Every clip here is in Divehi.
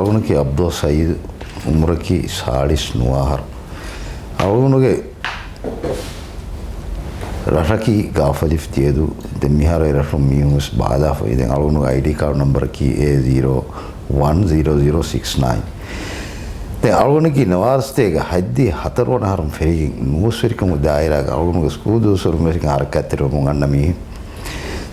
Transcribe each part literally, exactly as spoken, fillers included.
އަޅުގަނޑަކީ ޢަބްދުﷲ ސައީދު، އުމުރަކީ ސާޅީސް ނުވަ އަހަރު. އަޅުގަނޑުގެ ރަށަކީ ގާފަލިފު ދިޔަދޫ. ދެން މިހާރު އެ ރަށުން މީހުން ވެސް ބާލާފައި. ދެން އަޅުގަނޑުގެ އައިޑީ ކާޑު ނަންބަރަކީ އޭ ޒީރޯ ވަން ޒީރޯ ޒީރޯ ސިކްސް ނައިން. ދެން އަޅުގަނޑަކީ ނަވާރަސްތޭކަ ހަތްދިހަ ހަތަރު ވަނަ އަހަރުން ފެށިގެން ނުވަސްވެރިކަމުގެ ދާއިރާގަ އަޅުގަނޑުގެ ސްކޫލް ދުވަސްވަރުން ވެސް ހަރަކާތްތެރިވަމުން އަންނަ މީހެއް.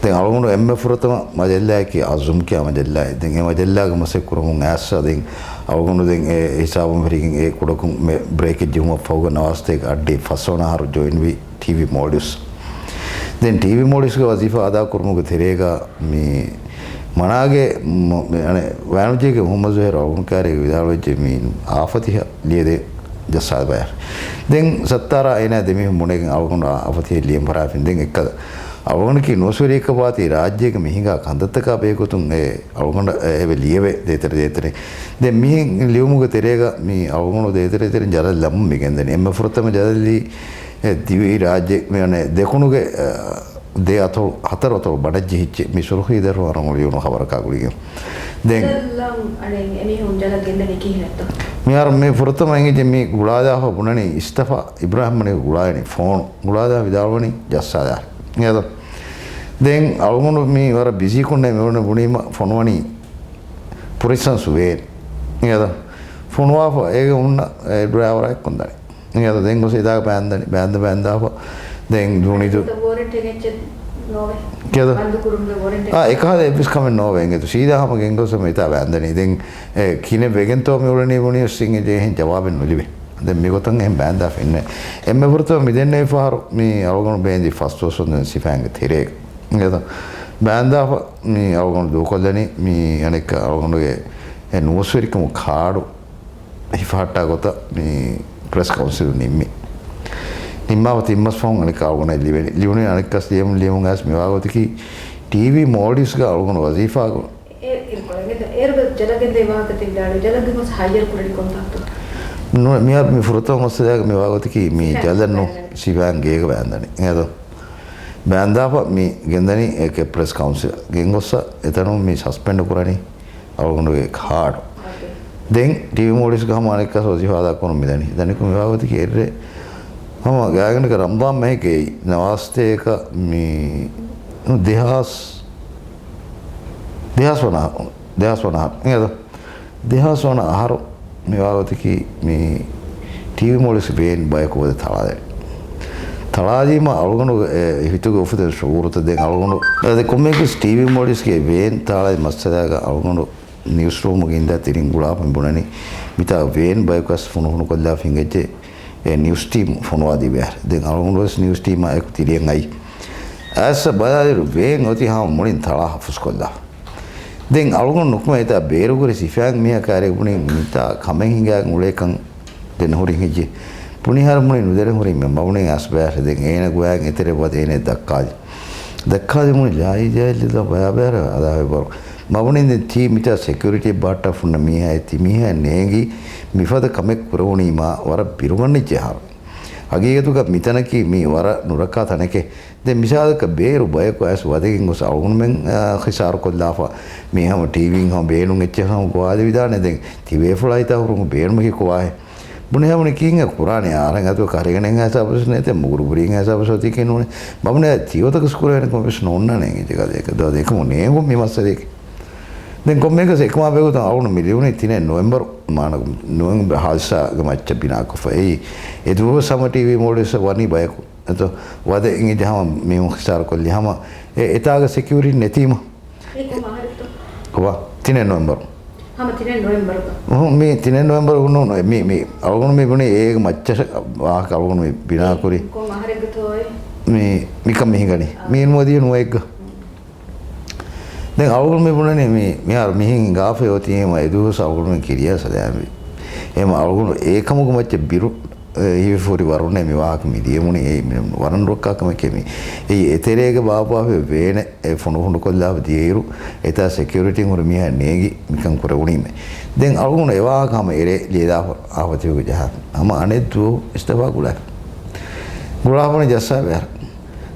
ދެން އަޅުގަނޑު އެންމެ ފުރަތަމަ މަޖައްލާއަކީ އަޒުމް ކިޔާ މަޖައްލާއެއް. ދެން އެ މަޖައްލާގަ މަސައްކަތް ކުރަމުން އައިސްފަ ދެން އަޅުގަނޑު ދެން އެ ހިސާބުން ފެށިގެން އެ ކުޑަކޮށް މެ ބްރޭކެއް ޖެހުމަށް ފަހުގަ ނަވާރަސްތޭކަ އައްޑިހަ ފަސްވަނަ އަހަރު ޖޮއިންވީ ޓީވީ މޯލްޑިވްސް. ދެން ޓީވީ މޯލްޑިވްސްގެ ވަޒީފާ އަދާކުރުމުގެ ތެރޭގަ މި މަނާގެ މ-، މި އަނެއް ބަޔާންވެއްޖެ މުހައްމަދު ޒުހޭރު އަޅުގަނޑު ކާރިއަށް ވިދާޅުވެއްޖެ މި އާފަތިހަ ލިޔެދޭ ޖައްސާދަ ބަޔާ. ދެން ސައްތާރާ އޭނާ ދެމީހުން ބުނެގެން އަޅުގަނޑު އާފަތިހަ ލިޔަން ފަރާފިން. ދެން އެއްކަލަ އަޅުގަނޑަކީ ނުވަސްވެރިއެއްކަ ވާތީ ރާއްޖޭގެ މި ހިނގާ ކަންތައްތަކާ ބެހޭގޮތުން އެ އަޅުގަނޑަށް އެ އެބަ ލިޔެވޭ ދޭތެރެ ދޭތެރެ. ދެން މިހެން ލިޔުމުގެ ތެރޭގަ މި އަޅުގަނޑު ދޭތެރެ ދޭތެރެ ޖަލަށް ލަމުން މި ގެންދަނީ. އެންމެ ފުރަތަމަ ޖަލަށް ލީ އެ ދިވެހި ރާއްޖެ މި އަނެއް ދެކުނުގެ، އަ، ދެ އަތޮޅު، ހަތަރު އަތޮޅު ބަނޑަށް ޖެހިއްޖެ މި ސުރުޚީ ދަރިފުޅު އަރަން ލިޔުނު ޚަބަރަކާ ގުޅިގެން. ދެން ޖަލަށް އަނެއް އެމީހުން ޖަލަށް ގެންދަނީ ކިހިނެއްތޯ؟ މިހާރު މި ފުރަތަމަ އެނގިއްޖެ މި ގުޅާލާފަ ބުނަނީ އިސްތަފާ އިބްރާހިމް މަނިކު ގުޅާލަނީ ފޯނު. ގުޅާލާ ވިދާޅުވަނީ ޖައްސާލާ. އިނގޭތޯ؟ ދެން އަޅުގަނޑު މި ވަރަށް ބިޒީ ކޮންނެ މިވަނީ ބުނީމަ ފޮނުވަނީ ޕުރިސަންސް ވޭން. އިނގޭތޯ؟ ފޮނުވާފަ އޭގެ ހުންނަ އެ ޑްރައިވަރާ އެއްކޮންދާނެ. އިނގޭތޯ؟ ދެން ގޮސް އެތާގަ ބާންދަނީ. ބާންދަ ބާންދާފަ. ދެން ދޫނިދޫ. ވޯރެންޓެއް އެއްޗެއް ނޯވޭ. ކިޔަދޯ؟ ބަންދު ކުރުމުގެ ވޯރެންޓެއް. އާ، އެކަހަލަ އެއްވެސް ކަމެއް ނޯވޭ. އިނގޭތޯ؟ ސީދާ ހަމަ ގެންގޮސް ހަމަ އެތާ ބާންދަނީ. ދެން އެ ކިހިނެއް ވެގެންތޯ މި އުޅެނީ ބުނި އޮއްސިން އެޖެ އެހެން ޖަވާބެއް ނުލިބޭ. ދެން މިގޮތަށް އެހެން ބާންދާފަ އިންނަ. އެންމެ ފުރަތަމަ މި ދެންނެވި ފަހަރު މި އަޅުގަނޑު ބޭންދީ ފަސް ދުވަސް ވަންދެން ސިފައިންގެ ތެރޭގަ. އިނގޭތޯ؟ ބާންދާފަ މި އަޅުގަނޑު ދޫކޮށްލަނީ މި އަނެއްކާ އަޅުގަނޑުގެ އެ ނުވަސްވެރިކަމު ކާޑު ހިފަހައްޓާ ގޮތަށް މި ޕްރެސް ކައުންސިލު ނިންމި. ނިންމާފަ ތިން މަސް ފަހުން އަނެއްކާ އަޅުގަނޑަށް ލިބެނީ. ލިބުނީ އަނެއްކާސް ލިޔަމުން ލިޔަމުން އައިސް މިވާ ގޮތަކީ ޓީވީ މޯލްޑިވްސްގަ އަޅުގަނޑު ވަޒީފާގަ އޭރު ޖަލަށް ގެންދޭ ވާހަކަ ތި ވިދާޅުވި ޖަލަށް ގެންގޮސް ހައްޔަރު ކުރަނީ ކޮން ތާކު؟ ނު-، މިހާރު މި ފުރަތަމަ މައްސަލައިގަ މިވާ ގޮތަކީ މި ޖަލަށް ނޫ ސިފައިން ގޭގަ ބާންދަނީ. އެހެންތޯ؟ ބާންދާފަ މި ގެންދަނީ އެކެ ޕްރެސް ކައުންސިލް ގެންގޮއްސަ އެތަނުން މި ސަސްޕެންޑް ކުރަނީ އަޅުގަނޑުގެ ކާޑު. ދެން ޓީވީ މޯލްޑިވްސްގަ ހަމަ އަނެއްކާސް ވަޒީފާ އަދާ ކުރަން މިދަނީ. ދަނިކު މިވާ ގޮތަކީ އެއްރޭ ހަމަ ގާތްގަނޑަކަށް ރަމަޟާން މަހެއްގައި ނަވާރަސްތޭކަ މި ދެހާސް، ދެހާސް ވަނަ، ދެހާސް ވަނަ އަހަރު. އިނގޭތޯ؟ ދެހާސް ވަނަ އަހަރު މިވާ ގޮތަކީ މި ޓީވީ މޯލްޑިވްސް ވޭން ބަޔަކު ވަދެ ތަޅާލެވި. ތަޅާލީމަ އަޅުގަނޑު އެ ހިތުގެ އުފެދެން ޝުޢޫރުތައް ދެން އަޅުގަނޑު އަދި ކޮންމެއަކުސް ޓީވީ މޯލްޑިވްސްގެ ވޭން ތަޅާލި މައްސަލައިގަ އަޅުގަނޑު ނިއުސްރޫމުގަ އިންދާ ތިރިން ގުޅާފަ ބުނަނީ މިތާ ވޭން ބަޔަކު އަސް ފުނޑު ފުނޑު ކޮށްލާފަ ހިނގައްޖެ އެ ނިއުސް ޓީމް ފޮނުވާ ދީބަ. ދެން އަޅުގަނޑު ވެސް ނިއުސް ޓީމާ އެކު ތިރިއަށް އައީ. އައިސް ބަލާލިއިރު ވޭން އޮތީ ހަމަ މުޅިން ތަޅާ ހަފުސް ކޮށްލާފަ. ދެން އަޅުގަނޑު ނުކުމެ އެތާ ބޭރުގުރި ސިފައިން މީހާ ކާރިއަށް ބުނި މިތާ ކަމެއް ހިނގާ އުޅޭކަން ދެން ހުރި ހިނގި. ބުނިހާރު މުޅި ނުދެރެ ހުރި މެ މަބުނި އަސްބަޔާށެ ދެން އޭނަ ގޮވާ އެތެރެ ވަދެ އޭނަ ދައްކާލި. ދައްކާލި މުޅި ލާއި ޖާއިލް ލިދާ ބަޔާބަޔާރަ އަދާ ވެބަރު. މަބުނި ދެން ތީ މިތާ ސެކިއުރިޓީ ބާއްޓާ ފުންނަ މީހާއެ ތި މީހާ ނޭނގި މިފަދަ ކަމެއް ކުރެވުނީމާ ވަރަށް ބިރުގަންނައްޖެ ހާރު. ހަގީގަތުގަ މިތަނަކީ މީ ވަރަށް ނުރައްކާ ތަނެކޭ. ދެން މިސާލަކަށް ބޭރު ބަޔަކު އައިސް ވަދެގެން ގޮސް އަޅުގަނޑުމެން، އާ، ޚިސާރު ކޮށްލާފަ. މީ ހަމަ ޓީވީން ހަމަ ބޭނުން އެއްޗެއް ހަމަ ގޮވާލެވިދާނެ. ދެން ތިބޭފުޅާ ހިތާ ހުރުމު ބޭނުމަކީ ކޮބާހޭ؟ ބުނެ ހަމަ ކީއްހޭ ކުރާނީ؟ އަހަރެން އަތު ކަރިގަނެން ހިސާބުވެސް ނެތޭ، މުގުރު ބުރީން ހިސާބުވެސް އޮތީކީ ނޫނޭ. ބަބުނޭ ތިއޮތަކަސް ކުރެވޭނެ ކަމެއްވެސް ނޯންނާނެ އެނގިއްޖެ ގަދައަކަށް. ދޯ ދެކަމު ނޭނގުން މި މައްސަލައަކީ. ދެން ކޮންމެއަކަސް އެކަމާ ބެހޭގޮތުން އަޅުގަނޑު މި ލިޔުނީ ތިނެއް ނޮވެމްބަރު، މާނަ ނޮވެމްބަރު ހާދިސާގެ މައްޗަށް ބިނާކޮށްފަ. އެއީ އެ ދުވަހު ސަމަ ޓީވީ މޯލްޑިވްސް ވަނީ ބަޔަކު. އެތޯ، ވަދެ އިނގިއްޖެ ހަމަ މީހުން ޚިސާރު ކޮށްލި ހަމަ އެ އެތާގަ ސެކިއުރިޓީ ނެތީމަ. އެ ކޮން އަހަރެއްތޯ؟ ކޮބާ؟ ތިނެއް ނޮވެމްބަރު. ހަމަ ތިނެއް ނޮވެމްބަރުގަ؟ އުހު، މީ ތިނެއް ނޮވެމްބަރު ނޫން. މީ، މީ އަޅުގަނޑު މި ބުނީ އޭގެ މައްޗަށް ވާހަކަ އަޅުގަނޑު މި ބިނާކުރީ. ކޮން އަހަރެއްގަތޯއޭ؟ މީ، މިކަން މި ހިނގަނީ. އާ. މީ ނުވަދިހަ ނުވައެއްގަ. ދެން އަޅުގަނޑު މި ބުނަނީ މި، މިހާރު މިހެން ހިނގާފައި އޮތީމަ އެދުވަހު އަޅުގަނޑު ކިރިޔާ ސަލާމްވި. އެހެން އަޅުގަނޑު އެކަމުގެ މައްޗަށް ބިރު، އެ، ހިވިފަ ހުރި ވަރުންނޭ މި ވާހަކަ މި ލިޔެމުނީ. އެއީ މި ވަރަށް ނުރައްކާ ކަމެކޭ މި. އެއީ އެތެރޭގަ ބާއްވާފައި ވޭނެއް އެ ފުނޑު ފުނޑުކޮށްލާފަ ދިޔައިރު، އެތާ ސެކިއުރިޓީން ހުރި މީހާ ނޭނގި މިކަން ކުރެވުނީމޭ. ދެން އަޅުގަނޑު އެ ވާހަކަ ހަމަ އެރޭ ލިޔެލާފަ އާފަތިހުގަ ޖަހާފަ. ހަމަ އަނެއް ދުވަހު އިސްތިއުފާ ގުޅާފަ. ގުޅާފަ ޖައްސާ ބޭރަށް.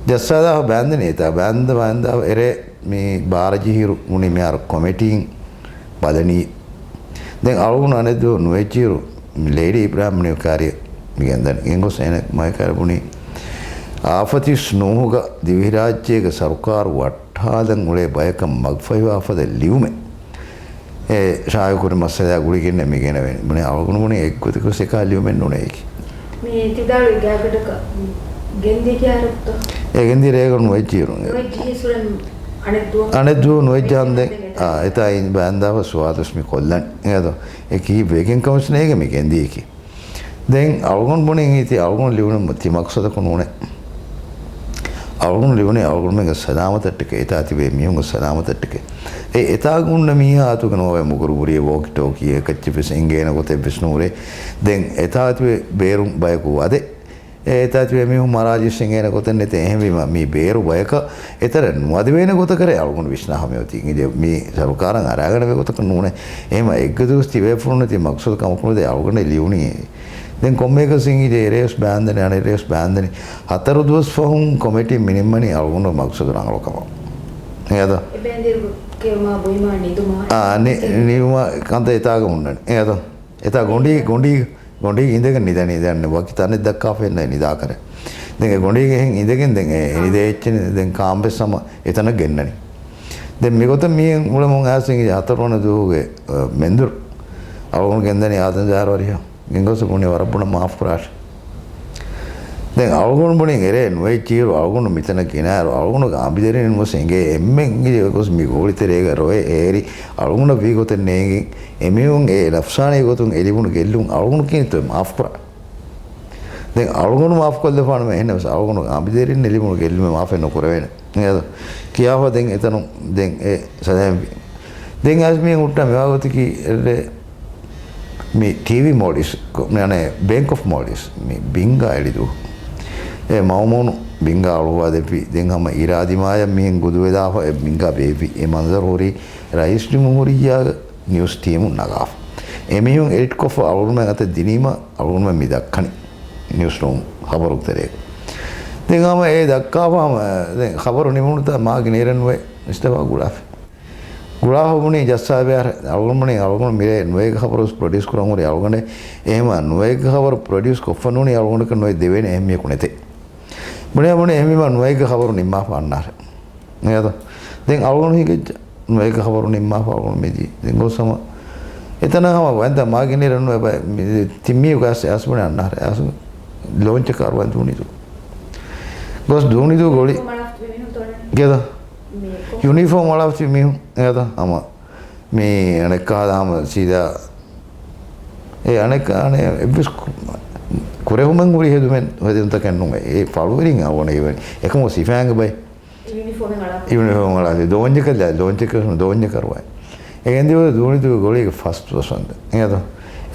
ޖައްސާލާފަ ބާންދަނީ އެތާ. ބާންދަ، ބާންދާ އެރޭ މި ބާރަ ޖެހިއިރު ބުނީ މިހާރު ކޮމިޓީން ބަލަނީ. ދެން އަޅުގަނޑު އަނެއްދުވަހު ނުވެއްޖިއިރު، ލޭޑީ އިބްރާހިމް ނިއުކާރި މި ގެންދަނީ. ގެންގޮސް އޭނަ މައިކާރި ބުނީ، އާފަތިސް ނޫހުގަ ދިވެހިރާއްޖޭގެ ސަރުކާރު ވައްޓާލަން އުޅޭ ބަޔަކަށް މަގުފަހިވާ ފަދަ ލިޔުމެއް. އެ ޝާއިޢުކުރި މައްސަލައާ ގުޅިގެންނޭ މި ގެނެވެނީ. ބުނީ އަޅުގަނޑު ބުނީ އެއްގޮތަކަށް އެކާ ލިޔުމެއް ނޫނޭ އެކި. މި ތިދާޅުވި ގާތްގަނޑަކަށް ގެންދިޔަ ކިހާރަކުތޯ؟ އެ ގެންދިޔަ ރޭގަނޑު ނުވެއްޖިއިރު. ނުވެއްޖިއިރު އަނެއްދުވަހު. އަނެއްދުވަހު ނުވެއްޖާންދެން. އާ، އެތާ އިން ބާންދާފަ ސުވާލުސް މި ކޮށްލަން. އެއަދޯ؟ އެ ކީއްވެގެން ކަމަސް ނޭގެ މި ގެންދިޔަކީ. ދެން އަޅުގަނޑު ބުނިން އީތި އަޅުގަނޑު ލިބުނު ތި މަޤްޞަދަކު ނޫނޭ. އަޅުގަނޑު ލިބުނީ އަޅުގަނޑުމެންގެ ސަލާމަތަށްޓެކޭ، އެތާ ތިބޭ މީހުންގެ ސަލާމަތަށްޓެކޭ. އެ އެތާގަ އުންނަ މީހާ އަތުގަ ނޯވޭ މުގުރު ބުރި ވޯކި ޓޯކީ އެކައްޗެއް ވެސް އެނގޭނެ ގޮތެއް ވެސް ނޫރޭ. ދެން އެތާ ތިބޭ ބޭރުން ބަޔަކު ވަދެ. އެ އެތާ ތިބޭ މީހުން މަރާލިޔަސް އެނގޭނެ ގޮތެއް ނެތޭ. އެހެންވީމަ މީ ބޭރު ބަޔަކަށް އެތަރަ ނުވަދެވޭނެ ގޮތަކަށް އަޅުގަނޑު ވިސްނާ ހަމަޔަށް އޮތީ. އިނގޭ މީ ސަރުކާރަށް އަރާގަނެވޭ ގޮތަކަށް ނޫނޭ. އެހެމަ އެއްގަދަވެސް ތިބޭފުޅުންނެތި މަޤްޞަދު ކަމަކުނުދޭ އަޅުގަނޑެއް ލިޔުނީ. ދެން ކޮންމެއަކަސް އިނގިޖެ އެރޭވެސް ބާންދަނީ، އަނެއްރޭވެސް ބާންދަނީ. ހަތަރު ދުވަސް ފަހުން ކޮމިޓީ މިނިންމަނީ އަޅުގަނޑު މަޤްޞަދު ރަނގަޅުކަމަށް. އެއަދޯ؟ އެބޭންދިރު ކެއުމާ ބުއިމާ ނިދުމާ. އާ، ނި-، ނިދުމާ ކަންތައް އެތާގަ ހުންނަނީ. އެއަދޯ؟ އެތާ ގޮނޑީ، ގޮނޑީ، ގޮނޑީ އިނދެގެން ނިދަނީ ދެން ވަކި ތަނެއް ދައްކާފައެއްނެ ނިދާކަރެ. ދެން އެ ގޮނޑީގެ ހެން އިނދެގެން ދެން އެ ނިދޭ އެއްޗެއް ދެން ކާންބެސް ހަމަ އެތަނަށް ގެންނަނީ. ދެން މިގޮތަށް މީހެން އުޅެމުން އާސިންގެ ހަތަރުވަނަ ދުވަހުގެ، އަ، މެންދުރު އަޅުގަނޑު ގެންދަނީ އާދަން ޖާރު އަރިހަށް. ގެންގޮސް ބުނި ވަރަށް ބުނަ މާފު ކުރާށި. ދެން އަޅުގަނޑު ބުނި އެރޭ ނުވެއްޖިއިރު އަޅުގަނޑު މިތަނަށް ގިނައިރު އަޅުގަނޑުގެ އަނބިދެރިން ވެސް އެނގޭ އެންމެން އިނގިލި ގޮސް މި ގޯޅިތެރޭގަ ރޮއެ އޭރި އަޅުގަނޑަށް ވީ ގޮތެއް ނޭނގި އެމީހުން އެ ނަފްސާނީ ގޮތުން އެ ލިބުނު ގެއްލުން އަޅުގަނޑު ކީންތޯ މާފު ކުރާ. ދެން އަޅުގަނޑު މާފު ކޮށްލަފާނަމަ އެހެންނަމަސް އަޅުގަނޑު އަނބިދެރިން އެ ލިބުނު ގެއްލުމެއް މާފެއް ނުކުރެވޭނެ. އެއަދޯ؟ ކިޔާފަ ދެން އެތަނުން ދެން އެ ސަލާމް ވި. ދެން އައިސް މީ ހުއްޓަ މިވާގޮތަކީ އެރޭ މި ޓީވީ މޯލްޑިވްސް، މި އަނެއް ބޭންކް އޮފް މޯލްޑިވްސް، މި ބިންގާ އެޅިދޫ. އެ މައުމޫނު ބިންގާ އަޅުވާ ދެއްވި. ދެން ހަމަ އިރާދިމާޔަށް މިހެން ގުދުވެލާފަ އެ ބިންގާ ބޭއްވި. އެ މަންޒަރު ހުރީ ރައީސް ޖުމްހޫރިއްޔާގެ ނިއުސް ޓީމުން ނަގާފަ. އެ މީހުން އެޑިޓް ކޮށްފަ އަޅުގަނޑުމެން އަތަށް ދިނީމަ އަޅުގަނޑުމެން މި ދައްކަނީ ނިއުސް ރޫމް ޚަބަރު ތެރޭގަ. ދެން ހަމަ އެ ދައްކާފަ ހަމަ ދެން ޚަބަރު ނިމުނުތާ މާގިނައިރެއް ނުވެ އިސްތިއުފާ ގުޅާފަ. ގުޅާފަ ބުނީ ޖައްސާބެ އަޅުގަނޑުމެން އަޅުގަނޑު މިރޭ ނުވައެއްގެ ޚަބަރު ވެސް ޕްރޮޑިއުސް ކުރަން ހުރި އަޅުގަނޑެއް. އެހެމަ ނުވައެއްގެ ޚަބަރު ޕްރޮޑިއުސް ކޮށްފަ ނޫނީ އަޅުގަނޑަކަށް ނުވެ ދެވޭނެ އެހެން މީހަކު ނެތޭ. ބުނޭ ބުނީ އެހެންވީމަ ނުވައެއްގެ ޚަބަރު ނިންމާފަ އަންނާރެ. އެއަދޯ؟ ދެން އަޅުގަނޑު ހިނގައްޖެ ނުވައެއްގެ ޚަބަރު ނިންމާފަ އަޅުގަނޑު މިދީ. ދެން ގޮސް ހަމަ އެތަނަށް ހަމަ ވަންތަ މާގިނައިރެއް ނުވެ ބައެއް މި ތިން މީހު ގާސް އަސް ބުނެ އަންނާރެ. އަސް ލޯންޗަކާ އަރުވަން ދޫނިދޫ. ގޮސް ދޫނިދޫ ގޮޅި. ގެދަ. ޔުނީފޯމް އަޅާފަ ތިބި މީހުން އެއަދޯ ހަމަ މި އަނެއްކާ ހަމަ ސީދާ އެ އަނެއްކާ އަނެއް އެއްވެސް ކު-، ކުރެހުމެއް ހުރި ހެދުމެއް، ހެދުންތަކެއް ނޫން. އެ ފަޅުވެރިން އަވަނެ އެވެން. އެކަމު ސިފައިންގެ ބައެއް. ޔުނީފޯމެއް އަޅާފަ. ޔުނީފޯމެއް އަޅާފަ. ދޯންޏަކަށް ލާ، ލޯންޗަކަށް، ދޯންޏަކަށް އަރުވައި. އެގެން ދިޔަ ދޫނިދޫ ގޮޅީގެ ފަސް ދުވަސް ވަންދެން. އެއަދޯ؟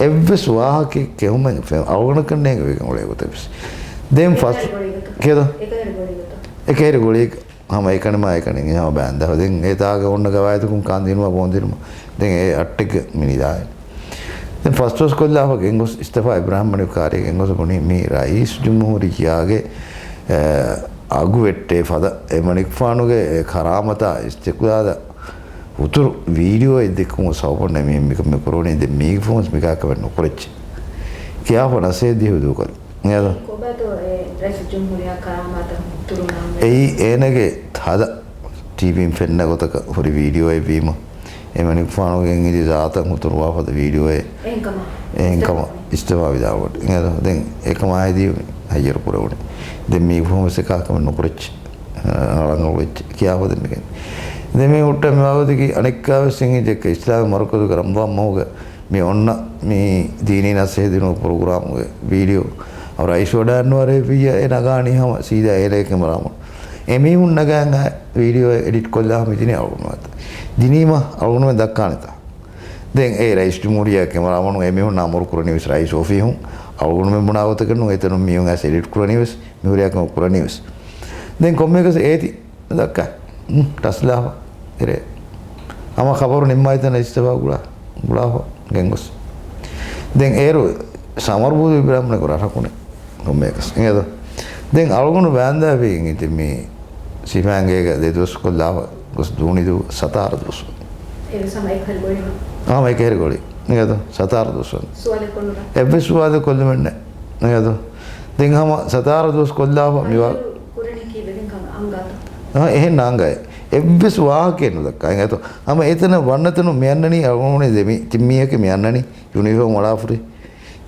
އެއްވެސް ވާހަކައެއް ކެހުމެއް އަޅުގަނޑަކަށް ނޭނގެވިގެން އުޅޭ ގޮތެއް ވެސް. ދެން ފަސް އެކަހެރި ގޮޅީގަ. ކޭދޯ؟ އެކަހެރި ގޮޅީގަ. އެކަހެރި ގޮޅީގަ. ހަމަ އެކަނި މާ އެކަނި ހަމަ ބާންދާ. ދެން އެތާގަ އޮންނަ ގަވާއިދަކުން ކާން ދިނުމަށް ބޯން ދިނުމަށް. ދެން އެ އައްޓެއްގަ މި ނިދާއިން. ދެން ފަސް ދުވަސް ކޮށްލާފަ ގެންގޮސް އިސްތިއުފާ އިބްރާހިމް މަނިކު ކާރިއަށް ގެންގޮސް ބުނީ މީ ރައީސް ޖުމްހޫރިއްޔާގެ، އެ، އަގު ވެއްޓޭ ފަދަ އެ މަނިކުފާނުގެ އެ ކަރާމަތާ އިސްތިޤްލާލަށް ހުތުރު ވީޑިއޯއެއް ދެއްކުމުގެ ސަބަބުން މީ މިކަމެއް ކުރެވުނީ. ދެން މީގެ ފަހުން މިކާ ކަމެއް ނުކުރެއްޗޭ. ކިޔާފަ ނަސޭހަތް ދިޔަ ދޫކޮށް. އެއަދޯ؟ ކޮބާތޯ އެ ރައީސުލްޖުމްހޫރިއްޔާ ކަރާމާތަށް ހުތުރު ނަން ވެ؟ އެއީ އޭނަގެ ތަދަ ޓީވީން ފެންނަ ގޮތަކަށް ހުރި ވީޑިއޯއެއް ވީމަ، އެ މަނިކުފާނުގެ އިނގިލި ޒާތަށް ހުތުރުވާ ފަދަ ވީޑިއޯއެއް. އެހެންކަމަށް. އެހެންކަމަށް އިސްތިއުފާ ވިދާޅުވަޑި. އެއަދޯ؟ ދެން އެކަމާ ހެދީ ހައްޔަރު ކުރެވުނީ. ދެން މީގެ ފަހުން ވެސް އެކާ ކަމެއް ނުކުރެއްޗޭ. ރަނގަޅު ވެއްޖެ. ކިޔާފަ ދެން މިކަން. ދެން މި ހުއްޓަ މިވާގޮތަކީ އަނެއްކާވެސް އިނގިލި ޖެއްކަ އިސްލާމީ މަރުކަޒުގެ ރަމަޟާން މަހުގެ މި އޮންނަ މި ދީނީ ނަސޭހަތް ދިނުމުގެ ޕްރޮގްރާމުގެ ވީޑިއޯ އަ، ރައީސް ވަޑައިންނަވާ ރޭ ވިއްޔަ އެ ނަގާނީ ހަމަ ސީދާ އޭނަގެ ކެމެރާމަން. އެމީހުން ނަގާ އެ ވީޑިއޯ އެޑިޓް ކޮށްލާ ހަމަ ދިނީ އަޅުގަނޑު އަތަށް. ދިނީމަ އަޅުގަނޑުމެން ދައްކާނެތާ. ދެން އެ ރައީސް ޖުމްހޫރިއްޔާ ކެމެރާމަނުން އެމީހުންނާ އަމުރު ކުރަނީ ވެސް ރައީސް އޮފީހުން. އަޅުގަނޑުމެން ބުނާ ގޮތަކަށް ނޫން. އެތަނުން މީހުން އައިސް އެޑިޓް ކުރަނީ ވެސް، މި ހުރިހާ ކަމެއް ކުރަނީ ވެސް. ދެން ކޮންމެއަކަސް އޭތި ދައްކާ. ހުން، ޓަސްލާފަ. އެރޭ. ހަމަ ޚަބަރު ނިންމާތަނަށް އިސްތިއުފާ ގުޅާ، ގުޅާފަ ގެންގޮސް. ދެން އޭރު ސަމަރުބޫދު އިބްރާހިމް ނަގު ރަށަކުނެ. ކޮންމެއަކަސް. އިނގޭތޯ؟ ދެން އަޅުގަނޑު ވާންދާ ވީ އިނގޭތި މި ސިފައިންގޭގަ ދެ ދުވަސް ކޮށްލާފަ ގޮސް ދޫނިދޫ ސަތާރަ ދުވަސް. އޭރު ސަމަ އެކަހެރި ގޮޅި. ހަމަ އެކަހެރި ގޮޅި. އިނގޭތޯ؟ ސަތާރަ ދުވަސް ވަންދެން. ސުވާލެއް ކޮށްލުން. އެއްވެސް ސުވާލެއް ކޮށްލުމެއް ނެތް. އިނގޭތޯ؟ ދެން ހަމަ ސަތާރަ ދުވަސް ކޮށްލާފަ މިވާ. ކުރަނީ ކީއްވެ ދެން ކަމަށް އަނގާތޯ؟ އާ، އެހެން ނާނގާ. އެއްވެސް ވާހަކައެއް ނުދައްކާ. އިނގޭތޯ؟ ހަމަ އެތަނަށް ވަންނަތަނުން މި އަންނަނީ އަޅުގަނޑު ދެމި، ތިން މީހަކީ މި އަންނަނީ ޔުނީފޯމް އަޅާފުރި.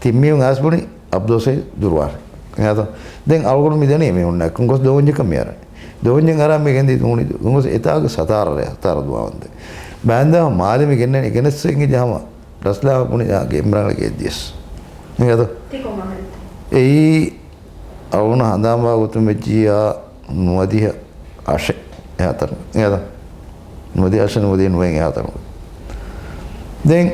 ތިން މީހުން އައިސް ބުނި އަބްދުލް ސައީދު ދުރުވާރެ. އިނގޭތޯ؟ ދެން އަޅުގަނޑު މި ދަނީ މީހުންނަށް ކޮން ގޮސް ދޯންޏަކަށް މި އަރަނީ. ދޯންޏެއް އަރާ މި ގެންދި ދޫނި ގޮސް އެތާގަ ސަތާރަ ރޭ، ސަތާރަ ދުވާ ވަންދެން. ބާންދާ މާލެ މި ގެންނަނީ ގެނެއްސެން އިޖެ ހަމަ ރަސްލާ ބުނި ގެ އިމްރާންގެ ގެއަށް ދިޔަސް. އިނގޭތޯ؟ ތި ކޮން އަހަރެއްތަ؟ އެއީ އަޅުގަނޑަށް ހަނދާންވާ ގޮތުން ވެއްޖިއްޔާ ނުވަދިހަ އަށެއް އެހާތަނު. އިނގޭތޯ؟ ނުވަދިހަ އަށެއް ނުވަދިހަ ނުވައެއް އެހާތަނު. ދެން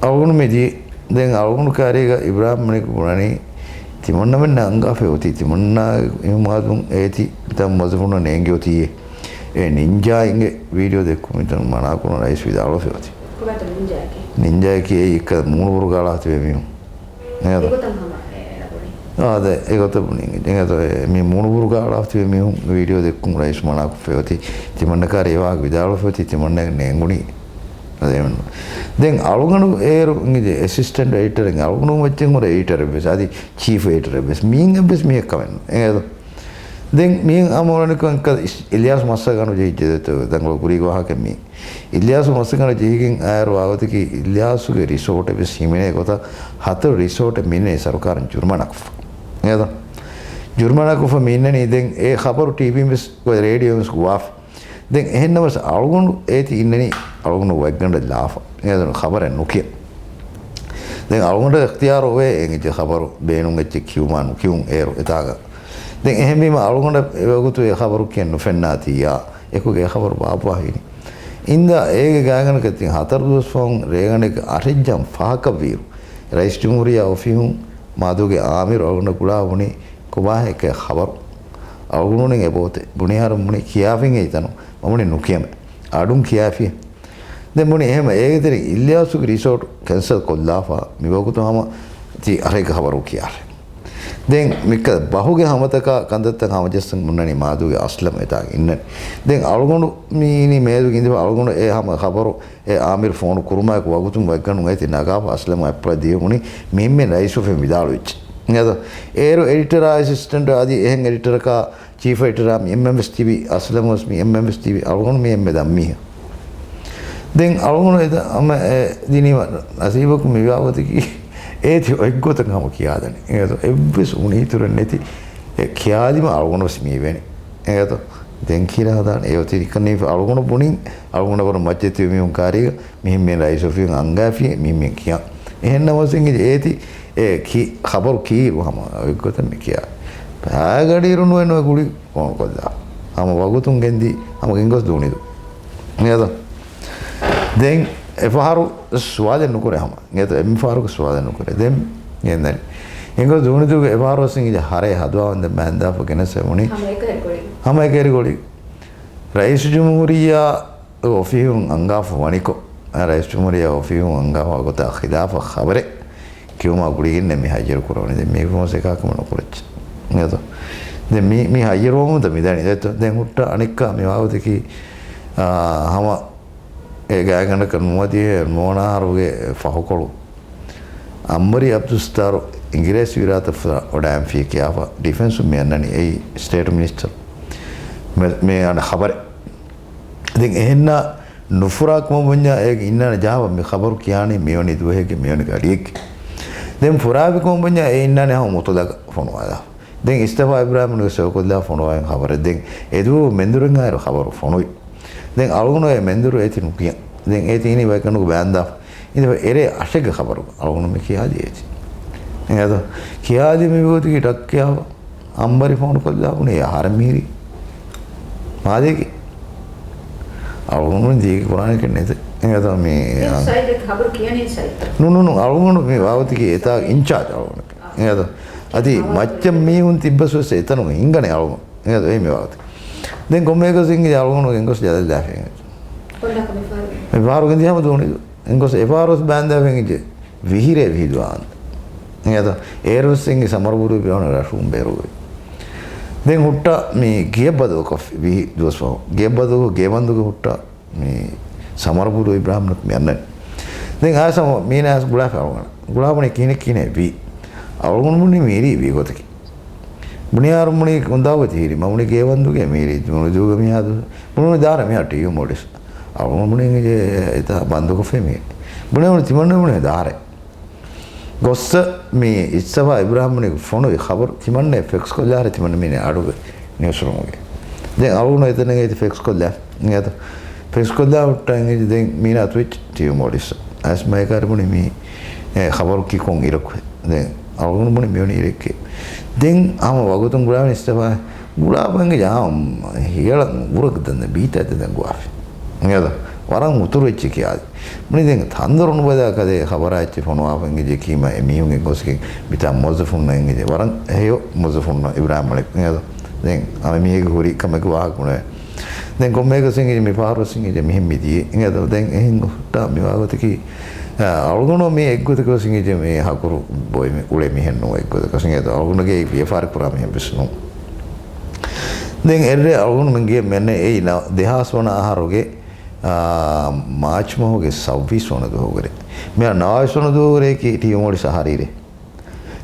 އަޅުގަނޑު މި ދިޔަ، ދެން އަޅުގަނޑު ކާރީގަ އިބްރާހިމް މަނިކު ބުނަނީ، ތިމަންނަމެންނަށް އަންގާފައި އޮތީ، ތިމަންނާ އިމާދުން އޭތި ތަން މުވައްޒަފުންނަށް ނޭނގި އޮތީ އެ ނިންޖާ އިނގޭ ވީޑިއޯ ދެއްކުމަށް މަނާކުރުން ރައީސް ވިދާޅުވެފައި އޮތީ. ކޮބާތަ ނިންޖާއަކީ؟ ނިންޖާއަކީ އެއީ އެއްކަލަ މޫނުބުރުގަ އަޅާ ތިބޭ މީހުން. އެހެން. އެގޮތަށް ހަމަ އެ އެނަ ބުނީ. އާ، އަދެ، އެގޮތަށް ބުނީ. އެހެން. މި މޫނުބުރުގަ އަޅާފަ ތިބޭ މީހުން ވީޑިއޯ ދެއްކުން ރައީސް މަނާކޮށްފައި އޮތީ. ތިމަންނަ ކާރީ އެ ވާހަކަ ވިދާޅުވެފަ އޮތީ ތިމަންނަ ނޭނގުނީ. އަދެ އެމެން. ދެން އަޅުގަނޑު އޭރު އިނގޭ އެސިސްޓެންޓް އެޑިޓަރ އިނގޭ އަޅުގަނޑު މައްޗެއް ހުރެ އެޑިޓަރެއް ވެސް. އަދި ޗީފް އެޑިޓަރެއް ވެސް. މީން އެއްވެސް މީހެއް ކަމެއް ނު. އެނގޭތޯ؟ ދެން މީން އަމަވަނިކޮން އެއްކަ އިލްޔާސް މައްސަ ގަނޑު ޖެހިއްޖެ ދެތޯ ދަނގަޅު ކުރީގެ ވާހަކަ މީ. އިލްޔާސް މައްސަ ގަނޑު ޖެހިގެން އާއިރު ވާގޮތަކީ އިލްޔާސުގެ ރިސޯޓެއް ވެސް ހިމެނޭ ގޮތަށް ހަތަރު ރިސޯޓެއް މިންނަނީ ސަރުކާރުން ޖުރުމާނާކޮށްފަ. އެނގޭތޯ؟ ޖުރުމާނާކޮށްފަ މިންނަނީ ދެން އެ ޚަބަރު ޓީވީން ވެސް ރޭޑިއޯ ވެސް ގޮވާފަ. ދެން އެހެންނަމަވެސް އަޅުގަނޑު އޭތި އިންނަނީ އަޅުގަނޑު ވަތްގަނޑަށް ލާފަ. އެނގޭތޯ ޚަބަރެއް ނުކިޔަ. ދެން އަޅުގަނޑަށް އިޚްތިޔާރު އޮވޭ އެނގިއްޖެ ޚަބަރު ބޭނުން އެއްޗެއް ކިޔުމާ ނުކިޔުން އޭރު އެތާގަ. ދެން އެހެންވީމަ އަޅުގަނޑަށް އެވަގުތު އެ ޚަބަރު ކިޔަން ނުފެންނާތީއާ އެކުގެ އެ ޚަބަރު ބާއްވާ ހިނި. އިންދާ އޭގެ ގާތްގަނޑަކަށް ތިން ހަތަރު ދުވަސް ފަހުން ރޭގަނޑެއްގެ އަށެއް ޖަހުން ފަހަކަށް ވީއިރު، ރައީސް ޖުމްހޫރިއްޔާ އޮފީހުން މާދޫގެ އާމިރު އަޅުގަނޑަށް ގުޅާ ބުނި، ކޮބާހޭ އެކަ ޚަބަރު؟ އަޅުގަނޑު އެބައޮތޭ ބުނިހާރު ބުނި ކިޔާފިން އެއް ތަނު މަ ބުނި ނުކިޔަމޭ. އަޑުން ކިޔާފިޔޭ. ދެން ބުނި އެހެމަ އޭގެ ތެރެއިން އިލްޔާސުގެ ރިސޯޓް ކެންސަލް ކޮށްލާފަ މިވަގުތު ހަމަ ތި އަހަރެއްގެ ޚަބަރު ކިޔާށޭ. ދެން މިކަ ބަހުގެ ހަމަތަކާ ކަންތައްތައް ހަމަޖައްސަން ހުންނަނީ މާދޫގެ އަސްލަމް އެތާ އިންނަނީ. ދެން އަޅުގަނޑު މީނީ މޭދުގެ އިނދެފަ އަޅުގަނޑު އެ ހަމަ ޚަބަރު އެ އާމިރު ފޯނު ކުރުމާއެކު ވަގުތުން ވައްގަނޑުން އޭތި ނަގާފަ އަސްލަމް އަތްޕުޅަށް ދިޔަ ބުނި މި އެންމެ ރައީސް އޮފީހުން ވިދާޅުވެއްޖެ. އިނގޭތޯ؟ އޭރު އެޑިޓަރާ އެސިސްޓެންޓް އަދި އެހެން އެޑިޓަރަކާ ޗީފް އެޑިޓަރާ މި އެންމެން ވެސް ތިބި، އަސްލަމް ވެސް މި އެންމެން ވެސް ތިބި، އަޅުގަނޑު މި އެންމެ ދަށް މީހާ. ދެން އަޅުގަނޑު އެ ދަ-، އަމަ އެ ދިނީމަ ނަސީބަކުން މި ވާގޮތަކީ އޭތި އޮތްގޮތަށް ހަމަ ކިޔާދަނީ. އެ އެއްވެސް އުނިއިތުރެއް ނެތި އެ ކިޔާލީމަ އަޅުގަނޑު ވެސް މި އިވޭނެ. އެނގޭތޯ؟ ދެން ކިރާ ދާނެ އެ އޮތީ ނިކަން އަޅުގަނޑު ބުނިން، އަޅުގަނޑަށް ވަރަށް މައްޗަށް ތިބި މީހުން ކާރީގަ މިހެން މި ރައީސް އޮފީހުން އަންގާފިޔޭ މިހެން މި ކިޔާ. އެހެން ނަމަވެސް އިނގޭ އޭތި އެ ކި-، ޚަބަރު ކީއިރު ހަމަ އޮތްގޮތަށް މި ކިޔާ. ބައިގަޑިއިރު ނުވެ ނުވެ ގުޅި ފޯނު ކޮށްލާ. ހަމަ ވަގުތުން ގެންދީ ހަމަ ގެންގޮސް ދޫނިދޫ. އިނގޭތޯ؟ ދެން އެފަހަރު ސުވާލެއް ނުކުރޭ ހަމަ. އިނގޭތޯ؟ އެއްފަހަރު ސުވާލެއް ނުކުރޭ. ދެން ގެންދަނީ. އިނގޭތޯ ދޫނިދޫގެ އެފަހަރު ވެސް އިނގޭ ހަރޭ ހަދުވާ ވަންދެން ބާންދާފަ ގެނެސް އެ ބުނީ. ހަމަ އެކަހެރި ގޮޅި. ހަމަ އެކަހެރި ގޮޅި. ރައީސް ޖުމްހޫރިއްޔާ އޮފީހުން އަންގާފަ ވަނިކޮށް، އަ، ރައީސް ޖުމްހޫރިއްޔާ އޮފީހުން އަންގާފަ ގޮތަށް ޚިލާފަށް ޚަބަރެއް ކިޔުމާ ގުޅިގެންނޭ މި ހައްޔަރު ކުރަވަނީ. ދެން މީ ފޯންސެކާކަމަށް ނުކުރައްޗެ. އެތޯ؟ ދެން މީ، މީ ހައްޔަރުވަމުންތަ މިދަނީ. ދެތޯ؟ ދެން ހުއްޓަ އަނެއްކާ މި ވާގޮތަކީ، އާ، ހަމަ އެ ގާތްގަނޑަކަށް ނުވަދިހަ ނުވަނަ އަހަރުގެ ފަހުކޮޅު އަންވަރީ އަބްދުލް ސްތާރު އިނގިރޭސި ވިރާތައް ފުރާ ވަޑައިންފިޔަ ކިޔާފަ ޑިފެންސުން މި އަންނަނީ އެއީ ސްޓޭޓް މިނިސްޓަރު. މެ-، މޭ އަންނަ ޚަބަރެއް. ދެން އެހެންނާ ނުފުރާ ކަމަށް ބުންޏާ އޭގެ އިންނާނެ ޖަހާފަ މި ޚަބަރު ކިޔާނީ މިވަނީ ދުވަހެއްގެ މިވަނީ ގަޑިއެއްގެ. ދެން ފުރާވި ކަމަށް ބުންޏާ އެ އިންނާނެ ހަމަ މުތުލަގަށް ފޮނުވާލާ. ދެން އިސްތަފާ އިބްރާހިމްގެ ސެވަކޮށްލާ ފޮނުވާގެން ޚަބަރެއް. ދެން އެދުވަހު މެންދުރެއްހާއިރު ޚަބަރު ފޮނުވި. ދެން އަޅުގަނޑު އެ މެންދުރު އޭތި ނުކިޔަން. ދެން އޭތި އިނީ ބައެއް ގަނޑަކު ބާންދާފަ. އިނދެފަ އެރޭ އަށެއްގެ ޚަބަރު އަޅުގަނޑު މި ކިޔާލި އޭތި. އެނގޭތޯ؟ ކިޔާލި މި ވަގުތުގެ ޓަކް ކިޔާފަ. އަންބަރި ފޯނު ކޮށްލާ ބުނި އަހަރެން މިހިރީ. މާލޭގެ. އަޅުގަނޑު ދީގެ ކުރާނެކެއް ނެތެ. އެނގޭތޯ މި، އެ އާ. ސައިދެއް ޚަބަރު ކިޔަނީ ސައިދް. ނޫން، ނޫން، ނޫން. އަޅުގަނޑު މި ވާގޮތަކީ އެތާ އިންޗާޖް އަޅުގަނޑު. އެނގޭތޯ؟ އަދި މައްޗަށް މީހުން ތިއްބަސް ވެސް އެތަނުން ހިނގަނެ އަޅުގަނޑު. އެނގޭތޯ؟ އެ މި ވާގޮތަކީ. ދެން ކޮންމެއަކަސް އިނގި އަޅުގަނޑު ގެންގޮސް ޖަލަށް ލާފައި. ކޮންޑާކަ މިފަހަރު؟ މިފަހަރު ގެންދިޔަ ހަމަ ދޫނި. އެނގޮސް އެފާރުވެސް ބާންދާފައި އިނގޭ ވިހިރޭ ވިހި ދުވާ ވަންދެން. އެނގޭތޯ؟ އޭރުވެސް އިނގޭ ސަމަރުބުރު ބިރާނު ރަށުން ބޭރުވެ. ދެން ހުއްޓަ މި ގެޔަށް ބަދަލުކޮށްފި ވިހި ދުވަސް ފަހު. ގެޔަށް ބަދަލު، ގޭބަންދުގެ ހުއްޓަ މި ސަމަރުބުރު އިބްރާހިމް ނުކު މި އަންނަނީ. ދެން އާސަމު މީނާ ގުޅާފަ އަޅުގަނޑަށް. ގުޅާ ބުނި ކިހިނެއް ކިހިނެއް ވީ. އަޅުގަނޑު ބުނި މީރީ ވީ ގޮތަކީ. ބުނި އަހަރު ބުނި ކޮންދާ ގޮތެއް ހިރީ. މަ ބުނި ގޭ ވަންދުގެ މީރީ ބުނި ދޫގަ މިހާދު. ބުނި ދާރަ މިހާ ޓީވީ މޯލްޑިވްސް. އަޅުގަނޑު ބުނި އިނގޭ އެތާ ބަންދުކޮށްފައި މީރީ. ބުނި ބުނި ތިމަންނަ ބުނި ދާރެ. ގޮއްސަ މި އިސްތަފާ އިބްރާހިމް ބުނި ފޮނުވި ޚަބަރު ތިމަންނަ ފެކްސް ކޮށްލާރެ ތިމަންނަ މީނެ އަޑުގެ ނިއުސްރޫމުގެ. ދެން އަޅުގަނޑު އެތަނެއް އެތި ފެކްސް ކޮށްލާ. އިނގޭތަ؟ ފެކްސް ކޮށްލާ ހުއްޓާ އިނގޭ ދެން މީނާ އަތުވެއްޖެ ޓީވީ މޯލްޑިވްސް. އައިސް މައިކާރި ބުނި މީ، އެ، ޚަބަރު ކި ކޮން އިރަކު. ދެން އަޅުގަނޑު ބުނި މިވަނީ އިރެއްކޭ. ދެން ހަމަ ވަގުތުން ގުޅާވަނީ އިސްތަފާ. ގުޅާފަ އިނގޭ ޖާ އުރަކު ދަންދަ ބީތަ ދެން ގުވާފި. އިނގޭތަ؟ ވަރަށް އުތުރު އެއްޗެކޭ އާދި. ބުނި ދެން ތަންދޮރު ނުބަލާ ކަލޭ ޚަބަރާ އެއްޗެއް ފޮނުވާފަ އިނގޭ ކީމަ އެ މީހުން އެއްގޮސްގެން ބިތާ މުވައްޒަފުންނަށް އިނގޭ ވަރަށް ހެޔޮ މުވައްޒަފުންނަށް އިބްރާހިމް އަޅެ. އިނގޭތަ؟ ދެން އަމި މީހެއްގެ ހުރި ކަމެއް ވާހަކަ ބުނެވޭ. ދެން ކޮންމެއަކަސް އިނގޭ މި ފަހަރު އިނގޭ މިހެން މި ދިޔަ. އިނގޭތަ؟ ދެން އެހެން ހުއްޓާ މި ވާގޮތަކީ، އަޅުގަނޑު މި އެއްގޮތަކަސް އިނގޭ މި ހަކުރު ބޮއި މި އުޅޭ މިހެން ނޫން އެއްގޮތަކަސް. އިނގޭތަ؟ އަޅުގަނޑުގެ ވިޔަފާރި ކުރާ މިހެން ވެސް ނޫން. ދެން އެއްރޭ އަޅުގަނޑުމެންގެ މެންނަ އެއީ ނަ-، ދެހާސް ވަނަ އަހަރުގެ، އާ، މާޗް މަހުގެ ސައްވީސް ވަނަ ދުވަހުގެ ރޭ. މިހާ ނަވާވީސް ވަނަ ދުވަހުގެ ރޭކީ ޓީވީ މޯލްޑިވްސް އަހަރީ ރޭ.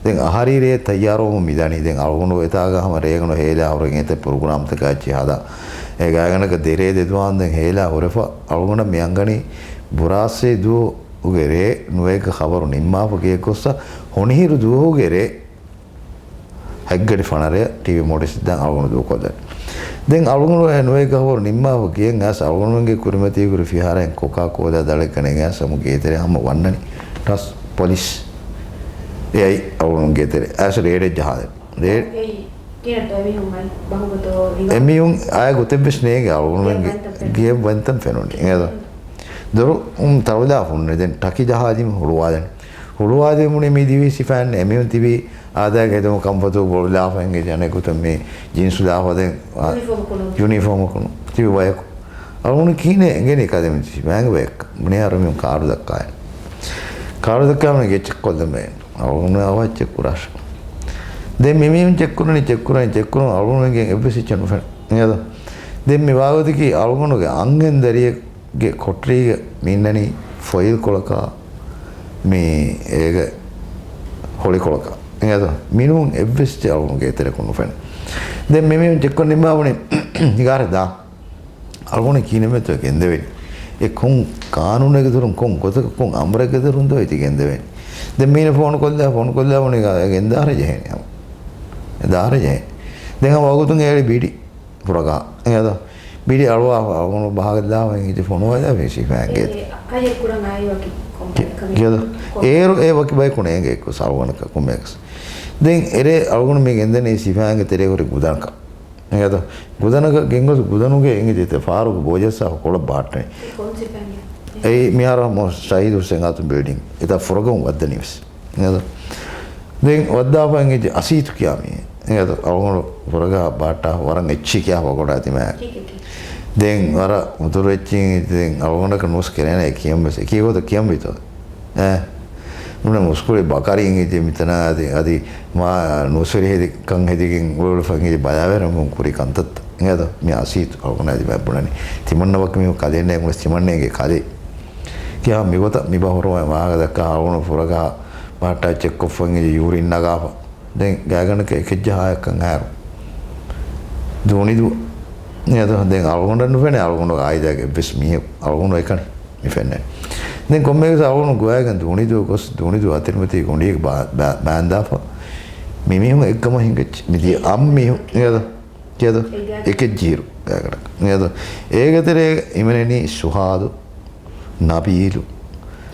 ދެން އަހަރީ ރޭ ތައްޔާރުވަމުން މިދަނީ. ދެން އަޅުގަނޑު އެތާގަ ހަމަ ރޭގަނޑު ހޭލާ ހުރެގެން އެތައް ޕްރޮގްރާމްތަކާ އެއްޗެއް ހަދާ. އެ ގާތްގަނޑަކަށް ދެރޭ ދެދުވާން ދެން ހޭލާ ހުރެފަ އަޅުގަނޑަށް މި އަންގަނީ ބުރާސް ވަނަ ދުވަހުގެ ރޭ ނުވައެއްގަ ޚަބަރު ނިންމާފަ ގެއަށް ގޮއްސަ ހޮނިހިރު ދުވަހުގެ ރޭ ހަތްގަޑި ފަނަރަ ޓީވީ މޯލްޑިވްސް ދާން އަޅުގަނޑު ދޫކޮށްލަން. ދެން އަޅުގަނޑު އެ ނުވައެއްގަ ޚަބަރު ނިންމާފަ ގެޔަށް އައިސް އަޅުގަނޑުމެންގެ ކުރިމަތީގެ ހުރި ފިހާރައިން ކޮކާ ކޯލާ ދަޅެއް ގަނެގެން އައިސް ހަމަ ގޭތެރެ ހަމަ ވަންނަނީ ޓަސް ޕޮލިސް. އެއައި އަޅުގަނޑު ގޭތެރެ އައިސް ރޭޑެއް ޖަހާލެ. ރޭ-، އެއީ ކިހިނެއްތޯ އެމީހުން އައި ބަހުގަތޯ އެމީހުން އާ ގޮތެއްވެސް ނޭނގެ އަޅުގަނޑުމެންގެ ގެޔަށް ވަންތަން ފެނުނީ. އެ ދޮރު ތަޅުލާ ހުންނެ ދެން ޓަކި ޖަހާލީމަ ހުޅުވާލަން. ހުޅުވާލީމުނީ މި ދިވީ ސިފައިން އެމީހުން ތިބީ އާދައިގެ ހެދުމަށް ކަންފަތު ބޮޅުލާފަ އިނގޭ އަނެއް ގޮތަށް މި ޖިންސު ލާފަ ދެން އާ، ޔުނީފޯމަކުނު. ޔުނީފޯމަކުނު. ތިބި ބަޔަކު. އަޅުގަނޑު ކިހިނެއް އެނގެނީ ކަލޭމެން ސިފައިންގެ ބަޔަކަށް. ބުނި އަހަރު މި ކާޑު ދައްކާ. ކާޑު ދައްކާ މި ގެއްޗެއް ކޮށްލަމޭ. އަޅުގަނޑު އަވައްޗެއް ކުރާށެ. ދެން މި މީހުން ޗެކް ކުރަނީ، ޗެކް ކުރަނީ، ޗެކް ކުރަނީ އަޅުގަނޑުގެ އެއްވެސް އެއްޗެއް ނުފެނޭ. އިނގޭތަ؟ ދެން މި ވާގޮތަކީ އަޅުގަނޑުގެ އަންހެން ދަރިއެއް ގެ ކޮޓަރީގަ މި އިންނަނީ ފޮއިލް ކޮޅަކާ، މި އޭގެ ހޮޅި ކޮޅަކާ. އިނގޭތަ؟ މިނޫން އެއްވެސް އަޅުގަނޑު ގޭތެރެކުން ނުފެނޭ. ދެން މި މީހުން ޗެކްކޮށް ނިންމާ ވަނީ ހިގާރެއް ދާ. އަޅުގަނޑު ކިހިނެއްމެތޯ ގެންދެވެނީ. އެ ކޮން ޤާނޫނެއްގެ ދުރުން ކޮން ގޮތަކަށް ކޮން އަމުރެއްގެ ދުރުން ދޯ އެތި ގެންދެވެނީ. ދެން މީނަ ފޯނު ކޮށްލާ، ފޯނު ކޮށްލާ ވަނީ ގެންދާރެ ޖެހޭނީ ހަމަ. ދާރެ ޖެހޭ. ދެން ހަމަ ވަގުތުން އޭޅި ބިޑި. ފުރަގާ. އެއަދ ބިޑި އަޅުވާފަ އަޅުގަނޑު ބަހަގައްލާފަ އިނގިތި ފޮނުވާލާ ފެށިފައި އެ، ގޭތަ. އެ، އަޔަށް ކުރަން އާއި ވަކި ކޮން ގޭތަ. ކަމެއް؟ ކޮން؟ އޭރު އެ ވަކި ބަޔަކު ނޭނގެ އެއްކޮސް އަޅުގަނޑަކަށް ކޮންމެއަކަސް. ދެން އެރޭ އަޅުގަނޑު މި ގެންދަނީ ސިފައިންގެ ތެރޭ ހުރި ގުދަނަކަށް. އެއަދ ގުދަނަކަށް ގެންގޮސް ގުދަނުގެ އިނގިތި ތެ ފާރުގު ބޯޖައްސާފަ ކޮޅަށް ބާއްޓަނީ. އެ ކޮން ސިފައިން؟ އެއީ މިހާރު ހަމަ ޝަހީދު ހުސެން އާތު ބިލްޑިން. އެތާ ފުރަގަމު ވައްދަނީ ވެސް. އެއަދ ދެން ވައްދާފަ އިނގިތި އަސީތު ކިޔާ މީހެއް. އެއަދ އަޅުގަނޑު ފުރަގާ ބާއްޓާ ވަރަށް އެއްޗި ކިޔާ ވަގޮޑާ ދިމާ. ދެން ވަރަށް މުދުރު އެއްޗިން ދެން އަޅުގަނޑަކަށް ނޫސް ކެރޭނެ ކިޔަން ވެސް. އެކީ ގޮތަށް ކިޔަން ވީތޯ؟ އެ، ނޫނެ މުސްކުޅި ބަކަރި އިނގިތި މިތަނާ އަދި، އަދި މާ ނޫސްވެރި ހެދި ކަން ހެދިގެން އުޅުއުޅުފަ އިނގިތި ބަލާވެރަމުން ކުރި ކަންތައްތައް. އެއަދ މި އަސީތު އަޅުގަނޑާ ދިމާ ބުނަނީ. ތިމަންނަ ވަކި މީހުން ކަލޭނެ ގުޅި ތިމަންނައިގެ ކަލޭ. ކިޔާ މިގޮތަށް މި ބަހުރުވަން ވާހަކަ ދައްކާ އަޅުގަނޑު ފުރަގާ ބާއްޓާ ޗެކްކޮށްފަ އިނގިތި ޔޫރިން ނަގާފަ. ދެން ގާތްގަނޑަކަށް އެކެއްޖަހާ އެއްކަން ހާރު. ދޫނިދޫ. އެއަދ ދެން އަޅުގަނޑަށް ނުފެނޭ އަޅުގަނޑުގެ އާއިލާގެ އެއްވެސް މީހަކު އަޅުގަނޑު އެކަނި މި ފެންނަނީ. ދެން ކޮންމެއަކަސް އަޅުގަނޑު ގޮވައިގެން ދޫނިދޫ ގޮސް ދޫނިދޫ އަތިރިމަތީ ގޮނޑިއެއް ބާ-، ބާ-، ބާންދާފަ. މި މީހުން އެއްގަމަށް ހިނގައްޗި. މިދިޔަ އަށް މީހުން. އެއަދ އެއަދ އެކެއް ޖީރު ގާތްގަނޑަކަށް. އެއަދ އޭގެ ތެރޭ އިމެނެނީ ސުހާދު، ނަބީލު.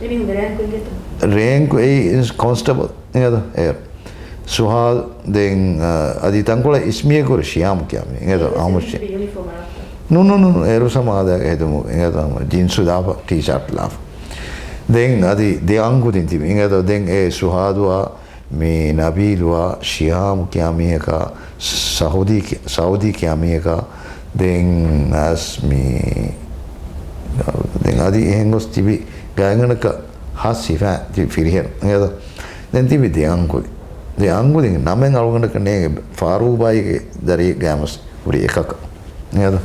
އެމީހުންގެ ރޭންކު އިނގޭތޯ؟ ރޭންކު އެއީ ކޮންސްޓަބަލް. އެއަދ އޭރު. ސުހާދު ދެން، އަ، އަދި ތަންކޮޅެއް އިސްމިއެއް ކުރެ ޝިޔާމް ކިޔާ މީ. އިނގޭތޯ އަހުމަށި. ޔުނީފޯމް އަޅާފަ. ނޫން، ނޫން، ނޫން. އޭރު ސަމާލާގެ ހެދުމު. އިނގޭތޯ ހަމަ ޖިންސު ލާފަ ޓީޝާޓް ލާފަ. ދެން އަދި ދެ އަންގު ދިން ތިބި. އިނގޭތޯ ދެން އެ ސުހާދުއާ މި ނަބީލުއާ ޝިޔާމް ކިޔާ މީހަކާ ސަހުދީ ކި-، ސަހުދީ ކިޔާ މީހަކާ ދެން އަސް މި ދެން އަދި އެހެން ގޮސް ތިބި ގާތްގަނޑަކަށް ހަސް ހިފާ ތިބި ފިރިހެން. އިނގޭތޯ؟ ދެން ތިބި ދެ އަންގު. ދެ އަންގު ދެން ނަމެއް އަޅުގަނޑަކަށް ނޭނގެ ފާރޫބާއީގެ ދަރި ގާމަސް ހުރި އެކަކަށް. އިނގޭތޯ؟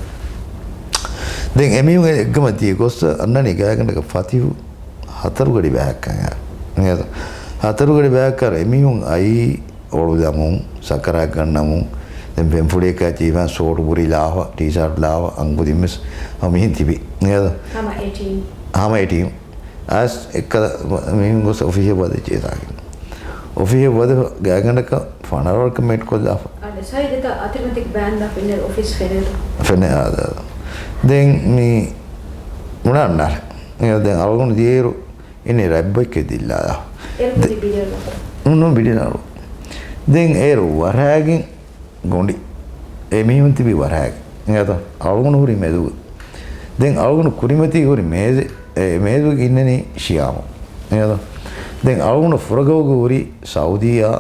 ދެން އެމީހުން އެއްގަމަ ދިޔަ ގޮސް އަންނަނީ ގާތްގަނޑަކަށް ފަތިހު ހަތަރު ގަޑި ބައެއްކަން. ހަތަރު ގަޑި ބައެއްކަރ އެމީހުން އައީ އޮޅުލަމުން، ސަކަރާތް ގަންނަމުން، ދެން ފެންފުޅިއަކާ ތީވާން ސޯޓު ބުރި ލާފަ، ޓީޝާޓް ލާފަ، އަންގުދިން ވެސް ހަމަ މިހެން ތިބި. ހަމަ އެ ޓީމް. ހަމަ އެ ޓީމް. އައިސް އެއްކަލަ މީހުން ގޮސް އޮފީހެއް ވަދެ ޖޭތާގެން. އޮފީހެއް ވަދެ ގާތްގަނޑަކަށް ފަނަރަވަރަކަށް މޭޓް ކޮށްލާފަ. އަދި ސައިދަތަ އަތިރިމަތިކް ބޭންދާ ފެންނަ އޮފީސް ފެނޭތަ؟ ފެނޭ، އާ، އާ، އާ. ދެން މި މުނާ ނާރެ. ދެން އަޅުގަނޑު ދިޔައިރު އިނީ ރަތްބޮއެކޭ ދިއްލާލާ. އޭރު ދެ-، ބިޑިއަޅު. ނޫން ބިޑިއަޅު. ދެން އޭރު ވަރާގެން ގޮނޑި. އެ މީހުން ތިބި ވަރާގެން. އިނގޭތަ؟ އަޅުގަނޑު ހުރި މެދުގަ. ދެން އަޅުގަނޑު ކުރިމަތީ ހުރި މޭޒެ-، އެ މޭޒުގަ އިންނަނީ ޝިޔާމު. އިނގޭތަ؟ ދެން އަޅުގަނޑު ފުރަގަހުގަ ހުރި ސައުދީއާ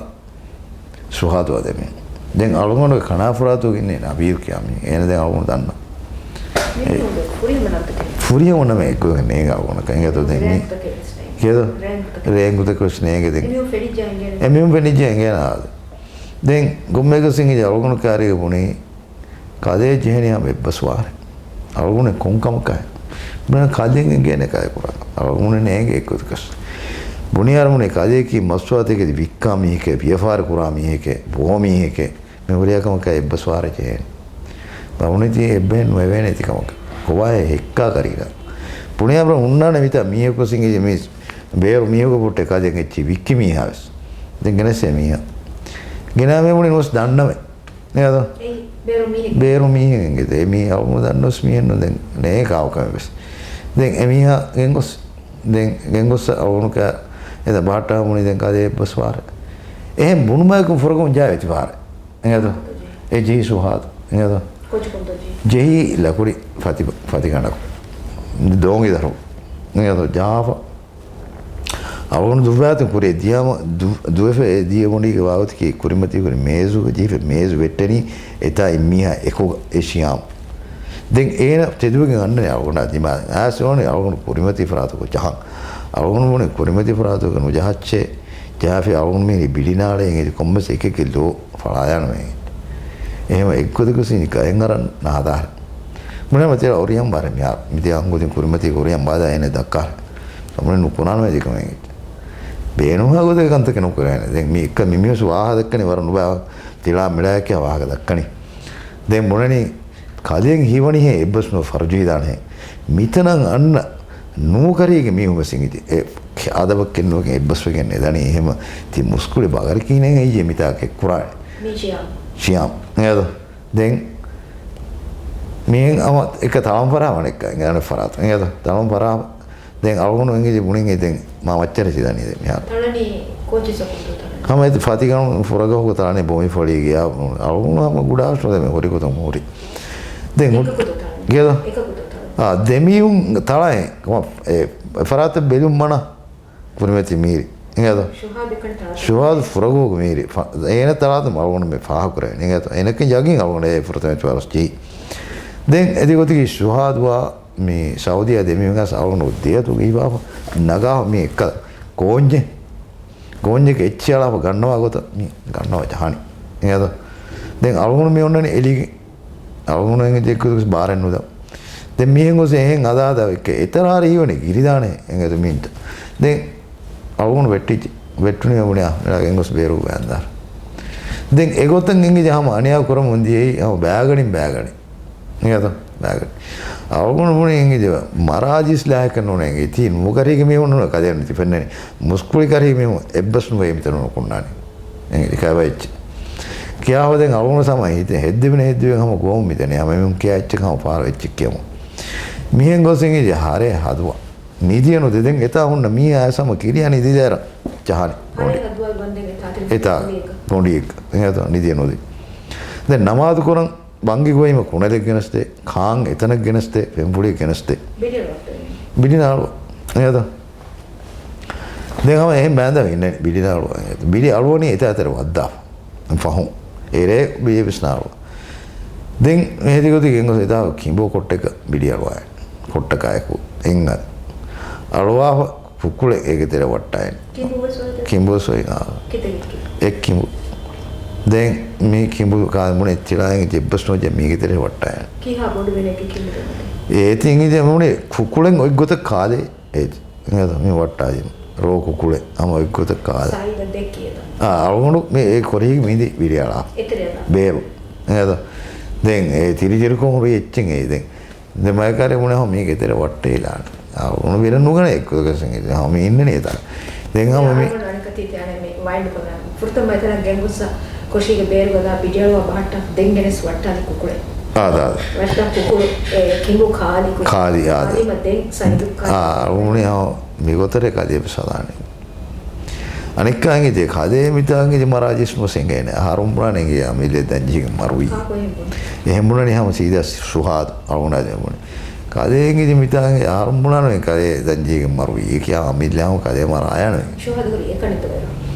ސުހާދު އާ ދެމީހުން. ދެން އަޅުގަނޑުގެ ކަނާފުރާތުގަ އިންނޭ ނަބީލް ކިޔާ މީހެއް. އޭނަ ދެން އަޅުގަނޑު ދަންނަ. މީހުންގެ ފުރިހަމަ ނަންތަކެއް. ފުރިހަމަ ނަމެއް އެއްގޮތަކަށް ނޭނގެ އަޅުގަނޑަކަށް. އިނގޭތޯ ދެން މީ. ރޭންކުތަކެއް ވެސް ނޭނގެ. ކިޔޭތޯ؟ ރޭންކުތަކެއް. ރޭންކުތަކެއް ވެސް ނޭނގެ ދެން. އެމީހުން ފެނިއްޖެ އެނގޭނެ. އެމީހުން ފެނިއްޖެ އެނގޭނެ އާދެ. ދެން ކޮންމެއަކަސް އިނގޭ އަޅުގަނޑު ކާރީގަ ބުނީ ކަލޭ ޖެހެނީ ހަމަ އެއްބަސްވާރެ. އަޅުގަނޑު ކޮން ކަމަކާ؟ ބުނާ ކަލޭ އެނގޭނެ ކަލޭ ކުރާ. އަޅުގަނޑު ނޭނގެ އެއްގޮތަކަސް. ބުނި އަރަމުނެ ކަލޭ ކީ މަސްވާތެކެތި ވިއްކާ މީހެކޭ، ވިޔަފާރި ކުރާ މީހެކޭ، ބޯ މީހެކޭ. މި ހުރިހާ ކަމަކާ އެއްބަސްވާރެ ޖެހޭނެ. ބަވުނިތީ އެއްބަހެއް ނުވެވޭނެ ތި ކަމަކަށް. ކޮބާހޭ ހެއްކާ ކަރީރާ؟ ބުނި އަރަމުން ހުންނާނެ މިތާ މީހަކު ސިނގި މީސް ބޭރު މީހަކު ބުއްޓެ ކަލޭ އެއްޗި ވިއްކި މީހާ ވެސް. ދެން ގެނެސް އެ މީހާ. ގެނާ މީހުން ނުވެސް ދަންނަވެ. އެއަދ؟ އެއީ ބޭރު މީހެއް. ބޭރު މީހެއް އެނގޭ. ދޭ މީ އަޅުގަނޑު ދަންނަވެސް މީހެއް ނޫން ދެން ނޭ ކާވަކަމެއް ވެސް. ދެން އެ މީހާ ގެންގޮސް. ދެން ގެންގޮސް އަޅުގަނޑު ކާ އެދަ ބާއްޓާ ބުނި ދެން ކާދޭ އެއްބަސް ވާރެ. އެހެން ބުނުމައަކުން ފުރަގަމުން ޖާ އެތި ވާރެ. އެއަދ؟ އެ ޖެހި ސުހާދު. އެއަދ؟ ކޮން ޖެހި؟ ޖެހި ލަކުޑި ފަތި، ފަތިގަނޑަކު. ދޯނގި ދަރު. އެއަދ؟ ޖާފަ. އަޅުގަނޑު ދުއްވާތުން ކުރިއަށް ދިޔާމަ، ދު-، ދުވެފަ އެ ދިޔަ ގޮނޑީގެ ވާގޮތަކީ ކުރިމަތީ ހުރި މޭޒުގަ ޖެހިފަ މޭޒު ވެއްޓެނީ އެތާ އެއްމީހާ އެކުގަ އެ ޝިޔާމް. ދެން އޭނަ ތެދުވެގެން އަންނަނީ އަޅުގަނޑާ ދިމާލަށް. އައިސް އޮންނަނީ އަޅުގަނޑު ކުރިމަތީ ފަރާތަކު ޖަހަން. އަޅުގަނޑު ބުނި ކުރިމަތީ ފަރާތަކު ނުޖަހައްޗޭ. ޖަހާފި އަޅުގަނޑު މިހިރީ ބިޑިނާޅޭ އިނގޭ ކޮންމެސް އެކެކެއް ލޯ ފަޅާޔާނުމޭ. އެހެން އެއްގޮތަކު ސިނި ގަޔަން އަރަން ނާދާރެ. މުނެ މަތިރ އޮރިޔަން ބާރެ މިހާރު. މިދިޔަ އަނގުދިން ކުރިމަތީ އޮރިޔަން ބާދާ އޭނެ ދައްކާ. އަމުނެ ނުކުނާނު މެދިކަމެއް އެއްޗެއް. ބޭނުންހާ ގޮތެއް ކަންތަކެއް ނުކުރޭނެ. ދެން މި އެއްކަ މި މީސް ވާހަ ދައްކަނީ ވަރަށް ނުބާ ތިޅާ މިޅާއެކޭ ވާހަކަ ދައްކަނީ. ދެން ބުނަނީ ކަލޭން ހީވަނީހޭ އެއްބަސް ނު ފަރުޖު ހިދާނެ. މިތަނަށް އަންނަ ނޫކަރީގެ މީހުން ވެސް އިނގިތި. އެ އަދަބަކެއް ނުވެގެން އެއްބަސްވެގެން ނެދަނީ. އެހެމަ ތި މުސްކުޅި ބަގަރަކީނެ އެއްޔޭ މިތާ ކެއްކުރާނެ. މީ ޝިޔާމް. ޝިޔާމް. އެއަދ؟ ދެން މިހެން އަމަ އެކަ ތަޅަން ފަރާ ވަނެއްކަ އެނގޭނެ ފަރާތު. އެއަދ؟ ތަޅަން ފަރާ. ދެން އަޅުގަނޑު އެނގިލި ބުނިން އެ ދެން މާ މައްޗަރެ ސިދަނީ ދެން މިހާރު. ތަޅަނީ ކޯޗި ސަކުންތު ތަޅަނީ. ހަމަ އެތި ފަތިގަނޑު ފުރަގަހުގަ ތަޅަނީ ބޮމި ފޮޅީގެ އަޅުގަނޑު ހަމަ ގުޑާ ސްޓޯ ދެމެ ހުރި ގޮތަށް ހުރި. ދެން ހު-، އެކަކު ދޯ ތަޅަނީ. ގެދޯ؟ އެކަކު ދޯ ތަޅަނީ. އާ، ދެމީހުން ތަޅައެއް. ކޮމަށް އެ ފަރާތަށް ބެލުން މަނާ. ކުރިމަތި މީރި. އިނގޭތޯ؟ ޝުހާދު ކަން ތާ. ޝުހާދު ފުރަގޯގު މީރި. ފަ-، އޭނަ ތަޅާތު އަޅުގަނޑު މި ފާހަގަކުރެވެނީ. އިނގޭތޯ؟ އޭނަކަށް ޔަގީން އަޅުގަނޑު އެ ފުރަތަމަ އެތުވާރަސް ޖެހި. ދެން އެދި ގޮތުގެ ޝުހާދުއާ މި ސައުދީއާ ދެމީހުން އަސް އަޅުގަނޑު ދެއަތުގެ ހިފާފަ ނަގާ މި އެއްކަލަ ކޯންޏެއް. ކޯންޏެއް އެއްޗި އަޅާފަ ގަންނަވާ ގޮތަށް މި ގަންނަވާ ޖަހާނީ. އިނގޭތޯ؟ ދެން އަޅުގަނޑު މި އޮންނަނީ އެލީގެ އަޅުގަނޑު އެނގި ދެއްކުދުސް ބާރެއް ނުދަ. ދެން މީހެއް ގޮސް އެހެން އަދާ އަދާ އެއްކެ އެތަރާރި ހީވަނީ ގިރިދާނެ އެނގޭތޯ މީންތަ. ދެން އަޅުގަނޑު ވެއްޓިއްޖެ. ވެއްޓުނީ މެ ބުނިޔާ މި ގެންގޮސް ބޭރު ވައިންދާ. ދެން އެގޮތަށް އެނގި ހަމަ އަނިޔާ ކުރަމުން ދިޔައީ ހަމަ ބާގަނޑިން ބާގަނޑި. އިނގޭތޯ؟ ބާގަނޑި. އަޅުގަނޑު ބުނި އެނގި މަރާޖިސް ލާހިކަ ނޫނޭ އެނގި. ތީ ނުގަރީގެ މީހުން ނޫނޭ ކަލޭން ތި ފެންނަނީ. މުސްކުޅި ކަރީ މީހުން އެއްބަސް ނުވޭ މިތަނުން ކުންނާނީ. އެނގި ކައިވަ އެއްޗެއް. ކިޔާފަ ދެން އަޅުގަނޑު ސަމަ ހިތެއް ހެއްދެވިނެ ހެއްދެވިން ހަމަ ގޮވަމުން މިދަނީ. ހަމަ އެމީހުން ކިޔާ އެއްޗެއް ހަމަ ފާރު އެއްޗެއް ކިޔަމުން. މިހެން ގޮސް އިނގި ހަރޭ ހަދުވާ. ނިދިޔަ ނުދެ ދެން އެތާ ހުންނަ މީހާ އައިސް ހަމަ ކިރިޔާ ނިދިދޭރަ ޖަހާނީ. ހަރޭ ހަދުވާ ގޮންދެން އެތާ ތިރި އެތާ ގޮނޑިއެއްގަ. ގޮނޑިއެއްގަ. އެހެން ނިދިޔަ ނުދި. ދެން ނަމާދު ކުރަން ވަންގި ގޮވީމަ ކުނެލެއް ގެނެސްދޭ، ކާން އެތަނަށް ގެނެސްދޭ، ފެންފުޅިއެއް ގެނެސްދޭ. ބިޑިއަޅު ވައްޓަވޭ. ބިޑި ނާޅު. އެހެން ދެން ހަމަ އެހެން ބާންދާ އިންނަނީ ބިޑި ނާޅު. ބިޑި އަޅުވަނީ އެތާ އެތެރެ ވައްދާފަ. ފަހުން. އެރޭ ބިޔެ ވިސްނާޅު. ދެން ހެދިގޮތި ގެންގޮސް އެތާ ކިނބޯ ކޮއްޓަކަށް ބިޑި އަޅުވާ. ކޮއްޓަކާއެކު. އެންގަ. އަޅުވާފަ ކުކުޅެއް އޭގެ ތެރެ ވައްޓާއިން. ކިނބުވެސް އޮތް. ކިނބުވެސް އޮތް، އާ. ކިތައް ކި؟ އެއް ކިނބު. ދެން މި ކިނބު ކާލެ ބުނެ ތިޅާއިން ޖެއްބަސް ނުވަޖެ މީގެ ތެރެ ވައްޓާއިން. ކީހާ ބޮޑު ބެނެއްގެ ކިނބު ދެން؟ އޭތި އިނގި ޖެ ބުނެ ކުކުޅެން އޮތް ގޮތަށް ކާލެ އޭތި. އެ މި ވައްޓާލި ރޯ ކުކުޅެއް ހަމަ އެއްގޮތަށް ކާލި. އާ، އަޅުގަނޑު މި އެ ކުރީގެ މިދި ވިރިއަޅާ. ބޭރު. އެ ދެން އެ ތިރިޖެރިކޮށް ހުރި އެއްޗެއް އެ ދެން. ދެން މައިކާރެ ބުނެ ހަމަ މީގެ ތެރެ ވައްޓެއް އިލާނެ. އަޅުގަނޑު ވެރެއް ނުގަނޭ އެއްކޮށް ހަމަ މި އިންނަނީ އެތާ. ދެން ހަމަ މި އަޅުގަނޑު އަނެކަތީ ތި އަނެއް މި ވައިންޑް ކޮށްލާ. ފުރަތަމަ އެތަނަށް ގެންގޮސްސަ ކޮށީގެ ބޭރުގަދާ ބިޑިއަޅުވާ ބަހައްޓާ ދެން ގެނެސް ވައްޓާލި ކުކުޅެއް. އާ، ދާ، ދާ. ވައްޓާ ކުކުޅު، އެ، ކިނބު ކާލި ކުކުޅު. ކާލި، އާ، ދާ. އަދި މަ ދެން ސައިދު ކާލި. އާ، އަޅުގަނޑު ހަމަ މިގޮތަށް ކަލޭ ބެސް ހަދާނެ. އަނެއްކާ އިނގޭ ކަލޭ މިތާ އިނގޭ މަރާ ޖިސްމު ސެނގޭނެ. އަހަރުން ބުނާނެ އިނގޭ އަމިއްލަ ދަންޖީގެ މަރުވީ. ކާކު އެހެން ބުނީ؟ އެހެން ބުނަނީ ހަމަ ސީދާ ސުހާދު އަޅުގަނޑާ ދެން ބުނީ. ކަލޭ އިނގޭ މިތާ އިނގޭ އަހަރުން ބުނާނެ ކަލޭ ދަންޖީގެ މަރުވީ. އެ ކިޔާ އަމިއްލަ ހަމަ ކަލޭ މަރާޔާނެ. ސުހާދު ހުރީ އެކަނިތު ވެރު.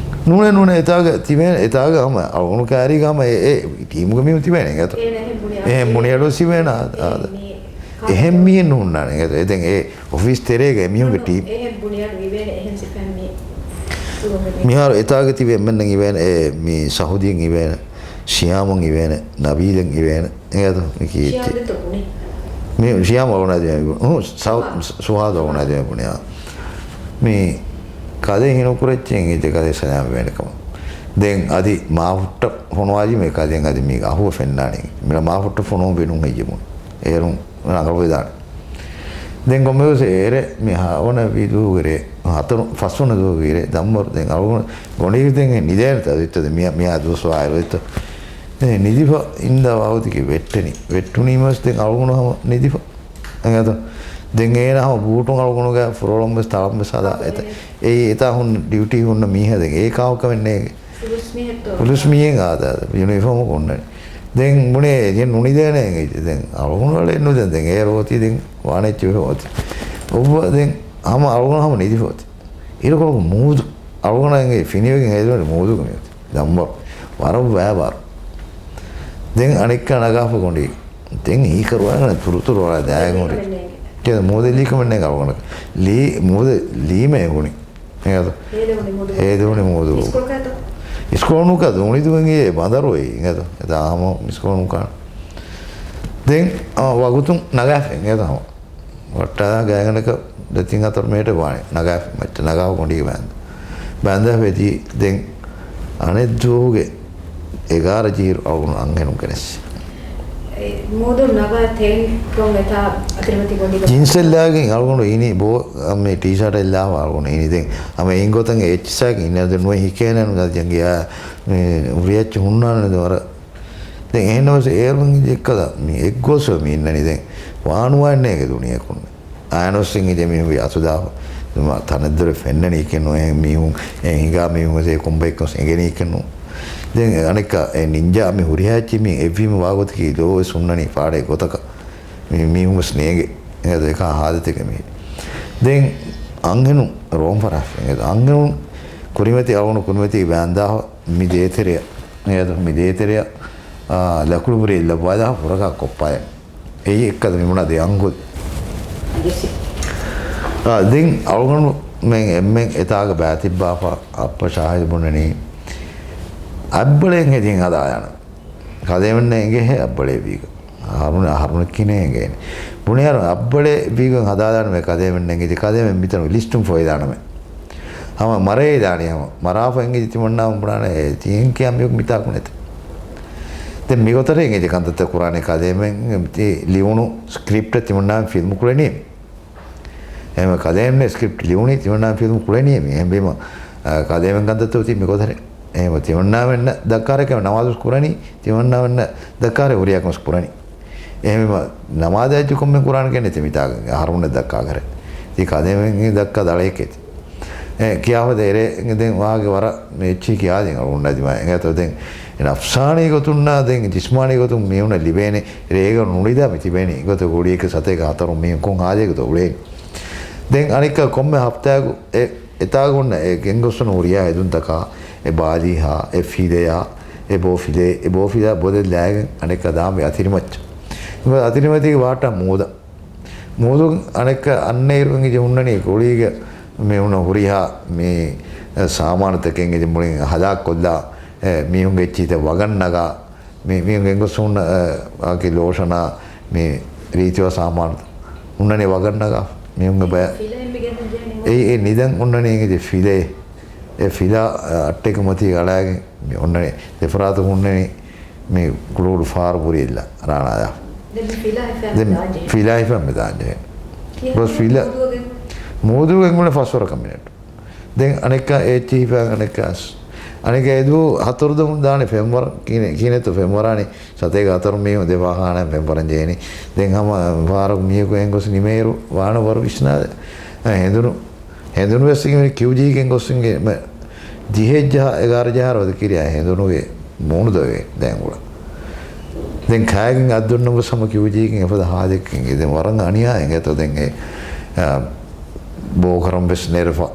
ނޫނޭ، ނޫނޭ، އެތާގަ ތިބޭނެ، އެތާގަ ހަމަ އަޅުގަނޑު ކާރީގަ ހަމަ އެ، އެ ޓީމުގެ މީހުން ތިބޭނެ އިނގޭތޯ. އޭނަ އެހެން ބުނި އެހެން ބުނި އަޑު ސިވޭނާ. އާ، އާ. އެހެން މީހެއް ނޫންނާނެ އިނގޭތޯ. އެ ދެން އެ އޮފީސް ތެރޭގަ އެމީހުންގެ ޓީމް. އެހެން ބުނި އަޑު އިވޭނެ އެހެން ސިފައިން މީ. މިހާރު އެތާގަ ތިބި އެންމެންނަށް އިވޭނެ، އެ، މި ސަހުދީން އިވޭނެ، ޝިޔާމުން އިވޭނެ، ނަބީލަށް އިވޭނެ. އެނގޭތޯ؟ މި ކީ ޝިޔާމް ދެންތޯ ބުނީ؟ މި ޝިޔާމް އަޅުގަނޑާ ދިމާ ބުނީ. ހު، ސަ، ސުހާ. ސުހާދު އަޅުގަނޑާ ދިމާ ބުނީ. އާ. މި ކަލޭ ހީނުކުރެއްޗެއް އިނގޭ ކަލޭ ސަލާމް ވޭނެ ކަމަށް. ދެން އަދި މާފުއްޓަށް ފޮނުވާލީމޭ ކަލޭ އަދި މީ އަހުވެ ފެންނާނީ. މި މާފުއްޓަށް ފޮނުވުން ބޭނުން ހެއްޔެވެ؟ އޭރުން ރަނގަޅުވެދާނެ. ދެން ކޮންމެވެސް އޭރެ މި ހަވަނަ ވިދޫގެ ރޭ، ހަތަރު ފަސްވަނަ ދުވަހުގެ ރޭ، ދަންވަރު ދެން އަޅުގަނޑު ގޮނޑީގެ ދެން ނިދޭނެތަ އޮތްތަ ދެ މިޔާ، މިޔާ ދުވަސް ވާއިރު އޮތްތަ. ދެން ނިދިފަ އިންދާ ވާގޮތަކީ ވެއްޓެނީ. ވެއްޓުނީމަސް ދެން އަޅުގަނޑު ހަމަ ނިދިފަ. އެނގޭތަ؟ ދެން އޭނަ ހަމަ ބޫޓުން އަޅުގަނޑުގެ ފުރޮޅަށް ވެސް ތަޅަން ވެސް ހަދާ އެތަ. އެއީ އެތާ ހުން ޑިއުޓީ ހުންނަ މީހާ ދެން އޭ ކާކު ކަމެއް ނޭނގެ. ފުލުސް މީހެއް އާދާ ޔުނީފޯމު ކޮންނަނީ. ދެން ބުނޭ އެ ނުނިދޭނެ އެނގޭ. ދެން އަޅުގަނޑު އަޅެ ނުދެން ދެން އޭރު އޮތީ ދެން ވާނެ އެއްޗެއް އޮތީ. އޮއްވަ ދެން ހަމަ އަޅުގަނޑު ހަމަ ނިދިފަ އޮތީ. އިރުކޮޅު މޫދު. އަޅުގަނޑަށް އެނގޭ ފިނިވެގެން ހޭދުނީ މޫދުގެ މިއޮތީ. ދަންވަރު. ވަރަށް ވައި ވަރު. ދެން އަނެއްކާ ނަގާފަ ގޮނޑީ. ދެން އީކަރުވާގަނެ ތުރުތުރު ވަރަށް ދާގެން ހުރި. މޫދެއް ލީކަމެއް ނޭނގެ އަޅުގަނޑަކަށް. ލީ، މޫދެއް ލީމަ އެނގުނީ. އެނގޭތަ؟ ހޭދެވުނީ މޫދު. ހޭދެވުނީ މޫދު. އިސްކޮޅު ކާތޯ؟ އިސްކޮޅު ނުކާ ދޫނިދުވެން އެ ބަނދަރު އެ އިނގޭތަ؟ އެތާ ހަމަ އިސްކޮޅު ނުކާ. ދެން، އާ، ވަގުތުން ނަގާފަ އިނގޭތަ ހަމަ. ވައްޓާ ގާތްގަނޑަކަށް ދެތިން ހަތަރު މިނެޓެއް ވާނެ. ނަގާފަ މައްޗަށް ނަގާފަ ގޮނޑީގެ ބާންދަ. ބާންދަ ވެދީ ދެން އަނެއް ދުވަހުގެ އެގާރަ ޖީރު އަޅުގަނޑު އަންހެނުން ގެނެސް. އެ، މޫދުން ނަގާ ތެން ކޮން އެތާ އަތިރިމަތި ގޮނޑިގަ. ޖިންސް އެއްލާގެން އަޅުގަނޑު އިނީ ބޯ، މި ޓީޝާޓް އެއްލާފަ އަޅުގަނޑު އިނީ. ދެން ހަމަ އެއިން ގޮތަށް އެއްޗިސާގެ އިންނަ ދެން ނުވެ ހިކޭނެ ނުދަ ޖަނގިޔާ، މި ރިޔައްޗި ހުންނާނެ ދެ ވަރަށް. ދެން އެހެންނަމަސް އޭރުން އެއްކަލަ މި އެއްގޮސް މި އިންނަނީ ދެން ވާނުވާން ނޭގެ ދުނިޔެކުން. އައިނަސް އިނގި މީހުން އަތުދާފަ. ތަނެއްދުރެ ފެންނަނީ ކެން ނު އެހެން މީހުން އެ ހިނގާ މީހުން އެ ކޮންބައެއްކަސް އެނގެނީ ކެން ނު. ދެން އަނެއްކާ އެ ނިންޖާ މި ހުރިހާ އެއްޗި މި އެއްވީމަ ވާގޮތަކީ ލޯ ވެސް ހުންނަނީ ފާޑެއް ގޮތަކަށް. މި މީހުން ވެސް ނޭނގެ. އެ ދެކާ ހާލަތެކެ މީ. ދެން އަންހެނުން ރޯން ފަރާފެން. އަންހެނުން ކުރިމަތި އަޅުގަނޑު ކުރިމަތީ ބާންދާހަ މި ދޭތެރެއަށް. އެ މި ދޭތެރެއަށް، އާ، ލަކުޑުބުރި އެއްލައްވާލާ ފުރަގާ ކޮއްޕާޔަށް. އެއީ އެއްކަލަ މި ބުނާ ދެ އަންގުލް. އާ، ދެން އަޅުގަނޑުމެން އެންމެން އެތާގަ ބާތިއްބާފަ އައްޕަ ޝާހިދު ބުނަނީ އަތްބަޅައެއް ހެދިން ހަދާލާނަން. ކަލޭމެންނަށް އެނގޭހޭ އަތްބަޅައެއް ވީގަ. އަހަރުން، އަހަރުން ކިނޭނގޭނެ. ބުނިހާރު އަތްބަޅައެއް ވީގަ ހަދާލާނަމޭ ކަލޭމެންނަށް އެނގިތި ކަލޭމެން މިތަނު ލިސްޓުން ފޮއިލާނަމޭ. ހަމަ މަރައިލާނީ ހަމަ. މަރާފަ އެނގިތި ތިމަންނާ ބުނާނެ އޭ ތީން ކިޔާ މިއޮކު މިތާކު ނެތެ. ދެން މިގޮތަށް އެނގިތި ކަންތައްތައް ކުރާނެ ކަލޭމެން ތި ލިޔުނު ސްކްރިޕްޓަށް ތިމަންނާ ފިލްމު ކުޅެނީ. އެހެންވެ ކަލޭމެން ސްކްރިޕްޓް ލިޔުނީ ތިމަންނާ ފިލްމު ކުޅެނީ މި. އެހެންވީމަ، އަ، ކަލޭމެން ކަންތައްތައް އޮތީ މިގޮތަށް. އެހެންވެ ތިމަންނާމެންނަށް ދައްކާރެކަމެ ނަމާދުސް ކުރަނީ، ތިމަންނާމެންނަށް ދައްކާރެ ހުރިހާ ކަމެސް ކުރަނީ. އެހެންވީމަ، ނަމާދާއެއްޗެއް ކޮންމެ ކުރާނެ ކެންނެތި މިތާގަ އަހަރުމެންނަށް ދައްކާކަރެ. ތީ ކަލޭމެން ދައްކާ ދަޅައެކޭތި. އެ، ކިޔާފަދަ އެރޭ ދެން ވާގެ ވަރަށް މެއްޗި ކިޔާދިން އަޅުގަނޑާ ދިމާ އެނގޭތޯ ދެން. އެ ނަފްސާނީ ގޮތުންނާ ދެން ޖިސްމާނީ ގޮތުން މީހުންނަށް ލިބޭނެ ރޭގަ ނުނިދާ މި ތިބޭނީ. އެގޮތަށް ގުޅިއެކެ ސަތޭކަ ހަތަރު މީހުން ކޮން ހާލެއްގަތޯ އުޅޭނީ. ދެން އަނެއްކާ ކޮންމެ ހަފްތާއަކު އެ، އެތާގަ އޮންނަ އެ ގެންގޮސްވަން ހުރިހާ ހެދުންތަކާ، އެ ބާލީހާ، އެ ފިލެޔާ، އެ ބޯ ފިލޭ، އެ ބޯ ފިލާ ބޮލެއް ލާގެން އަނެއްކާ ދާންވީ އަތިރިމައްޗަށް. އަތިރިމަތީގެ ވާޓާ މޫދަށް. މޫދުން އަނެއްކާ އަންނައިރު އިނގި ހުންނަނީ ކުޅީގަ މި ހުންނަ ހުރިހާ މި ސާމާނުތަކެއް އިނގި މުޅިން ހަލާކުކޮށްލާ، އެ، މީހުންގެ އެއްޗިހިތައް ވަގަށް ނަގާ، މި، މީހުން ގެންގޮސް ހުންނަ، އެ، އާކި ލޯޝަނާ، މި ރީތިވާ ސާމާނު ހުންނަނީ ވަގަށް ނަގާ. މީހުންގެ ބަޔަށް. ފިލައެއް މި ގެންދަން ޖެހެނީ އެއީ އެ ނިދަން އޮންނަނީ އިނގޭ ފިލައެއް. އެ ފިލާ، އަ، އައްޓެއްގެ މަތީގަ އަޅާގެން މި އޮންނަނީ ދެފަރާތަށް ހުންނަނީ މި ކުޅު ކުޅު ފާރު ބުރި އެއްލާ ރާނާދާ. ދެން މި ފިލާ ހިފަން ދާން ޖެހޭ. ފިލާ ހިފަން މި ދާން ޖެހޭ. ކިހިނެއް ގޮސް ފިލާ މޫދޫގެ އެނގުނެ ފަސްވަރަކަށް މިނެޓް. ދެން އަނެއްކާ އެއްޗިހި ފައިން އަނެއްކާ އަނެއްކާ އެދު ހަތަރު ދަމުން ދާނެ ފެންވަރަށް ކިހިނެއްތޯ ފެންވަރާނީ ސަތޭކަ ހަތަރު މީހުން ދެ ފާހާނަ ފެންވަރަން ޖެހެނީ. ދެން ހަމަ ފާރަކު މީހަކު އެނގޮސް ނިމޭއިރު ވާނަ ވަރު ވިސްނާ ހެނދުނު ހެނދުނު ވެސް ކިޔުޖީގެން ގޮސް އިނގޭ ދިހައެއް ޖަހާ އެގާރަ ޖަހާ ވަދެ ކިރިޔާ ހެނދުނުގެ މޫނު ދޮވެ ދެން ގުޅަ. ދެން ކާގެން އައްދުންނަ ގޮސް ހަމަ ކިޔުޖީގެން އެފަދަ ހާދައެއް އިނގޭ. ދެން ވަރަށް އަނިޔާ އިނގޭތޯ ދެން އެ، އާ، ބޯކަރަން ވެސް ނެރެފަ.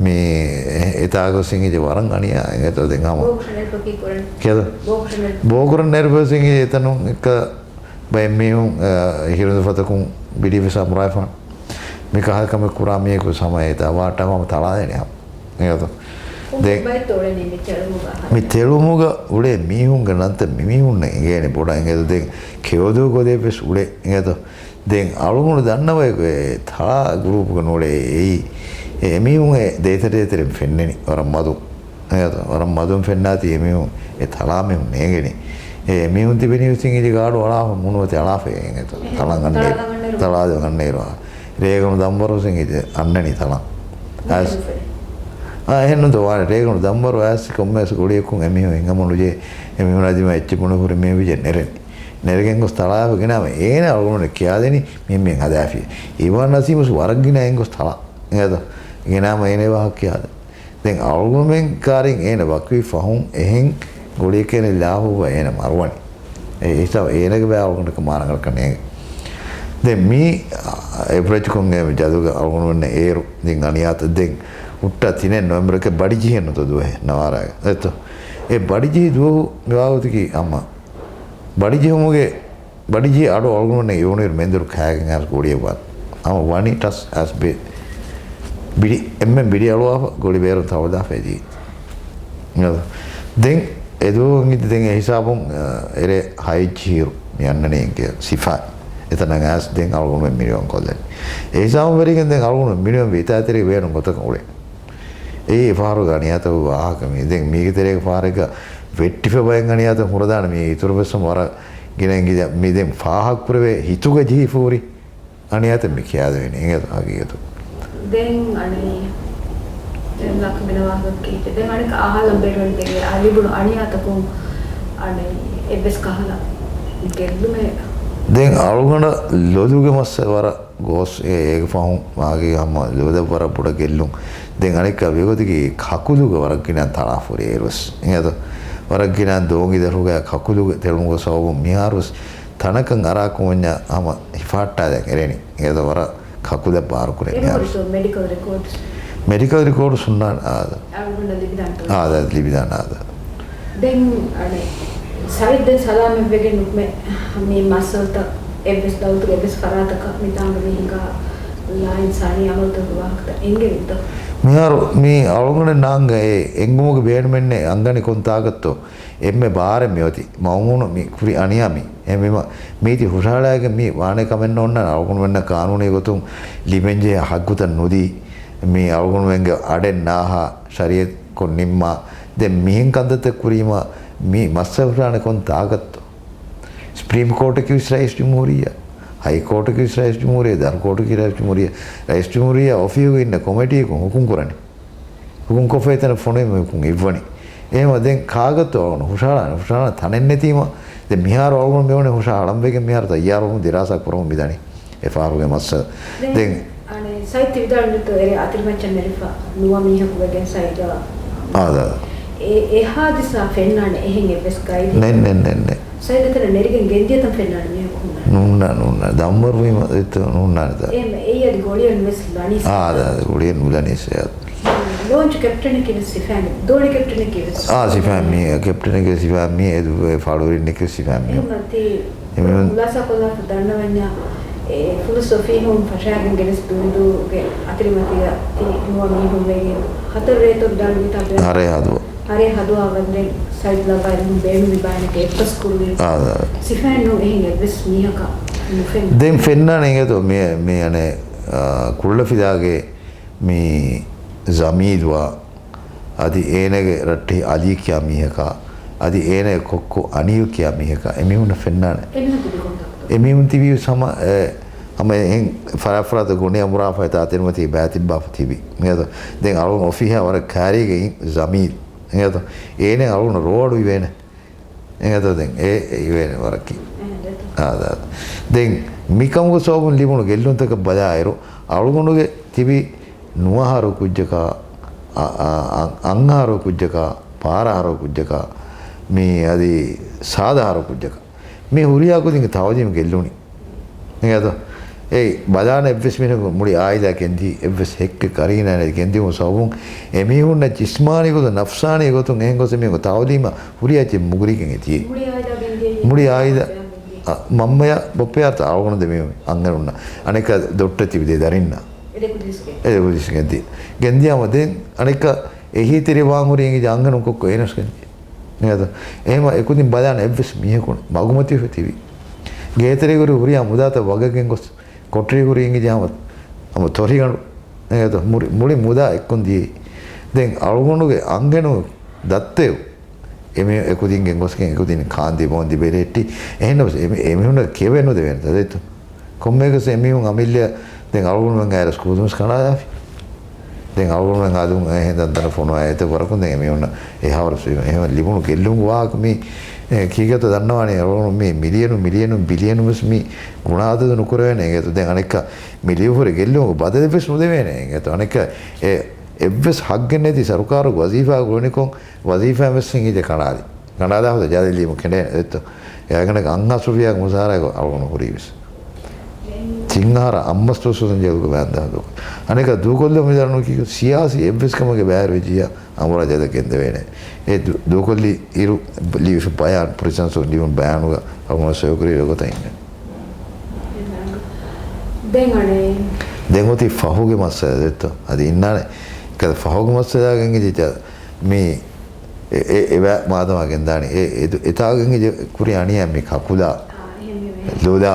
މި އެތާ ގޮސް އިނގޭ ވަރަށް އަނިޔާ އިނގޭތޯ ދެން ހަމަ. ބޯކަށަ ނެރެފަ ކީ ކުރަން؟ ކިޔަދޯ؟ ބޯކަށަ ނެރެ- ބޯކުރަން ނެރެފަ އިނގޭ އެތަނުން އެއްކަ ބައެއް މީހުން، އަ، ހިރުނދު ފަތަކުން ބިޑި ވެސް އަމުރާފާން. މި ކަހަލަ ކަމެއް ކުރާ މީހަކު ސަމަ އެތާ ވާޓާ ހަމަ ތަޅާދޭނެ ހަމަ. އިނގޭތޯ؟ ދެން ބައެއް ތޯޅެނީ މި ތެޅުމުގަ އަހަރެން. މި ތެޅުމުގަ އުޅޭ މީހުންގެ ނަންތައް މި މީހުންނަށް އިނގޭނެ ބޮޑަށް އިނގޭތޯ. ދެން ކެޔޮދޫ ގޮދެއް ވެސް އުޅޭ އިނގޭތޯ. ދެން އަޅުގަނޑު ދަންނަވައި ތަޅާ ގްރޫޕްގަ ނޫޅޭ އެއީ. އެ މީހުން އެ ދޭތެރޭތެރެން ފެންނެނީ ވަރަށް މަދު. އެ ވަރަށް މަދުން ފެންނާތީ އެމީހުން އެ ތަޅާ މީހުން ނޭނގެނީ. އެ މީހުން ތިބެނީ ވެސް އިނގިލި ގާޑު އަޅާފަ މޫނުމަތި އަޅާފަ އެނގޭތޯ. ތަޅަން އަންނައިރު. ތަޅާ އަންނައިރު. ރޭގަނޑު ދަންވަރު ވެސް އިނގިލި އަންނަނީ ތަޅަން. އާސް. އާ، އެހެންނުތޯ ވާނެ ރޭގަނޑު ދަންވަރު އާސް ކޮންމެވެސް ގުޅިއަކުން އެމީހުން ހިނގަމުނުޖެ އެމީހުނާ ދިމާ އެއްޗެއް ބުނެ ހުރި މީ ވިޖެ ނެރެނީ. ނެރެގެން ގޮސް ތަޅާފަ ގެނާމަ އޭނަ އަޅުގަނޑު ކިޔާދެނީ މި މި ހަދާފި. އިވާން ނަސީމުސް ވަރަށް ގިނަ އެންގޮސް ތަޅާ. އެނގޭތޯ؟ ގެނާމަ އޭނަ ވާހަކަ ކިޔާދެނީ. ދެން އަޅުގަނޑުމެން ކާރިން އޭނަ ވަކިވި ފަހުން އެހެން ގުޅިއެކޭނެ ލާހުއްވަ އޭނަ މަރުވަނީ. އެ ހިސާބަށް އޭނަގެ ބައި އަޅުގަނޑަކަށް މާނަ ގަނޑަކަށް ނޭނގެ. ދެން މީ އެވްރެޖްކޮށް އެ ޖަލުގަ އަޅުގަނޑުމެންނަށް އޭރު ދިން އަނިޔާތައް ދެން ހުއްޓާ ތިނެއް ނޮވެމްބަރަކަށް ބަޑިޖެހި ނުތޯ ދުވަހެއް ނަވާރާގަ. އެތޯ؟ އެ ބަޑިޖެހި ދުވަހު މިވާގޮތަކީ އަމަ ބަޑިޖެހުމުގެ ބަޑިޖެހި އަޑު އަޅުގަނޑުމެން އެ އިވުނުއިރު މެންދުރު ކާގެން އައިސް ގުޅިއަށް ވާން. ހަމަ ވަނީ ޓަސް އައިސް ބޭ. ބިޑި، އެންމެން ބިޑި އަޅުވާފަ ގުޅި ބޭރުން ތަޅުދާފަ އެދީ. ދެން އެދުވަހު އިނގިތި ދެން އެ ހިސާބުން، އަ، އެރޭ ހައެއް ޖިހިރު މި އަންނަނީ އިނގޭ ސިފާ. އެތަނަށް އައިސް ދެން އަޅުގަނޑުމެން މިނިވަން ކޮށްލަނީ. އެ ހިސާބުން ވެރިގެން ދެން އަޅުގަނޑު މިނިވަން ވެ އިތާތެރޭ ބޭނުން ގޮތަކަށް އުޅޭ. އެއީ އެ ފަހަރުގެ އަނިޔާތަކުގެ ވާހަކަ މީ. ދެން މީގެ ތެރޭގެ ފަހަރެއްގަ ވެއްޓިފަ ބައެއް އަނިޔާތައް ހުރެދާނެ މީ އިތުރު ވެސް ވަރަށް ގިނަ އިނގިލި މި ދެން ފާހަގަކުރެވޭ ހިތުގަ ޖެހިފަ ހުރި އަނިޔާތައް މި ކިޔާދެވޭނެ އިނގޭތޯ ހަގީގަތު. ދެން އަނެއް ދެން ލާކު ގިނަ ވާހަކަ ކީއްޗެއް؟ ދެން އަނެއް އަހާލަން ބޭނުން ދެން އެ ލިބުނު އަނިޔާތަކުން އަނެއް އެއްވެސް ކަހަލަ ގެއްލުމެއް؟ ދެން އަޅުގަނޑަށް ލޮލުގެ މައްސަލަ ވަރަށް ގޯސް އެ، އޭގެ ފަހުން މާގެ ހަމަ ލޯތައް ވަރަށް ބޮޑަށް ގެއްލުން. ދެން އަނެއްކާ ވެގޮތަކީ ކަކުލުގެ ވަރަށް ގިނަ ތަޅާފަ ހުރި އޭރުވެސް. އިނގޭތޯ؟ ވަރަށް ގިނަ ދޯންގި ދަށުގަ ކަކުލުގެ ތެޅުމުގެ ސަބަބުން މިހާރުވެސް ތަނަކަށް އަރާ ކުމަންޏާ ހަމަ ހިފަހައްޓާލަން އެރެނީ. އިނގޭތޯ ވަރަށް ކަކުލަށް ބާރުކުރޭ މިހާރު. މެޑިކަލް ރެކޯޑްސް؟ މެޑިކަލް ރެކޯޑްސް ހުންނާނެ އާދަ. އަޅުގަނޑަށް ލިބިދާނެތޯ؟ އާދަ، ލިބިދާނެ އާދަ. ދެން އަނެއް ސައިދް ދެން ސަލާމަތްވެގެން ނުކުމެ މި މައްސަލަތައް އެއްވެސް ދައުލަތުގެ އެއްވެސް ފަރާތަކަށް މިތާނގަ މި ހިނގާ ލާ އިންސާނީ އަމަލުތަކުގެ ވާހަކަތައް އެނގެވިތޯ؟ މިހާރު މި އަޅުގަނޑެއް ނާންގަ އެ އެނގުމުގެ ބޭނުމެއްނެއް އަންގަނީ ކޮން ތާކަށްތޯ؟ އެންމެ ބާރެއް މިއޮތީ. މައުމޫނު މި ކުރި އަނިޔާ މީ. އެހެންވީމަ މީތި ހުށަހަޅާގެން މީ ވާނެ ކަމެއް ނޯންނާނެ. އަޅުގަނޑުމެންނަށް ޤާނޫނީ ގޮތުން ލިބެންޖެހޭ ޙައްޤުތައް ނުދީ، މީ އަޅުގަނޑުމެންގެ އަޑެއް ނާހާ ޝަރީޢަތްކޮށް ނިންމާ، ދެން މިހެން ކަންތައްތައް ކުރީމަ މީ މައްސަލަ ހުށަހަޅާނެ ކޮން ތާކަށްތޯ؟ ސްޕްރީމް ކޯޓަކީ ވެސް ރައީސް ޖުމްހޫރިއްޔާ، ހައި ކޯޓަކީ ވެސް ރައީސް ޖުމްހޫރިއްޔާ، ދަރު ކޯޓަކީ ރައީސް ޖުމްހޫރިއްޔާ، ރައީސް ޖުމްހޫރިއްޔާ އޮފީހުގަ އިންނަ ކޮމިޓީއަކުން ޙުކުމް ކުރަނީ. ޙުކުމް ކޮށްފަ އެތަނަށް ފޮނުވީމަ ޙުކުމް އިއްވަނީ. އެހެންވީމަ ދެން ކާގަތޯ އަޅުގަނޑު ހުށަހަޅާނެ؟ ހުށަހަޅާނެ ތަނެއް ނެތީމަ. ދެން މިހާރު އަޅުގަނޑު މިއޮންނަނީ ހުށަހަޅަން ވެގެން މިހާރު ތައްޔާރުވަމުން ދިރާސާ ކުރަމުން މިދަނީ އެ ފަހަރުގެ މައްސަލަ. ދެން ދެން އަނެއް ސައިދް ތި ވިދާޅުވިތޯ އެރޭ އަތިރިމައްޗަށް ނެރެފަ ނުވަ މީހަކު ވެގެން ސައިދާ. އާދަ. އެ، އެ ހާދިސާ ފެންނާނެ އެހެން އެއްވެސް ގައިދެއް؟ ނެއް، ނެއް، ނެއް، ނެއް. ސައިދް އެތަނަށް ނެރިގެން ގެންދިޔަތަން ފެންނާނެ މީހަކު ހުންނާނެ؟ ނޫންނާ، ނޫންނާ. ދަންވަރުވީމަ އެތަން ނޫންނާނެތާ. އެހެން އެއީ އަދި ގޮޅިއެއް ނުވެސް ލަނީ. އާ، އާދަ، އާދަ، ގޮޅިއެއް ނުލަނީ ސައިދް. ލޯންޗު ކެޕްޓަނަކީ ވެސް ސިފައިން، ދޯނި ކެޕްޓަނަކީ ވެސް. އާ، ސިފައިން މީ، ކެޕްޓަނަކީ ސިފައިން މީ، އެ ދުވެ ފާޅުވެރިންނަކީ ސިފައިން މީ. އެހެން މަތީ އެމީހުން ހުޅާސާ ކޮށްލާފަ ދަންނަވަންޏާ، އެ ފުލުސް އޮފީހުން ފަށާގެން ގެނެސް ދުނިދޫގެ އަތިރިމަތީގަ ތި ނުވަ މީހުން ވެގެން ހަތަރު ރޭތައް ދަނޑު ވިތާ ހަރޭ ހަދުވަ. ހަރޭ ހަދުވާ ވަންދެން ސައިދް ލައްވާ އެމީހުން ބޭނުމި ބާނެކެ އެއްބަސް ކުރުވި. އާ، އާ. ސިފައިން ނޫން އެހެން އެއްވެސް މީހަކަށް ނުފެން. ދެން ފެންނާނެ އިނގޭތޯ މި، މި އަނެއް، އާ، ކުޅަފިލާގެ މި ޖަމީލް ވާ، އަދި އޭނަގެ ރައްޓެހި އަލީ ކިޔާ މީހަކާ، އަދި އޭނަގެ ކޮއްކޮ އަނީލް ކިޔާ މީހަކާ އެމީހުންނަށް ފެންނާނެ. އެމީހުން ތިބި ކޮންތާކުތަ؟ އެމީހުން ތިބީ ހަމަ، އެ، ހަމަ އެހެން ފަރާތް ފަރާތަށް ގޮނޑި އަނބުރާފަ އެތާ ތެރެމަތީ ބައިތިއްބާފަ ތިބި. އިނގޭތޯ؟ ދެން އަޅުގަނޑު އޮފީހާ ވަރަށް ކައިރީގައި ޖަމީލް. އިނގޭތޯ؟ އޭނަ އަޅުގަނޑަށް ރޯ އަޑު އިވޭނެ. އެނގޭތޯ ދެން އެ، އެ އިވޭނެ ވަރަކީ. އާ، ދާ، ދާ. ދެން މިކަމުގެ ސަބަބުން ލިބުނު ގެއްލުންތަކަށް ބަލާއިރު، އަޅުގަނޑުގެ ތިބި ނުވަހަރު ކުއްޖަކާ، އަ، އަ، އަ، އަށްއަހަރު ކުއްޖަކާ، ބާރަ އަހަރު ކުއްޖަކާ، މި އަދި ސާދަ އަހަރު ކުއްޖަކާ، މި ހުރިހާ ކުދިންގެ ތައުލީމު ގެއްލުނީ. އިނގޭތޯ؟ އެއީ ބަލާނެ އެއްވެސް މީހަކު މުޅި އާއިލާ ގެންދީ، އެއްވެސް ހެއްކެއް ކަރީނާ ނެތި ގެންދިއުމު ސަބަބުން އެމީހުންނަށް ޖިސްމާނީ ގޮތުން، ނަފްސާނީ ގޮތުން އެހެން ގޮސް އެމީހުން ތައުލީމަށް ހުރިހާ އެއްޗެއް މުގުރިގެން އެތި. މުޅި އާއިލާ ގެންދިޔައީ މުޅި އާއިލާ، އަ، މަންމަޔާ ބޮއްޕަޔާ އަޅުގަނޑު ދެމީހުން އަންހެނުންނަށް. އަނެއްކާ ދޮށްޓަށް ތިބި ދެ ދަރިންނަށް. އެ ދެ ކުދިސްގެ. އެ ދެ ކުދިސް ގެންދި. ގެންދިޔާމަ ދެން އަނެއްކާ އެހީތެރި ވާން ހުރި އިނގި އަންހެނުން ކޮއްކޮ އޭނަސް ގެންދި. ނޭދ؟ އެހެމަ އެކުދިން ބަލާން އެއްވެސް މީހަކު މަގުމަތިވެ ތިބި. ގޭތެރޭގަ ހުރި ހުރިހާ މުދާތައް ވަގަށް ގެންގޮސް ކޮޓަރީ ހުރި އިނގި ޖާމަ ހަމަ ތޮރިގަނޑު. ނޭދ؟ މުޅި، މުޅި މުދާ އެއްކުން ދިޔައީ. ދެން އަޅުގަނޑުގެ އަންހެނު ދައްތަޔު އެމީ އެކުދިން ގެންގޮސްގެން އެކުދިން ކާންދި ބޯންދި ބެލެއްޓި. އެހެންނަމަސް އެމީ، އެމީހުންނަށް ކިޔަވެ ނުދެވޭނެ ތަދެއްތޯ. ކޮންމެއަކަސް އެމީހުން އަމިއްލަ ދެން އަޅުގަނޑުމެން އައިރަސް ކޫދުމަސް ކަނޑާލާފި. ދެން އަޅުގަނޑުމެން އަލުން އެހެން ދަންދަނަ ފޮނުވާ އެތައް ވަރަކުން ދެން އެމީހުންނަށް އެހާވަރު ސުވީމަ. އެހެން ލިބުނު ގެއްލުން ވާހަކަ މީ، އެ، ކީގަތަ ދަންނަވާނީ އަޅުގަނޑު މީ މިލިޔަނު، މިލިޔަނު، ބިލިޔަނު ވެސް މީ ގުނަ އަދަދު ނުކުރެވޭނެ އިނގޭތޯ. ދެން އަނެއްކާ މި ލިޔުފުރި ގެއްލުމުގެ ބަދަލެއް ވެސް ނުދެވޭނެ އިނގޭތޯ. އަނެއްކާ އެ، އެއްވެސް ހައްގެއް ނެތި ސަރުކާރުގެ ވަޒީފާ ގުޅުނިކޮށް ވަޒީފާ ވެސް އިނގިލި ކަނޑާލި. ކަނޑާލާ ހުދަ ޖަލިލީމު ކެނޑޭ އެއްތޯ. އެ އަގަނޑަކަށް އަންހާސް ރުފިޔާގެ މުސާރައިގަ އަޅުގަނޑު ހުރީވެސް. ތިން އަހަރަށް އަށް މަސް ދުވަސް ހުދަން ޖަލުގަ ބަޔާން ދާ ދޫކޮށް. އަނެކަ ދޫކޮށްލަމުން މިދަނީ ކީކު ސިޔާސީ އެއްވެސް ކަމެއްގެ ބައިވެރިވެއްޖިއްޔާ އަނބުރާ ޖަލަށް ގެންދެވޭނެ. އެ ދޫ-، ދޫކޮށްލި އިރު ލިޔުފި ބަޔާން، ޕްރިސަންސުން ލިޔުނު ބަޔާނުގަ އަޅުގަނޑު ސޮއިކުރި ރޮގޮތަށް އިންނަން. ދެން އަނެއް. ދެން އޮތީ ފަހުގެ މައްސަލަ ދެއްތޯ. އަދި އިންނާނެ. ކަދަ ފަހުގެ މައްސަލަ ގެންގި ޖިތަ މި އެ، އެ، އެވަ މާދަމާ ގެންދާނީ. އެ، އެ، އެތާގެން ޖެ-، ކުރި އަނިޔާ މި ކަކުލާ، ލޮލާ،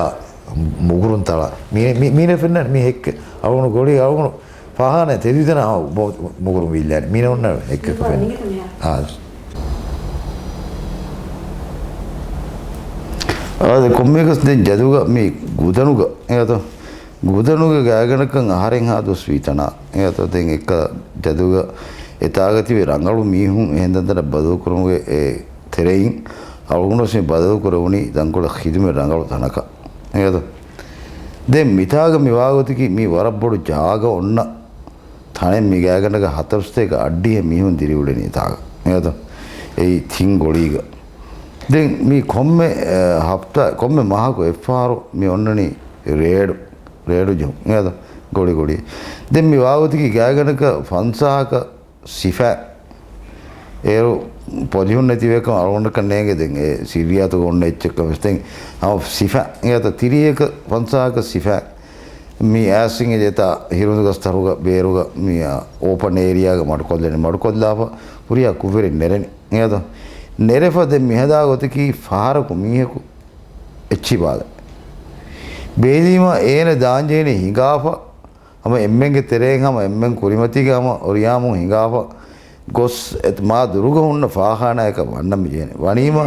މުގުރުން ތަޅާ. މީ، މީ، މީނަ ފެންނަ މި ހެއްކެ. އަޅުގަނޑު ގޮޅި، އަޅުގަނޑު ފާހާނަ ތެދުތަނާ މު-، މުގުރުން ވިއްލާނެ. މީނަ އޮންނަ ހެއްކެ ފެން. އާ. އާދެ، ކޮންމެއަކަސް ދެން ޖަދުގަ މި ގުދަނުގަ އެގަތޯ. ގުދަނުގެ ގާތްގަނޑަކަށް އަހަރެން ހާ ދުވަސް ވީތަނާ. އެގަތޯ ދެން އެއްކަ ޖަދުގަ އެތާގަ ތިބި ރަނގަޅު މީހުން އެހެން ދަންދަނަށް ބަދަލުކުރުމުގެ އެ ތެރެއިން އަޅުގަނޑު ވެސް މި ބަދަލުކުރެވުނީ ދަންކޮޅެއް ޚިދުމަތް ރަނގަޅު ތަނަކަށް. އެގަތޯ. ދެން މިތާގަ މި ވާގޮތަކީ މީ ވަރަށް ބޮޑު ޖާގަ އޮންނަ ތަނެއް. މި ގާތްގަނޑަކަށް ހަތަރު ސަތޭކަ އައްޑިހަ މީހުން ދިރިއުޅެނީ ތާގަ. އެގަތޯ. އެއީ ތިން ގޮޅީގަ. ދެން މީ ކޮންމެ، އެ، ހަފްތާ، ކޮންމެ މަހަކު އެއްފަހަރު މި އޮންނަނީ ރޭޑު، ރޭޑު ޖެހުން. އެއް ގޮޅި ގޮޅި. ދެން މި ވާގޮތަކީ ގާތްގަނޑަކަށް ފަންސާހަކަށް ސިފައިން. އޭރު ޕޮޒިޝަން ނެތިވޭކަމަށް އަޅުގަނޑަކަށް ނޭނގެ ދެން އެ ސިރިއާތުގަ އޮންނަ އެއްޗެއްކަ ވެސް ދެން ހަމަ ސިފައިން. އެއް ތިރީހަކަށް ފަންސާހަކަށް ސިފައިން. މި އާސިން އެ ޖެތާ ހިރުނުގަސްތަރުގަ ބޭރުގަ މި އޯޕަން އޭރިއާގަ މަޑުކޮށްލެނީ. މަޑުކޮށްލާފަ ހުރިހާ ކުށްވެރިން ނެރެނީ. އެއް ނެރެފަ ދެން މިހަދާ ގޮތަކީ ފަހަރަކު މީހަކު އެއްޗި ބާލަ. ބޭލީމަ އޭނަ ދާންޖެހެނީ ހިނގާފަ، ހަމަ އެންމެންގެ ތެރެއިން ހަމަ އެންމެން ކުރިމަތީގަ ހަމަ އޮރިޔާމުން ހިނގާފަ ގޮސް އެ މާ ދުރުގަ ހުންނަ ފާޚާނާއަކަށް ވަންނަން މި ޖެހެނީ. ވަނީމަ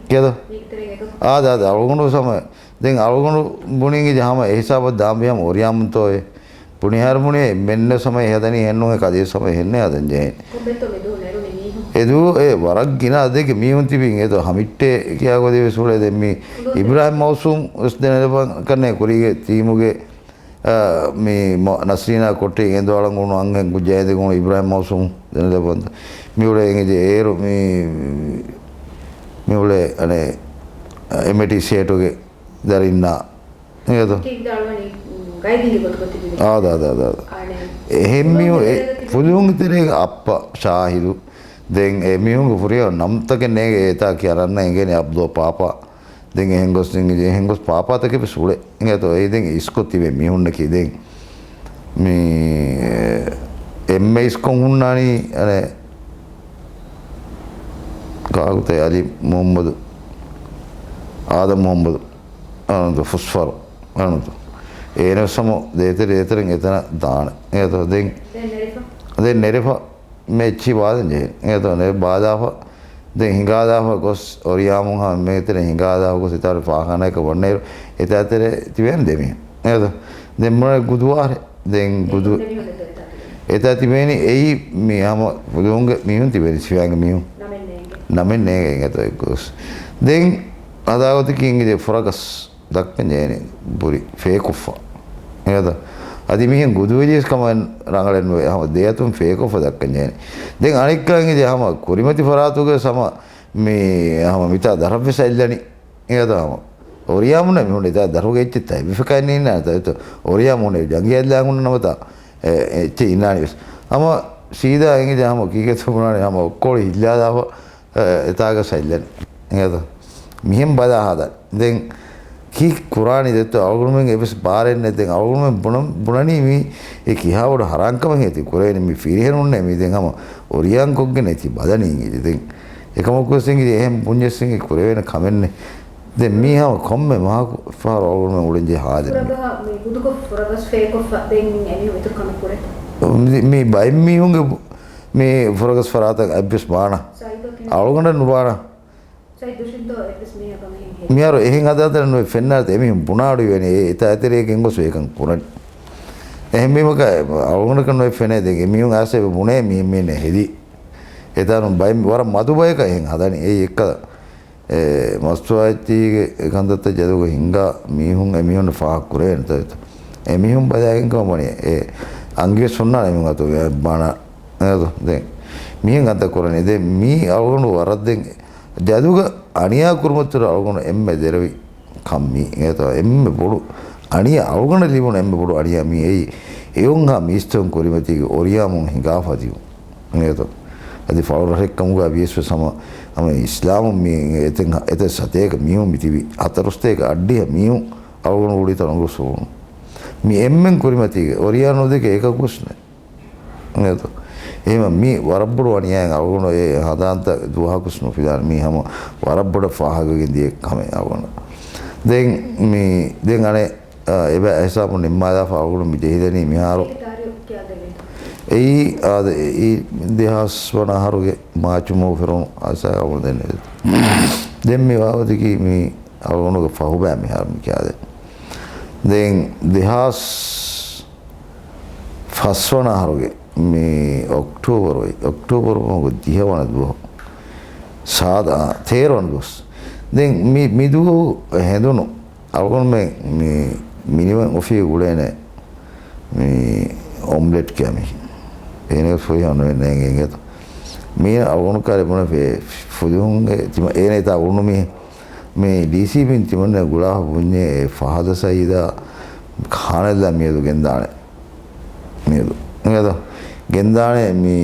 ކިޔަދޯ؟ އާދަ، އާދަ، އަޅުގަނޑު ސަމަ-، ދެން އަޅުގަނޑު ބުނީގެ ހަމަ އެ ހިސާބަށް ދާން ބި ހަމަ އޮރިޔާމުންތޯއޭ. ބުނިހާރު ބުނި އެންމެންނަށް ސަމަ ހަދަނީ ހެންނު އެ ކަލޭ ސަމަ ހެންނެ ހަދަން ޖެހޭ. ކޮންމެއްތޯ މެދު ނެރުނީ މީހުން؟ އެދު އެ ވަރަށް ގިނަ އަދެކެ މީހުން ތިބިން އެދޯ ހަމިއްޓޭ ކިޔާ ގޮދެވެސް ހުޅޭ ދެން މީ އިބްރާހިމް މައުސޫމް ވެސް ދެނެލެބަން ކަންނޭ ކުރީގެ ޓީމުގެ އާ، މި މަ-، ނަސްރީނާ ކޮޓަރި އެނދުއަޅަން އުޅުނު އަންހެން ކުއްޖާ އެދެގުނު އިބްރާހިމް މައުސޫމް ދެނެލެބަންތަ. މިއުޅޭ އެނގިޖެ އޭރު މި، މިއުޅޭ އަނެއް އެމްއޭޓީސީ އޭޓުގެ ދަރިންނާ އެނގޭތޯ؟ އާ، ދާ، ދާ، ދާ. އެހެން މިއު-، އެ ފުލުހުންގެ ތެރޭގަ އައްޕަ ޝާހިދު. ދެން އެ މީހުންގެ ފުރިހަމަ ނަމްތަކެއް ނޭނގެ އެތާ ކިޔާ ރަންނަ އެނގޭނެ އަބްދޯ ޕާޕާ. ދެން އެހެން ގޮސް، އެހެން ގޮސް ޕާޕާތަކެއް ވެސް އުޅޭ. އެނގޭތޯ؟ އެ ދެން އިސްކޮށް ތިބޭ މީހުންނަކީ ދެން މި އެންމެ އިސްކޮށް ހުންނާނީ އަނެއް ކާކުތައް އަލީ މުހައްމަދު، އާދަމް މުހައްމަދު، އަނުދު ފުސްފަރު، އަނުދު. އޭނަ ސަމު ދޭތެރެ ދޭތެރެން އެތަނަށް ދާނެ. އެތަ ދެން ދެން ނެރިފަ. ދެން ނެރެފަ މެ އެއްޗި ބާލަން ޖެހޭ. އެތަ ނެ ބާލާފަ ދެން ހިނގާލާފަ ގޮސް އޮރިޔާމުން ހަމަ މޭތެރެ ހިނގާލާފަ ގޮސް އެތާރު ފާޚާނާއަކަށް ވަންނައިރު އެތާތެރެ ތިބޭން ދެމި. އެތަ ދެން މުޅެ ގުދުވާރެ. ދެން ގުދު އެތާ ތިބޭނީ އެއީ މި ހަމަ ފުލުހުންގެ މީހުން ތިބޭނީ ސިފައިންގެ މީހުން. ނަމެއް ނޭނގެ. ނަމެއް ނޭނގެ އެތަ ގޮސް. ދެން އަދާގޮތަކީ އިނގިދޭ ފުރަގަސް ދައްކަން ޖެހޭނެ ބުރި ފޭކޮށްފަ. އެހެން އަދި މިހެން ގުދުވެލިޔަސް ކަމަށް ރަނގަޅެއް ނުވޭ. ހަމަ ދެއަތުން ފޭކޮށްފަ ދައްކަން ޖެހޭނެ. ދެން އަނެއްކާ އިނގިދޭ ހަމަ ކުރިމަތި ފަރާތުގަ ހަމަ މި ހަމަ މިތާ ދަރަށްވެސް އައިލަނީ. އެހެން ހަމަ އޮރިޔާމުންނަށް މިހުން އެތާ ދަރުގެ އެއްޗެއް ތައް އެއްވެފަކާ އިންނާނެ ތައް އޮރިޔާމުން ޖަނގި އައިލާ ހުންނަ ނަމަތާ އެ، އެއްޗެއް އިންނާނީ ވެސް. ހަމަ ސީދާ އިނގިދޭ ހަމަ ކީކޭތޯ ބުނާނީ ހަމަ އޮއްކޮޅު ހިއްލާލާފަ އެ، އެތާގަ ސައިލެން. އެނގޭތަ؟ މިހެން ބަލާ ހަދަން. ދެން ކީ ކުރާނީ ދެއްތޯ އަޅުގަނޑުމެން އެއްވެސް ބާރެއް ނެތް. ދެން އަޅުގަނޑުމެން ބުނަ-، ބުނަނީ މީ އެ ކިހާ ބޮޑު ހަރާންކަމެއް ހޭތި ކުރެވެނީ މި ފިރިހެނުންނޭ މީ ދެން ހަމަ އޮރިޔާން ކޮށްގެން އެތި ބަލަނީ އިނގިލި. ދެން އެކަމަކުވެސް އިނގިލި އެހެން ބުންޏެސް އިނގި ކުރެވޭނެ ކަމެއްނެ. ދެން މީ ހަމަ ކޮންމެ މަހަކު ފަހަރު އަޅުގަނޑުމެން އުޅެންޖެހޭ ހާލެއް މީ. ފުރަގަހަށް މި ގުދުކޮށް ފުރަގަސް ފޭކޮށްފަ ދެން އެމީހުން އިތުރު ކަމެއް ކުރޭތޯ؟ މި، މި ބައެއް މީހުންގެ ބު-، މި ފުރަގަސް ފަރާތަށް އެއްވެސް ބާނަ. ސައިދޯ ކިން އަޅުގަނޑަށް ނުބާނަ. ސައިދު ޝިންތޯ އެއްވެސް މީހަކަށް މިހެން ހޭ. މިހާރު އެހެން ހަދާތަނެއް ނުވެ ފެންނާތި އެމީހުން ބުނާ އަޑު އިވޭނެ އެ އެތާ އެތެރެއަކަށް ގޮސް އެކަން ކުރަނީ. އެހެންވީމަކަށް އަޅުގަނޑަކަށް ނުވެ ފެނޭ ދެން އެމީހުން އާސޭބެ ބުނޭ މިހެން މީނެ ހެދީ. އެތާނު ބައި ވަރަށް މަދު ބަޔަކަށް އެހެން ހަދަނީ އެއީ އެއްކަލަ. އެ މަސްތުވާއެއްޗީގެ ކަންތައްތައް ޖަލުގަ ހިންގާ މީހުން އެމީހުން ފާހަގަ ކުރެވޭނެ ތަވެތަ. އެމީހުން ބަލާގެން ކަމަށް ވަނީ އެ އަނގިވެސް ހުންނާނެ އެމީހުން އަތުގެ ބާނާ. އެނގޭތޯ؟ ދެން މިހެން ކަންތައް ކުރަނީ. ދެން މީ އަޅުގަނޑު ވަރަށް ދެން ޖަލުގަ އަނިޔާ ކުރުމަށްތުރު އަޅުގަނޑު އެންމެ ދެރަވި ކަން މީ. އެނގޭތޯ؟ އެންމެ ބޮޑު އަނިޔާ، އަޅުގަނޑަށް ލިބުނު އެންމެ ބޮޑު އަނިޔާ މީ އެއީ އެއުންހާ މީސްތަކުން ކުރިމަތީގެ އޮރިޔާމުން ހިނގާފަ ދިޔުން. އެނގޭތޯ؟ އަދި ފަޅުރަށެއްކަމުގަ ވިޔަސް ވެސް ހަމަ، ހަމަ އިސްލާމުން މި އެތެއް، އެތެއް ސަތޭކަ މީހުން މި ތިބި ހަތަރު ސަތޭކަ އަށްޑިހަ މީހުން އަޅުގަނޑު އުޅި ތަނުގަ ސުވުނު. މި އެންމެން ކުރިމަތީގެ އޮރިޔާ ނުދެކެ އެކަކުވެސް ނެތް. އެނގޭތޯ؟ އެހެންވީމަ މީ ވަރަށް ބޮޑު އަނިޔާއެއް އަޅުގަނޑު އެ ހަދާންތަ ދުވަހަކުސް ނުފިލާނެ. މީ ހަމަ ވަރަށް ބޮޑަށް ފާހަގަވެގެން ދިޔަ ކަމެއް އަޅުގަނޑު. ދެން މީ، ދެން އަނެއް، އާ، އެބަ ހިސާބު ނިންމާލާފަ އަޅުގަނޑު މި ޖެހިލަނީ މިހާރު. އެއީ، އާ، ދެ-، އެއީ ދެހާސް ވަނަ އަހަރުގެ މާޗު މަހު ފެރުނު އަސާ އަޅުގަނޑު ދެން. ދެން މި ވާވަދިގީ މި އަޅުގަނޑުގެ ފަހުބައި މިހާރު މި ކިޔާދެ. ދެން ދެހާސް ފަސްވަނަ އަހަރުގެ މި އޮކްޓޯބަރު، އޮކްޓޯބަރު މަހުގެ ދިހަވަނަ ދުވަހު. ސާދަ، އާ، ތޭރަވަނަ ދުވަސް. ދެން މި، މި ދުވަހު ހެނދުނު އަޅުގަނޑުމެން މި މިނިވަން އޮފީހު ގުޅޭނެ މި އޮމްލެޓް ކިޔާ މީ. އޭނަ ފުރިހަމަ ނުވެ ނޭނގެ އިނގޭތޯ. މީ އަޅުގަނޑު ކާރި ބުނެ ފެ-، ފުލުހުންގެ ތިމަ އޭނަ އެތާ އުޅުނު މީ. މި ޑީސީބީން ތިމަންނަ ގުޅާ ބުންޏޭ އެ ފަހަދަ ސައީދާ ޚާނަލްލާ މިއަދު ގެންދާނެ. މިއަދު. އެނގޭތޯ؟ ގެންދާނެ މި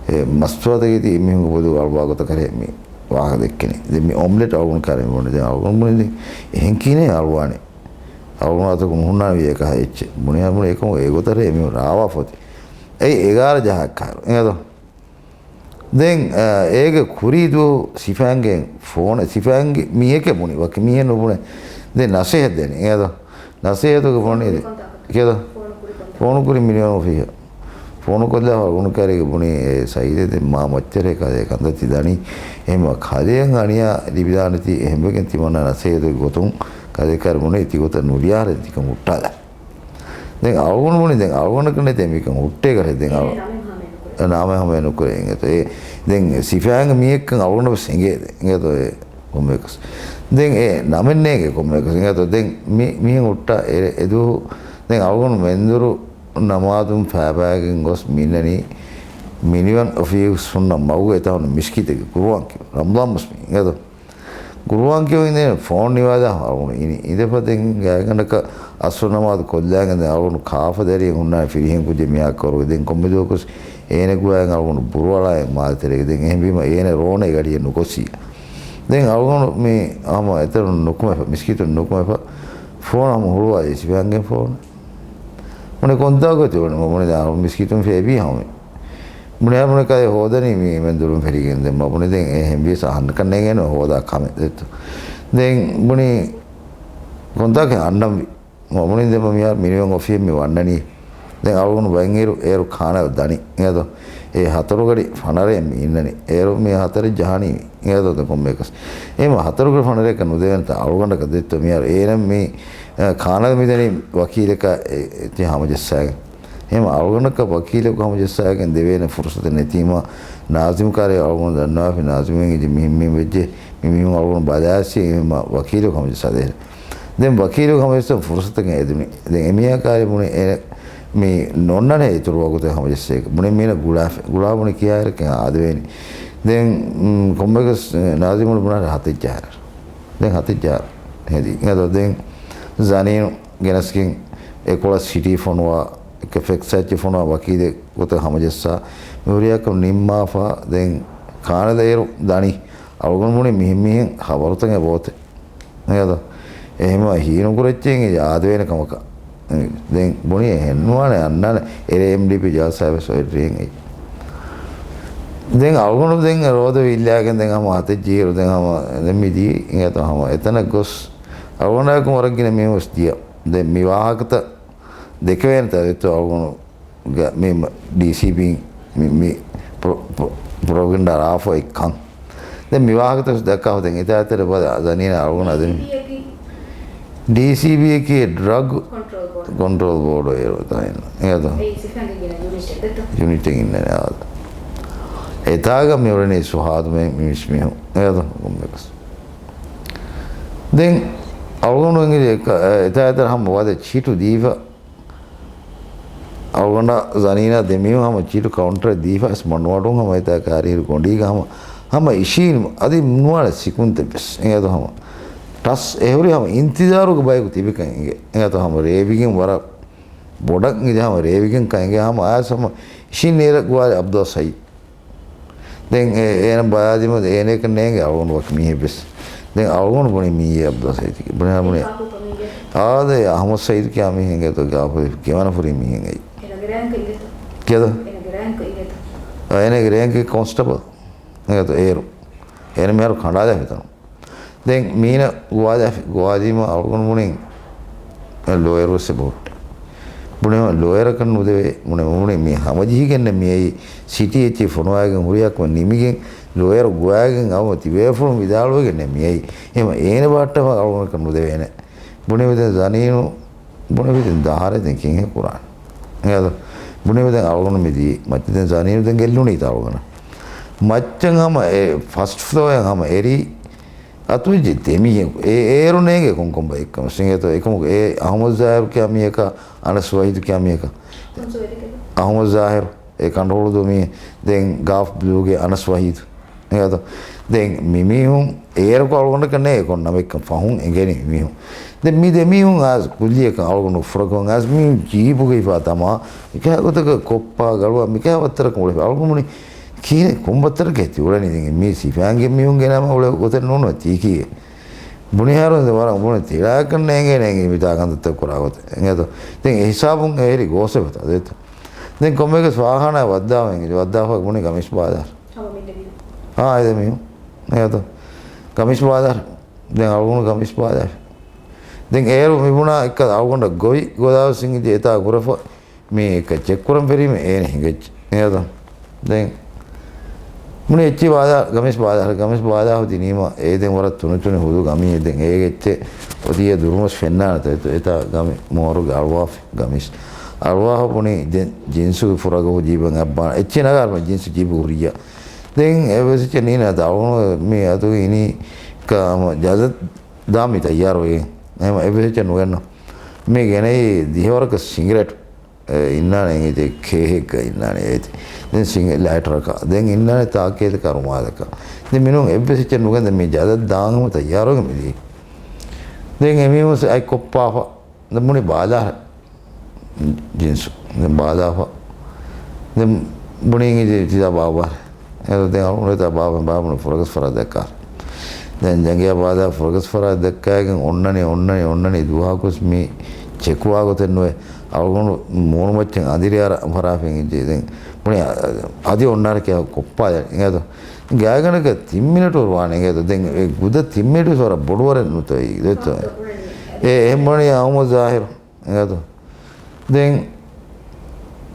އެ މަސްތުވާތަކެތި އެމީހުންގެ ބޮލު އަޅުވާ ގޮތަކަށް މި ވާހަކަ ދެއްކެނީ. ދެން މި އޮމްލެޓް އަޅުގަނޑު ކާރި ބުނެ. ދެން އަޅުގަނޑު ބުނެ ދެން އެހެން ކިހިނެއް އަޅުވާނެ. އަޅުގަނޑު އަތަކު ނުހުންނާނެ ވިޔަކަހަ އެއްޗެއް. ބުނެ ބުނެ އެކަމު އެގޮތަށް އެމީހުން ރާވާ ފޮތި. އެއީ އެގާރަ ޖަހައްކާރު. އެނގޭތޯ؟ ދެން، އަ، އޭގެ ކުރީ ދުވަހު ސިފައިންގެ ފޯނެއް، ސިފައިންގެ މީހެކޭ ބުނި، ވަކި މީހެއް ނުބުނެ. ދެން ނަސޭހަތް ދެނީ. އެނގޭތޯ؟ ނަސޭހަތުގެ ފޯނު ދޭ. ކިޔަދޯ؟ ފޯނު ކުރި މިނިވަން އޮފީހަށް. ފޯނު ކޮށްލާފަ އަޅުގަނޑު ކާރިގެ ބުނީ، އޭ ސައީދޭ ދެން މާ މައްޗަރޭ ކަލޭ ކަންތައް ތި ދަނީ. އެހެންވީމަ ކަލޭއަށް އަނިޔާ ލިބިދާނެތީ އެހެންވެގެން ތިމަންނަ ނަސޭހަތުގެ ގޮތުން ކަލޭ ކާރި ބުނީ ތިގޮތަށް ނުލިޔާރެން ތިކަން ހުއްޓާލާ. ދެން އަޅުގަނޑު ބުނި، ދެން އަޅުގަނޑަކަށް ނެތޭ މިކަން ހުއްޓޭކަށެއް ދެން އަޅު-، ނާމެއް ހަމައެއް ނުކުރޭ އިނގޭތޯ. އެ، ދެން ސިފައިންގެ މީހެއްކަން އަޅުގަނޑަށް ވެސް އެނގޭ ދެ. އިނގޭތޯ އެ ކޮންމެއަކަސް. ދެން އެ ނަމެއް ނޭނގޭ ކޮންމެއަކަސް. އިނގޭތޯ ދެން މި-، މިހެން ހުއްޓާ އެ-، އެދުވަހު ދެން އަޅުގަނޑު މެންދުރު ނަމާދުން ފައިބައިގެން ގޮސް މިންނަނީ މިނިވަން އޮފީހު ހުންނަ މަގުގަ އެތާ ހުންނަ މިސްކިތެއްގެ ގުރުއާން ކިޔަވަން. ރަމަޟާން މަސް މީ. އިނގޭތޯ؟ ގުރުއާން ކިޔަވަން އިނދެ ފޯން ނިވާލާ އަޅުގަނޑު އިނީ. އިނދެފަ ދެން ގާތްގަނޑަކަށް އަސްރު ނަމާދު ކޮށްލާގެން ދެން އަޅުގަނޑު ކާފަ ދަރިއެއް ހުންނާނެ ފިރިހެން ކުއްޖެއް މިހާ ކޮރުގެ. ދެން ކޮންމެ ދުވަހަކުވެސް އޭނަ ގުވާއިން އަޅުގަނޑު ބުރުއަޅާއިން މާލެ ތެރޭގަ. ދެން އެހެންވީމަ އޭނަ ރޯނެ ގަޑިއެއް ނުގޮސް. ދެން އަޅުގަނޑު މި ހަމަ އެތަނުން ނުކުމެފަ، މިސްކިތުން ނުކުމެފަ، ފޯނު ހަމަ ހުޅުވާލީ ސިފައިންގެ ފޯނު. ބުނެ ކޮންތާކު ތިބުނެ؟ ބުނެ ދާ މިސްކިތުން ފޭބީ ހަމަ. ބުނެ ބުނެ ކަލޭ ހޯދަނީ މި މެންދުރުން ފެށިގެން. ދެން މަ ބުނެ ދެން އެ ހެންވީސް އަހަންނަކަށް ނޭނގޭނެ ހޯދާ ކަމެއް ދެއްތޯ. ދެން ބުނި ކޮންތާކު އަންނަންވީ. މަ ބުނިން ދެން މިހާރު މިނިވަން އޮފީހެއް މި ވަންނަނީ. ދެން އަޅުގަނޑު ބައިން އިރު އޭރު ކާނަލް ދަނީ. އިނގޭތޯ؟ އެ ހަތަރު ގަޑި ފަނަރައެއް މި އިންނަނީ. އޭރު މި ހަތަރެއް ޖަހަނީ. އިނގޭތޯ ދެން ކޮންމެއަކަސް. އެހެން ހަތަރު ގަޑި ފަނަރައަކަށް ނުދެވޭނެތާ އަޅުގަނޑަކަށް ދެއްތޯ މިހާރު. އޭނަ މި، އަ، ކާނަލް މި ދަނީ ވަކީލަކާ އެ، އެ، ތި ހަމަޖައްސާގެން. އެހެން އަޅުގަނޑަކަށް ވަކީލަކު ހަމަޖައްސާގެން ދެވޭނެ ފުރުސަތެއް ނެތީމާ، ނާޒިމް ކާރި އަޅުގަނޑު ދަންނަވާފި، ނާޒިމް އިނގިޖި މިހެން މިހެން ވެއްޖެ، މި މީހުން އަޅުގަނޑު ބަލާސް އެހެންމަ ވަކީލަކު ހަމަޖައްސާދޭނެ. ދެން ވަކީލު ހަމަޖައްސަން ފުރުސަތެއް އެދުނި. ދެން އެމީހާ ކާރި ބުނި އެ މި ނޮންނަނޭ އިތުރު ވަގުތެއް ހަމަޖައްސޭ. ބުނި މީނަ ގުޅާފި. ގުޅާ ބުނި ކިޔާއިރަކަށް އާދެވޭނީ. ދެން، މް، ކޮންމެގަސް ނާޒިމުން ބުނާ ހަތެއް ޖަހަރަ. ދެން ހަތެއް ޖަހަރަ. ހެދި. އިނގޭތޯ ދެން ޒަނީނު ގެނަސްގެން އެކޮޅަށް ސިޓީ ފޮނުވާ، އެކަ ފެކްސް އެއްޗެއް ފޮނުވާ ވަކީލެއް ގޮތަށް ހަމަޖައްސާ. މި ހުރިހާކަމު ނިންމާފަ. ދެން ކާނަލަ އޭރު ދަނީ. އަޅުގަނޑު ބުނި މިހެން މިހެން ޚަބަރުތައް އެބައޮތޭ. އެހެން ހީނުކުރައްޗޭ އިނގޭ އާދެވޭނެ ކަމަކަށް. ދެން ބުނި އެހެން ނުވާނެ އަންނާނެ އެރޭ އެމްޑީޕީ ޖަލްސާ ވެސް އޮތް ރޭން އެއް. ދެން އަޅުގަނޑު ދެން ރޯދަ ވިއްލާގެން ދެން ހަމަ ހަތެއް ޖީރު ދެން ހަމަ ދެން މި ދިޔަ އިނގޭތޯ ހަމަ އެތަނަށް ގޮސް އަޅުގަނޑާއެކު ވަރަށް ގިނަ މީހުން ވެސް ދިޔަ. ދެން މި ވާހަކަތައް ދެކެވޭނެތާ ދެއްތޯ އަޅުގަނޑު ގ-، މި މ-، ޑީސީބީ މި، މި ޕްރޮ-، ޕްރޮ-، ޕްރޮޕަގަންޑާ ރާފަ އެއްކަން. ދެން މި ވާހަކަތަސް ދައްކާފަ ދެން އެތާ އެތެރެ ބަލަ ދަނީނަ އަޅުގަނޑު އަދެން. ޑީސީބީއަކީ ޑްރަގް ކޮންޓްރޯލް ބޯޑް. ކޮންޓްރޯލް ބޯޑް އޭރު ތާއިން. އެއަދު. އެ ސިފަންގެ ގިނަ ޔުނިޓެއް ދެތޯ؟ ޔުނިޓެއް އިންނަނެ އާދަ. އެތާގަ މި އުޅެނީ ސުހާދު މެ މި މިސް މީހުން. އެއަދު ކޮންމެކަސް. ދެން އަޅުގަނޑު އެނގިލި އެކ-، އެތާ އެތެރެ ހަމަ ވަދެ ޗިޓު ދީފަ އަޅުގަނޑާ ޒަނީނާ ދެމީހުން ހަމަ ޗިޓު ކައުންޓަރެއް ދީފަ އަސް މަންޑުމަޑުން ހަމަ އެތާ ކާރިހިރު ގޮނޑީގަ ހަމަ، ހަމަ އިށީން އަދި ނުވާނެ ސިކުންތެއް ވެސް އެނގޭތޯ ހަމަ. ޓަސް އެހުރި ހަމަ އިންތިޒާރުގެ ބަޔަކު ތިބިކަން އެނގޭ. އެނގޭތޯ ހަމަ ރޭވިގެން ވަރަށް ބޮޑަށް އިނގޭ ހަމަ ރޭވިގެން ކަން އެނގޭ ހަމަ އާސް ހަމަ އިށީން ނޭރަ ގުވާލި އަބްދުއް ސައީދު. ދެން އެ-، އޭނަ ބަލާލީމަ އޭނައަކަށް ނޭނގެ އަޅުގަނޑު ވަކި މީހެއް ވެސް. ދެން އަޅުގަނޑު ބުނި މީ އަބްދުއް ސައީދު. ބުނި ބުނި. އާދެ، އަޙްމަދު ސައީދު ކިޔާ މީހެއް އިނގޭތޯ ގާފު ގެވަނަ ފުރި މީހެއް އެއީ. ކިޔަދޯ؟ އޭނަގެ ރޭންކް އިނގޭތޯ؟ އޭނަގެ ރޭންކް ކޮންސްޓަބަލް. އިނގޭތޯ އޭރު. އޭނަ މިހާރު ކަނޑާލާފަ ހިތަނު. ދެން މީނަ ގޮވާލާފި، ގޮވާލީމަ އަޅުގަނޑު ބުނިން ލޯޔަރު ވެސް އެބަހުއްޓޭ. ބުނެ ލޯޔަރަކަށް ނުދެވޭ. ބުނެ ބުނި މި ހަމަޖެހިގެންނެއް މިއައީ ސިޓީ އެއްޗެއް ފޮނުވާގެން ހުރިހާކަމެއް ނިމިގެން ލޯޔަރު ގޮވާގެން އައުމަ ތިބޭފުޅުން ވިދާޅުވެގެންނެއް މިއައީ. އެހެމަ އޭނަ ބަހައްޓާފަ އަޅުގަނޑަކަށް ނުދެވޭނެ. ބުނެވި ދެން ޒަނީނު ބުނެވި ދެން ދާހަރެ ދެން ކިހިނެއް ކުރާނެ. އެހެން ބުނެވި ދެން އަޅުގަނޑު މި ދިޔަ މައްޗަށް ދެން ޒަނީނު ދެން ގެއްލުނީތަ އަޅުގަނޑަށް. މައްޗަށް ހަމަ އެ ފަސްޓް ފްލޯއަށް ހަމަ އެރީ އަތުވެއްޖެ ދެމިހެން. އޭ، އޭރު ނޭނގެ ކޮންކޮން ބައެއްކަމަށް ސިނގޭތޯ އެކަމުގެ އޭ އަޙްމަދު ޒާހިރު ކިޔާ މީހަކާ އަނަސް ވަހީދު ކިޔާ މީހަކާ. އަޙްމަދު ޒާހިރު އެ ކަނޑުހޮޅުދޫ މީހެއް. ދެން ގާފް ބްލޫގެ އަނަސް ވަހީދު. އެހެން ދެން މިމީހުން އޭރަކު އަޅުގަނޑަކަށް ނޭ ކޮން ނަމެއްކަން ފަހުން އެނގެނީ މީހުން. ދެން މި ދެމީހުން އާސް ކުއްލިއަކަށް އަޅުގަނޑު ފުރަކޮށް އާސް މީ ޖީބުގަ ހިފާ ތަމާ މިކަހަ ގޮތަކަށް ކޮއްޕާ ގަޅުވާ މިކަހަ ވައްތަރަކަށް އުޅެފަ އަޅުގަނޑު ބުނި ކީރެ ކޮންބައްތަރަކަށް ތި އުޅެނީ؟ ދެން މީ ސިފައިންގެ މީހުންގެ ނަމަ އުޅެ ގޮތެއް ނޫނު ތީކީ. ބުނިހާރު ވަރަށް ބުނި ތިޅާކަށް ނޭނގޭ ނޭނގި މިތާ ކަންތައްތައް ކުރާ ގޮތެއް. އެނގޭތޯ؟ ދެން އެ ހިސާބުން އެހެރި ގޯސް އެބަތާ ދޭތޯ. ދެން ކޮންމެގެސް ފާޚާނާ ވައްދާފަ އިނގި ވައްދާފަ ބުނި ގަމީސް ބާދާ. ހަމަ މިންނަ ވީ. އާ އެދެ މީހުން. އެނގޭތޯ؟ ގަމީސް ބާދާ. ދެން އަޅުގަނޑު ގަމީސް ބާދާ. ދެން އޭރު މި ބުނާ އެއްކަ އަޅުގަނޑަށް ގޮވި ގޮދާވެސް އިނގި އެތާ ގުރަފަ މީ އެކަ ޗެކް ކުރަން ފެރީމަ އޭނަ ހިނގައްޖެ. އެނގޭތޯ؟ ދެން މުނި އެއްޗި ބާދާ، ގަމީސް ބާދާ، ގަމީސް ބާދާ ހުދި ނީމަ އޭ ދެން ވަރަށް ތުނި ތުނި ހުދު ގަމީ ދެން އޭގެ އެއްޗެއް އޮތީ އެ ދުރުމަސް ފެންނާނެތަ އެތަ، އެތާ ގަމި މޯރުގެ އަޅުވާފި ގަމީސް. އަޅުވާހަ ބުނި ދެން ޖިންސު ފުރަގަހު ޖީބަށް އައްބާނަ. އެއްޗި ނަގާރަމަ ޖިންސު ޖީބު ހުރިއްޔާ. ދެން އެއްވެސް އެއްޗެއް ނީނަ ދައުނު މި އަތު އިނީ ކަ-، ޖަޒަ ދާ މި ތައްޔާރުވެގެން. އެހެމަ އެއްވެސް އެއްޗެއް ނުގެންނަ. މި ގެނައީ ދިހަވަރަކަށް ސިނގިރޭޓު. އެ، އިންނާނެ އެނގިތެ ކޭހެއްގަ އިންނާނެ އޭތި. ދެން ސިނގ-، ލައިޓަރަކަށް. ދެން އިންނާނެ ތާކޭތަކަށް ރުމާލަކަށް. ދެން މިނޫން އެއްވެސް އެއްޗެއް ނުގެން ދެން މި ޖަލަށް ދާން ހަމަ ތައްޔާރުވެގެން މިދީ. ދެން އެމީހުން އަތް ކޮއްޕާފަ. ދެން ބުނި ބާލާ ޖިންސު. ދެން ބާލާފަ. ދެން ބުނީ އިނގިތެ ތިދާ ބާބާ. އެ ދެން އަޅުގަނޑު ތާ ބާބަ ބާބުނު ފުރަގަސް ފަރާތް ދައްކާ. ދެން ޖަނގިޔާ ބާދާ ފުރަގަސް ފަރާތް ދައްކާގެން އޮންނަނީ، އޮންނަނީ، އޮންނަނީ ދުވަހަކުސް މި ޗެކުވާ ގޮތެއް ނުވޭ. އަޅުގަނޑު މޫނުމައްޗަށް އަނދިރި އަރަ ފަރާފެން އިއްޖެ. ދެން ބުނި އަ-، އަދި އޮންނާރެ ކިޔާ ކޮއްޕާ އިނގޭތޯ. ގާގަނޑަކަށް ތިން މިނެޓު ވާނެ އިނގޭތޯ. ދެން އެ ގުދަ ތިން މިނެޓު ވަރަށް ބޮޑުވަރެއް ނުތޯ އިނގޭތޯ. އެ އެހެން ބުނަނީ އަހުމަދު ޒާހިރު. އެނގޭތޯ؟ ދެން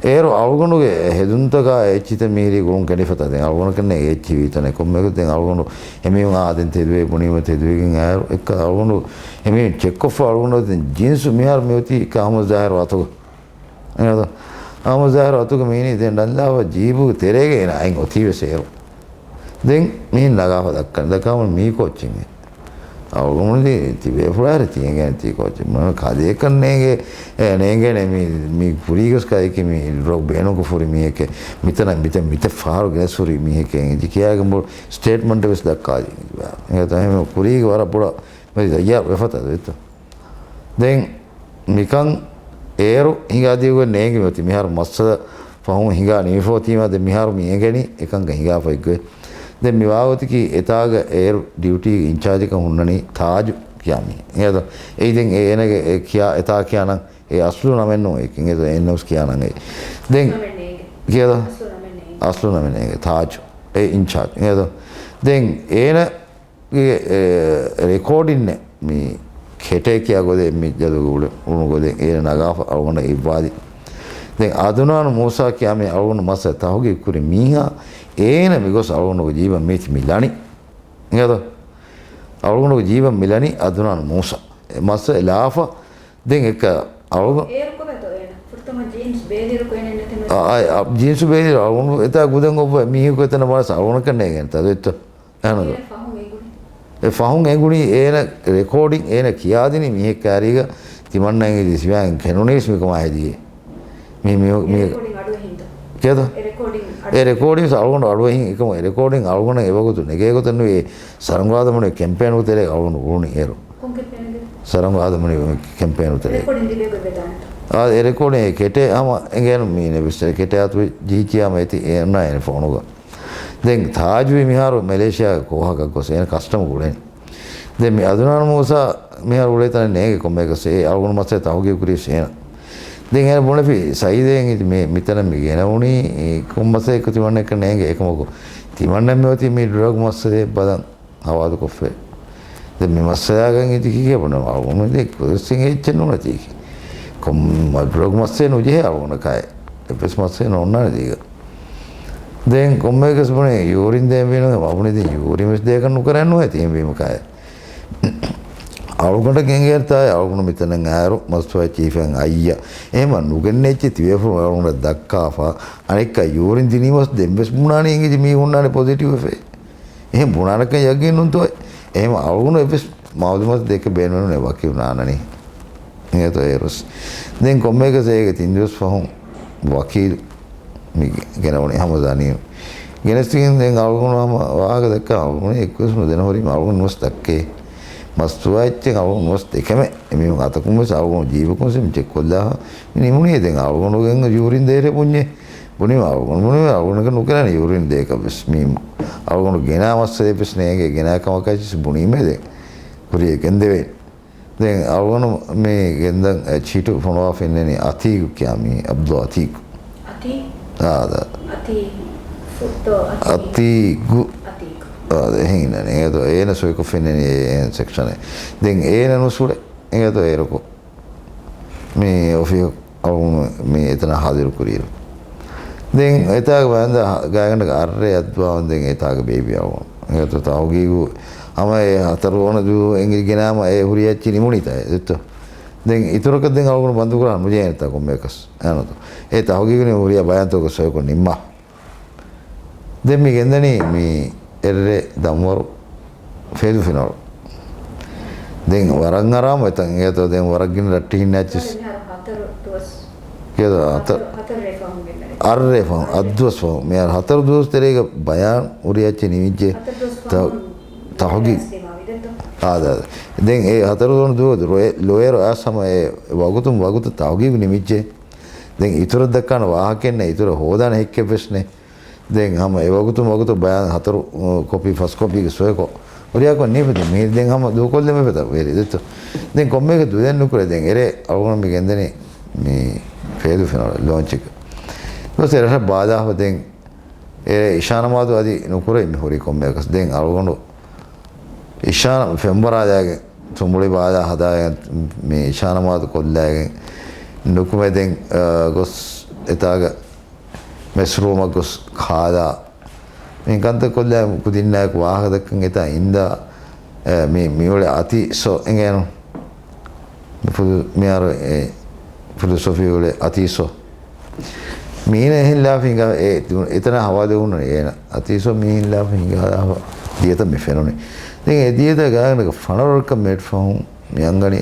އޭރު އަޅުގަނޑުގެ ހެދުންތަކާ އެއްޗިތައް މިހިރީ ގުޅުން ކެނޑިފަތާ. ދެން އަޅުގަނޑަކަށް ނޭނގޭ އެއްޗިހި ވީތަނެއް ކޮންމެއަކަސް. ދެން އަޅުގަނޑު އެމީހުން އާ ދެން ތެދުވޭ ބުނީމަ ތެދުވެގެން އައިރު އެއްކަ އަޅުގަނޑު އެމީހުން ޗެކްކޮށްފަ އަޅުގަނޑު ދެން ޖިންސު މިހާރު މިއޮތީ އެއްކަ އަހުމަދު ޒާހިރު އަތުގަ. އެނގޭތޯ؟ އަހުމަދު ޒާހިރު އަތުގަ މީނީ ދެން ރަންލާފަ ޖީބުގެ ތެރޭގަ އޭނާ އަތް އޮތީވެސް އޭރު. ދެން މިހިން ނަގާފަ ދައްކަނީ. ދައްކާމަ މީ ކޯއްޗެއް؟ އަޅުގަނޑު ތިބޭފުޅާރެ ތި އެނގޭނެ ތީ ކޯއްޗެއް؟ ކަލޭކަން ނޭނގޭ، އެ، ނޭނގޭނެ މި، މި ކުރީގަސް ކަލޭކި މި ޑްރަގް ބޭނުންކޮށް ފުރި މީހެކޭ. މިތަނަށް މިތަ، މިތަ ފަހަރު ގެނެސް ހުރި މީހެކޭ. އިނގި ކިޔާގެން ބޮޑު ސްޓޭޓްމަންޓެއް ވެސް ދައްކާލި. އެހެން ކުރީގެ ވަރަށް ބޮޑަށް މައި ތައްޔާރު ވެފަތަ ދެއްތޯ. ދެން މިކަން އޭރު ހިނގާދިޔުގެ ނޭނގި މިއޮތީ މިހާރު މައްސަލަ ފަހުން ހިނގާ ނިމިފަ އޮތީމާ ދެން މިހާރު މި އެނގެނީ އެކަންކަން ހިނގާފައިގޮތް. ދެން މި ވާގޮތަކީ އެތާގަ އޭރު ޑިއުޓީގެ އިންޗާޖަކަށް ހުންނަނީ ތާޖު ކިޔާ މީހެއް. އެނގޭތޯ؟ އެއީ ދެން އޭނަގެ އެ ކިޔާ އެތާ ކިޔާ ނަން އެ އަސްލު ނަމެއް ނޫން އެކި. އެނގޭތޯ؟ އެން ނަމަސް ކިޔާ ނަން އެއީ. ދެން ކިޔޭތޯ؟ އަސްލު ނަމެއް ނޭނގެ. އަސްލު ނަމެއް ނޭނގެ. ތާޖު. އެ އިންޗާޖް. އެނގޭތޯ؟ ދެން އޭނަ ގެ، އެ، ރެކޯޑިންއެއް މި ކެޓޭ ކިޔާ ގޮދެއް މި ޖަލުގެ އުޅެ، އުޅުނު ގޮދެއް އޭނަ ނަގާފަ އަޅުގަނޑަށް އިއްވާލި. ދެން އަދުނާނު މޫސާ ކިޔާ މި އަޅުގަނޑު މައްސަލަ ތަހުގީގު ކުރި މީހާ އޭނަ މި ގޮސް އަޅުގަނޑުގެ ޖީބަށް މީތި މި ލަނީ. އެނގޭތޯ؟ އަޅުގަނޑުގެ ޖީބަށް މި ލަނީ އަދުނާނު މޫސާ. އެ މައްސަލަ ލާފަ ދެން އެކަ އަޅުގަ-، އޭރު ކޮބެތޯ އޭނަ؟ ފުރަތަމަ ޖީންސް ބޭލިއިރު ކޮއެނެއް ނެތެމެ. އާ، އާ، ޖީންސް ބޭލިއިރު އަޅުގަނޑު އެތާ ގުދަން އޮއްވަ މީހަކު އެތަނަށް ވާސް އަޅުގަނޑަކަށް ނޭނގެންތާ ދެއްތޯ؟ އެހަނަދޯ. އޭނަ ފަހުން އެނގުނީ. އެ ފަހުން އެނގުނީ އޭނަ ރެކޯޑިން އޭނަ ކިޔާދިނީ މީހެއް ކާރީގަ ތިމަންނަ އިނގިލިސް ވިޔާ ކެނުނީސް މިކަމާ ހެދިޔޭ. މި، މި، މި، ރެކޯޑިން އަޑުއެހިންތޯ؟ ކިޔަދޯ؟ އެ ރެކޯޑިން އަޑު. އެ ރެކޯޑިން އަޅުގަނޑު އަޑުއެހިން އެކަމު އެ ރެކޯޑިން އަޅުގަނޑަށް އެވަގުތު ނެގޭ ގޮތެއް ނުވޭ. ސަރަނގާދަމުނި ކެމްޕޭނު ތެރޭ އަޅުގަނޑު އުޅުނީ އޭރު. ކޮން ކެމްޕޭނެއް؟ ސަރަނގާދަމުނި ކެމްޕޭނު ތެރޭ. ރެކޯޑިން ލިބޭ ގޮތް ވެދާނެތޯ؟ އާ، އެ ރެކޯޑިން އެ ކެޓޭ ހަމަ އެނގޭނު މީނެ ވެސް ކެޓޭ އަތު ޖީ ކިޔާ މައިތި އޭނާ އޭނަ ފޯނުގަ. ދެން ތާޖުވި މިހާރު މެލޭޝިޔާގެ ކޯހަކަށް ގޮސް އޭނަ ކަސްޓަމް ގުޅެނީ. ދެން މި އަދުނާނު މޫސާ މިހާރު އުޅޭ ތަނެއް ނޭނގެ ކޮންމެއަކަސް އެ އަޅުގަނޑު މައްސަލަ ތަހުގީގު ކުރީސް އޭނަ. ދެން އޭނަ ބުނެފި ސައީދޭ އިނގިތި މި، މިތަނަށް މި ގެނައުނީ ކޮން މައްސަލައެއްކަ ތިމަންނައަކަށް ނޭނގެ އެކަމަކު ތިމަންނަ މި އޮތީ މި ޑްރަގް މައްސަލައެއް ބަލަން ހަވާލުކޮށްފައި. ދެން މި މައްސަލާގަން އިތި ކީކޭ ބުނަމަ އަޅުގަނޑު ދެ ކުރެއްސިން އެއްޗެއް ނޫނަތީކީ. ކޮން ޑްރަގް މައްސަލައެއް ނުޖެހޭ އަޅުގަނޑަކާއި. އެއްވެސް މައްސަލައެއް ނޯންނާނެ ދީގަ. ދެން ކޮންމެއަކަސް ބުނެ ޔޫރިން ދޭންވީނު ވަބުނި ދެން ޔޫރިން ވެސް ދޭކަށް ނުކަރަން ނުވޭ ތީން ވީމަކާއި. އަޅުގަނޑަށް ގެންގޭންތާ އަޅުގަނޑު މިތަނަށް އާއިރު މަސްތުވާ ޗީފެއް އައްޔަ. އެހެމަ ނުގެންނެއްޗެ ތިބޭފުޅުން އަޅުގަނޑަށް ދައްކާފަ. އަނެއްކާ ޔޫރިން ދިނީމަސް ދެން ވެސް ބުނާނީ އިނގިތި މީ ހުންނާނެ ޕޮޒިޓިވް ވެފައި. އެހެން ބުނާނެކަން ޔަގީން ނޫންތޯއެ؟ އެހެމަ އަޅުގަނޑު އެއްވެސް މައުލޫމާތު ދެކެ ބޭނުމެއް ނުވޭ ވަކީލު ނާންނަނީ. އެނގޭތޯ އޭރުސް. ދެން ކޮންމެއަކަސް އޭގެ ތިން ދުވަސް ފަހުން ވަކީލު މި ގެނައުނީ ހަމަ ދަނީ. ގެނެސްގެން ދެން އަޅުގަނޑު ހަމަ ވާހަކަ ދައްކާ އަޅުގަނޑު އެއްކުވެސް ނުދެނަހުރީމަ އަޅުގަނޑު ނުވެސް ދައްކޭ. މަސްތުވާ އެއްޗެއް އަޅުގަނޑު ނުވެސް ދެކެމެ. އެމީހުން އަތަކުން ވެސް އަޅުގަނޑު ޖީބަކުން ވެސް މި ޗެކްކޮށްލާފަ. މި ނިމުނީ ދެން އަޅުގަނޑު ގެން ޔޫރިން ދޭރޭ ބުންޏޭ. ބުނީމަ އަޅުގަނޑު ބުނީމަ އަޅުގަނޑަކަށް ނުކެރާނެ ޔޫރިން ދޭކަށް ވެސް. މީ އަޅުގަނޑު ގެނާ މައްސަލައެއް ވެސް ނޭނގޭ ގެނާ ކަމަކާ ވެސް ބުނީމަ ދެން ކުރިޔަށް ގެންދެވޭނެ. ދެން އަޅުގަނޑު މި ގެންދަން އެ ޗިޓު ފޮނުވާފަ އިންނަނީ އަތީގު ކިޔާ މީ އަބްދުލް އަތީގު. އަތީ؟ އާ، ދާ. އަތީ ފުއްތޯ އަތީ؟ އަތީގު. އަތީގު. އާ، ދާ، އެހެން އިންނަނީ. އެނގޭތޯ އޭނަ ސޮއިކޮށްފަ އިންނަނީ އެ، އެ ސެކްޝަނެއް. ދެން އޭނަ ނުސް އުޅެ. އެނގޭތޯ އޭރުކޮށް. މި އޮފީހު އަޅުގަނޑު މި އެތަނަށް ހާޒިރު ކުރިއިރު. ދެން އެތާގެ ބަޔަންދާ ގާތްގަނޑަކަށް އަށްރޭ އައްދުވާވަން ދެން އެތާގެ ބޭބީ އަޅުގަނޑު. އެނގޭތޯ ތަހުގީގު ހަމަ އެ ހަތަރު ވަނަ ދުވަހު އެނގި ގެނާމަ އެ ހުރި އެއްޗި ނިމުނީތާ ދެއްތޯ. ދެން އިތުރަކަށް ދެން އަޅުގަނޑު ބަންދުކުރާ ނުޖެހޭނެތާ ކޮންމެއަކަސް. އެހެންތޯ. އެ ތަހުގީގު ނިމުނީ ހުރިހާ ބަޔާންތަކުގެ ސޮއިކޮށް ނިންމާ. ދެން މި ގެންދަނީ މި އެއްރޭ ދަންވަރު ފޭދު ފިނަޅު. ދެން ވަރަށް އަރާމު އެތަން އެނގޭތޯ ދެން ވަރަށް ގިނަ ރައްޓެހިންނާ އެއްޗިސް. ހަތަރު ދުވަސް. ކޭދޯ ހަތަރު، ހަތަރު، ހަތަރު ރޭ ފަހުން ގެންދަނީ. އަށްރޭ ފަހުން، އަށްދުވަސް ފަހުން. މިހާރު ހަތަރު ދުވަސް ތެރޭގަ ބަޔާން ހުރި އެއްޗެއް ނިމިއްޖެ. ހަތަރު ދުވަސް ތަ-، ފަހުން ތަހުގީ-، އާ، ދާ، ދާ. ދެން އެ ހަތަރު ދުވަސް ދުވަސް ލޮ-، ލޮޔަރު އައިސް ހަމަ އެ ވަގުތުން ވަގުތަށް ތަހުގީގު ނިމިއްޖެ. ދެން އިތުރަށް ދައްކާނެ ވާހަކައެއް ނެތް، އިތުރަށް ހޯދާނެ ހެއްކެއްވެސް ނެތް. ދެން ހަމަ އެވަގުތުން ވަގުތަށް ބަޔާން ހަތަރު، އު، ކޮޕީ ފަސް ކޮޕީގެ ސޮއިކޮށް ހުރިހާކޮށް ނީފަ ދެން މީ ދެން ހަމަ ދޫކޮށްލެމެފަތަ ވެރި ދެއްތޯ. ދެން ކޮންމެއަކަސް ދުލެއް ނުކުރޭ. ދެން އެރޭ އަޅުގަނޑު މި ގެންދަނީ މި ފޭދު ފިނަޅު ލޯންޗެއްގަ. ދުވަސް އެ ރަށަށް ބާލާފަ ދެން އެރޭ އިޝާ ނަމާދު އަދި ނުކުރެވި މި ހުރީ ކޮންމެއަކަސް. ދެން އަޅުގަނޑު އިޝާން ފެންވަރާލާގެން ތުނބުޅި ބާލާ ހަދާގެން މި އިޝާ ނަމާދު ކޮށްލާގެން ނުކުމެ ދެން، އަ، ގޮސް އެތާގަ މެސް ރޫމަށް ގޮސް ކާލާ. މި ކަންތައް ކޮށްލާ ކުދިންނާއެކު ވާހަކަ ދައްކަން އެތާ އިންދާ، އެ، މި، މިއުޅޭ އަތީ ސޯ އެނގޭނު. މި ފުލު-، މިހާރު އެ ފިލޮސޮފީ އުޅޭ އަތީ ސޯ. މީނަ އެހެން ލާފަ ހިނގާ އެ ދު-، އެތަނާ ހަވާލު ވުނު އޭނަ. އަތީ ސޯ މީހިން ލާފަ ހިނގާ ލާފަ ދިޔަތައް މި ފެނުނީ. ދެން އެ ދިޔަތައް ގާގަނޑަކަށް ފަނަރަ ރައްކަ މިނެޓް ފަހުން މި އަންގަނީ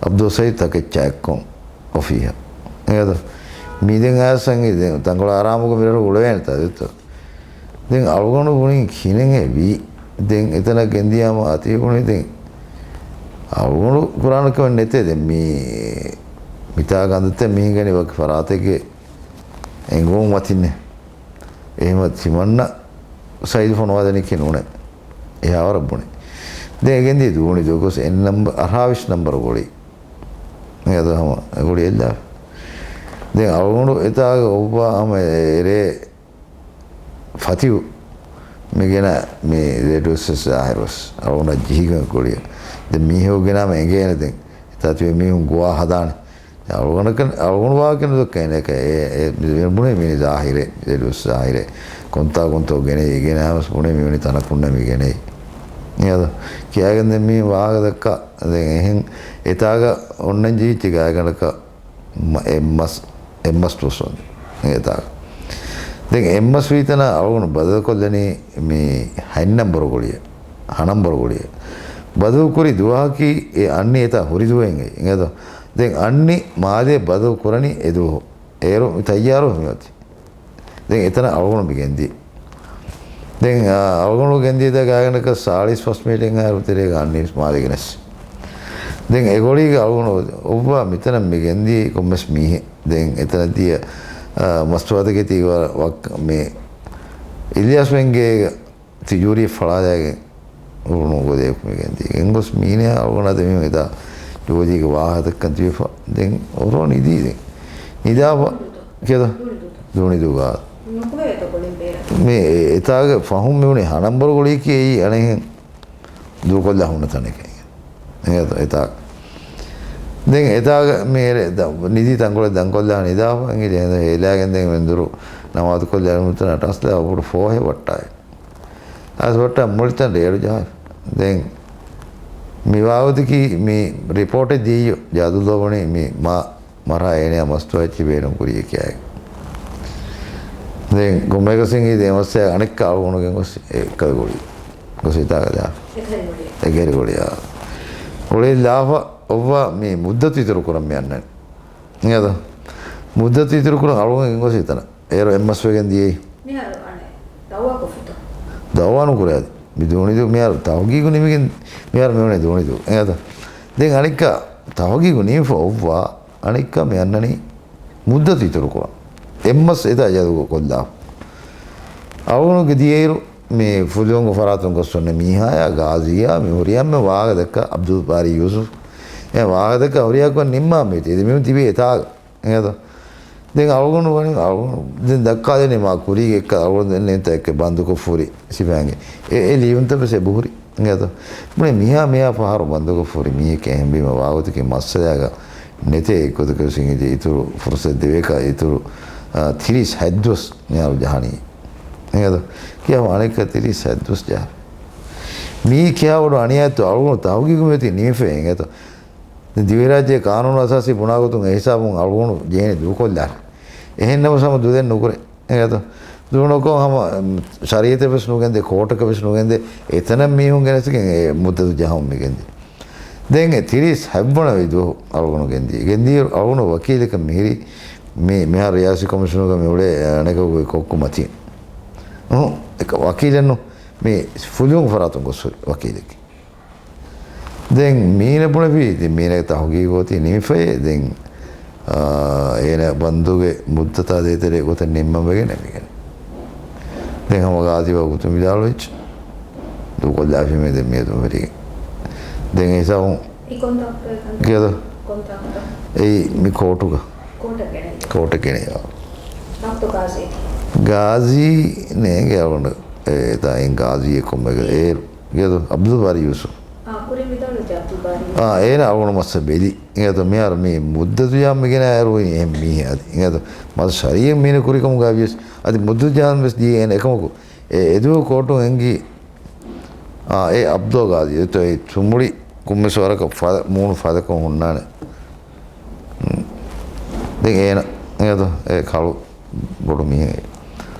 އަބްދުލް ސައީދު ތަކެއްޗާ އެއްކޮށް އޮފީހަށް. އެނގޭތަ؟ މީ ދެން އާސަންގެ ދެން ތަންކޮޅު އާރާމުގަ މިރަށު އުޅެވޭނެތާ ދެއްތޯ؟ ދެން އަޅުގަނޑު ބުނި ކިހިނެއް ވީ؟ ދެން އެތަނަށް ގެންދިޔާމަ އަތީ ބުނި ދެން އަޅުގަނޑު ކުރާނެ ކަމެއް ނެތޭ. ދެން މީ މިތާ ގަނދަތައް މި ހިނގަނީ ވަކި ފަރާތެއްގެ އެނގުމުން މަތިންނޭ. އެހެމަ ތިމަންނަ ސައީދު ފޮނުވާދެނީކީ ނޫނޭ. އެހާވަރަށް ބުނި. ދެން އެ ގެންދިޔަ ދޫނިދޫ ގޮސް އެއް ނަމްބަ-، އަށާވީސް ނަމްބަރު ގޮޅި. އެ އަދަ ހަމަ ގޮޅި އެއްލާ. ދެން އަޅުގަނޑު އެތާގަ އޮއްވާ ހަމަ އެރޭ ފަތިހު މި ގެނަ މި ރޭޑިއޯ ސްޓޭޝަން ޒާހިރުވެސް އަޅުގަނޑަށް ޖެހިގެން ގޮޅިއަށް. ދެން މީހަކު ގެނާމަ އެނގޭނެ ދެން. އެތާ ތިބޭ މީހުން ގޮވާ ހަދާނެ. އަޅުގަނޑަކަށް، އަޅުގަނޑު ވާހަކަ ނުދައްކައިނެ އެކަ އެ، އެ، މި ބުނޭ މީ ޒާހިރޭ، ރޭޑިއޯ ސްޓޭޝަން ޒާހިރޭ. ކޮންތާ ކޮންތޯ ގެނެއް، ގެނައިމަސް ބުނޭ މިވަނީ ތަނަކުންނަ މި ގެނެއް. އެއަދު ކިޔާގެން ދެން މީ ވާހަކަ ދައްކާ. ދެން އެހެން އެތާގަ އޮންނަން ޖެހިއްޖެ ގާތްގަނޑަކަށް މަ-، އެއްމަސް، އެއްމަސް ދުވަސް ވަން އެތާ. ދެން އެއްމަސް ވީތަނާ އަޅުގަނޑު ބަދަލުކޮށްލަނީ މި ހަތް ނަންބަރު ގޮޅިއަށް، ހަ ނަންބަރު ގޮޅިއަށް. ބަދަލުކުރި ދުވަހަކީ އެ އަންނި އެތާ ހުރި ދުވަހެއް އެނގޭ. ދެން އަންނި މާލޭ ބަދަލު ކުރަނީ އެ ދުވަހު. އޭރު މި ތައްޔާރު މި އޮތީ. ދެން އެތަނަށް އަޅުގަނޑު މި ގެންދިޔަ. ދެން، އާ، އަޅުގަނޑު ގެންދިޔަ ދާ ގާތްގަނޑަކަށް ސާޅީސް ފަސް މިނިޓެއް އަހަރު ތެރޭގަ އަންނި މާލޭ ގެނެސް. ދެން އެ ގޮޅީގަ އަޅުގަނޑު އޮއްވާ މިތަނަށް މި ގެންދިޔަ ކޮންމެސް މީހެއް. ދެން އެތަނަށް ދިޔަ، އާ، މަސްތުވާތަކެތީ ވަ-، ވައްކަ މި އިލްޔާސް ވެންގޭގަ ތިޖޫރީ ފަޅާލައިގެން އުޅުނު ގޮލައެކު މި ގެންދިޔަ. ގެންގޮސް މީނަޔާ އަޅުގަނޑާ ދެމީހުން އެތާ ޖޯލީގެ ވާހަކަ ދައްކަން ތިބެފަ. ދެން އޮރޯ ނިދީ ދެން. ނިދާފަ ކިޔަދޯ؟ ދޫނިދޫގަ. މި އެތާގެ ފަހުން މިވަނީ ހަ ނަންބަރު ގޮޅީކީ އެއީ އަނެއްހެން ދޫކޮށްލާ ހުންނަ ތަނެކޭ. އެ-، އެތާ. ދެން އެތާގަ މި އެރެ ދަ-، ނިދީ ތަންކޮޅެއް ދަންކޮށްލާ ނިދާފަ އިނގިލި ހޭލާގެން ދެން މެންދުރު ނަމާދުކޮށްލާ އެރުމުތަނަށް ޓަސްލާ އުޑު ފޯހެ ވައްޓާއި. އަސް ވައްޓާ މުޅިތަން ރޭޑު ޖަހާފަ. ދެން މި ވާގޮތަކީ މި ރިޕޯޓެއް ދިޔައީ ޖާދުލޯ ވަނީ މި މާ މަރާ އޭނަޔާ މަސްތުވާ އެއްޗެއް ބޭނުން ކުރިޔަ ކިޔާއި. ދެން ކޮންމެއަކަސް އިނގި ދެމަސްތައް އަނެއްކާ އަޅުގަނޑު ގެންގޮސް އެއްކަލަ ގޮޅި. ގޮސް ހިތާގަ ދާ. އެކަހެރި ގޮޅި. އެކަހެރި ގޮޅި، އާ. ގޮޅި ލާފަ އޮއްވާ މި މުއްދަތު އިތުރު ކުރަން މި އަންނަނީ. އިނގޭތަ؟ މުއްދަތު އިތުރު ކުރަން އަޅުގަނޑު ގެންގޮސް ހިތަނަ. އޭރު އެއްމަސް ވެގެން ދިޔައީ. މިހާރު އަނެއް ދައުވާ ކޮށްފިތޯ؟ ދައުވާ ނުކުރޭ އަދި. މި ދޫނިދޫ މިހާރު ތަހުގީގު ނިމިގެން މިހާރު މިވަނީ ދޫނިދޫ. އެނގޭތަ؟ ދެން އަނެއްކާ ތަހުގީގު ނިމިފަ އޮއްވާ އަނެއްކާ މި އަންނަނީ މުއްދަތު އިތުރު ކުރަން. އެއްމަސް އެތާ ޖަލުގަ ކޮށްލާ. އަޅުގަނޑުގެ ދިޔައިރު މި ފުލުވަންގެ ފަރާތުން ގޮސް އޮންނަ މީހާޔާ ގާޒީއާ މި ހުރިހާ އެންމެ ވާހަކަ ދައްކާ އަބްދުލް ބާރީ ޔޫސުފް. އެ ވާހަކަ ދައްކާ ހުރިހާ ކޮށް ނިންމާ މި ތި މީހުން ތިބީ އެތާގަ. އެނގޭތަ؟ ދެން އަޅުގަނޑު ވަނީ، އަޅުގަނޑު ދެން ދައްކާލެނީ މާ ކުރީގެ އެއްކަ އަޅުގަނޑު ދެން ނެތަ އެއްކެ ބަންދުކޮށް ފުރި ސިފައިންގެ. އެ، އެ ލިޔުންތައް ވެސް އެބަހުރި. އެނގޭތަ؟ ބުނެ މިހާ، މިހާ ފަހަރު ބަންދުކޮށް ފުރި މީހެއް އެހެންވީމަ ވާގޮތަކީ މައްސަލައިގަ ނެތޭ އެއްގޮތަކަށް ވެސް އިނގިދި އިތުރު ފުރުސަތު ދެވޭކަށް އިތުރު، އާ، ތިރީސް ހަތްދުވަސް މިހާރު ޖަހަނީ. އެނގޭތަ؟ ކިޔާ އަނެއްކާ ތިރީސް ހަތްދުވަސް ޖަހާ. މީ ކިޔާ ބޮޑު އަނިޔާތޯ އަޅުގަނޑު ތަހުގީގު މިއޮތީ ނިމިފައޭ އެނގޭތޯ؟ ދިވެހިރާއްޖޭ ޤާނޫނު އަސާސީ ބުނާގޮތުން އެހިސާބުން އަޅުގަނޑު ޖެހޭނެ ދޫކޮށްލާނެ. އެހެން ނަމަ ހަމަ ދުލެއް ނުކުރޭ. އެނގޭތޯ؟ ދޫނުކޮށް ހަމަ، އެމް، ޝަރީއަތެއް ވެސް ނުގެންދޭ، ކޯޓަކަށް ވެސް ނުގެންދޭ، އެތަނަށް މީހުން ގެނެސްގެން އެ މުއްދަތު ޖަހަމުން މިގެންދީ. ދެން އެ ތިރީސް ހަތްވަނަ ދުވަހު އަޅުގަނޑު ގެންދީ. ގެންދީ އަޅުގަނޑު ވަކީލަކަށް މިހިރީ މި، މިހާރު ރިޔާސީ ކޮމިޝަނުގަ މި އުޅޭ އަނެކަކުގެ ކޮއްކު މަތީން. އުހު، އެކަ ވަކީލެއްނު މި ފުލުވުން ފަރާތުން ގޮސް ހުރި ވަކީލެއް. ދެން މީނަ ބުނެފި، ދެން މީނަގެ ތަހުގީގު އޮތީ ނިމިފައޭ. ދެން، އާ، އޭނަ ބަންދުގެ މުއްދަތާ ދޭތެރޭ ގޮތެއް ނިންމަން ވެގެން ނެމިގެން. ދެން ހަމަ ގާޒީ ވަގުތު ވިދާޅުވެއްޖެ. ދޫކޮށްލާފީމޭ ދެން މިއަދު ވެރިގެން. ދެން އެ ހިސާބުން ކިޔަދޯ؟ ކޮންތާކުތައް؟ އެއީ މި ކޯޓުގަ. ކޯޓަށް ގެނައީ. ގާޒީ ނޭނގެ އަޅުގަނޑު. އެ، ތާއިން ގާޒީ އެއްކޮށް މެގަ އޭރު. ކިޔަދޯ؟ އަބްދުލް ބާރީ ޔޫސުފް. އާ، ކުރިން ވިދާޅުވެއްޖެ އަބްދުލް އާ، އޭނަ އަޅުގަނޑު މައްސަ ބެލި. އިނގޭތޯ މިހާރު މީ މުއްދަތު ޖާން މިގެނައިރު އެހެން މީހެއް އަދި. އިނގޭތޯ މަދު ޝަރީއަތް މީނަ ކުރިކަމުގަ ވިޔަސް އަދި މުއްދަތު ޖާން ވެސް ދީ އޭނަ އެކަމަކު އެ އެދުވަހު ކޯޓުން އެނގި، އާ، އެ އަބްދުލް ގާދި އެތޯ އެ ތުނބުޅި ކުންމެސް ވަރަކަށް ފަދަ، މޫނު ފަދަކޮށް ހުންނާނެ. ދެން އޭނަ އޭތޯ އެ ކަޅު ބޮޑު މީހެއް.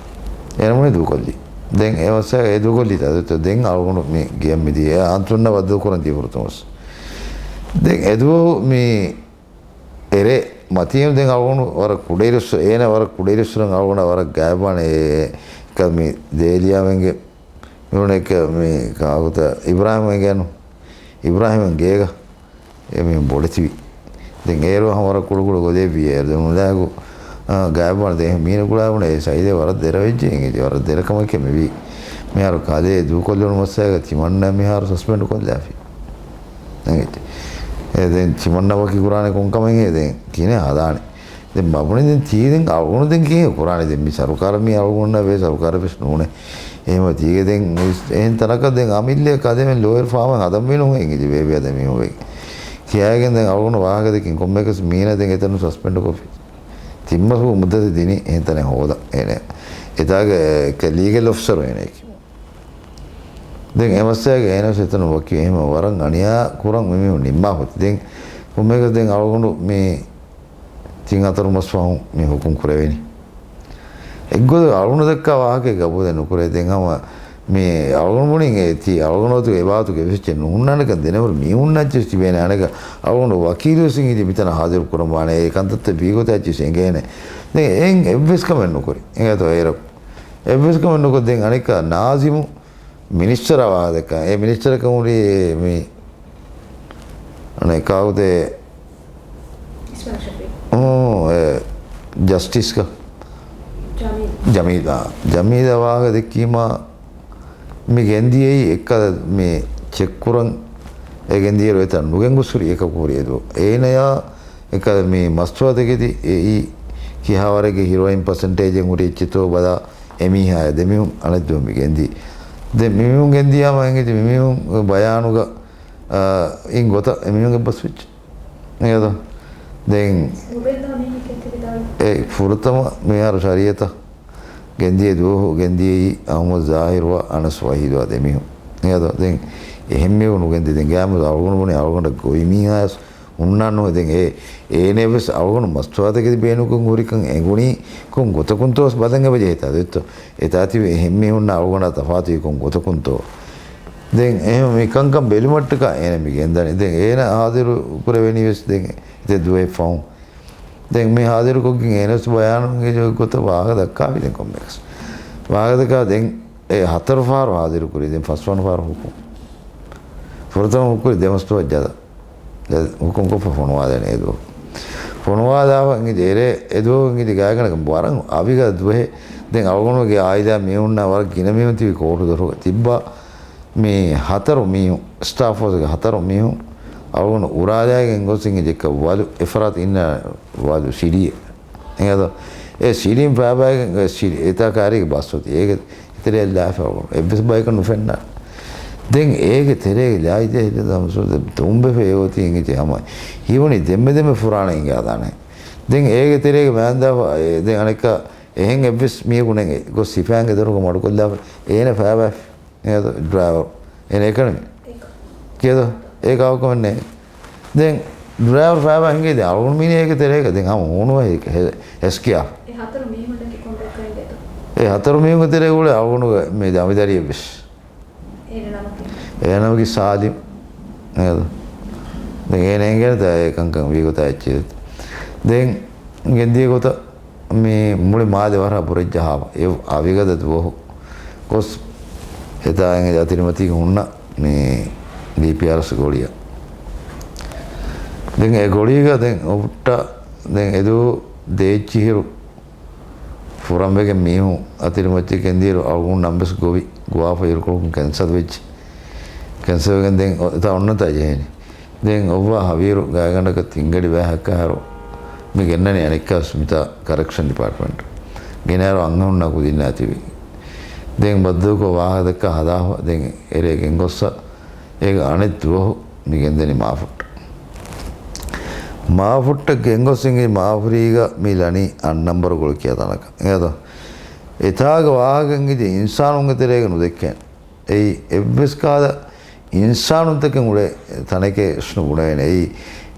އޭނަ މުޅި ދޫކޮށްލި. ދެން އެ މައްސަލަ އެ ދޫކޮށްލި ތާ ދެން އަޅުގަނޑު މި ގެއަށް މިދިޔަ އެ އަންތުންނަ ބައްދަލު ކުރަން ދިޔަ ފުރަތަމަސް. ދެން އެދުވަހު މި އެރޭ މަތީން ދެން އަޅުގަނޑު ވަރަށް ކުޑައިރުއްސު، އޭނަ ވަރަށް ކުޑައިރުއްސުރަން އަޅުގަނޑަށް ވަރަށް ގާތްވާނެ އެ، އެ، މި ދޭލިޔާމެންގެ މި އުނެކެ މި ކާކުތަ އިބްރާހިމް އެނގޭނު. އިބްރާހިމް ގޭގަ އެ މީހުން ބޮޑެތިވި. ދެން އޭރު ހަމަ ވަރަށް ކުޑަކުޑަ ގޮލޭ ވިޔަ އޭރު. ދެން އުލާގު، އާ، ގާތްވާނެ ދެން މީނަ ކުޅާ ބުނެ އެ ސައިދޭ ވަރަށް ދެރަވެއްޖެ އެނގި. ވަރަށް ދެރަ ކަމެކޭ މިވީ. މިހާރު ކާދޭ ދޫކޮށްލުނު މައްސަލަގަ ތިމަންނަ މިހާރު ސަސްޕެންޑް ކޮށްލާފި. އެނގި. އެ ދެން ތިމަންނަ ވަކި ކުރާނެ ކޮން ކަމެއް ހޭ ދެން ކިނެ ހަދާނެ. ދެން މަބުނި ދެން ތީ ދެން އަޅުގަނޑު ދެން ކިހިނެއް ކުރާނީ؟ ދެން މި ސަރުކާރަށް މި އަޅުގަނޑަށް ވޭ ސަރުކާރެއް ވެސް ނޫނޭ. އެހެމަ ތީގެ ދެން އެހެން ތަނަކަށް ދެން އަމިއްލައަކާ ދެމެ ލޯޔަރ ފާމަށް ހަދަން މީނު ހެން އިޖި ބޭބެއާ ދެމީހުން ވެ. ކިޔާގެން ދެން އަޅުގަނޑު ވާހަކަ ދެކިން ކޮންމެކަސް މީނަ ދެން އެތަނު ސަސްޕެންޑް ކޮށްފި. ތިންމަސް މުއްދަތެއް ދިނީ އެހެން ތަނެއް ހޯދަ އޭނަ. އެތާގެ ލީގަލް އޮފިސަރު އޭނައެކި. ދެން އެ މައްސަލަގެ އޭނަ ވެސް އެތަނު ވަކި އެހެމަ ވަރަށް އަނިޔާ ކުރަން މި މީހުން ނިންމާފަތި. ދެން ކޮންމެކަސް ދެން އަޅުގަނޑު މި ތިން ހަތަރު މަސް ފަހުން މި ހުކުމް ކުރެވެނީ. އެއްގޮތަށް އަޅުގަނޑު ދައްކާ ވާހަކައެއް ގަބޫލެއް ނުކުރޭ. ދެން ހަމަ މި އަޅުގަނޑު ބުނިން އެ ތީ އަޅުގަނޑު އޮތުގެ އެބާތުގެ އެއްވެސް އެއްޗެއް ނުހުންނާނެކަން ދެނެވަރު މީހުންނަށް އެއްޗެއް ތިބޭނެ. އަނެކަ އަޅުގަނޑު ވަކީލުވެސް އިނގިދި މިތަނަށް ހާޒިރު ކުރަން ވާނެ. އެ ކަންތައްތައް ވީގޮތަށް އެއްޗެއް އެނގޭނެ. ދެން އެއިން އެއްވެސް ކަމެއް ނުކުރި. އެނގޭތޯ އޭރަކު. އެއްވެސް ކަމެއް ނުކޮށް ދެން އަނެއްކާ ނާޒިމު މިނިސްޓަރ ވާދަކަ، އެ މިނިސްޓަރަކަށް ހުރީ މި އަނެއް ކާކުތޭ؟ އިސްމާއިލް ޝަފީޤް. އޫ، އެ ޖަސްޓިސްގަ؟ ޖަމީލް. ޖަމީލާ. ޖަމީލާ ވާހަކަ ދެއްކީމާ މި ގެންދިޔައީ އެއްކަލަ މި ޗެކްކުރަން އެ ގެންދިޔަރު އެތަން ނުގެންގޮސްހުރި އެކަކު ހުރި އެދު. އޭނަޔާ އެކަލަ މި މަސްތުވާތަކެތި އެއީ ކިހާވަރެއްގެ ހިރޯއިން ޕަސެންޓޭޖެއް ހުރި އެއްޗެއްތޯ ބަލާ އެމީހާޔަށް ދެމީހުން އަނެއްދުވަހު މި ގެންދި. ދެން މިމީހުން ގެންދިޔާމަ އެނގިތި މިމީހުން ބަޔާނުގަ، އާ، އިން ގޮތަށް އެމީހުން އެއްބަސްވެއްޖެ. އެއަދަ؟ ދެން ނުބެއްލާ މީހެކޭ ތިބިދާނެ. އެ ފުރަތަމަ މިހާރު ޝަރީއަތަށް ގެންދިޔަ ދުވަހު ގެންދިޔައީ އަހުމަދު ޒާހިރުއާ އަނަސް ވަހީދުއާ ދެމީހުން. އެއަދަ؟ ދެން އެހެންމީހުން ނުގެންދި. ދެން ގާމު އަޅުގަނޑު ބުނި އަޅުގަނޑަށް ގޮތް މީހާޔަސް ހުންނާނު. ދެން އެ، އޭނެ ވެސް އަޅުގަނޑު މަސްތުވާތަކެތި ބޭނުންކޮށް ހުރިކަން އެނގުނީ ކޮން ގޮތަކުންތޯ ބަލަން އެބަޖެހޭތާ ދެއްތޯ. އެތާ ތިބި އެހެންމީހުންނާ އަޅުގަނޑާ ތަފާތުވީ ކޮން ގޮތަކުންތޯ. ދެން އެހެން މި ކަންކަން ބެލުމަށްޓަކާ އޭނަ މި ގެންދަނީ. ދެން އޭނަ ހާޒިރު ކުރެވެނީ ވެސް ދެން އެތެއް ދުވަހެއް ފަހުން. ދެން މި ހާޒިރުކޮށްގެން އޭނަސް ބަޔާނުގެ ގޮތަށް ވާހަކަ ދައްކާފި ދެން ކޮންމެކަސް. ވާހަކަ ދައްކާ ދެން އެ ހަތަރު ފަހަރު ހާޒިރު ކުރީ. ދެން ފަސްވަނަ ފަހަރު ހުކުމް. ފުރަތަމަ ހުކުރި ދެމަސްތުވައްޖަދަ. ދެ-، ހުކުމްކޮށްފަ ފޮނުވާލޭނެ އެދުވަހު. ފޮނުވާލާފަ އިނގި ދޭރޭ އެދުވަހު އިނގި ގާތްގަނޑަކަށް ވަރަށް އަވިގަ ދުވަހެއް. ދެން އަޅުގަނޑުގެ އާއިލާ މީހުންނާ ވަރަށް ގިނަ މީހުން ތިބި ކޯޓު ދޮރުގަ ތިއްބާ. މި ހަތަރު މީހުން، ސްޓާފް ފޯސްގެ ހަތަރު މީހުން އަޅުގަނޑު އުރާލާގެން ގޮސް އިނގި ޖެއްކަ ވަލު އެފަރާތު އިންނަ ވަލު ސިޑީއެއް. އެހެން އެ ސިޑީން ފައިބާގެން އެ ސިޑީ އެތާ ކާރީގެ ބަސް އޮތީ. އޭގެ ތެރެއަށް ލާފަ އަޅުގަނޑު އެއްވެސް ބަޔަކަށް ނުފެންނާނެ. ދެން އޭގެ ތެރޭގެ ލާއިދޭ ހިލަ ދަމުސު ދެ ތުނބެފަ އެ އޮތީ އިނގި ޖެ ހަމަ. ހީވަނީ ދެންމެ ދެންމެ ފުރާނަ އިނގާދާނެ. ދެން އޭގެ ތެރޭގެ މާންދާފަ، އެ، ދެން އަނެއްކާ އެހެން އެއްވެސް މީހަކު ނެތް ގޮސް ސިފައިންގެ ދޮރުގަ މަޑުކޮށްލާފަ އޭނަ ފައިބާފި. އެ ޑްރައިވަރ. އޭނަ އެކަނި. ކިޔަދޯ؟ އޭ ކާކު ކަމެއް ނެތް. ދެން ޑްރައިވަރ ފައިބާ ހިނގޭ ދެން އަޅުގަނޑު މީނީ އޭގެ ތެރޭގަ ދެން ހަމަ ހޫނުވަ ހެ-، ހެ-، ހެސްކިޔާ. އެ ހަތަރު މީހުންނަކީ ކޮން ބައެއްކަން އިނގޭތޯ؟ އެ ހަތަރު މީހުންގެ ތެރޭ އުޅޭ އަޅުގަނޑުގެ މި ދަމިދަރިއެއް ވެސް. އޭނަ ނަމަކީ؟ އޭނަ ނަމަކީ ސާލިމް. އޭ ދެން އޭނަ އެނގޭނެ ދާ އެ ކަންކަން ވީ ގޮތާ އެއްޗެއް. ދެން ގެންދިޔަ ގޮތަށް މި މުޅި މާލެ ވަރަށް ބުރައްޖަހާ އެ އަވިގަދަ ދުވަހު ގޮސް އެތާ އެނގި އަތިރިމަތީގެ ހުންނަ މި ޑީޕީއާރްއެސް ގޮޅިއަށް. ދެން އެ ގޮޅީގަ ދެން އޮފްޓަ ދެން އެދު ދޭއްޗިހިރު ފުރަންވެގެން މީހުން އަތިރިމައްޗެއް ގެންދިޔަރު އަޅުގަނޑު ނަމަވެސް ގޮވި ގޮވާފަ އިރުކޮޅަކުން ކެންސަލް ވެއްޖެ. ކެންސަލް ވެގެން ދެން އޮ-، އެތާ އޮންނަތާ ޖެހޭނީ. ދެން އޮއްވާ ހަވީރު ގާތްގަނޑަކަށް ތިންގަޑި ވައިހައްކާ ހަރު މި ގެންނަނީ އަނެއްކާސް މިތާ ކަރެކްޝަން ޑިޕާޓްމަންޓް. ގެނައިރު އަންހެނުންނާ ކުދިންނާ ތިބި. ދެން ބައްދަލުކޮށް ވާހަކަ ދައްކާ ހަދާފަ ދެން އެރޭ ގެންގޮއްސަ އޭގެ އަނެއް ދުވަހު މި ގެންދަނީ މާފުއްޓަށް. މާފުއްޓަށް ގެންގޮސް އިނގި މާފުރީގަ މި ލަނީ އަށް ނަންބަރު ގޮޅި ކިޔާ ތަނަކަށް. އެހެންތޯ؟ އެތާގަ ވާހަކަ އިނގި އިންސާނުންގެ ތެރޭގަ ނުދެއްކޭނެ. އެއީ އެއްވެސް ކަހަލަ އިންސާނުންތަކެއް އުޅޭ ތަނެކޭ އިސްނު ބުނެވޭނެ. އެއީ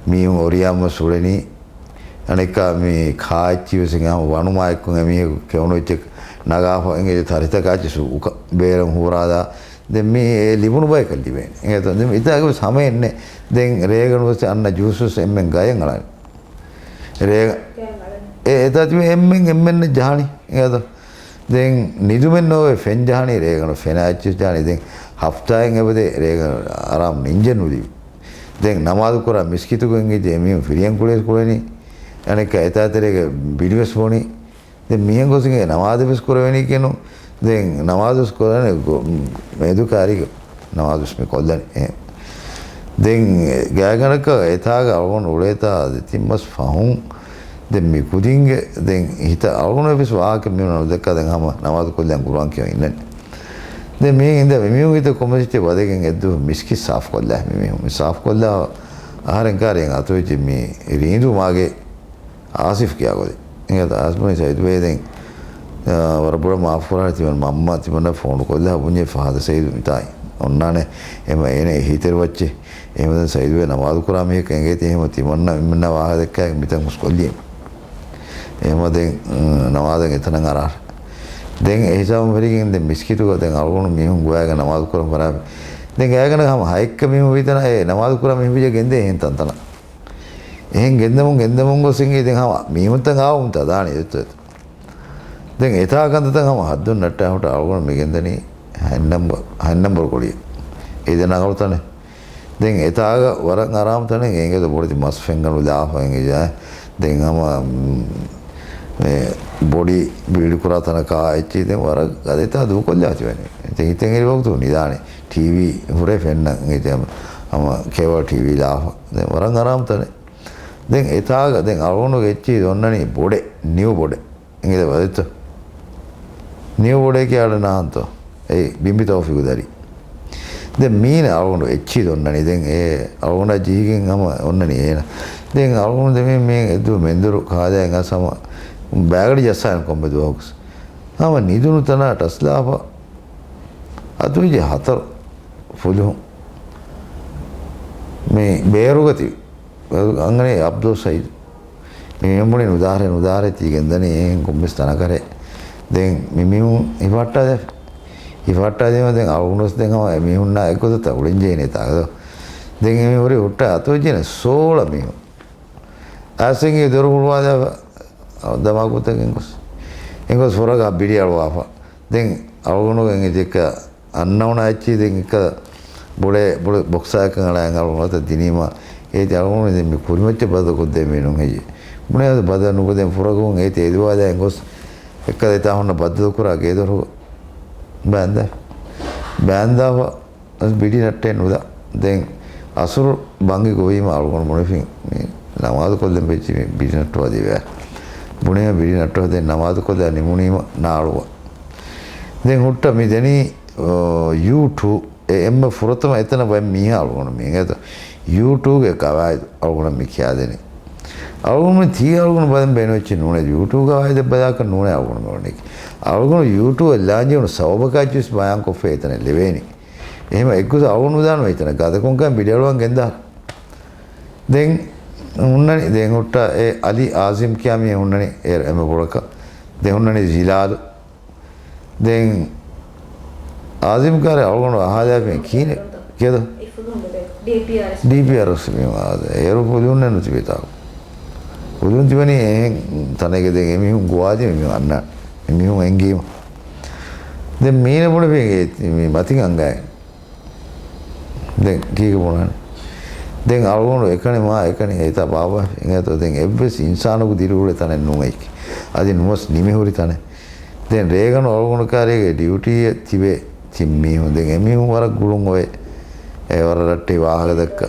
މީހުން އޮރިޔާމަސް އުޅެނީ. އަނެއްކާ މި ކާއެއްޗިވެސް އެނގޭ ހަމަ ވަނުމާ އެއްކޮށް އެމީހަކު ކެވުނު އެއްޗެއް ނަގާފަ އެނގޭ ތަރިތަކާ އެއްޗެއް ސު-، އުކަ-، ބޭރަށް ހޫރާލާ. ދެން މީ އެ ލިބުނު ބަޔަކަށް ލިބޭނެ. އެނގޭތޯ؟ ދެން އިތާގެ ވެސް ހަމައެއް ނެތް. ދެން ރޭގަނޑު ވެސް އަންނަ ޖޫސް ވެސް އެންމެން ގަޔަށް އަޅަނީ. ރޭގަ-، އެ-، އެތާ ތިބެ އެންމެން އެންމެންނަށް ޖަހަނީ. އެނގޭތޯ؟ ދެން ނިދުމެއް ނޯވޭ ފެން ޖަހަނީ، ރޭގަނޑު ފެނާ އެއްޗިސް ޖަހަނީ. ދެން ހަފްތާއެއް އެބަދޭ ރޭގަނޑު އަރާމް ނިންޖެއް ނުލިބި. ދެން ނަމާދު ކުރާ މިސްކިތުގަ އިނގިއްޖެ އެމީހުން ފިރިހެން ކުޅޭ ކުޅެނީ. އަނެއްކާ އެތާ ތެރޭގަ ބިޑިވެސް ބޮނީ. ދެން މިހެން ގޮސް އިނގޭ ނަމާދެއް ވެސް ކުރެވެނީ ކެނު. ދެން ނަމާދު ވެސް ކުރާނެ ގޮ-، މެދު ކާރިގަ ނަމާދު ވެސް މި ކޮށްލަނީ. އެ. ދެން ގާތްގަނޑަކަށް އެތާގަ އަޅުގަނޑު އުޅޭތާ ދެތިން މަސް ފަހުން ދެން މި ކުދިންގެ ދެން ހިތަށް އަޅުގަނޑު ވެސް ވާހަކަ މި ނުދެއްކާ ދެން ހަމަ ނަމާދު ކޮށްލަން ގުރުއާން ކިޔަން އިންނަނީ. ދެން މި އިނދެ މި މީހުން ހިތަށް ކޮންމެސް އެއްޗެއް ވަދެގެން އެއްދުވަހު މިސްކިތް ސާފު ކޮށްލާ މި މީހުން. މި ސާފު ކޮށްލާ އަހަރެން ކާރި އަތުވެއްޖެ މި ރީނދޫ މާގެ އާސިފް ކިޔާ ގޮތެއް. އެނގޭތަ އާސިފް ސައިދުބޭ ދެން، އާ، ވަރަށް ބޮޑަށް މާފު ކުރާނެ ތިމަން މަންމަ ތިމަންނަށް ފޯނު ކޮށްލާ ބުންޏެ ފަހަތަށް ސައިދު މިތާ އޮންނާނެ. އެމަ އޭނަ އެހީތެރި ވައްޗެއް. އެހެމަ ދެން ސައިދުބޭ ނަމާދު ކުރާ މީހަކަށް އެނގޭތީ އެހެމަ ތިމަންނަ މިންނަ ވާހަކަ ދެއްކާ މިތަން ހުސް ކޮށްލީ. އެހެމަ ދެން، އުން، ނަމާދަށް އެތަނަށް އަރާ. ދެން އެހިސާބުން ފެރިގެން ދެން މިސްކިތުގަ ދެން އަޅުގަނޑު މީހުން ގޮވާގެން ނަމާދު ކުރަން ފަރާތް. ދެން ގާތްގަނޑަކަށް ހަމަ ހައެއްކަ މީހުން ވީތަނަށް އެ ނަމާދު ކުރާ މީހުން ވިއްޔަ ގެންދޭ އެހެން ތަންތަނަށް. އެހެން ގެންދަމުން ގެންދަމުން ގޮސް އިނގޭ ދެން ހަމަ މީހުންތައް އާވަމުން ތަދާނީ އެއްތޯ އެއްތޯ. ދެން އެތާ ކަންތައްތައް ހަމަ ހައްދުން ނައްޓާ ހުއްޓާ އަޅުގަނޑު މި ގެންދަނީ ހަތް ނަންބަ-، ހަތް ނަންބަރު ކޮޅިއަށް. އެ ދެން ރަނގަޅު ތަނެއް. ދެން އެތާގަ ވަރަށް އަރާމު ތަނެއް އެނގޭތޯ ބޮޑެތި މަސް ފެންގަނޑު ލާފަ އެނގިއްޖެ. ދެން ހަމަ، މް، މޭ ބޮޑީ ބިލްޑް ކުރާ ތަނަކާ އެއްޗެއް ދެން ވަރަށް ގަދަ އެތާ ދޫކޮށްލާ ތިބެނީ. ދެން ހިތަށް އެރި ވަގުތު ނިދާނެ. ޓީވީ ހުރޭ ފެންނަން އެނގިއްޖެ ހަމަ ކޭބަލް ޓީވީ ލާފަ. ދެން ވަރަށް އަރާމު ތަނެއް. ދެން އެތާގަ ދެން އަޅުގަނޑުގެ އެއްޗެހި އޮންނަނީ ބޮޑެއް، ނިއު ބޮޑެއް. އިނގޭތަ ބަލައްތަ؟ ނިއު ބޮޑެއް ކިޔާ އަޑަ ނާހަންތޯ؟ އެއީ ބިނބި ތައުފީގު ދަރި. ދެން މީނަ އަޅުގަނޑު އެއްޗެހި އޮންނަނީ. ދެން އެ އަޅުގަނޑާ ޖެހިގެން ހަމަ އޮންނަނީ އޭނަ. ދެން އަޅުގަނޑު ދެމީ މީ އެއްދުވަހު މެންދުރު ކާލައިގެން އަސް ހަމަ ބައިގަޑި ޖައްސާނެ ކޮންމެ ދުވަހަކުސް. ހަމަ ނިދުނު ތަނާ ޓަސްލާފަ އަތުވެއްޖެ ހަތަރު ފުލުހުން. މި ބޭރުގަ ތި އަންގަނީ އަބްދުލް ސައީދު. މި މެންބުނި ނުދާރެ، ނުދާރެ ތީ ގެންދަނީ އެހެން ކޮންމެސް ތަނަކަށް. ދެން މި މީހުން ހިފަހައްޓާދެ. ހިފަހައްޓާދީމަ ދެން އަޅުގަނޑުވެސް ދެން ހަމަ އެ މީހުންނާ އެއްގޮތަށް ތަ އުޅެން ޖެހޭނެތާ. ދެން އެ މީހުރި ހުއްޓާ އަތުވެއްޖެނެ ސޯޅަ މީހުން. އާސިންގެ ދޮރު ހުޅުވާލާފަ ދަމާކުތަކެއް ގޮސް. އެނގޮސް ފުރަގާ ބިޑި އަޅުވާފަ. ދެން އަޅުގަނޑުގެ އެނގި ދެއްކަ އަންނަ އޮނާ އެއްޗި ދެން އެއްކަ ބޮޅެ، ބޮޅެ ބޮކްސާއަކަށް އަޅާ އަޅުގަނޑު ދިނީމަ އޭތި އަޅުގަނޑު ދެން މި ކުރިމައްޗަށް ބަދަލު ކޮށްދޭ މީނުން ހެއްޔެ؟ ބުނެ އަދި ބަދަލު ނުކޮށްދޭން ފުރަގަމުން އޭތި އެދުވާލާ އެނގޮސް އެއްކަލަ އެތާ ހުންނަ ބައްދަލު ކުރާ ގޭދޮރު ބައިންދާ. ބައިންދާފަ އަދި ބިޑި ނައްޓޭ ނުލާ. ދެން އަސުރު ބަންގި ގޮވީމަ އަޅުގަނޑު ބުނެފިން މި ނަމާދު ކޮށްލަން ބެއްޖެ މި ބިޑި ނައްޓުވާ ދިވެ. ބުނީމަ ބިޑި ނައްޓުވާ ދެން ނަމާދު ކޮށްލާ ނިމުނީމަ ނާޅުވާ. ދެން ހުއްޓަ މި ދެނީ، އޯ، ޔޫ ޓޫ އެ އެންމެ ފުރަތަމަ އެތަނަށް ބައެއް މީހާ އަޅުގަނޑު މީ އެނގޭތަ؟ ޔޫ ޓޫގެ ޤަވާއިދު އަޅުގަނޑަށް މި ކިޔާދެނީ. އަޅުގަނޑު މި ތީ އަޅުގަނޑު ބަލަން ބޭނުންވެއްޖެ ނޫނޭ، ޔޫ ޓޫ ޤަވާއިދެއް ބަލާކަށް ނޫނޭ އަޅުގަނޑު މި އޮންނަނީ. އަޅުގަނޑު ޔޫ ޓޫއަށް ލާންޖެހުނު ސަބަބަކާއެއްޗިވެސް ބަޔާންކޮށްފައި އެތަނަށް ލެވޭނީ. އެހެމަ އެއްގޮތަށް އަޅުގަނޑު ނުދާނަމޭ އެތަނަށް ގަދަކޮންކަން ބިޑިއަޅުވަން ގެންދާ. ދެން ހުންނަނީ، ދެން ހުއްޓާ އެ އަލީ އާޒިމް ކިޔާ މީހެއް ހުންނަނީ އެ އެންމެ ބޮޑަކަށް. ދެން ހުންނަނީ ޒިލާލު. ދެން އާޒިމް ކާރެ އަޅުގަނޑު އަހާލާފައި ކީނެ ކިޔަދޯ؟ ޑީޕީއާރްއެސް. ޑީޕީއާރްއެސް މީހުން އާދެ. އޭރު ފުލުހުންނެއް ނުތިބޭތާ. ފުލުހުން ތިބެނީ އެހެން ތަނެއްގަ ދެން އެމީހުން ގޮވާދިން މީހުން އަންނާނެ. އެމީހުން އެނގީމަ. ދެން މީނަ ބުނެފި މި މަތިން އަނގައިން. ދެން ކީކޭ ބުނާނެ؟ ދެން އަޅުގަނޑު އެކަނި މާ އެކަނި އެތާ ބާބާ އިނގޭތޯ ދެން އެއްވެސް އިންސާނަކު ދިރިއުޅޭ ތަނެއް ނޫން އެއީކީ. އަދި ނުވަސް ނިމިހުރި ތަނެއް. ދެން ރޭގަނޑު އަޅުގަނޑު ކާރީގެ ޑިއުޓީއެއް ތިބޭ ތިން މީހުން. ދެން އެމީހުން ވަރަށް ގުޅުން އޮވޭ. އެ ވަރަށް ރައްޓެހި ވާހަކަ ދައްކާ.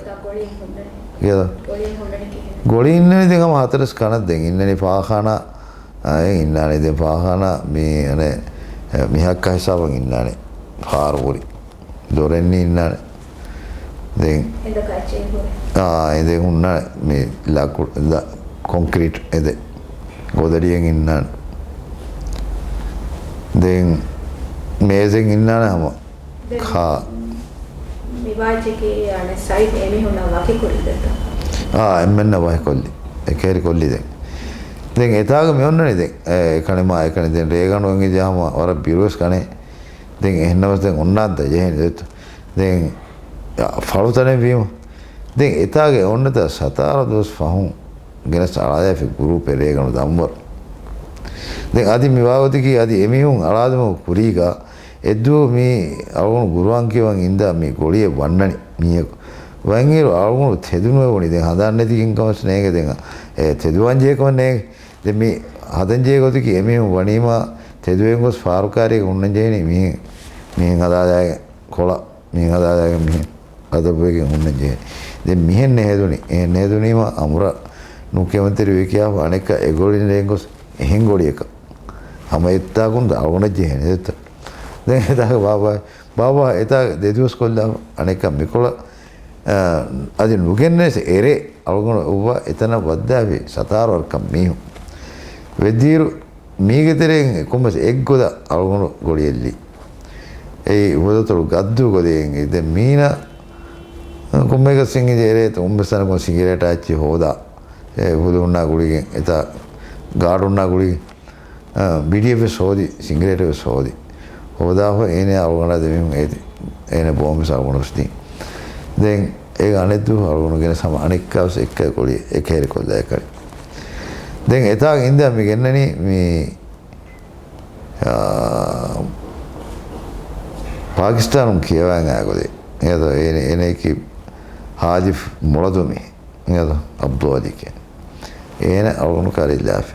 ގޮޅި އިންނަނީ ދެން ހަމަ ހަތަރެސް ކަނަށް ދެން އިންނަނީ ފާޚާނާ. އާ، އެ އިންނާނެ ދެން ފާޚާނާ މީ އަނެއް، އެ، މިހައްކާ ހިސާބަށް އިންނާނެ. ފާރު ހުރި. ދޮރެއްނީ އިންނާނެ. ދެން އާ، އެ ދެން ހުންނާނެ މި ލަކު-، ލަ-، ކޮންކްރީޓް އެ ދެ ގޮދަޑިއެއް އިންނާނެ. ދެން މޭޒެއް އިންނާނެ ހަމަ. ދެން ކާ. މި ވާހަކައަކީ އަނެއް ސައިޑް އެމީހުންނަށް ވަކިކުރި ދެއްތަ؟ އާ، އެންމެންނަށް ވަކިކޮށްލި. އެކޭރި ކޮށްލި ދެން. ދެން އެތާގަ މި އޮންނަނީ ދެން. އެ، ކަނި މާ އެކަނި ދެން ރޭގަނޑު އެނގި ޖާމަ ވަރަށް ބިރުވެސް ކަނޭ. ދެން އެހެންނަމަސް ދެން އޮންނާންތަ ޖެހޭނެ ދެއްތަ؟ ދެން ފަޅުތަނެއް ވީމަ. ދެން އެތާގެ އޮންނަތާ ސަތާރަ ދުވަސް ފަހުން ގެނެސް އަޅާލާފި ގުރޫޕެއް ރޭގަނޑު ދަންވަރު. ދެން އަދި މި ވާގޮތަކީ އަދި އެމީހުން އަޅާލުމުގެ ކުރީގަ އެއްދުވަހު މި އަޅުގަނޑު ގުރުއާން ކިޔަވަން އިންދާ މި ގޮޅިއެއް ވަންނަނީ މީހަކު. ވަންއިރު އަޅުގަނޑު ތެދުނުވެވުނީ. ދެން ހަނދާން ނެތިގެން ކަމަސް ނޭނގެ ދެން އެ ތެދުވާން ޖެހޭ ކަމެއް ނޭނގެ. ދެން މި ހަދަން ޖެހޭ ގޮތަކީ އެމީހުން ވަނީމާ ތެދުވެގެން ގޮސް ފާރުކާރިއެއް ހުންނަން ޖެހެނީ މިހެން، މިހެން ހަދާލާގެން ކޮޅަށް، މިހެން ހަދާލާގެން މިހެން ގަދަބުވެގެން ހުންނަން ޖެހެނީ. ދެން މިހެން ނެހެދުނީ، އެހެން ނެހެދުނީމާ އަމުރަށް ނުކެމެންތެރިވެ ކިޔާފަ އަނެއްކާ އެ ގޮޅިން ރޭން ގޮސް އެހެން ގޮޅިއަކަށް ހަމަ އެއްތާކުން ދާ އަޅުގަނޑަށް ޖެހޭނެ ދެއްތަ؟ ދެން އެތާގަ ބާބާ، ބާބާ އެތާ ދެދުވަސް ކޮށްލާފަ އަނެއްކާ މިކޮޅަށް، އާ، އަދި ނުގެންނެސް އެރޭ އަޅުގަނޑު އޮއްވާ އެތަނަށް ވައްދާފި ސަތާރަ ވަރަކަށް މީހުން ވެއްދިއިރު، މީގެ ތެރެއިން ކޮންމެސް އެއްގޮތަށް އަޅުގަނޑު ގޮޅިއެއްލީ. އެއީ ހުދަތޮޅު ގައްދޫ ގޮލިއެއް. ދެން މީނަ ކޮންމެއަކަސް ސިނގި ޖެރޭތު އުނބެސް ތަނަކުން ސިނގިރޭޓާ އެއްޗެއް ހޯދާ. އެ ހުލުހުންނާ ގުޅިގެން އެތާ ގާޑުންނާ ގުޅިގެން. އާ، ބީޑީއެފް ވެސް ހޯދި، ސިނގިރޭޓެއް ވެސް ހޯދި. ހޯދާފަ އޭނަ އަޅުގަނޑާ ދެމީހުން އޭތި. އޭނަ ބޯމް ވެސް އަޅުގަނޑު ވެސް ދީ. ދެން އޭގެ އަނެއްދުވަހު އަޅުގަނޑު ގެނެސް ހަމަ އަނެއްކާ ވެސް އެއްކައި ކޮޅި އެކޭރި ކޮށްލާ އެކަނި. ދެން އެތާގަ އިންދާ މި ގެންނަނީ މި، އާ، ޕާކިސްތާނުން ކިޔަވާން އާ ގޮލި. އޭތޯ އޭނަ، އޭނައަކީ ހާލިފް މުޅަދު މީ. އިނގޭތޯ އަބްދުލް އަލީ ކޭ. އޭނަ އަޅުގަނޑު ކަރިއްލާފި.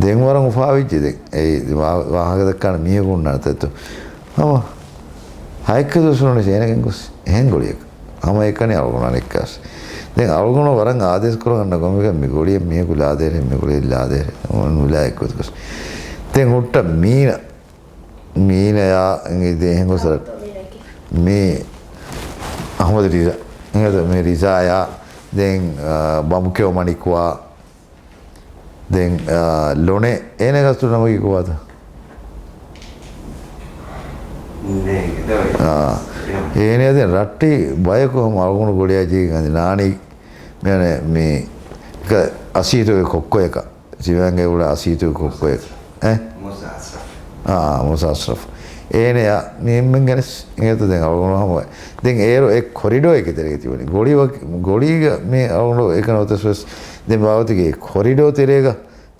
ދެން ވަރަށް އުފާވެއްޖެ ދެން. އެ ވާ-، ވާހަކަ ދައްކާނެ މީހަކު ހުންނާނެ ތެއްތޯ. ހަމަ ހައެއްކަ ދުވަސް ނޫނީސް އޭނަ ގެންގޮސް އެހެން ގޮޅިއަކަށް. ހަމަ އެކަނި އަޅުގަނޑު އަނެއްކާސް. ދެން އަޅުގަނޑު ވަރަށް އާދޭސް ކުރަން އަންނަ ގޮމެގަ މި ގޮޅިއަށް މީހަކު ލާދޭރެ، މި ގޮޅިއަށް ލާދޭރެ. ނުލާ އެއްގޮތަކަސް. ދެން ހުއްޓަ މީނަ މީނަޔާ އިނގި ދޭހެން ގޮސް މީ އަހްމަދު ރިޒާ. އިނގޭތޯ މީ ރިޒާޔާ، ދެން، އާ، ބަމުކެއު މަނިކުވާ، ދެން، އާ، ލޮނެ އޭނަ ގަސްތު ނަމަކީ ކުވާތަ؟ އާ، އޭނަ ދެން ރައްޓި ބަޔަކު ހަމަ އަޅުގަނޑު ގޮޅިއާ ޖީގަނދި ނާނީ މި، މި، މި، ކަ-، އަސީތުގެ ކޮއްކޮޔަކަށް. ސިވާނގެ އުޅޭ އަސީތު ކޮއްކޮއެއް. އެ؟ މޫސާ އަސްރަފް. އާ، މޫސާ އަސްރަފް. އޭނަޔާ މި އެންމެން ގެނެސް އިނގޭތޯ ދެން އަޅުގަނޑު ހަމަ. ދެން އޭރު އެ ކޮރިޑޯއެއްގެ ތެރޭގަ ތިބުނީ. ގޮޅި ވަ-، ގޮޅީގަ މި އަޅުގަނޑު އެކަނި އޮތަސް ވެސް ދެން ބާވަތުގެ އެ ކޮރިޑޯ ތެރޭގަ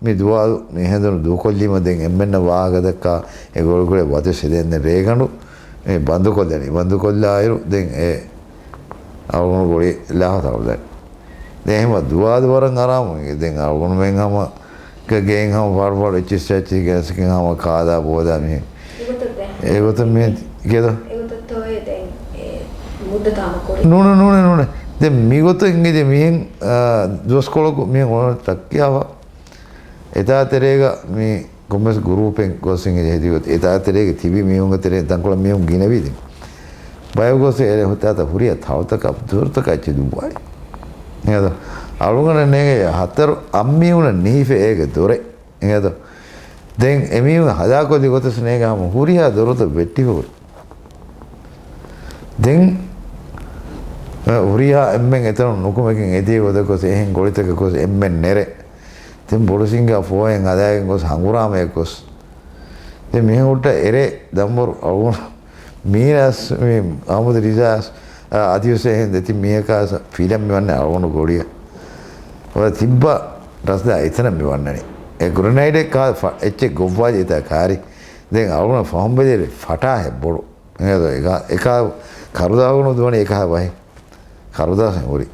މި ދުވާލު މި ހެނދުނު ދޫކޮށްލީމަ ދެން އެންމެންނަށް ވާހަކަ ދައްކާ އެ ގޮޅި ގޮޅި ވަދެ ސެދެން ދެން ރޭގަނޑު މި ބަންދުކޮށްލަނީ. ބަންދުކޮށްލާއިރު ދެން އެ އަޅުގަނޑު ގޮޅި ލާހަ ތަޅުދަނީ. ދެން އެހެންމަ ދުވާލު ވަރަށް އަރާމު. ދެން އަޅުގަނޑުމެން ހަމަ ގެ-، ގެއިން ހަމަ ފާޑު ފާޑު އެއްޗިސް އެއްޗިސް ގެނެސްގެން ހަމަ ކާލާ ބޯލާ މިހެން. އެގޮތަށް ދެން. އެގޮތަށް މިހެން ކިޔަދޯ؟ އެގޮތަށްތޯއޭ ދެން އެ މުއްދަތު ހަމަ ކުރީ. ނޫނެ، ނޫނެ، ނޫނެ. ދެން މިގޮތަށް އިނގޭ މިހެން، އާ، ދުވަސްކޮޅަކު މިހެން އޮންނަ ޓްރަކް ކިޔާފަ. އެތާ ތެރޭގަ މި ކޮންމެސް ގުރޫޕެއް ގޮސް އިނގޭ ހެދިގޮތް. އެތާ ތެރޭގަ ތިބި މީހުންގެ ތެރޭ ތަންކޮޅެއް މީހުން ގިނަވީ ދެން. ބަޔަކު ގޮސް އެ ހުތާތަ ހުރިހާ ތަޅުތަކާ ދޮރުތަކާ އެއްޗެއް ދުއްވާލި. އިނގޭތޯ؟ އަޅުގަނޑަށް ނޭނގޭ ހަތަރު އަށް މީހުނަށް ނިހިފަ އޭގެ ދޮރެއް. އިނގޭތޯ؟ ދެން އެމީހުން ހަލާކޮށްލި ގޮތަސް ނޭނގޭ ހަމަ ހުރިހާ ދޮރުތައް ވެއްޓިފަ ހުރި. ދެން، އަ، ހުރިހާ އެންމެން އެތަނުން ނުކުމެގެން އެދިޔަ ގޮތަށް ގޮސް އެހެން ގޮޅިތަކަށް ގޮސް އެންމެން ނެރެ. ދެން ބޮޑު ސިނގާ ފޯހެން ހަދާގެން ގޮސް ހަނގުރާމަޔަށް ގޮސް. ދެން މިހެން ހުއްޓަ އެރޭ ދަންވަރު އަޅުގަނޑު މީނަސް މި އަހްމަދު ރިޒާސް، އަ، އަދިވެސް އެހެން ދެތިން މީހަކާ ފިލަން މި ވަންނަ އަޅުގަނޑު ގޮޅިއަށް. އޮތް ތިއްބަ ރަސްދާ އެތަނަށް މި ވަންނަނީ. އެ ގްރެނައިޑެއް ކާ ފަ-، އެއްޗެއް ގޮއްވާލި އެތާ ކާރި. ދެން އަޅުގަނޑަށް ފަހުން ބެލިއިރު ފަޓާހެއް ބޮޑު. އެ އެކާ، އެކާ ކަރުދާގުނު ދުވަނީ އެކާ ބަހެއް. ކަރުދާސް ހުރި.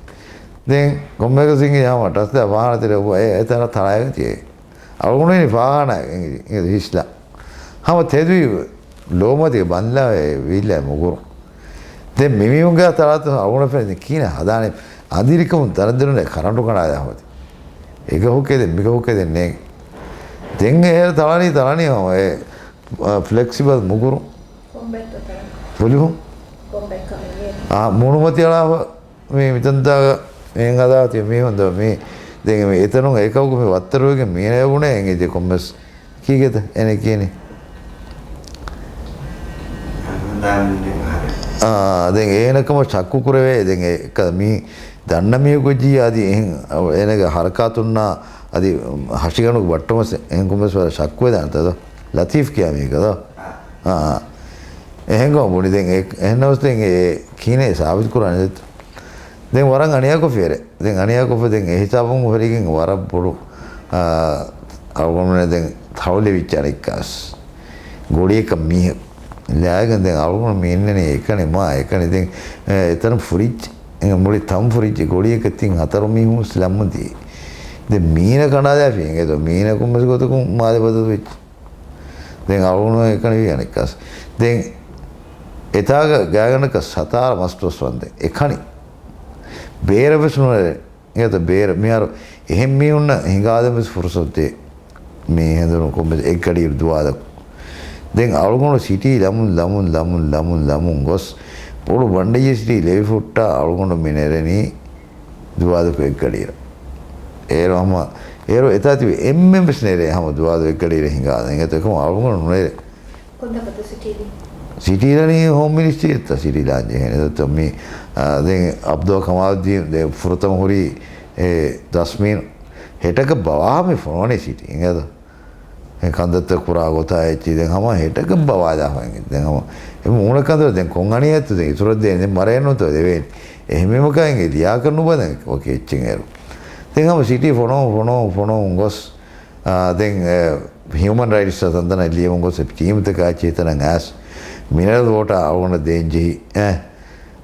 ދެން ކޮންމެއަކަސް އިނގި ހަމަ ޓަސްދާ ފާހާނަ ތެރެ އެ، އެތަނަށް ތަޅާގެން ތިޔަ. އަޅުގަނޑު އިނީ ފާހާނާ އިނގި، އިނގި ހިސްލާ. ހަމަ ތެދުވި ލޯމަތިގެ ބަންލާ ވީއްލާ މުގުރު. ދެން މިމީހުންގެ ތަޅާތު އަޅުގަނޑަށް ފެނި ކީނަ ހަދާނެ އަނދިރިކަމުން ދަންދެނުނެ ކަރަންޓު ކަނޑާލާ ހޮތި. އެގަހުކެދެ މިގަހުކެދެ ނޭނގެ. ދެން އެހެރ ތަޅަނީ ތަޅަނީ ހަމަ އެ، އަ، ފްލެކްސިބަލް މުގުރު. ފޮލިހުން. ކޮން ބައެއްކަމެއް ނޭ. އާ، މޫނުމަތި އަޅާފަ މީ މިތަންތާގަ މިހެން ހަދާތީ މީހުން ދޯ މީ. ދެން މި އެތަނުން އެކަކު މި ވައްތަރުވެގެން މީނަ ބުނޭ އެނގި ދެ ކޮންމެސް ކީގެތަ އެނެ ކީނި. އާ، ދެން އޭނަ ކަމަށް ޝައްކު ކުރެވޭ. ދެން އެ ކަ-، މީ ދަންނަ މީހަކު ވެއްޖިއްޔާ އަދި އެހެން އޭނަގެ ހަރަކާތުންނާ އަދި ހަށިގަނޑުގެ ބައްޓަމަސް އެހެން ކޮންމެސް ވަރަށް ޝައްކުވެދާނެތަ ދޯ؟ ލަތީފް ކިޔާ މީހަކަށް ދޯ؟ އާ، އާ. އެހެން ކަމަށް ބުނި. ދެން އެ-، އެހެންނަމަސް ދެން އެ ކިހިނެއް ސާބިތު ކުރާނެ ދެއްތޯ؟ ދެން ވަރަށް އަނިޔާކޮށްފި އެރެ. ދެން އަނިޔާކޮށްފަ ދެން އެހިސާބުން ހުރިގެން ވަރަށް ބޮޑު، އާ، އަޅުގަނޑުމެން ދެން ތައުލެވިއްޖެ އަނެއްކާސް. ގޮޅިއަކަށް މީހަކު ލާގެން ދެން އަޅުގަނޑު މި އިންނަނީ އެކަނި މާ އެކަނި ދެން، އެ، އެތަނަށް ފުރިއްޖެ. އެ، މުޅި ތަން ފުރިއްޖެ. ގޮޅިއަކަށް ތިން ހަތަރު މީހުން ލަމުން ދިޔައީ. ދެން މީނަ ކަނޑާލާފި އެނގޭ ދޯ؟ މީނަ ކޮންމެސް ގޮތަކުން މާލެ ބަދަލު ވެއްޖެ. ދެން އަޅުގަނޑު އެކަނި ވީ އަނެއްކާސް. ދެން އެތާގަ ގާގަނޑަކަށް ސަތާރަ މަސް ދުވަސް ވަންދެން އެކަނި. ބޭރަށް ވެސް ނުނެރޭ. އެގޮތަށް ބޭރަށް މިހާރު އެހެން މީހުންނަށް ހިނގާދެން ވެސް ފުރުސަތު ދޭ. މި ހެނދުނު ކޮންމެސް އެއްގަޑިއިރު ދުވާލަކު. ދެން އަޅުގަނޑު ސިޓީ ލަމުން، ލަމުން، ލަމުން، ލަމުން، ލަމުން ގޮސް، ބޮޑު ބަނޑެއްޔެ ސިޓީ ލެވިފުއްޓާ އަޅުގަނޑު މި ނެރެނީ ދުވާލަކު އެއްގަޑިއިރަށް. އޭރު ހަމަ، އޭރު އެތާ ތިބި އެންމެން ވެސް ނެރޭ ހަމަ ދުވާލަކު އެއްގަޑިއިރަށް ހިނގާދޭން. އެނގޭތަ އެކަމަ އަޅުގަނޑު ނުނެރޭ. ކޮންތާކަށްތޯ ސިޓީ ލީ؟ ސިޓީ ލަނީ ހޯމް މިނިސްޓްރީއަށްތާ ސިޓީ ލާން ޖެހޭނެ. ދެއްތޯ މި، އާ، ދެން އަބްދުﷲ ކަމާލުއްދީން ދެ ފުރަތަމަ ހުރީ އެ ދަސްމީނު. ހެޓަކަށް ބަވާ މި ފޮނުވަނީ ސިޓީ. އެނގޭތަ؟ އެ ކަންތައްތައް ކުރާ ގޮތާ އެއްޗި ދެން ހަމަ ހެޓަކަށް ބަވާލާފަ އެނގި. ދެން ހަމަ އެ މޫނަކަން ދެން ކޮން އަނިޔާތޯ ދެން އިތުރަށް ދޭން ދެން މަރޭންނުތޯ ދެވޭނީ. އެހެންވީމަކާ އެނގޭ ލިޔާކަށް ނުބަލަން ވަކި އެއްޗެއް އޭރު. ދެން ހަމަ ސިޓީ ފޮނުވަމުން، ފޮނުވަމުން، ފޮނުވަމުން ގޮސް، އާ، ދެން، އެ، ހިއުމަން ރައިޓްސް ތަންތަނަށް ލިޔެމުން ގޮސް އެ ޓީމުތަކާ އެއްޗެހި ތަނަށް އައިސް މިނަރަލް ވޯޓާ އަޅުގަނޑަށް ދޭން ޖެހި. އެ.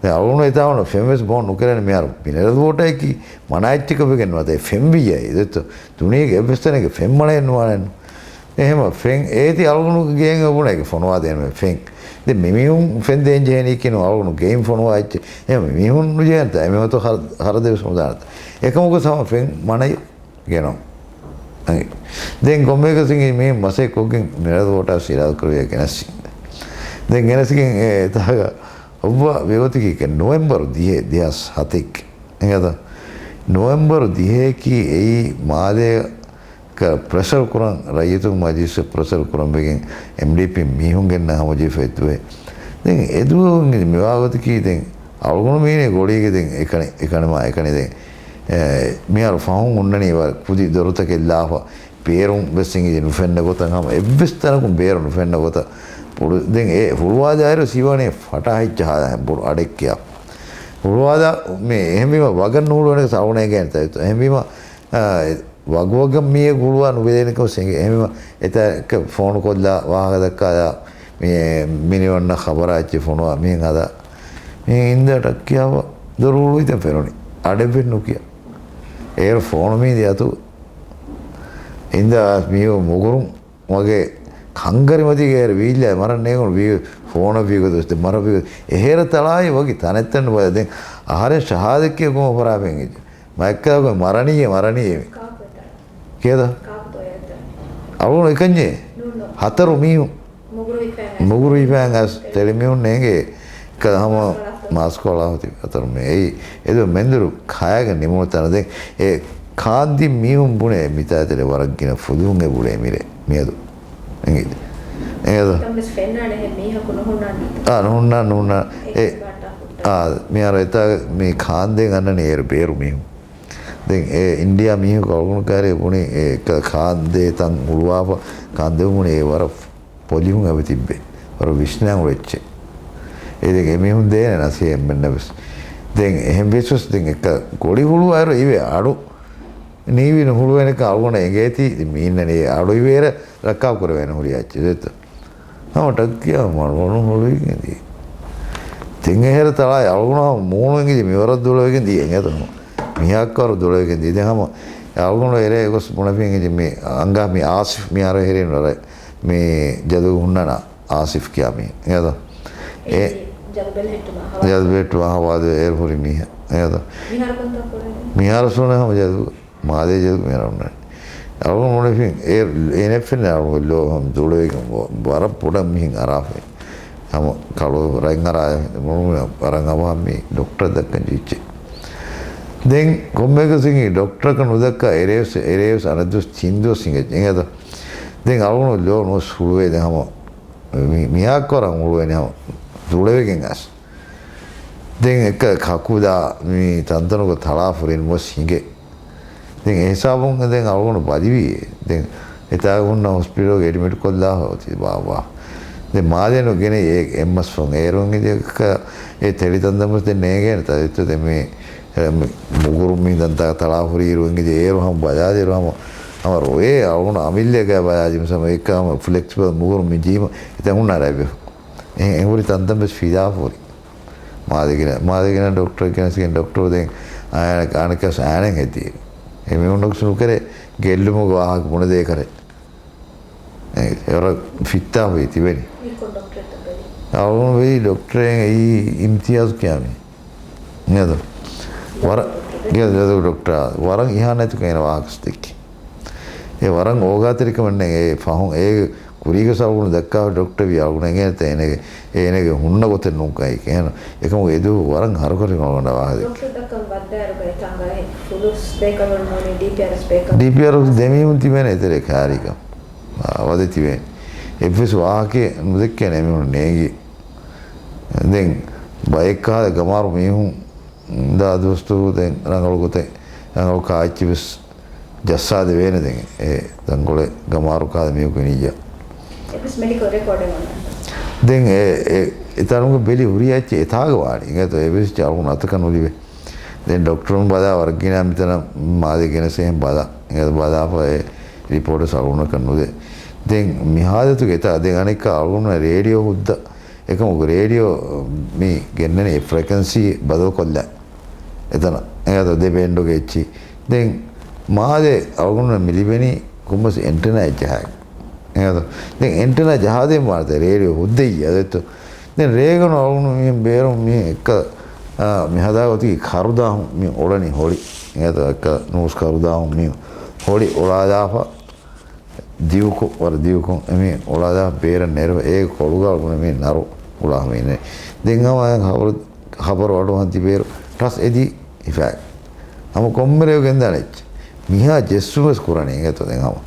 ދެން އަޅުގަނޑު އެތާވަނަ ފެން ވެސް ބޯން ނުކެރޭނެ މިހާރު. މިނަރަލް ވޯޓާއެކީ މަނާ އެއްޗަކަށް ވެގެން ނުވަތަ އެ ފެން ވިއްޔަ އެދެއްތޯ. ދުނިޔޭގެ އެއްވެސް ތަނެއްގެ ފެން މަނައެއް ނުވާނެއްނު. އެހެމަ ފެން އޭތި އަޅުގަނޑު ގޭން އެބުނެ އޭގެ ފޮނުވާ ދޭން ފެން. ދެން މި މީހުން ފެން ދޭން ޖެހެނީ ކިނު އަޅުގަނޑު ގެއިން ފޮނުވާ އެއްޗެއް. އެހެމަ މީހުން ނުޖެހޭނެތާ އެމީހުންތޯ ހަރަ-، ހަރަދެވެސް ނުދާނެތާ. އެކަމަކު ހަމަ ފެން މަނަޔު ގެނޯ. ދެން ކޮންމެއަކަސް މީ މަސައްކަތް ކޮށްގެން މިނަރަލް ވޯޓާ ސިރާލް ކުރެވިޔާ ގެނަސް. ދެން ގެނަސްގެން އެ އެތާގަ އޮއްވާ ވެވަތިކީ ނޮވެމްބަރު ދިހަ، ދެހާސް ހަތެއް. އެނގޭތަ؟ ނޮވެމްބަރު ދިހައަކީ އެއީ މާލޭ ކަ-، ޕްރެޝަރ ކުރަން، ރައްޔިތުން މަޖިލިސް ޕްރެޝަރ ކުރަން ވެގެން އެމްޑީޕީ މީހުން ގެންނަ ހަމަޖެހިފަ އެއްދުވެ. ދެން އެދުވަހު މިވާގޮތަކީ ދެން އަޅުގަނޑު މީނޭ ގޮޅީގެ ދެން އެކަނި، އެކަނިމާ އެކަނި ދެން، އެ، މިހާރު ފަހުން ހުންނަނީ ވަރަށް ކުދި ދޮރުތަކެއް ލާފަ، ބޭރުން ވެސް އިނގިލި ނުފެންނަ ގޮތަށް ހަމަ އެއްވެސް ތަނަކުން ބޭރު ނުފެންނަ ގޮތަށް ބޮޑު. ދެން އެ ހުޅުވާލާއިރު ސީވާނީ ފަޓާ ހިއްޗަހާލާ ބޮޑު އަޑެއްކިޔާ. ހުޅުވާލާ މި އެހެންވީމަ ވަގަށް ނުހުޅުވޭނެ ސައުނޭގެން ތައް އެހެންވީމަ، އާ، ވަގުވަގަށް މީއެއް ހުޅުވާ ނުބެލޭނެކަމަށް އެނގޭ. އެހެންވީމަ، އެތައް ފޯނު ކޮށްލާ، ވާހަކަ ދައްކާލާ، މި މިނިވަންނަ ޚަބަރާ އެއްޗެއް ފޮނުވާ، މިހެން ހަދާ. މި އިންދާ ޓައްކިޔާފަ ދޮރު ހުޅުވިތަން ފެނުނީ. އަޑެއްވެސް ނުކިޔާ. އޭރު ފޯނު މީދި އަތު އިންދާ މީހު މުގުރުން ވަގެ ކަންގަރިމަތީގަ އޭރު ވީއްލާ މަރަށް ނޭނގުނު ވީ ފޯނަށް ވީގޮތަށް މަރަށް ވީގޮތަށް. އެހޭރަ ތަޅާއި ވަކި ތަނެއްތަން ބަލަ. ދެން އަހަރެން ޝަހާދަތް ކިޔަ ކޮން ފަރާބެން އެއްޗެއް. މައެއްކާ ގޮތް މަރަނީއޭ، މަރަނީއޭ. ކާކު އެތާ؟ ކޭދާ؟ ކާކުތޯ އެތާ؟ އަޅުގަނޑު އެކަންޏޭ؟ ނޫން، ނޫން. ހަތަރު މީހުން. މުގުރު ހިފައި މުގުރު ހިފައި އަސް ތެޅި މީހުން ނޭނގޭ. ކަ ހަމަ މާސް ކޮޅާ ހުތި ހަތަރު މީހުން. އެއީ، އެދު މެންދުރު ކާޔަގަ ނިމުނު ތަނަ. ދެން އެ ކާންދިން މީހުން ބުނޭ މިތާތެރެ ވަރަށް ގިނަ ފުލުހުން އެބުޅޭ މިރޭ. މިއަދު. އެނގޭ. އެނގޭ. ކަންވެސް ފެންނާނެ ހެން މީހަކު ނުހުންނާނީ. އާ، ނުހުންނާ، ނުހުންނާ. އެ، އާ، މިހާރު އެތާ މި ކާންދޭން އަންނަނީ އޭރު ބޭރު މީހުން. ދެން އެ އިންޑިޔާ މީހަކު އަޅުގަނޑު ކާރޭ ބުނި އެ ކ-، ކާންދޭ ތަން ހުޅުވާފަ ކާންދެވުމުން އެ ވަރަށް ޕޮލިހުން އެބަ ތިއްބެ. ވަރަށް ވިސްނާ އުޅެއްޗެ. އެ ދެން އެމީހުން ދޭނެ ނަސޭ އެންމެންނަށް ވެސް. ދެން އެހެން ވެސް ވެސް ދެން އެ ކ-، ގޮޅި ހުޅުވާއިރު އިވޭ އަޑު ނީވި ނުހުޅުވޭނެކަން އަޅުގަނޑަށް އެނގޭތީ މީންނަނީ އަޑު އިވޭރަ ރައްކާ ކުރެވޭނެ ހުރި އެއްޗެއް ދެއްތޯ. ހަމަ ޓައްކިޔާ މަޑު ހުޅުވިގެން ދިޔަ. ތިން އެހެރަ ތަޅާއި އަޅުގަނޑު ހަމަ މޫނު އެނގިލި މިވަރަށް ދުޅަވެގެން ދިޔަ އެނގޭތަ ހަމަ. މިހާއްކަވަރު ދުޅަވެގެން ދިޔަ. ދެން ހަމަ އަޅުގަނޑު އެރޭ ގޮސް ބުނެފިން އިނގި މި އަނގާ މި އާސިފް މިހާރު ހެރީން ވަރަށް މި ޖަލު ހުންނަނާ އާސިފް ކިޔާ މީ. އެނގޭތަ؟ އެ އެ ޖަލު ބެލެހެއްޓުމާ ހަވާލު. ޖަލު ބެލެހެއްޓުމާ ހަވާލު އޭރު ހުރި މީހެއް. އެނގޭތަ؟ މިހާރު ކޮންތާކުރެވޭ؟ މިހާރު ސުނެ ހަމަ ޖަލު. މާލޭ ޖަލު މިހާރު ހުންނަނީ. އަޅުގަނޑު ބުނެފިން އޭ، އޭނަ ފެންނަ އަޅުގަނޑު ލޯ ހަމަ ދުޅަވެގެން ވަ-، ވަރަށް ބޮޑަށް މިހެން އަރާފައި. ހަމަ ކަޅު ރަތް އަރާ މުޅުމިނަށް ވަރަށް އަވަހަށް މި ޑޮކްޓަރަށް ދައްކަން ޖެހިއްޖެ. ދެން ކޮންމެއަކަސް އިނގި ޑޮކްޓަރަކަށް ނުދައްކާ އެރޭވެސް، އެރޭވެސް އަނެއް ދުވަސް ތިން ދުވަސް ހިނގައްޖެ. އިނގޭތަ؟ ދެން އަޅުގަނޑު ލޯ ނުވެސް ހުޅުވޭ. ދެން ހަމަ މި-، މިހާކު ވަރަށް ހުޅުވޭނެ ހަމަ ދުޅެވެގެން އައިސް. ދެން އެކަ ކަކުލާ މި ތަންތަނުގަ ތަޅާފުރިން ނުވެސް ހިނގޭ. ދެން އެ ހިސާބުން ދެން އަޅުގަނޑު ބަލިވީ. ދެން އެތާގަ ހުންނަ ހޮސްޕިޓަލްގެ އެޑްމިޓް ކޮށްލާ އޮތީ ބާއްވާ. ދެން މާލޭނު ގެނައި އެ އެމްއެސް ފޯން އޭރުން އިދި އެ ތެޅި ތަންތަން ދެން ނޭނގޭނެ ތަ އެއްޗެއް ދެން މި މުގުރު މި ދަންތަ ތަޅާފުރި އިރު އިނގިދި އޭރު ހަމަ ބަލާލިއިރު ހަމަ، ހަމަ ރޮއޭ އަޅުގަނޑު އަމިއްލަ ގާތް ބަލާލި މިސަމަ އެއްކަ ހަމަ ފްލެކްސިބަލް މުގުރު މި ޖީމަ އެތަން ހުންނާ ރަތް ވެފަ. އެ-، އެނގުރި ތަންތަން ވެސް ފިލާފުރި. މާލެގެނަ، މާލެގެނަ ޑޮކްޓަރ ގެނެސްގެން ޑޮކްޓަރު ދެން އާނަ-، އާނަކަސް އާނެން ހެދީ. އެ މީހުންނަކުސް ނުކެރޭ ގެއްލުމުގެ ވާހަކަ ބުނެދޭކަށެއް. އެ، އެވަރަށް ފިއްތާފައި ތިބެނީ. މި ކޮން ޑޮކްޓަރެއްތަ ބެލީ؟ އަޅުގަނޑު ވެއީ ޑޮކްޓަރެއް އެއީ އިމްތިޔާޒް ކިޔާ މީހެއް. ނޭދު. ވަރަށް، ގެ-، ގެ-، ޑޮކްޓަރ ވަރަށް އިހާނެތު ކޭނަ ވާހަކަސް ދެއްކި. އެ ވަރަށް އޯގާތެރިކަމެއް ނެތް. އެ ފަހުން އޭގެ ކުރީގެ ސަރުގުނު ދައްކާ ޑޮކްޓަރ ވީ އަޅުގަނޑު އެނގޭނެތަ އޭނަގެ، އޭނަގެ ހުންނަ ގޮތެއް ނޫން ކައި. އެހެން އެކަމު އެދުވަހު ވަރަށް ހަރުކަށި ގޮނޑަ ވާހަކަ. ޑޮކްޓަރ ދައްކަން ވައްދާއިރުގަ އެތާނގަ އެ ފުލުސް ބޭކަލުން ނޫނީ ޑީޕީއާރްއެސް ބޭކަލުން. ޑީޕީއާރްއެސް ދެމީހުން ތިބޭނެ އެތެރެ ކާރީގަ. އާ، ވަދެ ތިބޭނެ. އެއްވެސް ވާހަކައެއް ނުދެއްކޭނެ އެމީހުން ނޭނގި. ދެން ބައެއްކާލަ ގަމާރު މީހުން ދާ ދުވަސްތު ދެން ރަނގަޅު ގޮތެއް، ރަނގަޅު ކާއެއްޗި ވެސް ޖައްސާދެވޭނެ ދެން އެ ދަންކޮޅެއް ގަމާރު ކާލަ މީހަކު އިނިއްޔާ. އެއްވެސް މެޑިކަލް ރެކޯޑެއް އޮންނާނެ. ދެން އެ، އެ، އެތަނުގެ ބެލި ހުރި އެއްޗެއް އެތާގަ ވާނީ. އިނގޭތޯ އެއްވެސް އަޅުގަނޑު އަތަކަށް ނުލިބޭ. ދެން ޑޮކްޓަރުން ބަލާ ވަރަށް ގިނަ މިތަނަށް މާލެ ގެނެސް އެހެން ބަލާ. އިނގޭތޯ ބަލާފަ އެ ރިޕޯޓް އަޅުގަނޑަކަށް ނުދޭ. ދެން މި ހާލަތުގެ އެތާ ދެން އަނެއްކާ އަޅުގަނޑު ރޭޑިއޯ ހުއްދަ އެކަމަކު ރޭޑިއޯ މި ގެންނަނީ އެ ފްރެކަންސީ ބަދަލުކޮށްލާ އެތަނަށް. އެހާދަ ދެ ބޭންޑުގެ އެއްޗި. ދެން މާލެ އަޅުގަނޑު މި ލިބެނީ ކުންމަސް އެންޓެނާ ޖަހާ. އެހާދަ ދެން އެންޓެނާ ޖަހާދޭން ވާނެތަ ރޭޑިއޯ ހުއްދައްޔާ ދެއްތޯ. ދެން ރޭގަނޑު އަޅުގަނޑު މި ބޭރުން މި އެއްކަ، އާ، މި ހަދާ ގޮތީ ކަރުދާހުން މި އޮޅަނީ ހޮޅި. އެހާދަ އެއްކަ ނޫސް ކަރުދާހުން މި ހޮޅި އޮޅާލާފަ. ދިއުކޮށް، ވަރަށް ދިއުކޮށް އެމީ އޮޅާލާ ބޭރަށް ނެރު އޭގެ ކޮޅުގަ އަޅުގަނޑު މީ ނަރު އުޅާ ހަމަ އިންނެ. ދެން ހަމަ އައި ހަބަރު، ހަބަރު އަޑުއަހަން ތިބޭރު ޓަސް އެދީ ހިފާ. ހަމަ ކޮންމެރޭ ގެންދާނެ އެއްޗެއް. މިހާ ޖެއްސުމަސް ކުރަނީ އިނގޭތޯ ދެން ހަމަ.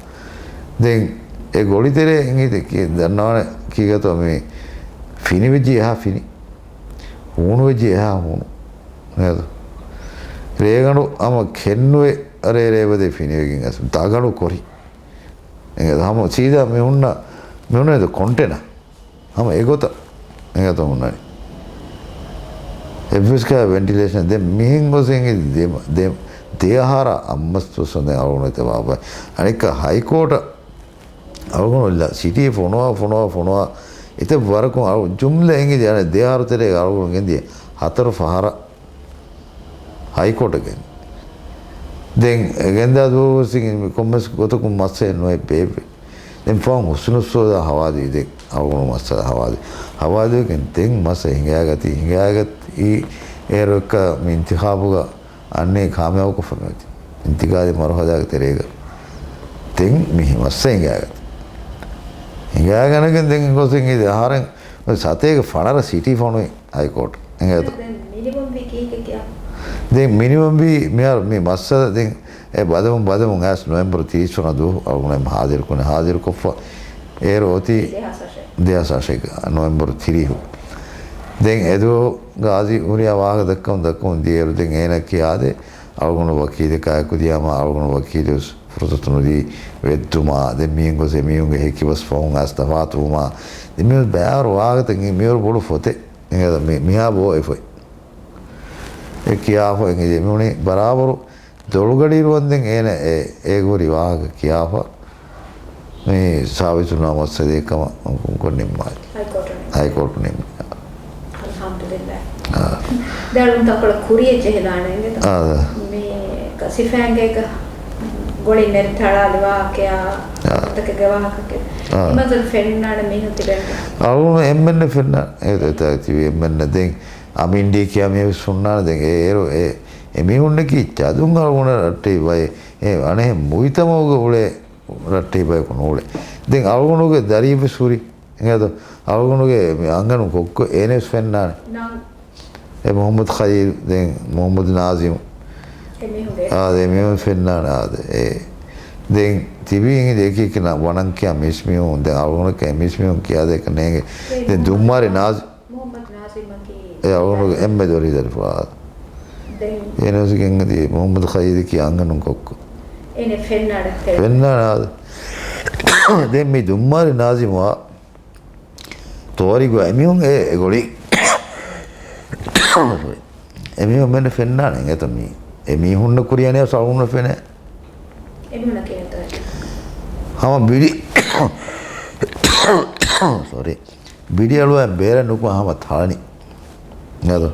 ދެން އެ ގޮޅިތެރޭ އިނގޭތެ ކި-، ދަންނަވާނެ ކީގަތޯ މި ފިނިވެއްޖެ އެހާ ފިނި. ހޫނުވެއްޖެ އެހާ ހޫނު. އިނގޭތޯ. ރޭގަނޑު ހަމަ ކެންނުވެ ރޭ ރޭބަދޭ ފިނިވެގެން އަސް ދަގަނޑު ކޮރި. އިނގޭތޯ ހަމަ ސީދާ މި ހުންނަ، މި ހުންނަ ކޮންޓެނަ. ހަމަ އެގޮތަށް އެގޮތަށް ހުންނަނީ. އެއްވެސް ކާ ވެންޓިލޭޝަން ދެ މިހެން ގޮސް އެނގި ދެ، ދެ، ދެ އަހަރަށް އައްމަސް ދުވަސް ދެން އަޅުގަނޑު އެތަ ބާބާ. އަނެއްކާ ހައިކޯޓަށް އަޅުގަނޑު ސިޓީ ފޮނުވާ، ފޮނުވާ، ފޮނުވާ. އެތައް ވަރަކުން އަޅު ޖުމްލަ އެނގި ދެ އަހަރު ތެރޭގަ އަޅުގަނޑު ގެންދިޔަ ހަތަރު ފަހަރަށް. ހައިކޯޓަށް ގެން. ދެން ގެންދާ ދުވަހު ވެސް ކޮންމެސް ގޮތަކުން މައްސަލައެއް ނުވެ ބޭއްވި. ދެން ފަހުން ހުސްނުއްސުވަދާ ހަވާލުވި ދެން އަޅުގަނޑު މައްސަލަ ހަވާލު. ހަވާލުވެގެން ދެން މައްސަލަ ހިނގާގަތީ، ހިނގާގަތީ އޭރު އެއްކަ މި އިންތިޚާބުގަ އަންނޭ ކާމިޔާބުކޮށްފަ މިއޮތީ. އިންތިގާލި މަރުހަލާގެ ތެރޭގަ. ދެން މި މައްސަލަ ހިނގާގަތީ. ހިނގާގަނެގެން ދެން ގޮސް އިނގި ދެ އަހަރެން ސަތޭކަ ފަނަރަ ސިޓީ ފޮނުވި. ހައިކޯޓް އެނގޭތޯ؟ ދެން މިނިވަންވީ ކީކޭ ކިޔާ؟ ދެން މިނިވަންވީ މިހާރު މި މައްސަލަ ދެން އެ ބަލަމުން ބަލަމުން އައިސް ނޮވެމްބަރު ތިރީސް ވަނަ ދުވަހު އަޅުގަނޑު ހާޒިރުކުން، ހާޒިރުކޮށްފަ އޭރު އޮތީ ދެހާސް އަށެއް. ދެހާސް އަށެއް ނޮވެމްބަރު ތިރީހު. ދެން އެދުވަހު ގާޒީ ހުރިހާ ވާހަކަ ދައްކަމުން ދައްކަމުން ދިޔައިރު ދެން އޭނަ ކިޔާދޭ އަޅުގަނޑު ވަކީލެއް ކާއެކު ދިޔާމަ އަޅުގަނޑު ވަކީލުވެސް ފުރުސަތު ނުދީ ވެއްދުމާ، ދެން މީހުން ގޮސް އެމީހުންގެ ހެކިބަސް ފަހުން އައިސް ތަފާތުވުމާ، ދެން މިއޮތް ބައިވަރު ވާހަކަތައް މިއޮތް ބޮޑު ފޮތެއް. އެ މި-، މިހާ ބޯ އެ ފޮތް. އެ ކިޔާފަ އެނގި މި ވަނީ ބަރާބަރު ދޮޅުގަޑިއިރު ވަންދެން އޭނަ އެ، އޭގެ ހުރި ވާހަކަ ކިޔާފަ މި ސާބިތުން ނުވާ މައްސަލައެއް ކަމަށް ކޮށް ނިންމާލި. ހައިކޯޓު ނިންމާ. ހައިކޯޓު ނިންމާ. އަލްޙަމްދުލިއްލާހް. އާ. ދެ އަޅުން ތަންކޮޅެއް ކުރިޔަށް ޖެހިދާނެ އިނގޭތަ؟ އާ. މި ސިފައިންގޭގަ ގޮޅި ނެރި ތަޅާލި ވާހަކަޔާ، އާ. އަތަކެއްގެ ވާހަކަކެއް. އާ. އެމަންޒަރު ފެންނާނެ މީހުން ތިބެން. އަޅުގަނޑު އެންމެންނެއް ފެންނާނެ. އެ، އެތާ ތިބި އެންމެންނަށް ދެން އަމިން ޑީ ކިޔާ މީހެއް ވެސް ހުންނާނެ. ދެން އެ އޭރު އެ، އެ މީހުންނަކީ ޖަދުން އަޅުގަނޑަށް ރައްޓެހި ބައެއް. އެ އަނެއް މުޖްތަމަޢުގަ އުޅޭ ރައްޓެހި ބަޔަކު ނޫޅޭ. ދެން އަޅުގަނޑުގެ ދަރިއެއް ވެސް ހުރި. އެނގޭތޯ؟ އަޅުގަނޑުގެ މި އަންގަނޑު ކޮއްކޮ އޭނަސް ފެންނާނެ. އެ މުހައްމަދު ޚަލީލް، ދެން މުހައްމަދު ނާޒިމް. އާދެ، މި ފެންނާނެ އާދެ. އެ ދެން ތިބީ އިނގި އެކި އެކި ވަނަން ކިޔާ މީސް މީހުން، ދެން އަޅުގަނޑަކަށް އެ މީސް މީހުން ކިޔާދޭކަށް ނޭނގެ. ދެން ދުއްމާރި ނާޒި މުހައްމަދު ނާޒިމަކީ އެ އަޅުގަނޑުގެ އެންމެ ދޮރި ދަރިފުޅާ. ދެން އޭނަސް ގެންގަދީ މުހައްމަދު ޚަލީލް ކިޔާ އަންގަނޑު ކޮއްކޮ. އޭނަ ފެންނާނެ. ފެންނާނެ އާދެ. ދެން މި ދުއްމާރި ނާޒިމާ ތޯރިގު އެމީހުން އެ، އެ ގޮޅި. އެމީހުން މެން ފެންނާނެ އެތަ މީ. އެމީހުންނަށް ކުރިޔަނެ ސަޅުން ފެނެ. ހަމަ ބިޑި، ސޮރީ. ބިޑި އަޅުވާ ބޭރަށް ނުކުމެ ހަމަ ތަޅަނި. އެތަ؟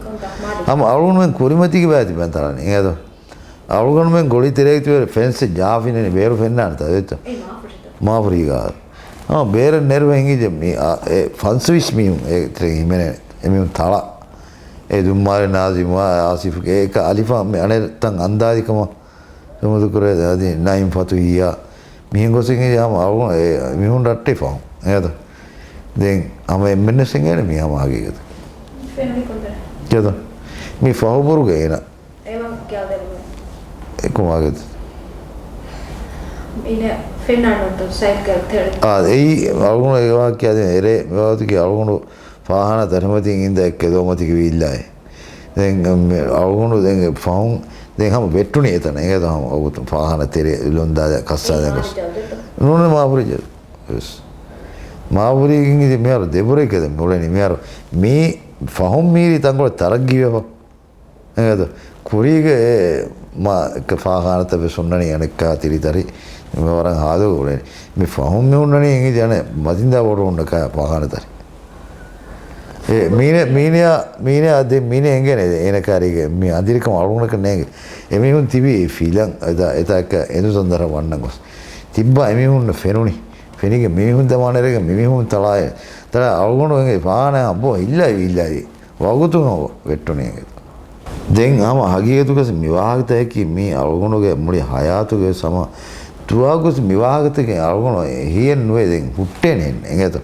ހަމަ އަޅުން މެން ކުރިމަތީގެ ބައި ތިބެން ތަޅަނި. އެތަ؟ އަޅުގަނޑުމެން ގޮޅި ތެރޭގެ ތިބެ ފެންސް ޖާފިނެނި ބޭރު ފެންނާނެ ތަ ދެތަ؟ މާފުރީގާ. އާ، ބޭރަށް ނެރު ހިނގިޖެ މި، އާ، އެ ފަންސަވީސް މީހުން އެ ތެރެ ހިމެނޭ. އެމީހުން ތަޅަ. އެ ދުއްމާރި ނާޒިމާ، އާސިފް، އެ އެކަ އަލިފާ މި އަނެއް ތަން އަންދާދިކަމަށް ސުމުދު ކުރޭ، އަދި ނައިމް ފަތުހިއްޔާ. މިހެން ގޮސް ހިނގިޖެ ހަމަ އަޅު، އެ މީހުން ރައްޓެފަ. އެތަ؟ ދެން ހަމަ އެންމެންނަސް ހިނގޭނެ މީ ހަމަ ހަގީގަތު. އެތަ؟ މި ފަހުބުރުގަ އޭނަ އެކުމާގެ. އާ، އެއީ އަޅުގަނޑު އެ ވާހަކަ ކިޔާދޭ އެރޭ މިވާގުތުގެ އަޅުގަނޑު ފާހާނާ ތަރިމަތިން އިންދަ އެއްކެ ދޯމަތިގެ ވީއްލާއެ. ދެން މި އަޅުގަނޑު ދެން ފަހުން ދެން ހަމަ ވެއްޓުނީ އެތަނަށް. އެގޭތޯ ހަމަ އޮގުތު ފާހާނާ ތެރޭ ލޮންދާލާ ކައްސާލާ ގޮސް. ނޫނެ މާފުރި ޖެ. ވެސް. މާފުރީގެން މިހާރު ދެބުރައްކަލަ މިއުޅެނީ. މިހާރު މީ ފަހުން މީރި ތަންކޮޅެއް ތަރައްގީވެފަ. އެނގޭތޯ؟ ކުރީގެ އެ މާ އެއްކަ ފާޚާނަތައް ވެސް ހުންނަނީ އަނެއްކާ ތިރިތަރި. މި ވަރަށް ހާލުގަ އުޅެނީ. މި ފަހުން މި ހުންނަނީ އެނގި އަނެއް މަތިންދާ ބޮޑު ހުންނަ ކާ ފާޚާނަތަރި. އެ މީނެ، މީނެއާ، މީނެއާ ދެ މީނެ އެނގޭނެ އޭނަ ކާރީގެ މި އަނދިރިކަމަށް އަޅުގަނޑަކަށް ނޭނގެ. އެމީހުން ތިބީ ފިލަން އެތާ، އެތާ އެކަ އެނދު ތަންދަރަށް ވަންނަން ގޮސް. ތިއްބާ އެމީހުންނަށް ފެނުނީ. ފެނިގެ މީހުން ދަމާނެރެގެ މިމީހުން ތަޅާއެ. ތަޅާ އަޅުގަނޑު އެނގޭ ފާނަ އައްބޯ އިއްލާ އިއްލާ. ވަގުތު ވެއްޓުނީ. ދެން ހަމަ ހަގީގަތުގަސް މި ވާހަކަތަކަކީ މީ އަޅުގަނޑުގެ މުޅި ހަޔާތުގެ ވެސް ހަމަ ދުވާގުސް މި ވާހަކަތަކެއް އަޅުގަނޑު ހިޔެއް ނުވޭ ދެން ހުއްޓޭނެ އެނގޭތޯ.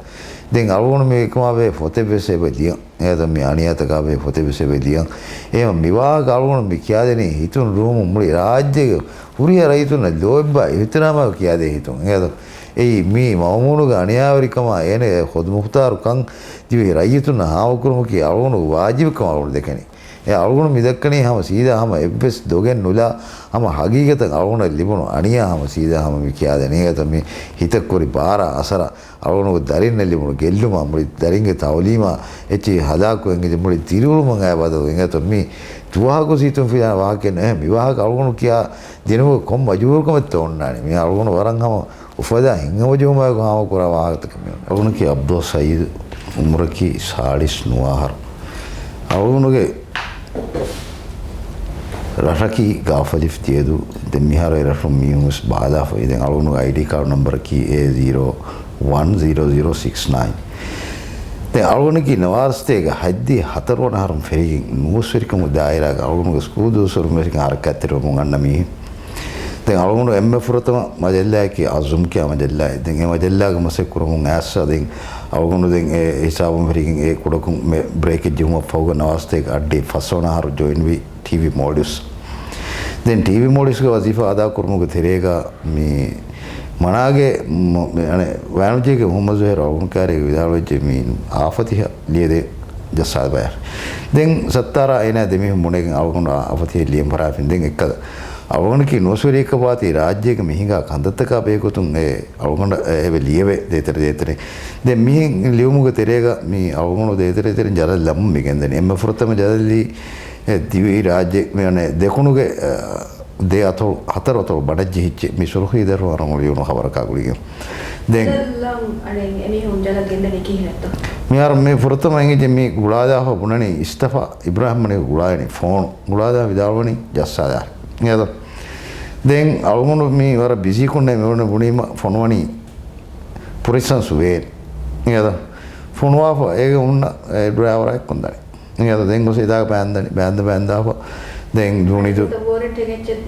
ދެން އަޅުގަނޑު މި އެކަމާ ބެހޭ ފޮތެއް ވެސް އެބަ ލިޔަން. އެނގޭތޯ މި އަނިޔާތަކާ ބެހޭ ފޮތެއް ވެސް އެބަ ލިޔަން. އެހެން މި ވާހަކަ އަޅުގަނޑު މި ކިޔާދެނީ ހިތުން ރުހުމުން މުޅި ރާއްޖޭގެ ހުރިހާ ރައްޔިތުންނަށް ލޯތްބާ އިހުތިރާމާ ކިޔާދޭ ހިތުން. އެނގޭތޯ އެއީ މީ މައުމޫނުގެ އަނިޔާވެރިކަމާ އޭނަގެ ޚުދުމުޚްތާރު ކަން ދިވެހި ރައްޔިތުންނަށް ހާމަކުރުމަކީ އަޅުގަނޑުގެ ވާޖިބުކަމަށް އަޅުގަނޑު ދެކެނީ. އެ އަޅުގަނޑު މި ދައްކަނީ ހަމަ ސީދާ ހަމަ އެއްވެސް ދޮގެއް ނުލާ ހަމަ ހަގީގަތަށް އަޅުގަނޑަށް ލިބުނު އަނިޔާ ހަމަ ސީދާ ހަމަ މި ކިޔާދެނީ. އެތަ މި ހިތަށް ކުރި ބާރާ އަސަރާ އަޅުގަނޑުގެ ދަރިންނަށް ލިބުނު ގެއްލުމާ މުޅި ދަރިންގެ ތައުލީމާ އެއްޗެހި ހަލާކު އެނގި މުޅި ދިރިއުޅުމަށް އައި ބަދަލު އެނގޭތޯ މީ ދުވަހަކު ސީތުން ފިލާ ވާހަކައެއް ނުހޭ. މި ވާހަކަ އަޅުގަނޑު ކިޔާ ދިނުމުގެ ކޮން މަޖުބޫރުކަމެއްތޯ އޮންނާނީ. މީ އަޅުގަނޑު ވަރަށް ހަމަ އުފަދާ ހިތްހަމަޖެހުމާއެކު ހާމަކުރާ ވާހަކަތަކެއް މި އޮންނަނީ. އަޅުގަނޑަކީ އަބްދުﷲ ސައީދު، އުމުރަކީ ސާޅީސް ނުވަ އަހަރު. އަޅުގަނޑުގެ ރަށަކީ ގާފަލިފު ދިޔަދޫ. ދެން މިހާރު އެ ރަށުން މީހުން ވެސް ބާލާފައި. ދެން އަޅުގަނޑުގެ އައިޑީ ކާޑު ނަންބަރަކީ އޭ ޒީރޯ ވަން ޒީރޯ ޒީރޯ ސިކްސް ނައިން. ދެން އަޅުގަނޑަކީ ނަވާރަސަތޭކަ ހަތްދިހަ ހަތަރު ވަނަ އަހަރުން ފެށިގެން ނުވަސްވެރިކަމުގެ ދާއިރާގަ އަޅުގަނޑުގެ ސްކޫލް ދުވަސްވަރުން ވެސް ހަރަކާތްތެރިވަމުން އަންނަ މީހެއް. ދެން އަޅުގަނޑު އެންމެ ފުރަތަމަ މަޖައްލާއަކީ އަޒުމް ކިޔާ މަޖައްލާއެއް. ދެން އެ މަޖައްލާގަ މަސައްކަތް ކުރަމުން އައިސްފަ ދެން އަޅުގަނޑު ދެން އެ ހިސާބުން ފެށިގެން އެ ކުޑަކޮށް މި ބްރޭކެއް ޖެހުމަށް ފަހުގަ ނަވާރަސަތޭކަ އަށްޑިހަ ފަސްވަނަ އަހަރު ޖޮއިންވި ޓީވީ މޯލްޑިވްސް. ދެން ޓީވީ މޯލްޑިވްސްގެ ވަޒީފާ އަދާކުރުމުގެ ތެރޭގަ މި މަނާގެ މ-، މ-، އަނެއް ބަޔޮލޮޖީގެ މުހައްމަދު ޒުހޭރު އަޅުގަނޑު ކާރި ވިދާޅުވެއްޖެ މި އާފަތިހަ ލިޔެދޭ ޖައްސާލަބަޔާ. ދެން ސައްތާރާ އޭނާ ދެމީހުން ބުނެގެން އަޅުގަނޑު އާފަތިހަ ލިޔަން ފަރާފިން. ދެން އެއްކަލަ އަޅުގަނޑަކީ ނުވަސްވެރިއަކަށް ވާތީ ރާއްޖޭގެ މި ހިނގާ ކަންތައްތަކާ ބެހޭގޮތުން އެ އަޅުގަނޑަށް އެ އެބަ ލިޔެވޭ ދޭތެރެ ދޭތެރެ. ދެން މިހެން ލިޔުމުގެ ތެރޭގަ މި އަޅުގަނޑު ދޭތެރެ ދޭތެރެ ޖަލަށް ލަމުން މި ގެންދަނީ. އެންމެ ފުރަތަމަ ޖަލަށް ލީ އެ ދިވެހި ރާއްޖެ މި އަނެއް ދެކުނުގެ، އަ، ދެ އަތޮޅު، ހަތަރު އަތޮޅު ބަނޑަށް ޖެހިއްޖެ މި ސުރުޚީ ދަރިފުޅު އަރަން ލިޔުނު ޚަބަރަކާ ގުޅިގެން. ދެން ޖަލަށް އަނެއް އެމީހުން ޖަލަށް ގެންދަނީ ކިހިނެއްތޯ؟ މިހާރު މި ފުރަތަމަ އެނގިއްޖެ މި ގުޅާލާފަ ބުނަނީ އިސްތަފާ އިބްރާހިމް މަނިކު ގުޅާލަނީ ފޯނު ގުޅާލާ ވިދާޅުވަނީ ޖައްސާލާ. އެނގޭތޯ؟ ދެން އަޅުގަނޑު މި ވަރަށް ބިޒީ ކުންނޭ މިވަނީ ބުނީމަ ފޮނުވަނީ ޕުރިސަންސް ވޭން. އެނގޭތޯ؟ ފޮނުވާފަ އޭގެ ހުންނަ އެ ޑްރައިވަރާ އެއްކޮންދަނީ. އެނގޭތޯ؟ ދެން ގޮސް އެތާގަ ބާންދަނީ، ބާންދަ ބާންދާފަ. ދެން ދޫނިދޫ. ވޯރަންޓް އެއްޗެއް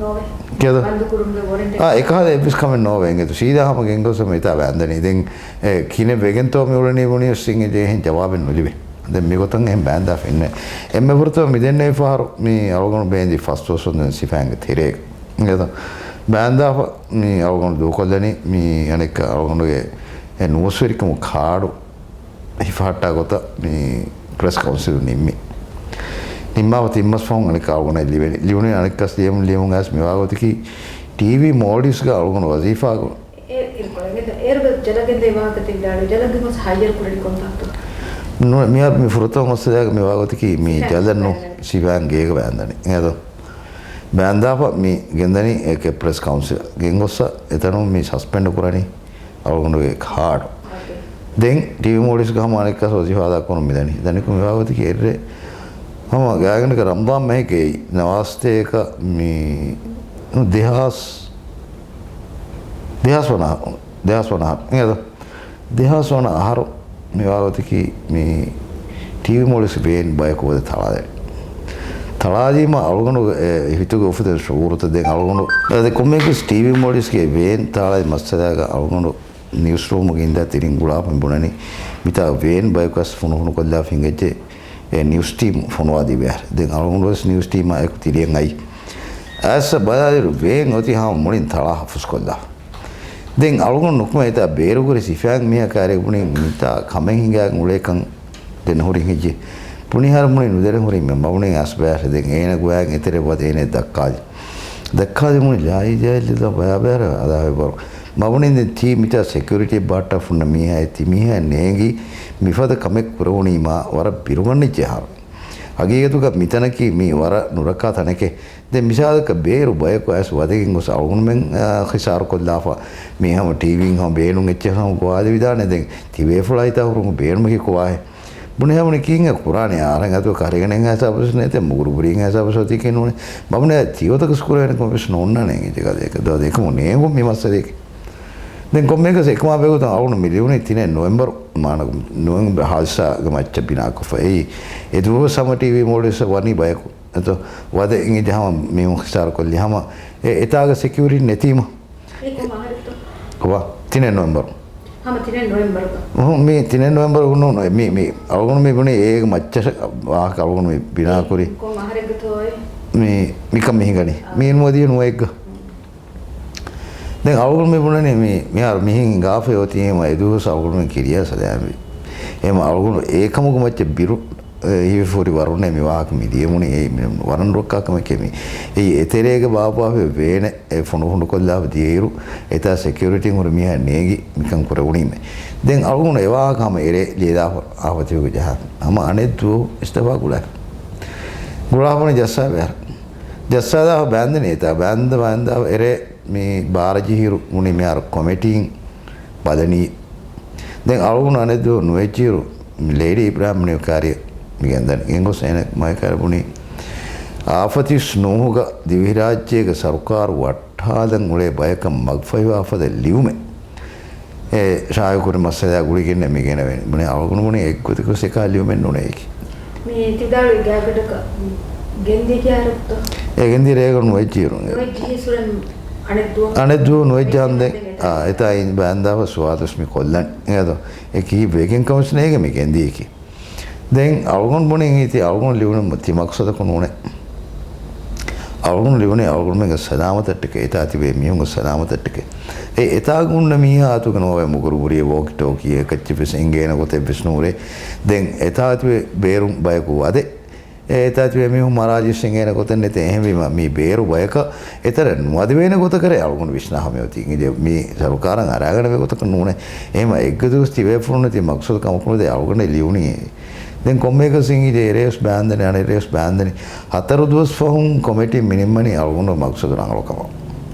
ނޯވޭ. ކިޔަދޯ؟ ބަންދުކުރުމުގެ ވޮރަންޓެއް. އާ، އެކަހަލަ އެއްވެސް ކަމެއް ނޯވޭ އިނގޭތޯ. ސީދާ ހަމަ ގެންގޮސް މިތާ ވައިންދަނީ. ދެން އެ ކިހިނެއް ވެގެންތޯ މި އުޅެނީ ބުނިޔަސް އިނގޭ އެހެން ޖަވާބެއް ނުލިބޭ. ދެން މިގޮތަށް އެހެން ބައިންދާފަ އިންނޭ. އެންމެ ފުރަތަމަ މިދެންނެވި ފަހަރު މި އަޅުގަނޑު ބޭންދީ ފަސްދުވަސް ވަންދެން ސިފައިންގެ ތެރޭގަ. އިނގޭތޯ؟ ބައިންދާފަ މި އަޅުގަނޑު ދޫކޮށްލަނީ މި އަނެއްކާ އަޅުގަނޑުގެ އެ ނުވަސްވެރިކަމު ކާޑު ހިފަހައްޓާ ގޮތަށް މި ޕްރެސް ކައުންސިލު ނިންމި. ނިންމާފަ ތިން މަސް ފަހުން އަނެއްކާ އަޅުގަނޑަށް ލިބެނީ. ލިބުނީ އަނެއްކާސް ލިޔެމުން ލިޔެމުން އައިސް މި ވާގޮތަކީ ޓީވީ މޯލްޑިވްސްގަ އަޅުގަނޑު ވަޒީފާގަ. އޭރު ކޮޅެންގެ އޭރުގެ ޖަލަށް ގެންދޭ ވާހަކަ ތި ވިދާޅުވި ޖަލަށް ގެންގޮސް ހައްޔަރު ކުރަނީ ކޮންތާކުތަ؟ ނު-، މިހާރު މި ފުރަތަމަ މައްސަލައިގަ މި ވާގޮތަކީ މި ސިފައިން ޖަލަށް ނޫ ބައިންދަނީ. ސިފައިން ގޭގަ ބައިންދަނީ. އެހެންތޯ؟ ބައިންދާފަ މި ގެންދަނީ އެކެއް ޕްރެސް ކައުންސިލަށް ގެންގޮއްސަ އެތަނުން މި ސަސްޕެންޑް ކުރަނީ އަޅުގަނޑުގެ ކާޑު. ދެން ޓީވީ މޯލްޑިވްސްގަ ހަމަ އަނެއްކާސް ވަޒީފާ އަދާކުރަން މިދަނީ. ދަނިކު މި ވާގޮތަކީ އެއްރޭ ހަމަ ގާތްގަނޑަކަށް ރަމަޟާން މަހެއްގައި ނަވާސްތޭކަ މި ދެހާސް، ދެހާސް ވަނަ އަހަރު، ދެހާސް ވަނަ އަހަރު. އިނގޭތޯ؟ ދެހާސް ވަނަ އަހަރު މި ވާގޮތަކީ މި ޓީވީ މޯލްޑިވްސް ވޭން ބަޔަކު ވަދެ ތަޅާލެވި. ތަޅާލީމަ އަޅުގަނޑު އެ ހިތުގެ އުފެދެން ޝުޢޫރުތައް ދެން އަޅުގަނޑު އަދި ކޮންމެއަކުސް ޓީވީ މޯލްޑިވްސްގެ ވޭން ތަޅާލި މައްސަލައިގަ އަޅުގަނޑު ނިއުސް ރޫމުގަ އިންދާ ތިރިން ގުޅާފަ ބުނަނީ މިތާ ވޭން ބަޔަކު އަސް ފުނޑު ފުނޑުކޮށްލާފަ ހިނގައްޖެ. އެ ނިއުސް ޓީމު ފޮނުވާދީ ބޭހަރ. ދެން އަޅުގަނޑު ވެސް ނިއުސް ޓީމާ އެކު ތިރިއަށް އައި. އައިސް ބަލާލިއިރު ވޭން އޮތީ ހަމަ މުޅިން ތަޅާ ހަފުސްކޮށްލާފަ. ދެން އަޅުގަނޑު ނުކުމެ އެތާ ބޭރުގުރި ސިފައިން މީހަކާ އެރޭ ބުނި މިތާ ކަމެއް ހިނގާ އުޅޭކަން ދެން ހުރި ހިނގި. ބުނިހާރު ބުނި ނުދެރެ ހުރީމެ މަބުނި އަސްބަޔަށް ދެން އޭނަ ގޮވާ އެތެރެ ވަދެ އޭނަ ދައްކާލި. ދައްކާލި ބުނި ލާއި ޖާއިލް ލިދާ ބަޔާބަޔަރ އަދާވެ ބަރު. މަބުނި ދެން ތީ މިތާ ސެކިއުރިޓީ ބާއްޓާ ފުންނަ މީހާއެއް ތި މީހާ ނޭނގި މިފަދަ ކަމެއް ކުރެވުނީމާ ވަރަށް ބިރުގަންނަ ޖެހާރު. ހަގީގަތުގަ މިތަނަކީ މީ ވަރަށް ނުރައްކާ ތަނެކޭ. ދެން މިސާލަކަށް ބޭރު ބަޔަކު އައިސް ވަދެގެން ގޮސް އަޅުގަނޑުމެން، އާ، ޚިސާރުކޮށްލާފަ މީ ހަމަ ޓީވީން ހަމަ ބޭނުން އެއްޗެއް ހަމަ ގޮވާލެވިދާނެ. ދެން ތިބޭފުޅާ ހިތާ ހުރުމު ބޭނުމަކީ ކޮބާހޭ؟ ބުނި ހަމަ ކީއްހޭ ކުރާނީ؟ އަހަރެން އަތު ކަރިގަނެއް ހިސާބުވެސް ނެތޭ، މުގުރު ބުރީން ހިސާބުވެސް އޮތީކީ ނޫނޭ. ބަބުނޭ ތިއޮތަކަސް ކުރެވޭނެ ކަމެއްވެސް ނޯންނާނެ އިނގި ޖަގާ ދޭކަ ދޯ ދޭކަމު ނޭނގުން މި މައްސަލައެކޭ. ދެން ކޮންމެއަކަސް އެކަމާ ބެހޭގޮތަށް އަޅުގަނޑު މި ލިޔުނީ ތިނެއް ނޮވެމްބަރު، މާނަ ނޮވެމްބަރު ހާދިސާގެ މައްޗަށް ބިނާކޮށްފަ. އެއީ އެ ދުވަހު ހަމަ ޓީވީ މޯލްޑިވްސް ވަނީ ބަޔަކު. އެތޯ ވަދެ އިނގި ހަމަ މީހުން ޚިސާރު ކޮށްލި ހަމަ އެ އެތާގަ ސެކިއުރިޓީ ނެތީމަ. އެ ކޮން އަހަރެއްތޯ؟ ކޮބާ؟ ތިނެއް ނޮވެމްބަރު. ހަމަ ތިނެއް ނޮވެމްބަރުގަ؟ އުހު، މީ ތިނެއް ނޮވެމްބަރު ނޫން. މީ، މީ އަޅުގަނޑު މި ބުނީ އޭގެ މައްޗަށް ވާހަކަ އަޅުގަނޑު މި ބިނާކުރި. ކޮން އަހަރެއްގަތޯއޭ؟ މީ، މިކަން މި ހިނގަނީ. އާ. މީ ނުވަދިހަ ނުވައެއްގަ. ދެން އަޅުގަނޑު މި ބުނަނީ މި، މިހާރު މިހެން ހިނގާފައި އޮތީ އެހެމަ އެދުވަސް އަޅުގަނޑުމެން ކިރިޔާ ސަލާމްވި. އެހެމަ އަޅުގަނޑު އެކަމުގެ މައްޗަށް ބިރު، އެ، ހިވިފޫރި ވަރުނޭ މި ވާހަކަ މި ލިޔެމުނީ އެއީ މި ވަރަށް ރޮއްކާ ކަމެކޭ މި. އެއީ އެތެރޭގެ ބާއްވާފައި ވޭނެއް އެ ފުނޑު ފުނޑުކޮށްލާފަ ދިޔައިރު އެތާ ސެކިއުރިޓީން ހުރި މީހާ ނޭނގި މިކަން ކުރެވުނީމޭ. ދެން އަޅުގަނޑު އެ ވާހަކަ ހަމަ އެރޭ ލިޔެލާފަ އާފަތިވެގެ ޖަހާ. ހަމަ އަނެއް ދުވަހު އިސްތިއުފާ ގުޅާފަ. ގުޅާފަ ޖައްސާ ބޭހަރ. ޖައްސާދާފަ ބާންދެނީ އެތާ ބާންދަ ބާންދާ އެރޭ މި ބާރަ ޖެހިއިރު ބުނި މިހާރު ކޮމިޓީން ބަލަނީ. ދެން އަޅުގަނޑު އަނެއްދުވަހު ނުވެއްޖިއިރު ލޭޑީ އިބްރާހިމް ބުނި ކާރިއަށް މި ގެންދަނީ. ގެންގޮސް އޭނަ މައިކާރި ބުނީ އާފަތިސް ނޫހުގަ ދިވެހިރާއްޖޭގެ ސަރުކާރު ވައްޓާލަން އުޅޭ ބަޔަކަށް މަގުފަހިވާ ފަދަ ލިޔުމެއް. އެ ޝާއިޢުކުރި މައްސަލައާ ގުޅިގެންނޭ މި ގެނެވެނީ. ބުނީ އަޅުގަނޑު ބުނީ އެއްގޮތަކަށް އެކަހަލަ ލިޔުމެއް ނޫނޭ އެކި. މި ތިދާޅުވި ގާތްގަނޑަކަށް ގެންދިޔަ ކިހާރަކުތޯ؟ އެ ގެންދިޔަ ރޭގަނޑު ނުވެއްޖިއިރު. ނުވެއްޖިހި ސުރެން އަނެއް ދުވަހު. އަނެއް ދުވަހު ނުވެއްޖާން ދެން. އާ، އެތާ އިން ބާންދާފަ ސުވާލުސް މި ކޮށްލަން. އެދޯ. އެ ކީއްވެގެން ކަމަސް ނޭގެ މި ގެންދިޔަކީ. ދެން އަޅުގަނޑު ބުނި އިތި އަޅުގަނޑު ލިޔުނު ތި މަޤްޞަދަކު ނޫނޭ. އަޅުގަނޑު ލިޔުނީ އަޅުގަނޑުމެންގެ ސަލާމަތަށްޓެކޭ، އެތާ ތިބޭ މީހުންގެ ސަލާމަތަށްޓެކޭ. އެ އެތާގަ އުންނަ މީހާ އަތުގަ ނޯވޭ މުގުރު ބުރި ވޯކި ޓޯކީ އެކައްޗެއްވެސް އެނގޭނެ ގޮތެއްވެސް ނޫރޭ. ދެން އެތާ ތިބޭ ބޭރުން ބަޔަކު ވަދެ. އެ އެތާ ތިބޭ މީހުން މަރާލިޔަސް އެނގޭނެ ގޮތެއް ނެތޭ. އެހެންވީމަ މީ ބޭރު ބަޔަކަށް އެތަރެއް ނުވަދެވޭނެ ގޮތަކަށް އަޅުގަނޑު ވިސްނާ ހަމަޔަށް އޮތީ. މީ ސަރުކާރަށް އަރާގަނެވޭ ގޮތަކަށް ނޫނޭ. އެހެމަ އެއްގަ ދުވަސް ތިބޭފުޅުން ނެތި މަޤްޞަދު ކަމަކުނުދޭ އަޅުގަނޑެއް ލިޔުނީ. ދެން ކޮންމެއަކަސް އިނގިޖެ އެރޭވެސް ބާންދަނީ، އަނެއްރޭވެސް ބާންދަނީ. ހަތަރު ދުވަސް ފަހުން ކޮމިޓީ މިނިންމަނީ އަޅުގަނޑު މަޤްޞަދު ރަނގަޅު ކަމަށް.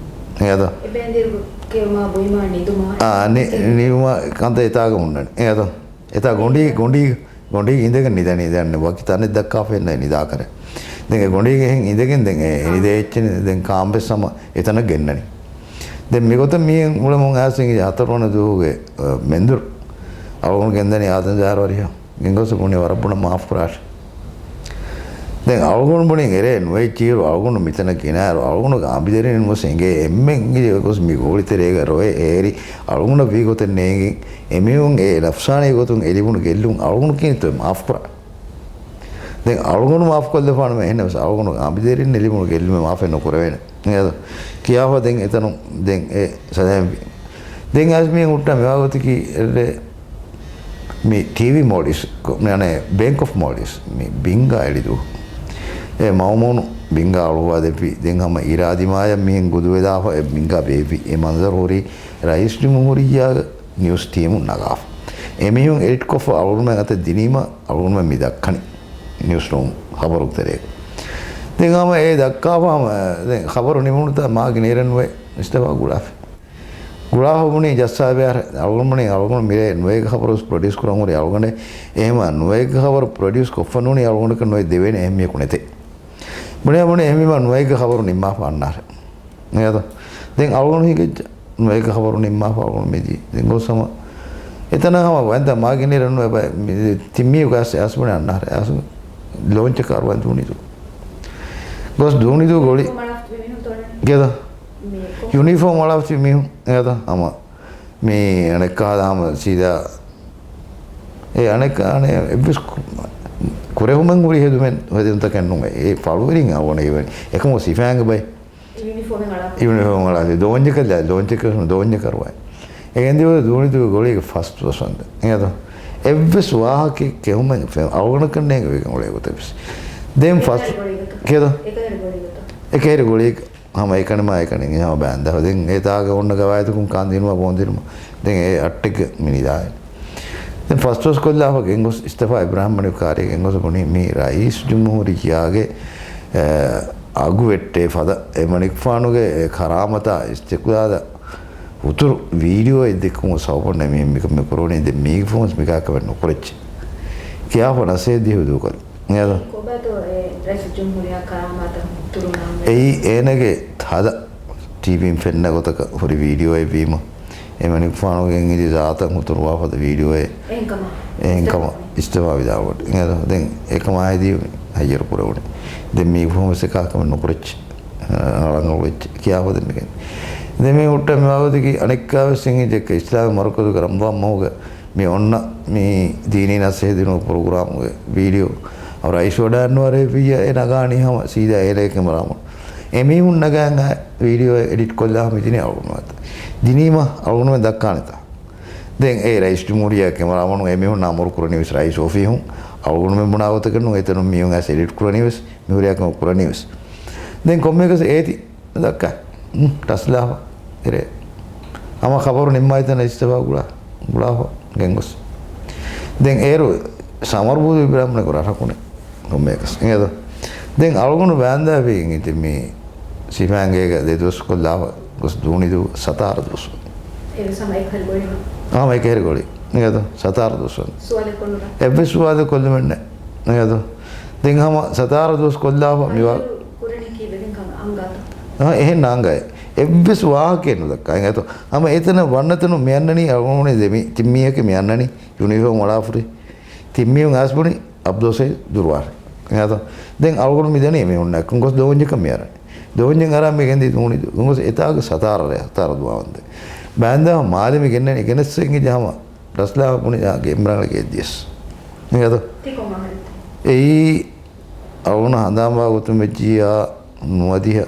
އެއަދަ؟ އެބޭންދިރު ކެއުމާ ބުއިމާ ނިދުމާ. އާ، ނި-، ނިދުމާ ކަންތައް އެތާގަ ހުންނަނީ. އެއަދަ؟ އެތާ ގޮނޑީ، ގޮނޑީ، ގޮނޑީ އިނދެގެން ނިދަނީ ދެން ވަކި ތަނެއް ދައްކާފައެއްނެ ނިދާކަރެ. ދެން އެ ގޮނޑީގެ ހެން އިނދެގެން ދެން އެ ނިދޭ އެއްޗެއް ދެން ކާންބެސް ހަމަ އެތަނަށް ގެންނަނީ. ދެން މިގޮތަށް މީހެން އުޅެމުން އާސިންގެ ހަތަރުވަނަ ދުވަހުގެ، އަ، މެންދުރު އަޅުގަނޑު ގެންދަނީ އާދަން ޖާރުވަރިހަށް. ގެންގޮސް ބުނި ވަރަށް ބުނަ މާފު ކުރާށި. ދެން އަޅުގަނޑު ބުނިން އެރޭ ނުވެއްޖިއިރު އަޅުގަނޑު މިތަނަށް ގިނައިރު އަޅުގަނޑުގެ އަނބިދަރިން ވެސް އެނގޭ އެންމެން ގޮސް މި ގޯޅިތެރޭގަ ރޮއެ އޭރި އަޅުގަނޑަށް ވީގޮތެއް ނޭނގި އެމީހުން އެ ނަފްސާނީ ގޮތުން އެ ލިބުނު ގެއްލުން އަޅުގަނޑު ކީންތޯ މާފުކުރާ. ދެން އަޅުގަނޑު މާފުކޮށްލަފާނަމަ އެހެންނަމަވެސް އަޅުގަނޑު އަނބިދަރިންނެއް ލިބުނު ގެއްލުމެއް މާފެއް ނުކުރެވޭނެ. އެއަދު ކިޔާފަ ދެން އެތަނުން ދެން އެ ސަލާމް ވި. ދެން އައިސް މި ހުއްޓަ މިވާގޮތަކީ އެ މި ޓީވީ މޯލްޑިވްސް، މި އަނެ ބޭންކް އޮފް މޯލްޑިވްސް މި ބިންގާ އެޅިދޫ. އެ މައުމޫނު ބިންގާ އަޅުވާ ދެއްވި. ދެން ހަމަ އިރާދިމާޔަށް މިހެން ގުދުވެލާފަ އެ ބިންގާ ބޭއްވި. އެ މަންޒަރު ހުރީ ރައީސް ޖުމްހޫރިއްޔާގެ ނިއުސް ޓީމުން ނަގާފަ. އެމީހުން އެޑިޓްކޮށްފަ އަޅުގަނޑުމެން އަތަށް ދިނީމަ އަޅުގަނޑުމެން މި ދައްކަނީ ނިއުސްރޫމް ޚަބަރުގެ ތެރޭގަ. ދެން ހަމަ އެ ދައްކާފަ ހަމަ ދެން ޚަބަރު ނިމުނުތާ މާގިނަ އިރެއް ނުވެ އިސްތިއުފާ ގުޅާފި. ގުޅާފަ ބުނީ ޖައްސާބެ އަޅުގަނޑު ބުނީ އަޅުގަނޑު މިރޭ ނުވައެއްގެ ޚަބަރު ޕްރޮޑިއުސް ކުރަން ހުރި އަޅުގަނޑެއް. އެހެމަ ނުވައެއްގެ ޚަބަރު ޕްރޮޑިއުސް ކޮށްފަ ނޫނީ އަޅުގަނޑަކަށް ނުވައެއް ދެވޭނެ އެހެން މީހަކު ނެތޭ. ބުނި ބުނި އެހެންވީމަ ނުވައެއްގެ ޚަބަރު ނިންމާފަ އަންނާރެ. އެއަދު ދެން އަޅުގަނޑު ހިނގައްޖެ ނުވައެއްގެ ޚަބަރު ނިންމާފަ އަޅުގަނޑު މިދީ. ދެން ގޮސް ހަމަ އެތަނަށް ހަމަ ވަންތަ މާގިނައިރަން ވެ ތިން މީހު ގާސް އަސް ބުނި އަންނާރެ. އަސް ލޯންޗަކާ އަރުވަން ދޫނިދޫ. ގޮސް ދޫނިދޫ ގޮޅި. ގެދަ. ޔުނީފޯމް އަޅާފަ ތިބި މީހުން އެއަދަ ހަމަ މި އަނެއްކާ ހަމަ ސީދާ އެ އަނެއްކާ އަނެއް އެއްވެސް ކު-، ކުރެހުމެއް ހުރި ހެދުމެއް ހެދުންތަކެއް ނޫން. އެ ފަޅުވެރިން އަވަނަ އިވެން އެކަމު ސިފައިންގެ ބައި. ޔުނީފޯމެއް އަޅާ. ޔުނީފޯމެއް އަޅާ. ދޯންޏަކަށް ލާ، ލޯންޗަކަށް، ދޯންޏަކަށް ރުވާ. އެގެން ދިވެ ދޫނިދޫ ގޮޅީގެ ފަސް ދުވަސް ވަންދެން. އެއަދަ އެއްވެސް ވާހަކައެއް ކެހުމެއް ފެ-، އަޅުގަނޑަކަށް ނޭނގެ ވެގެން އުޅޭ ގޮތެއް ވެސް. ދެން ފަސް ކެދަ؟ އެކަހެރި ގޮޅީގަ. ހަމަ އެކަނި މާ އެކަނި ހަމަ ބައިން ދާ. ދެން އެ ތާގަ އޮންނަ ގަވާއިދަކުން ކާން ދިނުމަށް ބޯން ދިނުމަށް. ދެން އެ އައްޓެއްގަ މި ނިދާއެއް. ދެން ފަސް ދުވަސް ކޮށްލާފަ ގެންގޮސް އިސްތިފާ އިބްރާހިމް މަނިކު ކާރިއަށް ގެންގޮސް ބުނީ މި ރައީސް ޖުމްހޫރިއްޔާގެ، އެ، އަގު ވެއްޓޭ ފަދަ އެ މަނިކުފާނުގެ އެ ކަރާމަތާ އިސްތިޤްލާލަށް ހުތުރު ވީޑިއޯއެއް ދެއްކުމުގެ ސަބަބުން މި، މިކަން މި ކުރުވަނީ. ދެން މީގެ ފޯންސް މިކާކަމެއް ނުކުރެއްޗެ. ކިޔާފަ ނަސޭ ދިހު ދޫކޮށް. އެއަދަ؟ ކޮބާތޯ އެ ރައީސުލްޖުމްހޫރިއްޔާ ކަރާމާތަށް ހުއްޓުރުން އަންނަ؟ އެއީ އޭނަގެ ތަދަ ޓީވީން ފެންނަ ގޮތަކަށް ހުރި ވީޑިއޯއެއް ވީމަ، އެ މަނިކުފާނުގެ އިނގިލި ޒާތަށް ހުތުރުވާފަދަ ވީޑިއޯއެއް. އެހެންކަމަށް އެހެންކަމަށް އިސްތިފާ ވިދާޅުވަޑި. އެހެން ދެން އެކަމާ ހެދީ ހައްޔަރު ކުރެވުނީ. ދެން މީގެ ފޯންސް އެކަހަކަމެއް ނުކުރެއްޗެ. ރަނގަޅު ވެއްޖެ. ކިޔާފަ ދެން މިގެން. ދެން މި ހުއްޓަ މިވާގޮތަކީ އަނެއްކާވެސް އިނގިލި ޖެއްކަ އިސްލާމީ މަރުކަޒުގެ ރަމަޟާން މަހުގެ މި އޮންނަ މި ދީނީ ނަސޭހަތް ދިނުމުގެ ޕްރޮގްރާމުގެ ވީޑިއޯ އަ، ރައީސް ވަޑައިންނަވާ ރޭ ވިއްޔަ އެ ނަގާނީ ހަމަ ސީދާ އޭނަގެ ކެމެރާމަން. އެމީހުން ނަގާ އަންގާ ވީޑިއޯ އެޑިޓް ކޮށްލާ ހަމަ މިދިނީ އަޅުގަނޑުމެން އަތަށް. ދިނީމަ އަޅުގަނޑުމެން ދައްކާނެތާ؟ ދެން އެ ރައީސް ޖުމްހޫރިއްޔާ ކެމެރާމަނުން އެމީހުންނާ އަމުރު ކުރަނީވެސް ރައީސް އޮފީހުން. އަޅުގަނޑުމެން ބުނާ ގޮތަކަށް ނޫން އެތަނުން މީހުން އައިސް އެޑިޓް ކުރަނީވެސް މިހުރިހާ ކަމެއް ކުރަނީވެސް. ދެން ކޮންމެއަކަސް އޭތި ދައްކާ. ހުން، ޓަސްލާފަ. އެރޭ. ހަމަ ޚަބަރު ނިންމާ އެތަނަށް އިސްތިފާ ގުޅާ. ގުޅާފަ. ގެންގޮސް. ދެން އޭރު ސަމަރުބޫދު އިބްރާހިމް ނަގު ރަށަކުނެ. ކޮންމެއަކަސް. އިނގޭތޯ؟ ދެން އަޅުގަނޑު ވާންދާ ވީ އިނގިތި މި ސިފައިންގޭގަ ދެ ދުވަސް ކޮށްލާފަ ގޮސް ދޫނިދޫ ސަތާރަ ދުވަސް. އެވެސް ހަމަ އެކަހެރި ގޮޅި. ހަމަ އެކަހެރި ގޮޅި. އިނގޭތޯ؟ ސަތާރަ ދުވަސް. ސުވާލެއް ކޮށްނުލާ. އެއްވެސް ސުވާލެއް ކޮށްލުމެއް ނެ. އިނގޭތޯ؟ ދެން ހަމަ ސަތާރަ ދުވަސް ކޮށްލާފަ މިވާ. ކުރަނީ ކީއްވެގެން ކަމަށް އަންގާތޯ؟ އާ، އެހެން ނާނގާ. އެއްވެސް ވާހަކައެއް ނުދައްކާ. އިނގޭތޯ؟ ހަމަ އެތަނަށް ވަންނަތަނު މި އަންނަނީ އަޅުގަނޑު ދެމި، ތިން މީހަކީ މި އަންނަނީ ޔުނީފޯމް އަޅާފަ ހުރި. ތިން މީހުން އައިސް ބުނި އަބްދުލް ސައީދު ދުރުވާރެ. އިނގޭތޯ؟ ދެން އަޅުގަނޑު މި ދަނީ އެމީހުންނާ އެކު ގޮސް ދޯންޏަކަށް މި އަރަނީ. ދޯންޏެއް އަރާ މި ގެންދި ދޫނި ދު-، ގޮސް އެތާގަ ސަތާރަ ރޭ، ސަތާރަ ދުވާ ވަންދެން. ބައިންދާ މާލެ މި ގެންނަނީ ގެނެއްސެ އިނގި ޖަހަމަ ރަސްލާ ބުނި އާ ގެ އިމްރާންގެ ގެއްދިޔަސް. އިނގޭތޯ؟ ތި ކޮން އަހަރެއްތަ؟ އެއީ އަޅުގަނޑަށް ހަނދާންވާ ގޮތުން ވެއްޖިއްޔާ ނުވަދިހަ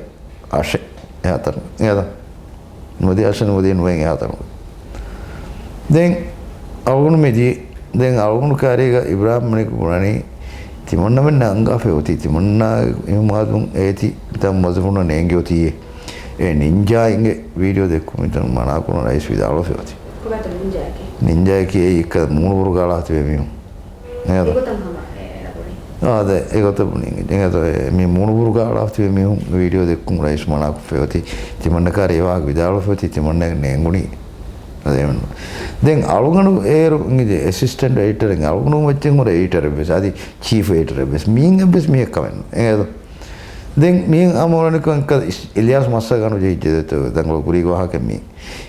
އަށެއް އެހާތަނު. އިނގޭތަ؟ ނުވަދިހަ އަށެއް ނުވަދިހަ ނުވައެއް އެހާތަނު. ދެން އަޅުގަނޑު މި ދިޔަ. ދެން އަޅުގަނޑު ކާރީގަ އިބްރާހިމް މަނިކު ބުނަނީ ތިމަންނަމެންނަށް އަންގާފައި އޮތީ ތިމަންނާ އިމާދުން އޭތި ތަން މަޒުފުންނަށް ނޭނގި އޮތީ އެ ނިންޖާއިންގެ ވީޑިއޯ ދެއްކުމަށް މަނާކުރުން ރައީސް ވިދާޅުވެފައި އޮތީ. ކޮބާތަ ނިންޖާއަކީ؟ ނިންޖާއަކީ އެއީ އެއްކަލަ މޫނުބުރުގަ އަޅާފަ ތިބޭ މީހުން. އެއަދ. އެގޮތަށް ހަމަ އެ އެނަ ބުނީ. އާދެ، އެގޮތަށް ބުނީ. އެއަދ، މި މޫނުބުރުގަ އަޅާފަ ތިބޭ މީހުން ވީޑިއޯ ދެއްކުން ރައީސް މަނާކޮށްފައި އޮތީ. ތިމަންނަ ކާރި އެވާހަކަ ވިދާޅުވެފައި އޮތީ، ތިމަންނަ ނޭނގުނީ. އަދެ އެމެން. ދެން އަޅުގަނޑު އޭރު އިނގި އެސިސްޓެންޓް އެޑިޓަރެއް އަޅުގަނޑު ވެއްޖެ ހުރެ އެޑިޓަރެއް ވެސް. އަދި ޗީފް އެޑިޓަރެއް ވެސް. މީން އެއްވެސް މީހެއް ކަމެއް ނޫން. އެއަދ. ދެން މިހެން އަމުރަނިކޮން އެއްކަ އިލްޔާސް މައްސަ ގަނޑު ޖެހިއްޖެ ދެތޯ ދަނގަޅު ކުރީގެ ވާހަކަ މީ.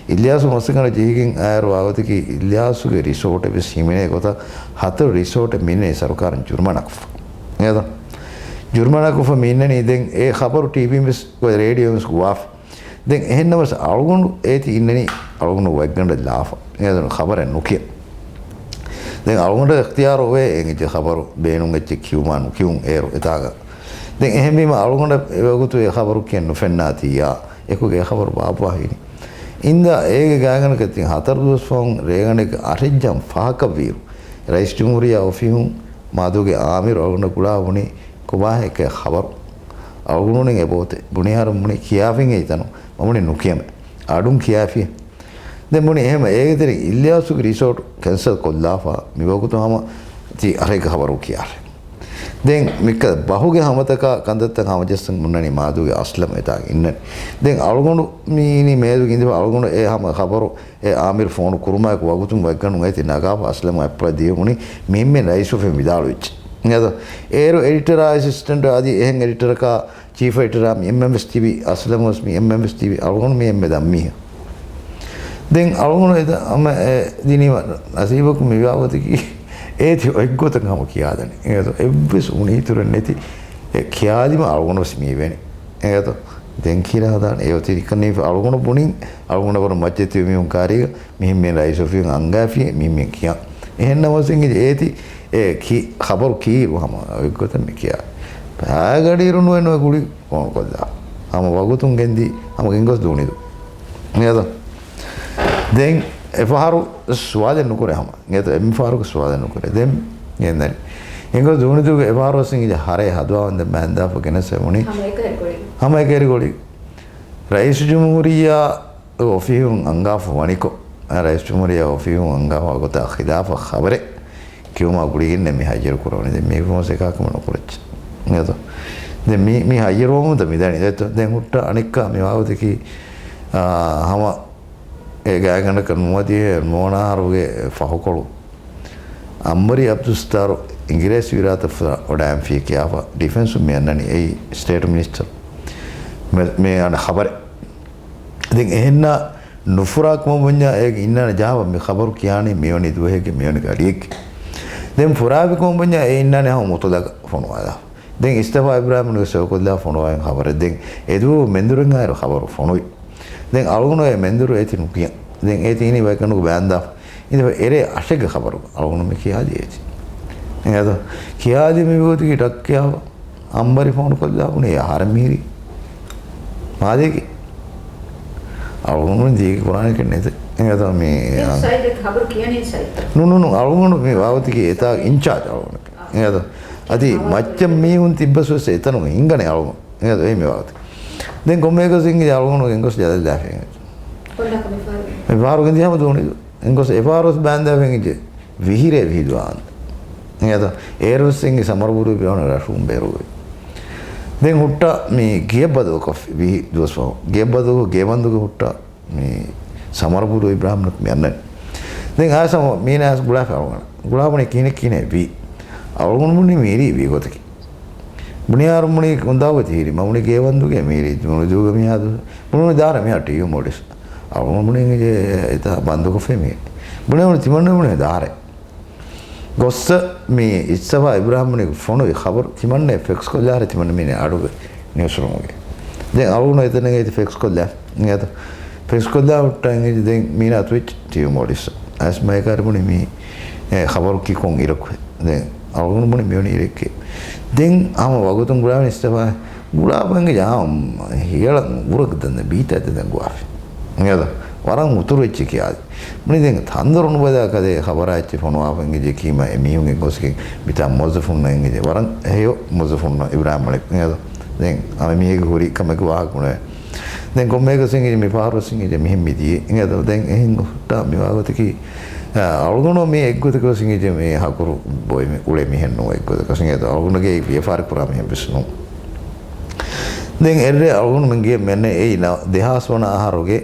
އިލްޔާސް މައްސަ ގަނޑު ޖެހިގެން އާއިރު ވާގޮތަކީ އިލްޔާސުގެ ރިސޯޓެއް ވެސް ހިމެނޭ ގޮތަށް ހަތަރު ރިސޯޓެއް މިނޭ ސަރުކާރުން ޖުރުމާނާ ކޮށްފަ. އެދޯ. ޖުރުމާނާކޮށްފަ މި އިންނަނީ. ދެން އެ ޚަބަރު ޓީވީން ވެސް ރޭޑިއޯ ވެސް ގުވާފަ. ދެން އެހެންނަމަސް އަޅުގަނޑު އޭތި އިންނަނީ އަޅުގަނޑު ވަތްގަނޑަށް ލާފަ. އެ ޚަބަރެއް ނުކިޔަ. ދެން އަޅުގަނޑަށް އިޚްތިޔާރު އޮވޭ އެނގިއްޖެ ޚަބަރު ބޭނުން އެއްޗެއް ކިޔުމާ ނުކިޔުން އޭރު އެތާގަ. ދެން އެހެންވީމަ އަޅުގަނޑަށް އެވަގުތު އެ ޚަބަރު ކިޔަން ނުފެންނާތީޔާ އެކުގެ އެ ޚަބަރު ބާއްވާ ހިނި. އިންދާ އޭގެ ގާތްގަނޑަކަށް ތިން ހަތަރު ދުވަސް ފަހުން ރޭގަނޑެއްގެ އަށެއް ޖަން ފަހަކަށް ވީއިރު، ރައީސް ޖުމްހޫރިއްޔާ އޮފީހުން މާދޫގެ އާމިރު އަޅުގަނޑަށް ގުޅާ ބުނި ކޮބާހޭ އެކޭ ޚަބަރު؟ އަޅުގަނޑު ބުނިން އެބައޮތޭ. ބުނިހާރު ބުނި ކިޔާފިން އެއްތަނު މަ ބުނި ނުކިޔަމޭ. އަޑުން ކިޔާފިޔޭ. ދެން ބުނި އެހެމަ އޭގެ ތެރެއިން އިލްޔާސުގެ ރިސޯޓް ކެންސަލް ކޮށްލާފަ މިވަގުތު ހަމަ ތި އަހަރެއްގެ ޚަބަރު ކިޔާށޭ. ދެން މިކަ ބަހުގެ ހަމަތަކާ ކަންތައްތައް ހަމަޖައްސަން ހުންނަނީ މާދޫގެ އަސްލަމް އެތާގަ އިންނަނީ. ދެން އަޅުގަނޑު މީނީ މޭދުގެ އިނދިފަ އަޅުގަނޑު އެ ހަމަ ޚަބަރު އެ އާމިރު ފޯނު ކުރުމާއެކު ވަގުތުން ވަތްގަނޑުން އޭތި ނަގާފަ އަސްލަމް އަތްޕުޅަށް ދިޔަ ބުނި މިހެންމެ ރައީސް އޮފީހުން ވިދާޅުވެއްޖެ. އެ އޭރު އެޑިޓަރާ އެސިސްޓެންޓް އަދި އެހެން އެޑިޓަރަކާ ޗީފް އެޑިޓަރާ މި އެންމެން ވެސް ތިބި، އަސްލަމް ވެސް މި އެންމެން ވެސް ތިބި، އަޅުގަނޑު މި އެންމެ ދަން މީހާ. ދެން އަޅުގަނޑު އެ ދަ-، ހަމަ އެ ދިނީމަ ނަސީބަކުން މި ބާވަތަކީ އޭތި އޮތްގޮތަށް ހަމަ ކިޔާދަނީ. އެނގޭތޯ؟ އެއްވެސް އުނިއިތުރެއް ނެތި އެ ކިޔާލީމަ އަޅުގަނޑު ވެސް މި އިވޭނީ. އެނގޭތޯ؟ ދެން ކީރާ ހަދާނެ އެ އޮތީ ނިކަން އަޅުގަނޑު ބުނިން އަޅުގަނޑަށް ވަރަށް މައްޗަށް ތިބި މީހުން ކާރީގަ މިހެން މި ރައީސް އޮފީހުން އަންގާފިޔޭ މިހެން މި ކިޔާ. އެހެން ނަމަވެސް އިނގި އޭތި އެ ކި-، ޚަބަރު ކީއިރު ހަމަ އޮތްގޮތަށް މި ކިޔާ. ފައިގަޑިއިރު ނުވެ ނުވެ ގުޅި ފޯނު ކޮށްލާ. ހަމަ ވަގުތުން ގެންދީ، ހަމަ ގެންގޮސް ދޫނިދޫ. އެނގޭތޯ؟ ދެން އެފަހަރު ސުވާލެއް ނުކުރޭ ހަމަ. އެނގޭތޯ؟ އެންމެ ފަހަރުގެ ސުވާލެއް ނުކުރޭ. ދެން ގެންދަނީ. ގެންގޮސް ދޫނިދޫގެ އެފަހަރު ވެސް އިނގި ހަރޭ ހަދުވާ ވަންދެން މައިންދާފަ ގެނެސް އެ ބުނި. ހަމަ އެކަހެރި ގޮޅި. ހަމަ އެކަހެރި ގޮޅި. ރައީސު ޖުމްހޫރިއްޔާ އޮފީހުން އަންގާފަ ވަނިކޮށް، އަ، ރައީސް ޖުމްހޫރިއްޔާ އޮފީހުން އަންގާފަ ގޮތާ ޚިލާފަށް ޚަބަރެއް ކިޔުމާ ގުޅިގެންނޭ މި ހައްޔަރު ކުރަވަނީ. ދެން މީގެ ފަހުން އެކަހަލަ ކަމެއް ނުކުރައްޗޭ. އެނގޭތޯ؟ ދެން މި، މި ހައްޔަރުވަމުން ދެން މި ދަނީ. ދެން ހުއްޓަ އަނެއްކާ މި ވާގޮތަކީ، އާ، ހަމަ އެ ގާތްގަނޑަކަށް ނުވަދިހަ ނުވަނަ އަހަރުގެ ފަހުކޮޅު އަންވަރީ އަބްދުލް ސައްތާރު އިނގިރޭސި ވިލާތަށްފަހު ވަޑައިން ފިޔަ ކިޔާފަ ޑިފެންސުން މި އަންނަނީ އެއީ ސްޓޭޓް މިނިސްޓަރު މެ-، މި އަންނަ ޚަބަރެއް. ދެން އެހެންނާ ނުފުރާ ކަމަށް ބުންޏާ އޭގެ އިންނާނެ ޖަހާފަ މި ޚަބަރު ކިޔާނީ މިވަނީ ދުވަހެއްގެ މިވަނީ ގަޑިއެއްގެ. ދެން ފުރާވި ކަމަށް ބުންޏާ އެ އިންނާނެ ހަމަ މުތުލަގަށް ފޮނުވާލާ. ދެން އިސްތަފާ އިބްރާހިމް ނުވެ ސެވިކޮށްލާ ފޮނުވާއިން ޚަބަރެއް. ދެން އެދުވަހު މެންދުރެއް އާއިރު ޚަބަރު ފޮނުވި. ދެން އަޅުގަނޑު އެ މެންދުރު އޭތި ނުކިޔަން. ދެން އޭތި އިނީ ވަތްގަނޑުގެ ބަޔާންދާފަ. އިނދެފަ އެރޭ އަށެއްގެ ޚަބަރު އަޅުގަނޑު މި ކިޔާލި އޭތި. އެނގޭތޯ؟ ކިޔާލި މި ގޮތަކީ ޓަކް ކިޔާފަ. އަންބަރި ފޯނު ކޮށްލާ ބުނި އަހަރެން މިހިރީ. މާލޭގެ. އަޅުގަނޑު ދީގެ ކުރާނެކެއް ނެތެ. އެނގޭތޯ މި، އެ އާ. ސައިދެއް ޚަބަރު ކިޔަނީ ސައިދް. ނޫން، ނޫން، ނޫން. އަޅުގަނޑު މި ވާގޮތަކީ އެތާ އިންޗާޖް އަޅުގަނޑު. އެނގޭތޯ؟ އަދި މައްޗަށް މީހުން ތިއްބަސް ވެސް އެތަނުން ހިނގަނީ އަޅުގަނޑު. އެނގޭތޯ؟ އެއީ މި ވާގޮތަކީ. ދެން ކޮންމެއަކަސް އިނގި އަޅުގަނޑު ގެންގޮސް ޖަލަށް ލާފަ އެނގޭތޯ. ކޮންޑާކަށް މިފަހަރު؟ މިފަހަރު ގެންދިޔަ ހަމަ ދޫނިދޫ. އެނގޮސް އެފާރޯސް ބާންދާފަ އެނގިއްޖެ. ވިހިރޭ ވިހި ދުވާ އަންނަ. އެނގޭތޯ؟ އޭރުވެސް އެނގި ސަމަރުބުރު ބިރާނަ ރަށުން ބޭރުވެ. ދެން ހުއްޓަ މި ގެޔަށް ބަދަލުކޮށްފި ވިހި ދުވަސް ފަހު. ގެޔަށް ބަދަލު ގޭބަންދުގެ ހުއްޓަ މި ސަމަރުބުރު އިބްރާހިމް ނުކު މި އަންނަނީ. ދެން އާސަމަ މީނާސް ގުޅާފި އަޅުގަނޑަށް. ގުޅާ ބުނި ކިހިނެއް ކިހިނެއް ވީ. އަޅުގަނޑު ބުނި މީރީ ވީ ގޮތަކީ. ބުނިޔާރު ބުނި ކުންދާގޮތި ހިރި. މަ ބުނި ގޭވަންދުގެ މީރީ ދޫނިދޫގަ މިހާދު. ބުނި ދާރަ މިހާ ޓީވީ މޯލިސް. އަޅުގަނޑު ބުނި އިނގި އެތާ ބަންދުކޮށްފައި މީރީ. ބުނި ބުނި ތިމަންނަ ބުނި ދާރެ. ގޮއްސަ މި އިސްތަފާ އިބްރާހިމް ބުނި ފޮނުވި ޚަބަރު ތިމަންނަ ފެކްސް ކޮށްލާރެ ތިމަންނަ މީނެ އަޑުގެ ނިއުސްރޫމުގެ. ދެން އަޅުގަނޑު އެތަނެއް އޭތި ފެކްސް ކޮށްލާ. އިނގޭތޯ؟ ފެކްސް ކޮށްލާ ހުއްޓާ އިނގިއްޖެ ދެން މީނާ އަތުވެއްޖެ ޓީވީ މޯލިސް. އައިސް މައިކާރި ބުނި މީ، އެ، ޚަބަރު ކިކޮން އިރަކު. ދެން އަޅުގަނޑު ބުނި މިވަނީ އިރެއްކޭ. ދެން ހަމަ ވަގުތުން ގުޅާވަނީ އިސްތަފާ. ގުޅާފަ އިނގިއްޖެ އާ، ހިޔަޅަށް އުރަކު ދަންދަ ބީތައް ދެން ގުވާފި. އިނގޭތޯ؟ ވަރަށް އުތުރު އެއްޗެއް ކިޔާލި. ބުނި ދެން ތަންދޮރު ނުބަލާ ކަލޭ ޚަބަރާ އެއްޗެއް ފޮނުވާފަ އިނގިއްޖެ ކީމާ އެ މީހުން އެއްގޮސްގެން މިތާ މުވައްޒަފުންނަށް އިނގިއްޖެ. ވަރަށް ހެޔޮ މުވައްޒަފުންނަށް އިބްރާހިމް މަލިކް. އިނގޭތޯ؟ ދެން އަމި މީހެއްގެ ހުރި ކަމެއްގެ ވާހަކަ ބުނެވޭ. ދެން ކޮންމެއަކަސް އިނގިއްޖެ މި ފަހަރު ވެސް އިނގިއްޖެ މިހެން މި ދިޔަ. އިނގޭތޯ؟ ދެން އެހެން ހުއްޓާ މި ވާގޮތަކީ، އަ، އަޅުގަނޑު މި އެއްގޮތަކަށް ވެސް އިނގިއްޖެ މި ހަކުރު ބޮއި މި އުޅޭ މިހެން ނޫން އެއްގޮތަކަށް. އިނގޭތޯ؟ އަޅުގަނޑުގެ ވިޔަފާރި ކުރާ މިހެން ވެސް ނޫން. ދެން އެއްރޭ އަޅުގަނޑު މި ގެޔަށް މި އަންނަ އެއީ ދެހާސް ވަނަ އަހަރުގެ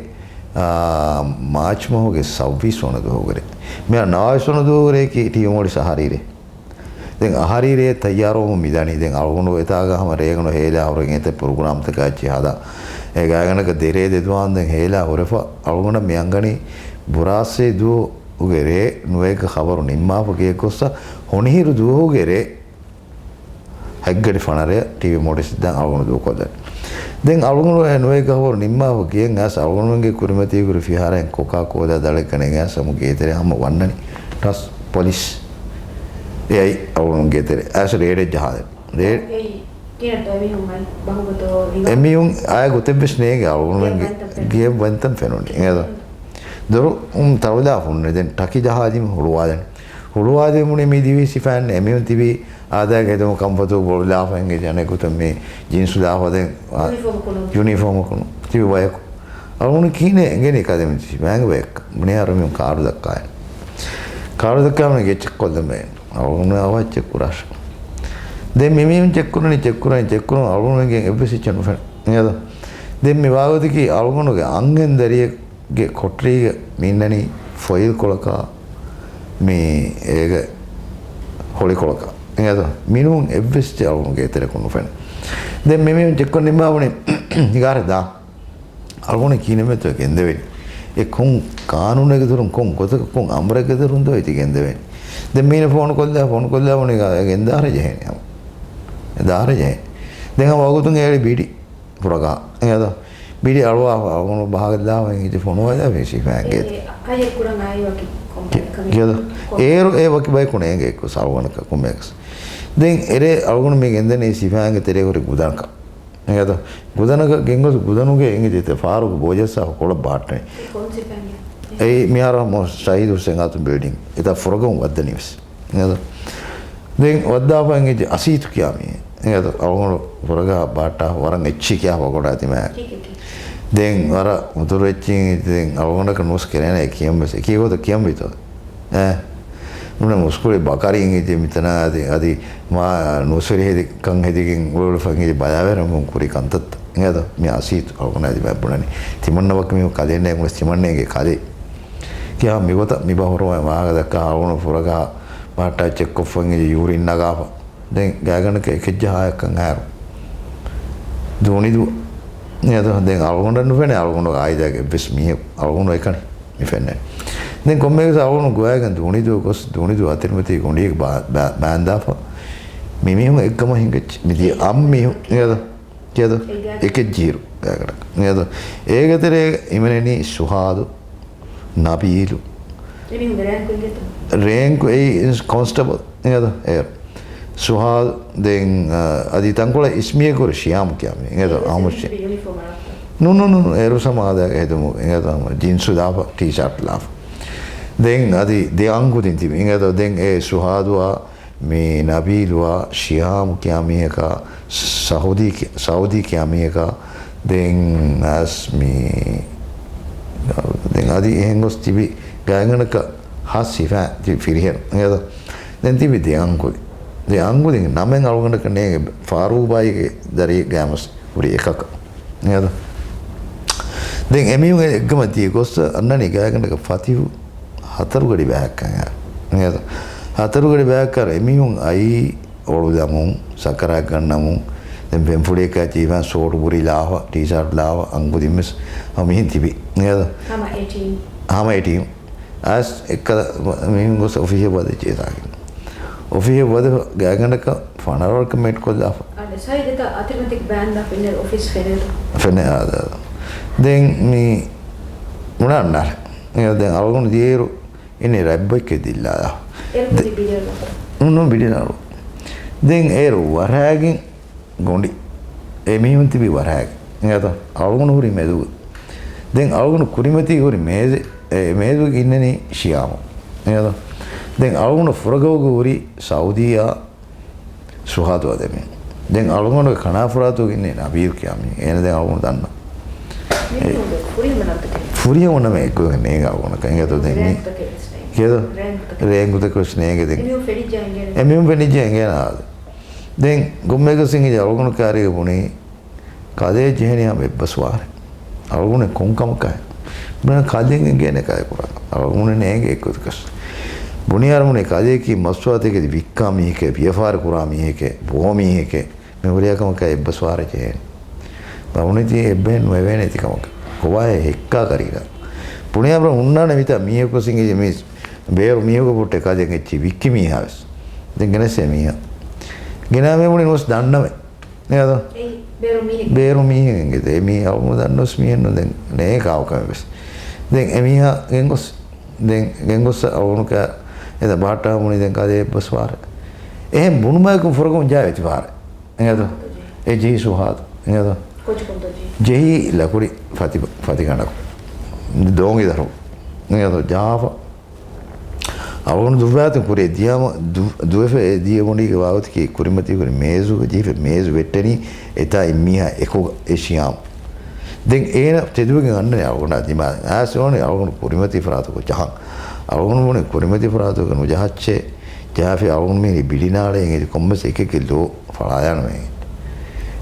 އާ، މާޗް މަހުގެ ސައްބީސް ވަނަ ދުވަހުގެ ރޭ. މިހާރު ނަވާވީސް ވަނަ ދުވަހުގެ ރޭ ކީ ޓީވީ މޯލިސް އަހަރީ ރޭ. ދެން އަހަރީ ރޭ ތައްޔާރުވަމުން މިދަނީ. ދެން އަޅުގަނޑު އެތާގަ ހަމަ ރޭގަނޑު ހޭލާ ހުރެގެން އެތައް ޕްރޮގްރާމްތަކާ އެއްޗެއް ހަދާ. އެ ގާތްގަނޑަކަށް ދެރޭ ދެދުވާންދެން ހޭލާ ހުރެފަ އަޅުގަނޑަށް މި އަންގަނީ ބުރާސޭ ދުވަހުގެ ރޭ ނުވައެއްގަ ޚަބަރު ނިންމާފަ ގެޔަށް ގޮއްސަ ހޮނިހިރު ދުވަހުގެ ރޭ ހަތްގަޑި ފަނަރަޔަށް ޓީވީ މޯޓިވޭޝަން ދާން އަޅުގަނޑު ދޫކޮށްލަން. ދެން އަޅުގަނޑު އެ ނުވައެއްގަ ހަވަރު ނިންމާފަ ގެޔަށް އައިސް އަޅުގަނޑުމެންގެ ކުރިމަތީގެ ފިހާރައިން ކޮކާ ކޯލާ ދަޅެއްގަ ނެގި އައިސް ހަމަ ގޭތެރެ ހަމަ ވަންނަނީ ޓަސް ޕޮލިސް. އެއައި އަޅުގަނޑު ގޭތެރެ އައިސް ރޭޑެއް ޖަހާލެ. ރޭ- އެއީ ކިހިނެއްތޯ އެމީހުން އައި ބަހުގަތޯ ހިނގާ؟ އެމީހުން އާއެއް ގޮތެއްވެސް ނޭނގެ އަޅުގަނޑުމެންގެ ގެޔަށް ވަންތަން ފެނުނީ. އެނގޭތޯ؟ ދޮރު ތަޅުލާފަ ހުންނެ ދެން ޓަކި ޖަހާލީމަ ހުޅުވާލަން. ހުޅުވާލީމަ މި ދިވެހި ސިފައިން އެމީހުން ތިބީ އާދައިގެ ހެދުމަށް ކަންފަތު ބޮޑުލާފަ އިނގޭ އަނެއް ގޮތަށް މި ޖިންސު ލާފަ ދެން އާ، ޔުނީފޯމަކުނު. ޔުނީފޯމަކުނު. ތިބި ބަޔަކު. އަޅުގަނޑު ކިހިނެއް އެނގެނީ ކަލޭމެން ތިބި ބޭނގ ބަޔަކަށް. ބުނި އަރުމިން ކާޑު ދައްކާއި. ކާޑު ދައްކާމެ ގެ ޗެކް ކޮށްލަމޭ. އަޅުގަނޑު އަވަހަށް ޗެކް ކުރާށެ. ދެން މި މީހުން ޗެކް ކުރަނީ، ޗެކް ކުރަނީ، ޗެކް ކުރަން އަޅުގަނޑުގެ އެއްވެސް އެއްޗެއް ނުފެނޭ. އެނގޭތޯ؟ ދެން މި ވާގޮތަކީ އަޅުގަނޑުގެ އަންހެން ދަރިއެއްގެ ކޮޓަރީގަ މި އިންނަނީ ފޮއިލް ކޮޅަކާ މި އޭގެ ހޮޅި ކޮޅަކާ. އެނގޭތޯ؟ މިނޫން އެއްވެސް އެއްޗެއް އަޅުގަނޑުގެ ގޭތެރެކުން ނުފެނޭ. ދެން މި މީހުން ޗެކް ކޮށް ނިންމާ ބުނި ހިނގާރެ ދާ. އަޅުގަނޑު ކިހިނެއްތޯ ގެންދެވެނީ. އެ ކޮން ޤާނޫނެއްގެ ދުރުން ކޮން ގޮތަކަށް ކޮން އަމުރެއްގެ ދުރުންތޯ އެތި ގެންދެވެނީ. ދެން މީނަ ފޯނު ކޮށްލާ، ފޯނު ކޮށްލާ ބުނި ގެންދާރެ ޖެހޭނީ ހަމަ. ދާރެ ޖެހޭނީ. ދެން ހަމަ ވަގުތުން އޭޅި ބިޑި ފުރަގާ. އެނގޭތޯ؟ ބިޑި އަޅުވާފަ އަޅުގަނޑު ބަހާގެ ދާ ވަން އިޖެ ފޮނުވާލާ ފެށިފައި ގެ. އޭ، އޭ، އަޔަށް ކުރަން އާއި ވަކި ކޮން ކަމެއް؟ އެނގޭތޯ؟ ކޮން؟ އޭރު އެ ވަކި ބަޔަކު ނޭނގެ އެއްކުސް އަޅުގަނޑަކަށް ކޮންމެއަކަސް. ދެން އެރޭ އަޅުގަނޑު މި ގެންދަނީ ސިފައިންގެ ތެރޭ ހުރި ގުދަނަކަށް. އެނގޭތޯ؟ ގުދަނަކަށް ގެންގޮސް ގުދަނުގެ އެނގި ދެތެ ފާރުގެ ބޯޖައްސާފަ ކޮޅަށް ބާއްޓަނީ. އެ ކޮން ސިފައިން؟ އެއީ މިހާރު ހަމަ ޝަހީދު ހުސެން އާތުން ބިލްޑިން. އެތާ ފުރަގަމުން ވައްދަނީވެސް. އެނގޭތޯ؟ ދެން ވައްދާފަ އިނގި އަސީތު ކިޔާ މީހެއް. އެނގޭތޯ؟ އަޅުގަނޑު ފުރަގާ ބާއްޓާ ވަރަށް އެއްޗި ކިޔާ ވަގޮޑާ ތިމާ. ކީކޭ؟ ދެން ވަރަށް މުދުރު އެއްޗިން ދެން އަޅުގަނޑަކަށް ނުވެސް ކެރޭނެ ކިޔަން ވެސް. އެކީ ގޮތަށް ކިޔަން ވީތޯ؟ އޭ. ނޫނެ މުސްކުޅި ބަކަރިން އިތި މިތަނާ އަދި، އަދި މާ ނުސްވެރި ހެދި ކަން ހެދިގެން އުޅުއުޅުފަ އިނގި ބަލާވެރަމުން ކުރި ކަންތައްތައް. އެނގޭތޯ؟ މި އަސީތު އަޅުގަނޑާ ތިމާ ބުނަނީ. ތިމަންނަ ވަކި މީހުން ކަލޭނެ ގުޅެސް ތިމަންނޭގެ ކަލޭ. ކިޔާ މިގޮތަށް މި ބަހުރުވަ ވާހަކަ ދައްކާ އަޅުގަނޑު ފުރަގާ ބާއްޓާ ޗެކްކޮށްފަ އިނގި ޔޫރިން ނަގާފަ. ދެން ގާތްގަނޑަކަށް އެކެއް ޖަހާ އެއްކަން އަހަރު. ދޫނިދޫ. އެނގޭތޯ؟ ދެން އަޅުގަނޑަށް ނުފެނޭ އަޅުގަނޑުގެ އާއިލާގެ އެއްވެސް މީހަކު އަޅުގަނޑު އެކަނި މި ފެންނަނީ. ދެން ކޮންމެއަކަސް އަޅުގަނޑު ގޮވައިގެން ދޫނިދޫ ގޮސް ދޫނިދޫ އަތިރިމަތީ ގޮނޑިއެއްގަ ބާ-، ބާ-، ބާންދާފަ. މި މީހުން އެއްގަމަށް ހިނގައްޗި. މިދިޔަ އަން މީހުން. އެނގޭތޯ؟ އެކެއް ޖީރު ގާތްގަނޑަކަށް. އެނގޭތޯ؟ އޭގެ ތެރޭ އިމެނެނީ ސުހާދު، ނަބީލު. އެމީހުންގެ ރޭންކު އިނގޭތޯ؟ ރޭންކު އެއީ ކޮންސްޓަބަލް. އެނގޭތޯ؟ އޭރު. ސުހާދު ދެން، އަ، އަދި ތަންކޮޅެއް އިސްމީހަކުރެ ޝިޔާމު ކިޔާ މީހެއް. އެނގޭތޯ؟ އަހުމަދު ޝިޔާ. ޔުނީފޯމް އަޅާފަ. ނޫން، ނޫން، ނޫން. އޭރު ސަމާލާގެ ހެދުމު. އެނގޭތޯ؟ ހަމަ ޖިންސު ލާފަ، ޓީޝާޓް ލާފަ. ދެން އަދި ދެ އަންގު ދިން ތިބި. އެނގޭތޯ؟ ދެން އެ ސުހާދުއާ، މި ނަބީލުއާ، ޝިޔާމު ކިޔާ މީހަކާ، ސަހުދީ ކި-، ސަހުދީ ކިޔާ މީހަކާ، ދެން އަސް މި، ދެން އަދި އެހެން ގޮސް ތިބި ގާތްގަނޑަކަށް ހާސް ސިފައިން ތިބި ފިރިހެނު. އެނގޭތޯ؟ ދެން ތިބި ދެ އަންގުލި. ދެ އަންގުލި ނަމެއް އަޅުގަނޑަކަށް ނޭނގެ ފާރޫބާއީގެ ދަރި ގާމަސް ހުރި އެކަކަށް. އެނގޭތޯ؟ ދެން އެމީހުން އެ އެއްގަމަށް ދިޔަ ގޮސް އަންނަނީ ގާތްގަނޑަކަށް ފަތިހު ހަތަރުގަޑި ބަޔަކަށް. އެނގޭތޯ؟ ހަތަރުގަޑި ބަޔަކަށް އެމީހުން އައީ އޮޅުލަމުން، ސަކަރާތް ގަންނަމުން، ދެން ފެންފުޅިއަކާ ތީފާން ސޯޓު ބުރި ލާފަ، ޓީޝާޓް ލާފަ، އަންގު ދިންވެސް ހަމަ މިހެން ތިބި. އެނގޭތޯ؟ ހަމަ އެ ޓީމް. ހަމަ އެ ޓީމް. އަސް އެއްކަލަ މީހުން ގޮސް އޮފީހެއް ވަދެއްޖެ ތާގެ. އޮފީހެއް ވަދެ ގާތްގަނޑަކަށް ފަނަރަ ވަރަކަށް މީޓް ކޮށްލާފަ. އަދި ސައިދަކަށް އަތިރިމަތިކް ބާންދާ ފެންނަ އޮފީސް ފެނޭތޯ؟ ފެނޭ އާދަ. ދެން މި މުނާ ނާރެ. ދެން އަޅުގަނޑު ދިޔައިރު އިނީ ރަތްބޮއެކޭ ދިއްލާލާ. އޭރު ދެ-، ބިޑިއަރު. ނޫން ބިޑިއަރު. ދެން އޭރު ވަރާގެން ގޮނޑި. އެ މީހުން ތިބި ވަރާގެ. އެނގޭތޯ؟ އަޅުގަނޑު ހުރި މެދުގަ. ދެން އަޅުގަނޑު ކުރިމަތީ ހުރި މޭޒެ-، އެ މޭޒުގަ އިންނަނީ ޝިޔާމު. އެނގޭތޯ؟ ދެން އަޅުގަނޑު ފުރަގައުގަ ހުރި ސައުދީއާ ސުހާދު އާ ދެމީހުން. ދެން އަޅުގަނޑުގެ ކަނާފުރާތުގަ އިންނަނީ ނަބީލް ކިޔާ މީހެއް. އޭނަ ދެން އަޅުގަނޑު ދަންނަ. މީހުންގެ ފުރިހަމަ ނަންތަކެއް. ފުރިހަމަ ނަމެއް އެއްގޮތަކަށް ނޭނގެ އަޅުގަނޑަކަށް. އެނގޭތޯ ދެން މީ. ރޭންކުތަކެއް ވެސް ނޭނގެ. އެނގޭތޯ؟ ރޭންކުތަކެއް. ރޭންކުތަކެއް ވެސް ނޭނގެ ދެން. އެމީހުން ފެނިއްޖެ އެނގޭނެ. އެމީހުން ފެނިއްޖެ އެނގޭނެ އާދެ. ދެން ގޮންމެއަކަސް އިނގިލި އަޅުގަނޑު ކާރީގަ ބުނީ، ކަލޭ ޖެހެނީ ހަމަ އެއްބަސް ވާހަރެއް. އަޅުގަނޑު ކޮން ކަމަކާ؟ ބުނާ ކަލޭ އެނގޭނެ ކަލޭ ކުރާ. އަޅުގަނޑު ނޭނގެ އެއްގޮތަކަސް. ބުނި އަރަމުނެ ކަލޭކީ މަސްތުވާތަކެތި ވިއްކާ މީހެކޭ، ވިޔަފާރި ކުރާ މީހެކޭ، ބޯ މީހެކޭ. މި ހުރިހާ ކަމަކާ އެއްބަސް ވާހަރެއް ޖެހޭނެ. ބަވުނިތީ އެއްބަހެއް ނުވެވޭނެ ތި ކަމަކަށް. ކޮބާހޭ ހެއްކާ ކަރީރާ. ބުނި އަރަމުން ހުންނާނެ މިތާ މީހަކު ސިނގި މީސް ބޭރު މީހަކު ބުއްޓެ ކަލެން އެއްޗި ވިއްކި މީހާވެސް. ދެން ގެނެސް އެ މީހާ. ގެނާމޭ ބުނި ނުވެސް ދަންނަމެ. ނޭދޯ؟ އެއީ ބޭރު މީހެއް. ބޭރު މީހެއް އެނގޭ. އެ މީ އަޅުގަނޑު ދަންނަސް މީހެއް ނު ދެން ނޭ ކާވަކަމެއް ވެސް. ދެން އެ މީހާ ގެންގޮސް. ދެން ގެންގޮސް އަޅުގަނޑު ކާ އެދަ ބާއްޓާ ބުނި ދެން ކާދޭ އެއްބަސް ވާރެ. އެހެން ބުނުމައަކުން ފުރަގަމުން ޖާ އެތި ވާރެ. އެނގޭދޯ؟ އެ ޖެހި ސުހާދު. އެނގޭދޯ؟ ކޯޗުކޮންތޯ ޖެހި؟ ޖެހި ލަކުޑި ފަތި، ފަތިގަނޑަކު. ދޯނގި ދަރު. އެނގޭދޯ؟ ޖާފަ. އަޅުގަނޑު ދުއްވާތި ކުރި ދިޔަމަ، ދު-، ދުވެފަ އެ ދިޔަ ބޮނޑީގެ ވާގޮތަކީ ކުރިމަތީ ކުރި މޭޒުގަ ޖެހިފަ މޭޒު ވެއްޓެނީ އެތާ އެއްމީހާ އެކުގަ އެ ޝިޔާމް. ދެން އޭނަ ތެދުވެގެން އަންނަނީ އަޅުގަނޑާ ދިމާ އާސް އޮންނަނީ އަޅުގަނޑު ކުރިމަތީ ފަރާތަކު ޖަހަން. އަޅުގަނޑު ބުނި ކުރިމަތީ ފަރާތަކު ނުޖަހައްޗޭ. ޖާފި އަޅުގަނޑު މީރި ބިޑިނާޅޭ އިނގޭ ކޮންމެސް އެކެކެ ލޯ ފަޅާޔާނު މޭ.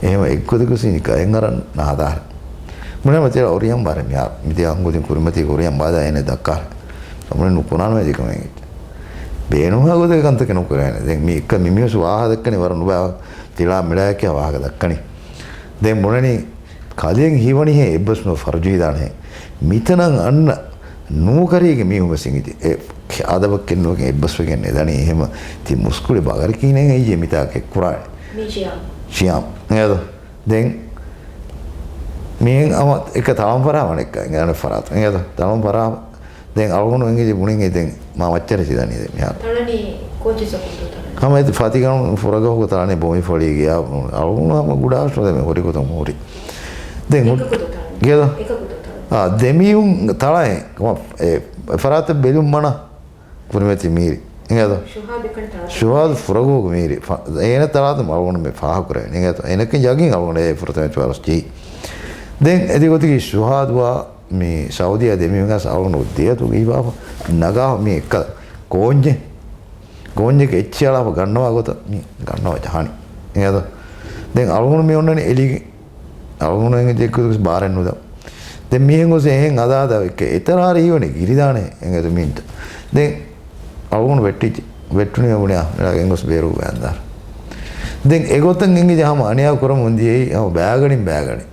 އެހެމަ އެއްގޮތަކު ސިނި ގަޔަން އަރަން ނާދާރެ. މުނެމަ ތިޔަ އޮރިޔަން ބާރެ މިހާރު. މިތި އަނގުތިން ކުރިމަތީ އޮރިޔަން ބާދާ އޭނެ ދައްކާ. ސަމުނެ ނުކުނާނު މޭ ދިކަމެން އެއްޗެއް. ބޭނުންހާ ގޮތެއް ކަންތަކެއް ނުކުރޭނެ. ދެން މި އެއްކަ މި މީސް ވާހަ ދައްކަނީ ވަރަށް ނުބާ ތިޅާ މިޅާއެކޭ ވާހަކަ ދައްކަނީ. ދެން ބުނަނީ ކަލޭން ހީވަނީހޭ އެއްބަސް ނު ފަރުޖުހިދާނެ. މިތަނަށް އަންނަ ނޫކަރީގެ މީހުން ވެސް އިނގިތި. އެ އަދަބަކެއް ނުވެގެން އެއްބަސްވެގެން ނެދަނީ. އެހެމަ ތި މުސްކުޅި ބަގަރަކީނެ އެއްޔެ މިތާކެއް ކުރާނެ. މީ ޝިޔާމް. ޝިޔާމް. އެނގޭދޯ؟ ދެން މިހެން އަމަ އެކަ ތަޅަން ފަރާ ވަނެއްކަ އެނގޭ ފަރާތު. އެނގޭދޯ؟ ތަޅަން ފަރާ. ދެން އަޅުގަނޑު އެނގިދި ބުނިން އެ ދެން މާ މައްޗަރެ ސިދަނީ ދެން މިހާރު. ތަޅަނީ ކޯޗި ސޮކުން ދޫ ތަޅަނީ؟ ހަމަ އެތި ފަތިގަނޑު ފުރަގަހުގަ ތަޅަނީ ބޮމި ފޮޅީގެ އަޅުގަނޑު ހަމަ ގުޑާސް ދެމެ ހުރި ގޮތަށް ހުރި. ދެން ހު-، އެކަކު ދޫ ތަޅަނީ؟ ގޭދޯ؟ އެކަކު ދޫ ތަޅަނީ؟ އާ، ދެމީހުން ތަޅައެއް. ކޮމަ، އެ، އެ ފަރާތަށް ބެލުން މަނާ ކުރިމަތި މީރި. އެނގޭދޯ؟ ޝުހާދު ކަން ތަޅަ ޝުހާދު ފުރަގަހުގެ މީރި. ފަ-، އޭނަ ތަޅާތަ އަޅުގަނޑު މެ ފާހަ ކުރޭ. އެނގޭތޯ؟ އޭނަކަށް ޔަގީން އަޅުގަނޑު އެ ފުރަތަމަ ވަރަސް ޖީ. ދެން އެދި ގޮތަކީ ޝުހާދުއާ މި ސައުދީއާ ދެމީހުން އަސް އަޅުގަނޑު ދެއަތުގެ ހިފާފަ ނަގާ މި އެއްކަ ގޯންޏެއް، ގޯންޏެއް އެއްޗި އަޅާފަ ގަންނަވާ ގޮތަށް މި ގަންނަވާ ޖަހާނީ. އެނގޭތޯ؟ ދެން އަޅުގަނޑު މި އޮންނަނީ އެލީގެ. އަޅުގަނޑު އެނގި ދެއްކު ބާރެއް ނުދަ. ދެން މީހެއް ގޮސް އެހެން އަދާ އަދާ އެއްކަ އެތަރާރި ހީވަނީ ގިރިދާނެ އެނގޭތޯ މީންތަ. ދެން އަޅުގަނޑު ވެއްޓިއްޖެ. ވެއްޓުނީ ބުނި އާ، އެނގޮސް ބޭރު ވައިންދާ. ދެން އެގޮތަށް އެނގި ޖަހަމަ އަނިޔާ ކުރަމުން ދިޔައީ ހަމަ ބާގަނޑިން ބާގަނޑި.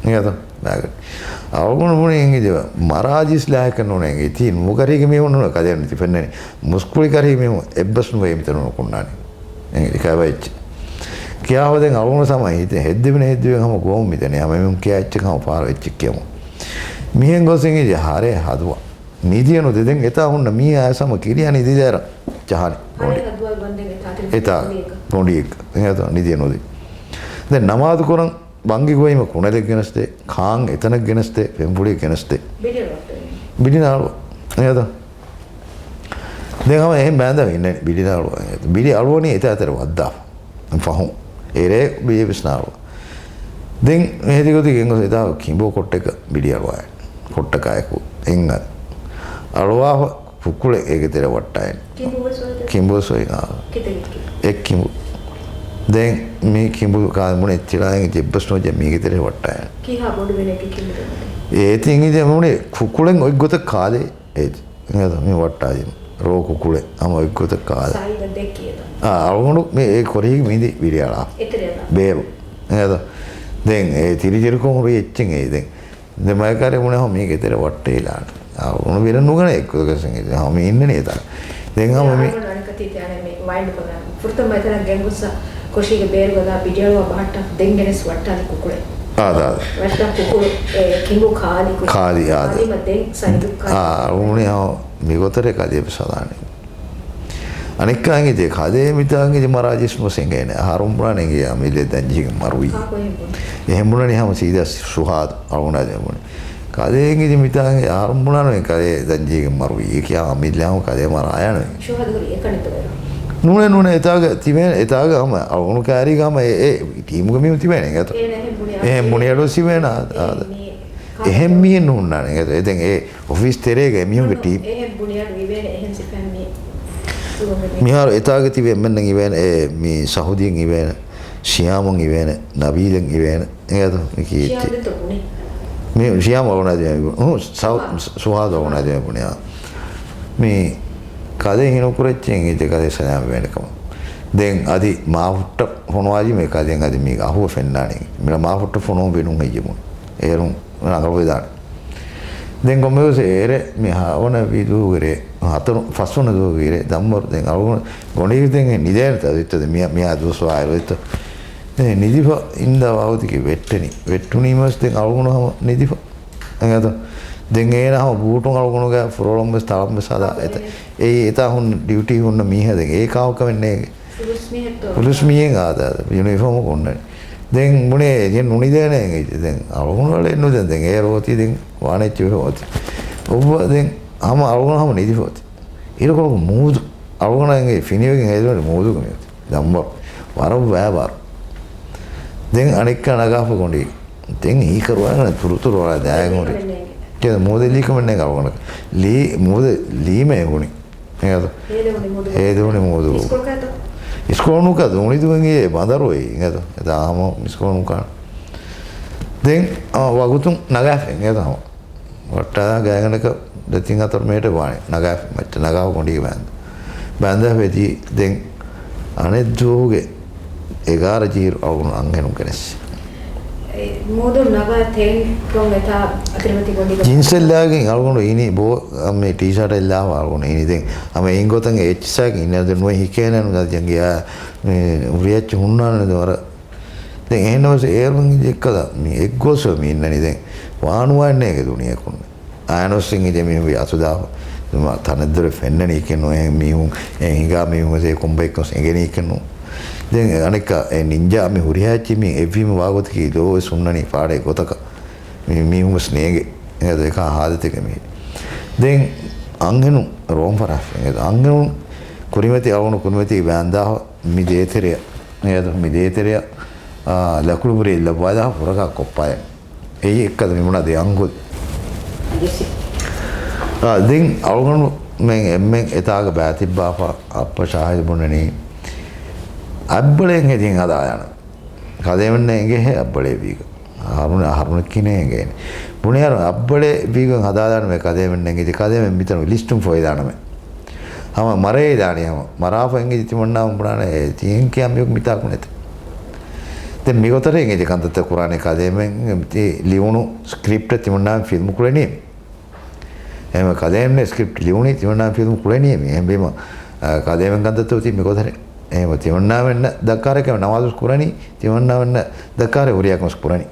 އެނގޭތޯ؟ ބާގަނޑި. އަޅުގަނޑު ބުނި އެނގި ޖެ މަރާޖިސް ލާހިކަ ނޫނެ އެނގި. ތީ ނޫކަރީގެ މީހުން ނޫނެ ކަލޭން ތި ފެންނަނީ. މުސްކުޅި ކަރީ މީހުން އެއްބަސް ނުވޭ މިތަނުން ކުންނާނީ. އެނގި ކައިވަ އެއްޗެއް. ކިޔާފަ ދެން އަޅުގަނޑު ސަމަ ހިތެއް ހެއްދެވިނެ ހެއްދެވިން ހަމަ ގޮވަމުން މިދަނީ. ހަމަ މީހުން ކިޔާ އެއްޗެއް ހަމަ ފަހަރު އެއްޗެއް ކިޔަމުން. މިހެން ގޮސް އެނގި ޖެ ހަރޭ ހަދުވަ. ނިދިޔަ ނުދެ ދެން އެތާ ހުންނަ މީ އާސަމަ ކިރިޔާ ނިދި ދޭރަ ޖަހާނި ހަރޭ ގޮނޑި. ހަދުވާ ގޮންދެން އެތާ ތިރި އެތާ ގޮނޑިއެއްގަ. ގޮނޑިއެއްގަ. އެހެން ނިދިޔަ ނުދި. ދެން ނަމާދު ކުރަން ވަންގި ގޮވީމަ ކުނެލެއް ގެނެސްދޭ، ކާން އެތަނަށް ގެނެސްދޭ، ފެންފުޅި ގެނެސްދޭ. ބިޑި އަޅުވައްޓަވީ. ބިޑި ނާޅު. އެހެން ދޯ؟ ދެން ހަމަ އެހެން ބާންދާ އިންނަނީ ބިޑި ނާޅު. ބިޑި އަޅުވަނީ އެތާ ތެރެ ވައްދާފަ. ފަހުން. އެރޭ ބިޑި ވެސް ނާޅު. ދެން އެހެދި ގޮތި ގެންގޮސް އެތާ ކިނބޯ ކޮއްޓެކަ ބިޑި އަޅުވާ. ކޮއްޓަކާއެކު. އެން އަ-، އަޅުވާފަ ކުކުޅެއް އޭގެ ތެރެ ވައްޓާއިން. ކިނބު ވެސް ވައްޓާ؟ ކިނބު ވެސް ވައްޓާ. ކިތައް ކި-؟ އެއް ކިނބު. ދެން މި ކިނބު ކާ ބުނެ ތިޅާއިން ޖެއްބަސް ނުވަޖެ މީގެ ތެރެ ވައްޓާއިން. ކިހާ ބޮޑު ވެނެއްގެ ކިނބު ދެން؟ އޭތި އިނގި ޖެ ބުނެ ކުކުޅެން އޮތް ގޮތަށް ކާލޭ. އޭތި. އިނގޭތޯ މި ވައްޓާއިން. ރޯ ކުކުޅެއް ހަމަ އޮތް ގޮތަށް ކާލޭ. ސާއިދަށް ދެއްކި އެތަން. އާ، އަޅުގަނޑު މި އެ ކޮރީގެ މިދި ބިޑި އަޅާ. އެތެރެ އަޅާ. ބޭރު. އިނގޭތޯ. ދެން އެ ތިރި ޖެރިކޮށް ހުރި އެއްޗެއް އެ ދެން. ދެ މައިކާރެ ބުނެ ހަމަ މީގެ ތެރެ ވައްޓޭލާނެ. އަޅުގަނޑު ބިރަ ނުގަނެ އެއްކޮށް ގަސް އިނގޭތޯ. ހަމަ މި އިންނަނީ އެތާ. ދެން ހަމަ މި އަޅުގަނޑު އަނެއްކަ ތީ ތި އަނެއް މި ވައިންޑް ކޮށްލާން. ފުރަތަމަ އެތަނަށް ގެންގޮސްސަ ކޮށީގެ ބޭރުގަ ދާ ބިޑިއަޅުވާ ބަހައްޓާ ދެން ގެނެސް ވައްޓާލި ކުކުޅެއް. އާ، ދާ، ދާ. ވައްޓާ ކުކުޅު، އެ، ކިނބު ކާލި ކުކުޅު. ކާލި، އާ، ދާ. ކާލީމަ ދެން ސައިދު ކާލި. އާ، އަޅުގަނޑު ހަމަ މިގޮތަށް ކަލޭ ބިސަލާނެ. އަނެއްކާ އިނގޭ ކަލޭ މިތާ އިނގޭ މަރާޖިސް ނުސް އިނގޭނެ. އަހަރުން ބުނާނެ އިނގޭ އަމިއްލަ ދަންޖީގެ މަރުވީ. ކާކު އެހެން ބުނީ؟ އެހެން ބުނަނީ ހަމަ ސީދާ ޝުހާދު އަޅުގަނޑާ ދެން ބުނީ. ކަލޭ އިނގޭ މިތާ އިނގޭ އަހަރުން ބުނާނެ ކަލޭ ދަންޖީގެ މަރުވީ. އެ ކިޔާ އަމިއްލަ ހަމަ ކަލޭ މަރާޔާނެ. ޝުހާދު ހުރީ އެކަނިތު ވެރު. ނޫނޭ، ނޫނޭ، އެތާގަ ތިބޭނެ، އެތާގަ ހަމަ އަޅުގަނޑު ކާރީގަ ހަމަ އެ، އެ ޓީމުގެ މީހުން ތިބޭނެ އިނގޭތޯ. އޭނަ އެހެން ބުނި އެހެން ބުނި އަޑު ސިވޭނާ. އާ، އާ. އެހެން މީހެއް ނޫންނާނެ އިނގޭތޯ. އެ ދެން އެ އޮފީސް ތެރޭގަ އެމީހުންގެ ނޫން، ޓީމް. އެހެން ބުނި އަޑު އިވޭނެ، އެހެން ސިފައިން މީ. މިހާރު އެތާގަ ތިބި އެންމެންނަށް އިވޭނެ، އެ، މި ސަހުދީން އިވޭނެ، ޝިޔާމުން އިވޭނެ، ނަބީލެން އިވޭނެ. އިނގޭތޯ މި ކީ ޝިޔާމް ދެންތޯ ބުނީ؟ މި ޝިޔާމް އަޅުގަނޑާ ދެން ބުނީ. ހު، ސަ-، ސުހާދު. ސުހާދު އަޅުގަނޑާ ދެން ބުނީ. އާ. މި ކަލޭ ހީނުކުރައްޗޭ އިނގޭ ކަލޭ ސަލާމް ވޭނެ ކަމަށް. ދެން އަދި މާފުއްޓަށް ފޮނުވާލީމޭ ކަލޭ އަދި މީ އަހުވަ ފެންނާނީ. މިރަ މާފުއްޓަށް ފޮނުވަން ބޭނުން ހެއްޔެވުން. އޭރުން ރަނގަޅުވެދާނެ. ދެން ކޮންމެވެސް އޭރެ މި ހަވަނަ ވިދޫގެ ރޭ، ހަތަރު ފަސްވަނަ ދުވަހުގެ ރޭ، ދަންވަރު ދެން އަޅުގަނޑު ގޮނޑީގެ ދެން ނިދޭނެތަ އޮތްތަ ދެ މި-، މިހާ ދުވަސް ވާއިރު އޮތްތަ؟ ދެން ނިދިފަ އިންދާ ވާގޮތަކީ ވެއްޓެނީ. ވެއްޓުނީމަސް ދެން އަޅުގަނޑު ހަމަ ނިދިފަ. އެނގޭތަ؟ ދެން އޭނަ ހަމަ ބޫޓުން އަޅުގަނޑުގެ ފުރޮޅަމް ވެސް ތަޅަން ވެސް ހަދާ އެތަ. އެއީ އެތާ ހުން ޑިއުޓީ ހުންނަ މީހާ ދެން އޭ ކާވަކަމެއް ނޭގެ. ފުލުސް މީހެއް އާދާ ޔުނީފޯމު ކޮންނަނީ. ދެން ބުނޭ އެ ނުނިދޭނެ އެނގިއްޖެ. ދެން އަޅުގަނޑު އަޅެއް ނުދެން ދެން އޭރު އޮތީ ދެން ވާނެއްޗެއް އޮތީ. އޮއްވަ ދެން ހަމަ އަޅުގަނޑު ހަމަ ނިދިފަ އޮތީ. އިރުކޮޅު މޫދު. އަޅުގަނޑަށް އެނގޭ ފިނިވެގެން ހޭދުވެރި މޫދުގެ މިއޮތީ. ދަންވަރު. ވަރަށް ވައިބާރު. ދެން އަނެއްކާ ނަގާފަ ގޮނޑީ. ދެން ހީކަރުވާގަނެ ތުރުތުރު ވަރަށް ދާގެ ހުރި. ތެދު މޫދެއް ލީކަމެއް ނޭނގެ އަޅުގަނޑަކަށް. ލީ، މޫދެއް ލީމަ އެނގުނީ. އެނގޭތަ؟ ހޭދެވުނީ މޫދު. ހޭދެވުނީ މޫދު. އިސްކޮޅު ކާތޯ؟ އިސްކޮޅު ނުކާ ދޫނިދުވެން އެ ބަނދަރު އެއީ. އެނގޭތަ؟ އެތާ ހަމަ އިސްކޮޅު ނުކާނެ. ދެން، އާ، ވަގުތުން ނަގާފަ އެނގޭތަ ހަމަ. ވައްޓާ ގާތްގަނޑަކަށް ދެތިން ހަތަރު މިނެޓެއް ވާނެ. ނަގާފަ މައްޗަށް ނަގާފަ ގޮނޑީގަ ބާންދާ. ބާންދާ ވެދީ ދެން އަނެއް ދުވަހުގެ އެގާރަ ޖީރު އަޅުގަނޑު އަންހެނުން ގެނެސް. އެ މޫދު ނަގާ ތެން ކޮން އެތާ އަތިރިމަތި ގޮނޑިގަ ޖިންސް އެއްލާގެން އަޅުގަނޑު އިނީ ބޯ، މި ޓީޝާޓް އެއްލާފަ އަޅުގަނޑު އިނީ. ދެން ހަމަ އެއިން ގޮތަށް އެއްޗިސާގެ އިންނަ ދެން ނުވެ ހިކޭނެ ނު ޖަނގިޔާ މި ހުރިހާ އެއްޗެއް ހުންނާނެ ދެ ވަރަށް. ދެން އެހެންނަމަސް އޭރުން އެއްކަލަ މި އެއްގޮސް މި އިންނަނީ ދެން ވާނުވާނޭގެ ދުނިޔެކުން. އާނޮސް އިނގިޖެ މީހުން އަތުދާފަ. ތަނެއްދުރެ ފެންނަނީ ކެން ނު އެހެން މީހުން އެ ހިނގާ މީހުން އެ ކުނބައެއްކޮސް އެނގެނީ ކެން ނު. ދެން އަނެއްކާ އެ ނިންޖާ މި ހުރިހާ އެއްޗެއް މި އެއްވީމަ ވާގޮތަކީ ލޯ ވެސް ހުންނަނީ ފާޑެއް ގޮތަކަށް. މި މީހުން ވެސް ނޭނގެ. އެ ދެކާ ހާލަތެކެ މި. ދެން އަންހެނުން ރޯން ފަރާފެން. އަންހެނުން ކުރިމަތި އަޅުގަނޑު ކުރިމަތީ ބާންދާފަ މި ދޭތެރެއަށް. އެ މި ދޭތެރެއަށް، އާ، ލަކުޑުބުރި އެއްލައްވާލާ ފުރަގާ ކޮއްޕާޔަށް. އެއީ އެއްކަލަ މި ބުނާ ދެ އަންގުލް. އާ، ދެން އަޅުގަނޑުމެން އެންމެން އެތާގަ ބާތިއްބާފަ އައްޕަ ޝާހިދު ބުނަނީ އައްބަޅޭން ހެދިން ހަދާލާނަ. ކަލޭމެންނަށް އެނގޭހޭ އައްބަޅޭ ވީގަ. އަހަރުން، އަހަރުން ކިނޭ އެނގޭނެ. ބުނިއަރު އައްބަޅޭ ވީގަ ހަދާލާނަމޭ ކަލޭމެންނަށް އެނގިއްޖެ ކަލޭމެން މިތަނު ލިސްޓުން ފޮއިލާނަމޭ. ހަމަ މަރޭލާނީ ހަމަ. މަރާފަ އެނގިއްޖެ ތިމަންނާ ބުނާނެ ތީން ކިޔާ މިޔު މިތާކު ނެތެ. ދެން މިގޮތަށް އެނގިއްޖެ ކަންތައްތައް ކުރާނީ ކަލޭމެން ތި ލިޔުނު ސްކްރިޕްޓަށް ތިމަންނާ ފިލްމު ކުޅެނީ. އެހެންވެ ކަލޭމެން ސްކްރިޕްޓް ލިޔުނީ ތިމަންނާ ފިލްމު ކުޅެނީ މި. އެހެންވީމަ، އަ، ކަލޭމެން ކަންތައްތައް އޮތީ މިގޮތަށް. އެހެންވެ ތިމަންނާމެންނަށް ދައްކާރެކެ ނަމާދު ކުރަނީ، ތިމަންނާމެންނަށް ދައްކާރެ ހުރިހާ ކަމެއް ކުރަނީ.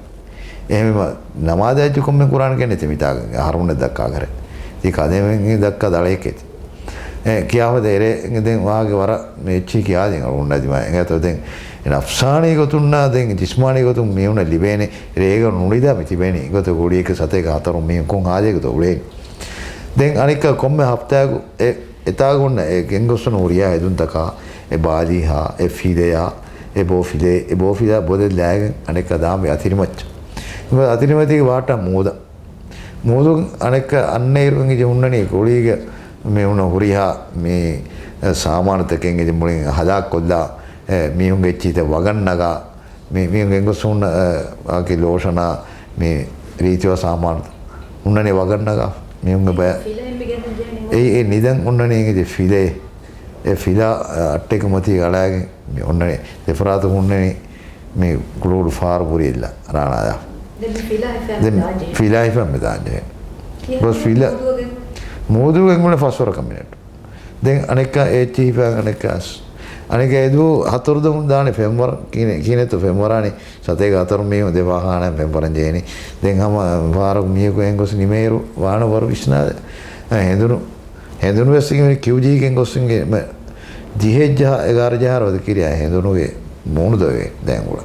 އެހެންވީމަ، ނަމާދާއެއްޗެއް ކޮންމެ ކުރާނެ ކެންނެތި މިތާގަ އަހަރުމެންނަށް ދައްކާކަރެ. ތި ކަލޭމެން ދައްކާ ދަޅައެކޭތި. އެ، ކިޔާފަދަ އެރޭ ދެން ވާގެ ވަރަށް މެ އެއްޗި ކިޔާދިން އަޅުގަނޑާ ދިމާ އެނގޭތޯ ދެން އެ ނަފްސާނީ ގޮތުންނާ ދެން ޖިސްމާނީ ގޮތުން މީހުންނަށް ލިބޭނެ ރޭގަ ނުނިދާ މި ތިބޭނީ އެގޮތަށް ގުޅިއެކެ ސަތޭކަ ހަތަރު މީހުން ކޮން ހާލެއްގަތޯ އުޅޭނީ. ދެން އަނެއްކާ ކޮންމެ ހަފްތާއަކު އެ، އެތާގަ އޮންނަ އެ ގެންގޮސްވަން ހުރިހާ ހެދުންތަކާ، އެ ބާލީހާ، އެ ފިލެޔާ، އެ ބޯ ފިލޭ، އެ ބޯ ފިލާ ބޮލެއްލާގެން އަނެއްކާ ދާންވީ އަތިރިމައްޗަށް. އަތިރިމަތީގެ ވާޓާ މޫދަށް. މޫދުން އަނެއްކާ އަންނައިރު އިނގިޖެ ހުންނަނީ ކުޅީގަ މި ހުންނަ ހުރިހާ މި ސާމާނުތަކެއް އިނގިޖެ މުޅިން ހަލާކުކޮށްލާ، އެ، މީހުންގެ އެއްޗިހިތައް ވަގަށް ނަގާ، މި، މީހުން ގެންގޮސް ހުންނަ، އެ، އަކި ލޯޝަނާ، މި ރީތިވާ ސާމާނުތައް ހުންނަނީ ވަގަށް ނަގާ. މީހުންގެ ބަޔަށް އެ، އެ ނިދަން ހުންނަނީ އިނގިޖެ ފިލޭ. އެ ފިލާ، އަ، އައްޓެކު މަތީ އަޅާގެން މި އޮންނަނީ ދެފަރާތު ހުންނަނީ މި ކުޅު ކުޅު ފާރު ބުރި އެއްލާ ރާނާލާ. ދެން ފިލާ ހިފަން ދާންޖެހޭ. ފިލާ ހިފަން މި ދާންޖެހޭ. ގޮސް ފިލާ މޫދުވެގެން ހުންނަ ފަސްވަރަކަށް މިނެޓް. ދެން އަނެއްކާ އެ އެއްޗިހި ހިފަން އަނެއްކާ އަސް. އަނެއްކާ އެދު ހަތަރު ދޮން ދާނެ ފެންވަރަށް ކިނެ-، ކިނެތު ފެންވަރާނީ ސަތޭކަ ހަތަރު މީހުން ދެ ފާޚާނާއިން ފެންވަރަން ޖެހޭނީ. ދެން ހަމަ ފާރަކު މީހަކު އެނގޮސް ނިމޭއިރު ވާނަ ވަރު ވިސްނާލެ. އަ، ހެނދުނު ހެނދުނު ވެސް ކިޔުޖީގެން ގޮސް އިނގޭ މެ ދިހައެއްޖަހާ އެގާރަޖަހާރަ ވަދެ ކިރިޔާ ހެނދުނުގެ މޫނު ދޮވެ ދޭން ގުޅަ.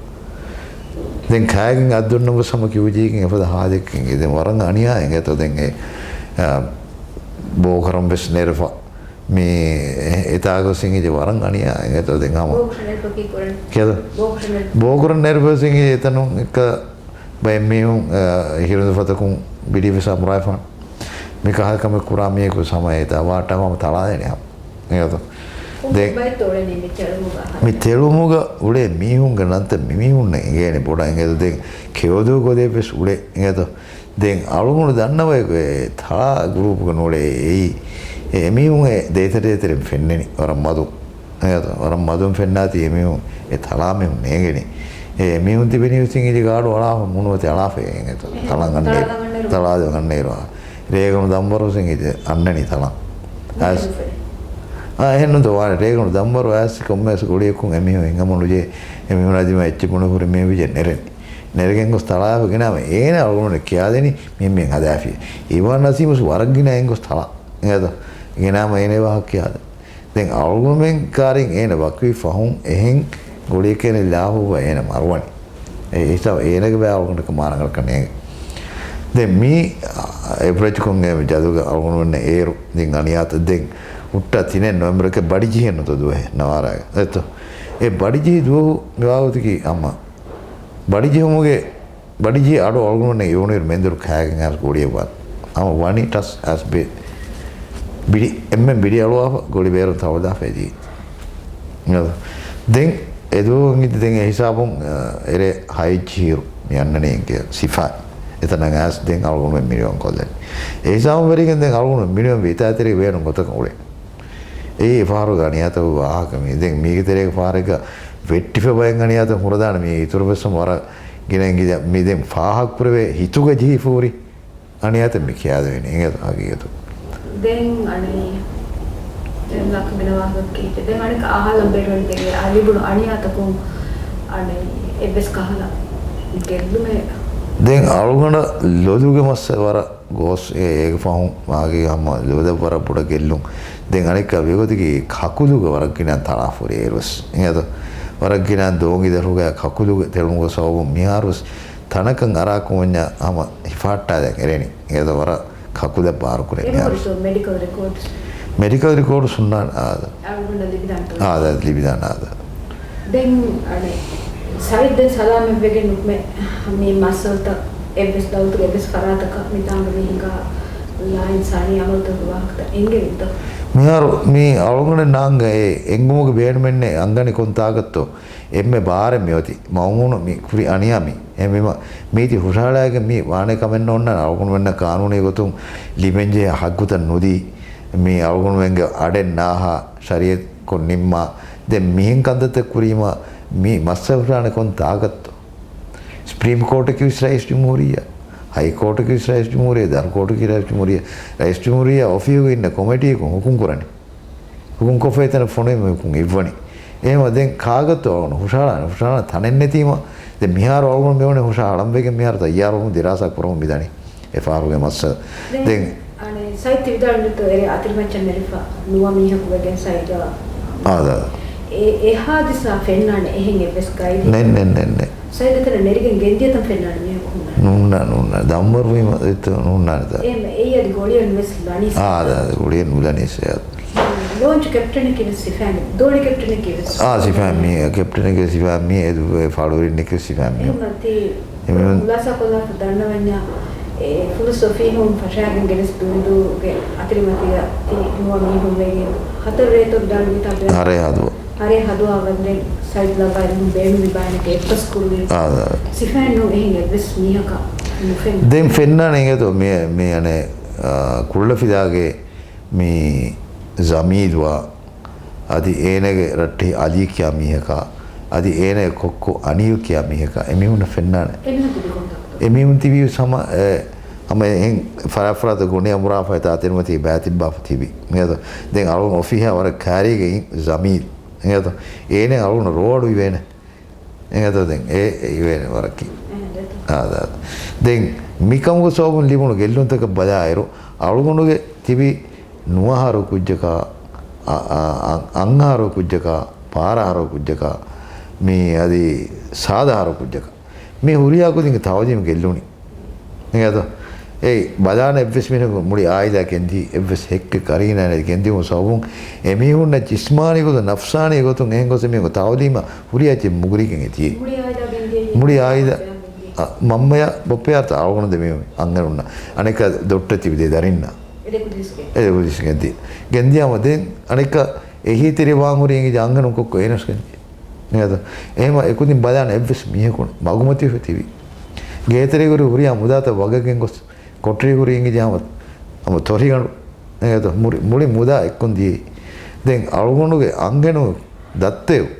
ދެން ކާގެން އައްދުންނަ ގޮސް ހަމަ ކިޔުޖީގެން އެފަދަ ހާލެއް އިނގޭ. ދެން ވަރަށް އަނިޔާ އިނގޭތޯ ދެން އެ، އަ، ބޯކަރަން ވެސް ނެރެފަ. މި އެ-، އެތާގޮސް އިނގޭ ވަރަށް އަނިޔާ އިނގޭތޯ ދެން ހަމަ. ބޯކަރަން ނެރެފަ ކީ ކުރަން. ކިޔަދޯ؟ ބޯކަރަން ނެރެފަ. ބޯކަރަން ނެރެފަ އިނގޭ އެތަނުން އެއްކަ ބައެއް މީހުން، އަ، ހިރުނު ފަތަކުން ބިޑި ވެސް އަމުރާފާން. މި ކަހަލަ ކަމެއް ކުރާ މީހަކު ސަމައޭތާ ވާޓާ ހަމަ ތަޅާލެނި ހަމަ. އެގޮތަށް. ދެ-، ބައެއް ތޮޅެނީ މި ތެޅުމުގަ ހަމަ. މި ތެޅުމުގަ އުޅޭ މީހުންގެ ނަންތައް މި މީހުންނަށް އިނގޭނެ ބޮޑަށް އިނގޭތޯ ދެން ކެޔޮދޫ ގޮލޭ ވެސް އުޅޭ އިނގޭތޯ. ދެން އަޅުގަނޑު ދަންނަވައިގެ ތަޅާ ގްރޫޕްގަ ނޫޅޭ އެއީ. އެ މީހުން އެ ދޭތެރޭތެރެން ފެންނެނި ވަރަށް މަދު. އެ ވަރަށް މަދުން ފެންނާތީ އެމީހުން އެ ތަޅާ މީހުން ނޭނގެނީ. އެ މީހުން ތިބެނީ ވެސް އިނގިލި ގާޑު އަޅާފަ މޫނުމަތި އަޅާފަ އެނގޭތޯ. ތަޅަން އަންނޭ. ތަޅާލަން އަންނޭރު. ތަޅާލަން އަންނޭރު. ރޭގަނޑު ދަންވަރު ހުސެން އިތެ އަންނަނީ ތަޅަން. އާސް. އާ، އެހެންނު ދޯ ވާނެ. ރޭގަނޑު ދަންވަރު އާސް ކޮންމެސް ގުޅިއަކުން އެމީހުން ހިނގަމުނުޖެ، އެމީހުނާ ދިމާ އެއްޗެއް ބުނެ ހުރި މީހުން ޖެ ނެރެނީ. ނެރެގެން ގޮސް ތަޅާފަ ގެނާމަ އޭނަ އަޅުގަނޑު ކިޔާދެނީ މި މި ހަދާފި. އިވާން ނަސީމުސް ވަރަށް ގިނަ އެން ގޮސް ތަޅާ. އެނގޭތޯ؟ ގެނާމަ އޭނަ ވާހަކަ ކިޔާދެނީ. ދެން އަޅުގަނޑުމެން ކާރިން އޭނަ ވަކިވި ފަހުން އެހެން ގުޅިއެކޭނެ ލާހުއްވަ އޭނަ މަރުވަނީ. އެ ހިސާބަށް އޭނަގެ ބައި އަޅުގަނޑަކަށް މާނަގަނޑަކަށް ނޭނގެ. ދެން މީ، އަ، އެބްރެޖްކޮންގެ ޖަދުގަ އަޅުގަނޑުމެންނަށް އޭރު ދިން އަނިޔާތައް ދެން ހުއްޓާ ތިނެއް ނޮވެމްބަރަކަށް ބަޑިޖެހިއެއްނުތޯ ދުވަހެއް ނަވާރާގަ. އެއްތޯ؟ އެ ބަޑިޖެހި ދުވަހު މިވާގޮތަކީ އަމަ ބަޑިޖެހުމުގެ ބަޑިޖެހި އަޑު އަޅުގަނޑުމެން އިވުނުއިރު މެންދުރު ކާގެން އައިސް ގުޅިއަށް ވާން. ހަމަ ވަނީ ޓަސް އައިސް ބޭ. ބިޑި، އެންމެން ބިޑި އަޅުވާފަ ގުޅި ބޭރުން ތަޅުލާފަ އެދީ. ދެން އެދުވަހު އިނގިތި ދެން އެ ހިސާބުން، އަ، އެރޭ ހައެއްޖިހިރު މި އަންނަނީ އިނގޭ ސިފާ. އެތަނަށް އައިސް ދެން އަޅުގަނޑުމެން މިނިވަން ކޮށްލަނީ. އެ ހިސާބުން ވެރިގެން ދެން އަޅުގަނޑު މިނިވަން ވިތާތެރޭ ވޭނުން ގޮތަކަށް އުޅޭ. އެއީ އެ ފަހަރުގެ އަނިޔާތަކުގެ ވާހަކަ މީ. ދެން މީގެ ތެރޭގެ ފަހަރެއްގަ ވެއްޓިފަ ބައެއް އަނިޔާތައް ހުރެދާނެ މީ އިތުރު ވެސް ވަރަށް ގިނަ އިނގިލި މި ދެން ފާހަގަކުރެވޭ ހިތުގަ ޖެހިފަ ހުރި އަނިޔާތައް މި ކިޔާދެވޭނެ އިނގޭތޯ ހަގީގަތު. ދެން އަނެއް ދެން ލާކު ގިނަ ވާހަކަ ކީއްޗެއް؟ ދެން އަނެއް އަހާލަން ބޭނުން ދެން އެ ލިބުނު އަނިޔާތަކުން އަނެއް އެއްވެސް ކަހަލަ ގެއްލުމެއް. ދެން އަޅުގަނޑަށް ލޮލުގެ މައްސަލަ ވަރަށް ގޯސް އެ، އޭގެ ފަހުން މާގެ ހަމަ ލޯތް ވަރަށް ބޮޑަށް ގެއްލުން. ދެން އަނެއްކާ ވެގޮތަކީ ކަކުލުގެ ވަރަށް ގިނަ ތަޅާފަ ހުރި އޭރުވެސް. އެނގޭތޯ؟ ވަރަށް ގިނަ ދޯންގި ދަށުގަ ކަކުލުގެ ތެޅުމުގެ ސަބަބުން މިހާރުވެސް ތަނަކަށް އަރާ ކުމެންޏާ ހަމަ ހިފަހައްޓާލަން އެރެނީ. އެނގޭތޯ؟ ވަރަށް ކަކުލެއް ބާރުކުރޭ މިހާރު. މެޑިކަލް ރެކޯޑްސް. މެޑިކަލް ރެކޯޑްސް ހުންނާނެ އާދަ. އަޅުގަނޑަށް ލިބިދާނެތޯ؟ އާދަ، ލިބިދާނެ އާދަ. ދެން އަނެއް ސައިދް ދެން ސަލާމަތްވެގެން ނުކުމެ މި މައްސަލަތައް އެއްވެސް ދައުލަތުގެ އެއްވެސް ފަރާތަކަށް މިތާނގަ މި ހިނގާ ލާއިންސާނީ އަމަލުތަކުގެ ވާހަކަތައް އެނގެވިތޯ؟ މިހާރު މި އަޅުގަނޑެއް ނާނގަ އެ އެނގުމުގެ ބޭނުމެއްނެއް އަންގަނީ ކޮން ތާކަށްތޯ؟ އެންމެ ބާރެއް މިއޮތީ. މައުމޫނު މި ކުރި އަނިޔާ މީ. އެހެންވީމަ މީތި ހުށަހަޅާގެން މީ ވާނެ ކަމެއް ނޯންނާނެ. އަޅުގަނޑުމެންނަށް ޤާނޫނީ ގޮތުން ލިބެންޖެހޭ ހައްގުތައް ނުދީ، މީ އަޅުގަނޑުމެންގެ އަޑެއް ނާހާ ޝަރީއަތްކޮށް ނިންމާ. ދެން މިހެން ކަންތައްތައް ކުރީމަ މީ މައްސަލަ ހުށަހަޅާނެ ކޮން ތާކަށްތޯ؟ ސްޕްރީމް ކޯޓަކީ ވެސް ރައީސް ޖުމްހޫރިއްޔާ، ހައި ކޯޓަކީ ވެސް ރައީސް ޖުމްހޫރިއްޔާ، ދަރު ކޯޓަކީ ރައީސް ޖުމްހޫރިއްޔާ. ރައީސް ޖުމްހޫރިއްޔާ އޮފީހުގަ އިންނަ ކޮމިޓީއަކުން ހުކުމް ކުރަނީ. ހުކުމް ކޮށްފަ އެތަނަށް ފޮނުވީމަ ހުކުމް އިއްވަނީ. އެހެންވީމަ ދެން ކާގަތޯ އަޅުގަނޑު ހުށަހަޅާނެ؟ ހުށަހަޅާނެ ތަނެއް ނެތީމަ. ދެން މިހާރު އަޅުގަނޑު މިވަނީ ހުށަހަޅަން ވެގެން މިހާރު ތައްޔާރުވަމުން ދިރާސާ ކުރަމުން މިދަނީ އެ ފަހަރުގެ މައްސަލަ. ދެން ދެން އަނެއް ސައިދް ތި ވިދާޅުވިތޯ އެރޭ އަތިރިމައްޗަށް ނެރިފަ ނުވަ މީހަކު ވެގެން ސައިދާ. އާދަ. އެ، އެ ހާދިސާ ފެންނާނެ އެހެން އެއްވެސް ގައިދެއް؟ ނެއް، ނެއް، ނެއް، ނެއް. ސައިދް އެތަނަށް ނެރިގެން ގެންދިޔަތަން ފެންނާނެ މީހަކު ހުންނާނެ؟ ނޫންނާ، ނޫންނާ. ދަންވަރުވީމަ އެތަން ނޫންނާނެތާ. އެހެން އެއީ އަދި ގޮޅިއެއް ނުވެސް ލަނީ. އާ، އާދަ، އާދަ، ގޮޅިއެއް ނުލަނީ ސައިދް. ލޯންޗު ކެޕްޓަނެއް ކީވެސް ސިފައިން، ދޯނި ކެޕްޓަނެއް ކީވެސް. އާ، ސިފައިން މީ، ކެޕްޓަނެއް ކީވެސް ސިފައިން މީ، އެ ދުވަހު ފަޅުވެރިންނެއް ކީވެސް ސިފައިން މީ. އެހެންވީމަ ތި އެމީހުން ހުލާސާކޮށްލާފަ ދަންނަވަންޏާ، އެ ފުލުސް އޮފީހުން ފަށާގެން ގެނެސް ދުނިދޫގެ އަތިރިމަތީގަ ތި ނުވަ މީހުން ވެގެން ހަތަރު ރޭތައް ދާން ވިތާ ބެ-، ހަރޭ ހަދުވަ. ހަރޭ ހަދުވާ ވަންދެން ސައިދް ލައްވާ އެމީހުން ބޭނުމި ބާނެކެ އެއްބަސް ކުރުވި. އާ، އާ. ސިފައިން ނޫން އެހެން އެއްވެސް މީހަކަށް ނުފެން. ދެން ފެންނާނެ އިނގޭތޯ މި، މި އަނެއް، އާ، ކުޅަފިލާގެ މި ޒަމީލްވާ އަދި އޭނަގެ ރައްޓެހި އަލީ ކިޔާ މީހަކާ، އަދި އޭނަގެ ކޮއްކޮ އަނީލް ކިޔާ މީހަކާ، އެމީހުންނަށް ފެންނާނެ. އެމީހުން ތިބި ކޮންތާކުތޯ؟ އެމީހުން ތިބީ ހަމަ، އެ، ހަމަ އެހެން ފަރާތް ފަރާތަށް ގޮނޑި އަނބުރާފަ އެތާ އަތިރިމަތީ ބައިތިއްބާފަ ތިބި. މިއަދު ދެން އަޅުގަނޑު އޮފީހާ ވަރަށް ކައިރީގައި ޒަމީލް. އެނގޭތޯ؟ އޭނަ އަޅުގަނޑަށް ރޯ އަޑު އިވޭނެ. އެނގޭތޯ ދެން އެ، އެ އިވޭނެ ވަރަކީ. އާ، ދާ. ދެން މިކަމުގެ ސަބަބުން ލިބުނު ގެއްލުންތަކަށް ބަލާއިރު، އަޅުގަނޑުގެ ތިބި ނުވަ އަހަރު ކުއްޖަކާ، އަ، އަ، އަ، އަށް އަހަރު ކުއްޖަކާ، ބާރަ އަހަރު ކުއްޖަކާ، މި އަދި ސާދަ އަހަރު ކުއްޖަކާ، މި ހުރިހާ ކުދިންގެ ތައުލީމު ގެއްލުނީ. އެނގޭތޯ؟ އެ ބަލާނެ އެއްވެސް މީހަކު މުޅި އާއިލާ ގެންދީ، އެއްވެސް ހެއްކެއް ކަރީނާނެ ގެންދިއުމު ސަބަބުން އެމީހުންނަށް ޖިސްމާނީ ގޮތުން، ނަފްސާނީ ގޮތުން އެހެން ގޮސް އެމީހުން ތައުލީމަށް ހުރިހާ އެއްޗެއް މުގުރިގެން އެ ދިޔައީ. މުޅި އާއިލާ ގެންދިޔައީ. މުޅި އާއިލާ، އަ، މަންމަޔާ ބައްޕަޔާ ތާ އަޅުގަނޑު ދެމީހުން އަންހެނުންނަށް. އަނެއްކާ ދޮށްޓަށް ތިބި ދެ ދަރިންނަށް. އެ ދެ ކުދިން ގެންދިޔަ. ގެންދިޔަމަ ދެން އަނެއްކާ އެހީތެރި ވާން ހުރި އެނގި އަންހެނުން ކޮއްކޮ އޭނަސް ގެންދިޔަ. އެހެން އެހެމަ އެކުދިން ބަލާނެ އެއްވެސް މީހަކު މަގުމަތިވެ ތިބި. ގޭތެރޭގަ ހުރި ހުރިހާ މުދާތައް ވަގަށް ގެންގޮސް ކޮޓަރީ ހުރި އިނގި ޖާމަ ހަމަ ތޮރިގަނޑު. އެހެން މުޅި، މުޅި މުދާ އެއްކޮން ދިޔައީ. ދެން އަޅުގަނޑުގެ އަންހެނުން ދައްތައެއް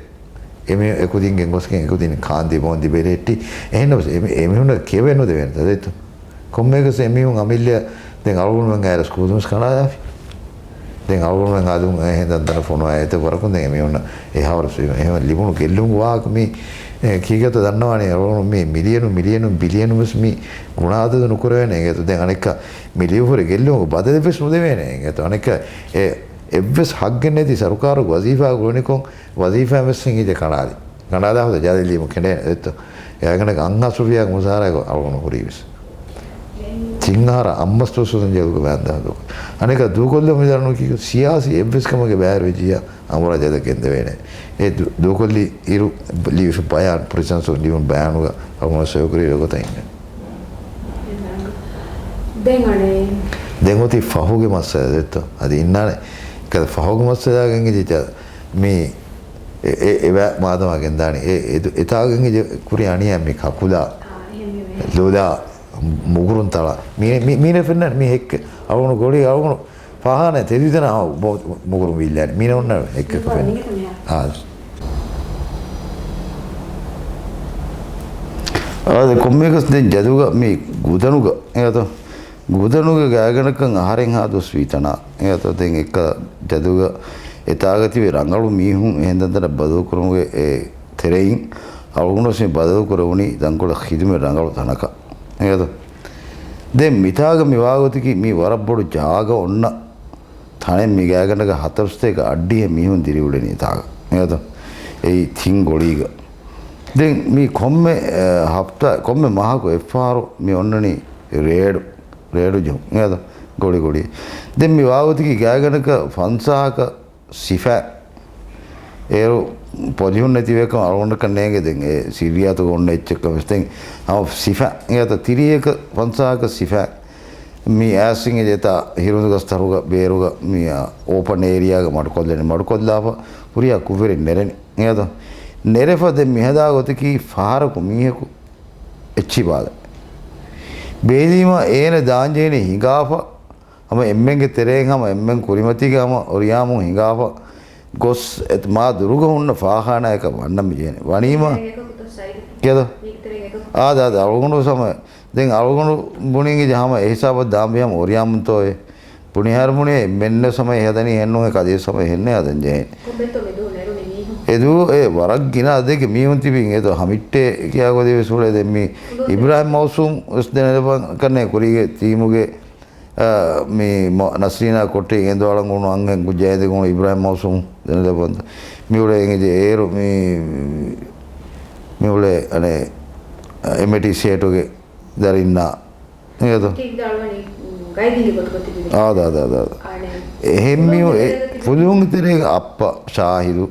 އެމީ އެކުދިން ގެންގޮސްގެން އެކުދިން ކާންދި ބޯންދި ބެލެއްޓި. އެހެންނަމަސް އެމީ، އެމީހުންނަށް ކިޔަވައެއް ނުދެވޭނެ ތަދެއްތު. ކޮންމެއަކަސް އެމީހުން އަމިއްލަ ދެން އަޅުގަނޑުމެން އައިރަސް ކޫދުމަސް ކަނޑާލާފި. ދެން އަޅުގަނޑުމެން އަލުން އެހެން ދަންދަނަ ފޮނުވާ އެތައް ވަރަކުން ދެން އެމީހުންނަށް އެހާވަރު ސުވި-، އެހެން ލިބުނު ގެއްލުން ވާހަކަ މީ، އެ، ކީކޭތޯ ދަންނަވާނީ އަޅުގަނޑު މީ މިލިޔަނު، މިލިޔަނު، ބިލިޔަނު ވެސް މީ ގުނަ އަދަދު ނުކުރެވޭނެ އިނގޭތޯ. ދެން އަނެއްކާ މި ލިޔުފުރި ގެއްލުމުގެ ބަދަލެއް ވެސް ނުދެވޭނެ އިނގޭތޯ. އަނެއްކާ އެ އެއްވެސް ހައްގެއް ނެތި ސަރުކާރުގެ ވަޒީފާ ގުޅުނިކޮށް ވަޒީފާ ވެސް ހިނގި ކަނޑާލި. ކަނޑާލާ ހުދަ ޖަލެއް ލިޔުމަށް ކެނޑޭނެ ދެއްތޯ. އެ އަނގަނޑަކަށް އަންހާސް ރުފިޔާގެ މުސާރައެއް އަޅުގަނޑު ހުރީ ވެސް. ތިން އަހަރަށް އަށްމަސް ދުވަސް ހުދަން ޖަލުގަ ބަޔާން ދާ ދޫކޮށް. އަނެކާ ދޫކޮށްލަން މިދަނީ ކީކޭ ސިޔާސީ އެއްވެސް ކަމެއްގެ ބައިވެރިވެއްޖިއްޔާ އަނބުރާ ޖަލަށް ގެންދެވޭނެ. އެ ދޫ-، ދޫކޮށްލި އިރު ލިޔުފި ބަޔާން، ޕްރިސަންސުން ލިޔުނު ބަޔާނުގަ އަޅުގަނޑު ސޮއިކުރި ގޮތަށް އިންނަނީ. ދެން އަނެއް. ދެން އޮތީ ފަހުގެ މައްސަލަ ދެއްތޯ. އަދި އިންނާނެ. ކަދަ ފަހުގެ މައްސަލައިގެ އިނގިޒި މި އެ، އެ، އެވަ މާދަމާ ގެންދާނީ. އެ، އެ، އެތާގެ އިނގިޒި ކުރި އަނިޔާ މި ކަކުލާ، ލޮލާ، މުގުރުން ތަޅާ. މީ، މީ، މީނަ ފެންނަން މީ ހެއްކެ. އަޅުގަނޑު ގޮޅި، އަޅުގަނޑު ފާހާނަ ތެދުތަނާ މު-، މުގުރުން ވިއްލާނެ. މީނަ އޮންނަ ހެއްކެ ފެން. އާ. އާދެ، ކޮންމެއަކަސް ދެން ޖަލުގަ މި ގުދަނުގަ އެއަތޯ. ގުދަނުގެ ގާތްގަނޑަކަށް އަހަރެން ހާ ދުވަސް ވީތަނާ. އެއަތޯ ދެން އެއްކަ ޖަލުގަ އެތާގަ ތިބި ރަނގަޅު މީހުން އެހެން ދަންދަނަށް ބަދަލުކުރުމުގެ އެ ތެރެއިން އަޅުގަނޑު ވެސް މި ބަދަލުކުރެވުނީ ތަންކޮޅެއް ޚިދުމަތް ރަނގަޅު ތަނަކަށް. އެއަތޯ. ދެން މިތާގަ މި ވާގޮތަކީ މީ ވަރަށް ބޮޑު ޖާގަ އޮންނަ ތަނެއް. މި ގާތްގަނޑަކަށް ހަތަރުސަތޭކަ އަށްޑިހަ މީހުން ދިރިއުޅެނީ ތާގަ. އެއަތޯ. އެއީ ތިން ގޮޅީގަ. ދެން މީ ކޮންމެ، އެ، ހަފްތާ، ކޮންމެ މަހަކު އެއްފަހަރު މި އޮންނަނީ ރޭޑު، ރޭޑު ޖެހުން. އެއަތޯ. ގޮޅި ގޮޅި. ދެން މި ވާގޮތަކީ ގާތްގަނޑަކަށް ފަންސާހަކަށް ސިފައިން. އޭރު ޕޮލިހުން ނެތިވޭކަމަށް އަޅުގަނޑަކަށް ނޭނގެ ދެން އެ ސިރިއާތުގަ އޮންނަ އެއްޗެއްކަން ވެސް ދެން ހަމަ ސިފައިން. އެއަތޯ ތިރީހަކަށް ފަންސާހަކަށް ސިފައިން. މި އައިސް އިނގޭ އެތާ ހިރުނުގަސް ތަރުގަ ބޭރުގަ މި އޯޕަން އޭރިއާގަ މަޑުކޮށްލަނީ. މަޑުކޮށްލާފަ ހުރިހާ ކުށްވެރިން ނެރެނީ. އެއަތޯ. ނެރެފަ ދެން މިހަދާ ގޮތަކީ ފަހަރަކު މީހަކު އެއްޗި ބާލަ. ބޭލީމަ އޭނަ ދާންޖެހެނީ ހިނގާފަ، ހަމަ އެންމެންގެ ތެރެއިން ހަމަ އެންމެން ކުރިމަތީގަ ހަމަ އޮރިޔާމުން ހިނގާފަ ގޮސް އެ-، މާ ދުރުގަ ހުންނަ ފާޚާނާއަކަށް ވަންނަން މި ޖެހެނީ. ވަނީމަ އެ-، އާދެ، އާދެ، އަޅުގަނޑު ވެސް ހަމަ، ދެން އަޅުގަނޑު ބުނީ އިނގޭ ހަމަ އެ ހިސާބަށް ދާން ބެހޭ ހަމަ އޮރިޔާމުންތޯއޭ. ބުނިހާރު ބުނި މެންނަސް ހަމަ ހަދަނީ ހެންނޫން ކަލޭސް ހަމަ ހެންނޭ ހަދަން ޖެހޭ. ކޮންބެއްތޯ މެދު ނެރުނީ މީހުން؟ އެދު އެ ވަރަށް ގިނަ އަދެއްގެ މީހުން ތިބި އިނގޭތޯ ހަމިއްޓޭ ކިޔާ ގޮތެއް ވެސް ހުޅޭ. ދެން މި އިބްރާހިމް މައުސޫމް ވެސް ދެނެލަބަން ކަންނޭ ކުރީގެ ޓީމުގެ، އާ، މި މޮ-، ނަސްރީނާ ކޮޓަރި އެނދުއަޅަން އުޅުނު އަންހެން ކުއްޖާ އެދެ ގުޅުނު އިބްރާހިމް މައުސޫމް ދެނެލަބަން. މި އުޅޭ އިނގޭ އޭރު މި، މި އުޅޭ އަނެއް އެމްއޭޓީސީ ހޭޓުގެ ދަރިންނާ އިނގޭތޯ؟ ކީއްވެ އަޅުވަނީ ގައިދީންގެ ގޮތުގަ ތިބި މީހުން. އާދެ، އާދެ، އާދެ، އާދެ. އަނެއް އެހެން މީހުން އެ ފުލުހުންގެ ތެރޭގަ އައްޕަ ޝާހިދު.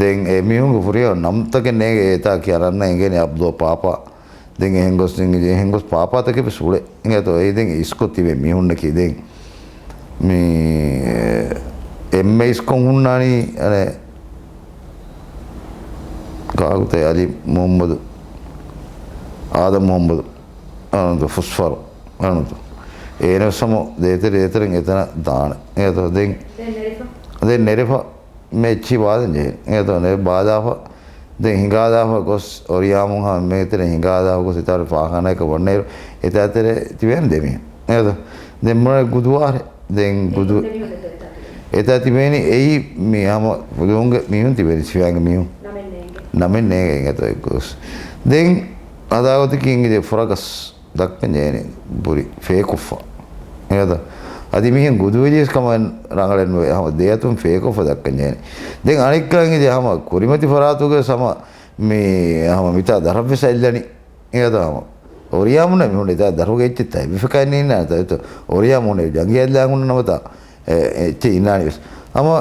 ދެން އެ މީހުންގެ ފުރިހަމަ ނަމްތަކެއް ނޭނގެ އެތާ ކިޔާ ރަންނަ އެނގޭނެ އަބްދޯ ޕާޕާ. ދެން އެހެން ގޮސް، ދެން އެހެން ގޮސް ޕާޕާތަކެއް ވެސް އުޅޭ. އިނގޭތޯ އެ ދެން އިސްކޮށް ތިބޭ މީހުންނަކީ ދެން މި އެންމެ އިސްކޮށް ހުންނާނީ އަނެއް ކާކުތައް އަލީ މުހައްމަދު، އާދަމް މުހައްމަދު. އަނުދު ފުސްފަރު އަނުދު. އޭނަސް ހަމަ ދޭތެރެ ދޭތެރެން އެތަނަށް ދާނެ. އެތަ ދެން، ދެން ނެރެފަ. ދެން ނެރެފަ މެ އެއްޗި ބާލަން ޖެހޭ. އެތަ ނެ ބާލާފަ ދެން ހިނގާލާފަ ގޮސް އޮރިޔާމުން ހަމަ މެ އެތެރެ ހިނގާލާފަ ގޮސް އެތާ ފާޚާނާއަކަށް ވަންނައިރު އެތާ ތެރެ ތިބޭން ދެމީހުން. އެތަ ދެން މުޅެ ގުދުވާރެ. ދެން ގުދު އެތާ ތިބޭނީ އެއީ މި ހަމަ ފުލުހުންގެ މީހުން ތިބޭނީ ސިފައިންގެ މީހުން. ނަމެއް ނޭނގެ. ނަމެއް ނޭނގެ އެތަ ގޮސް. ދެން އަދާގޮތަކީ އިނގިދޭ ފުރަގަސް. ދައްކަން ޖެހޭނީ ބުރި ފޭކޮށްފަ. އެއަދަ އަދި މިހެން ގުދުވެލިޔަސް ކަމަށް ރަނގަޅެއް ނުވޭ. ހަމަ ދެއަތުން ފޭކޮށްފަ ދައްކަން ޖެހޭނީ. ދެން އަނެއްކާ އިނގިދި ހަމަ ކުރިމަތި ފަރާތުގަ ހަމަ މި ހަމަ މިތާ ދަރަށްވެސް އައިލަނީ. އެއަދަ ހަމަ އޮރިޔާމުންނަށް މި ހުންނަ އެތާ ދަރުގެ އެއްޗެއް ތައް އެއްވެފަކާ ނީންނާނެ ތައް އެތޯ އޮރިޔާމުންނެ ޖަނގި އައްލާ ހުންނަ ނަމަތާ އެ، އެއްޗެއް އިންނާނީ ވެސް. ހަމަ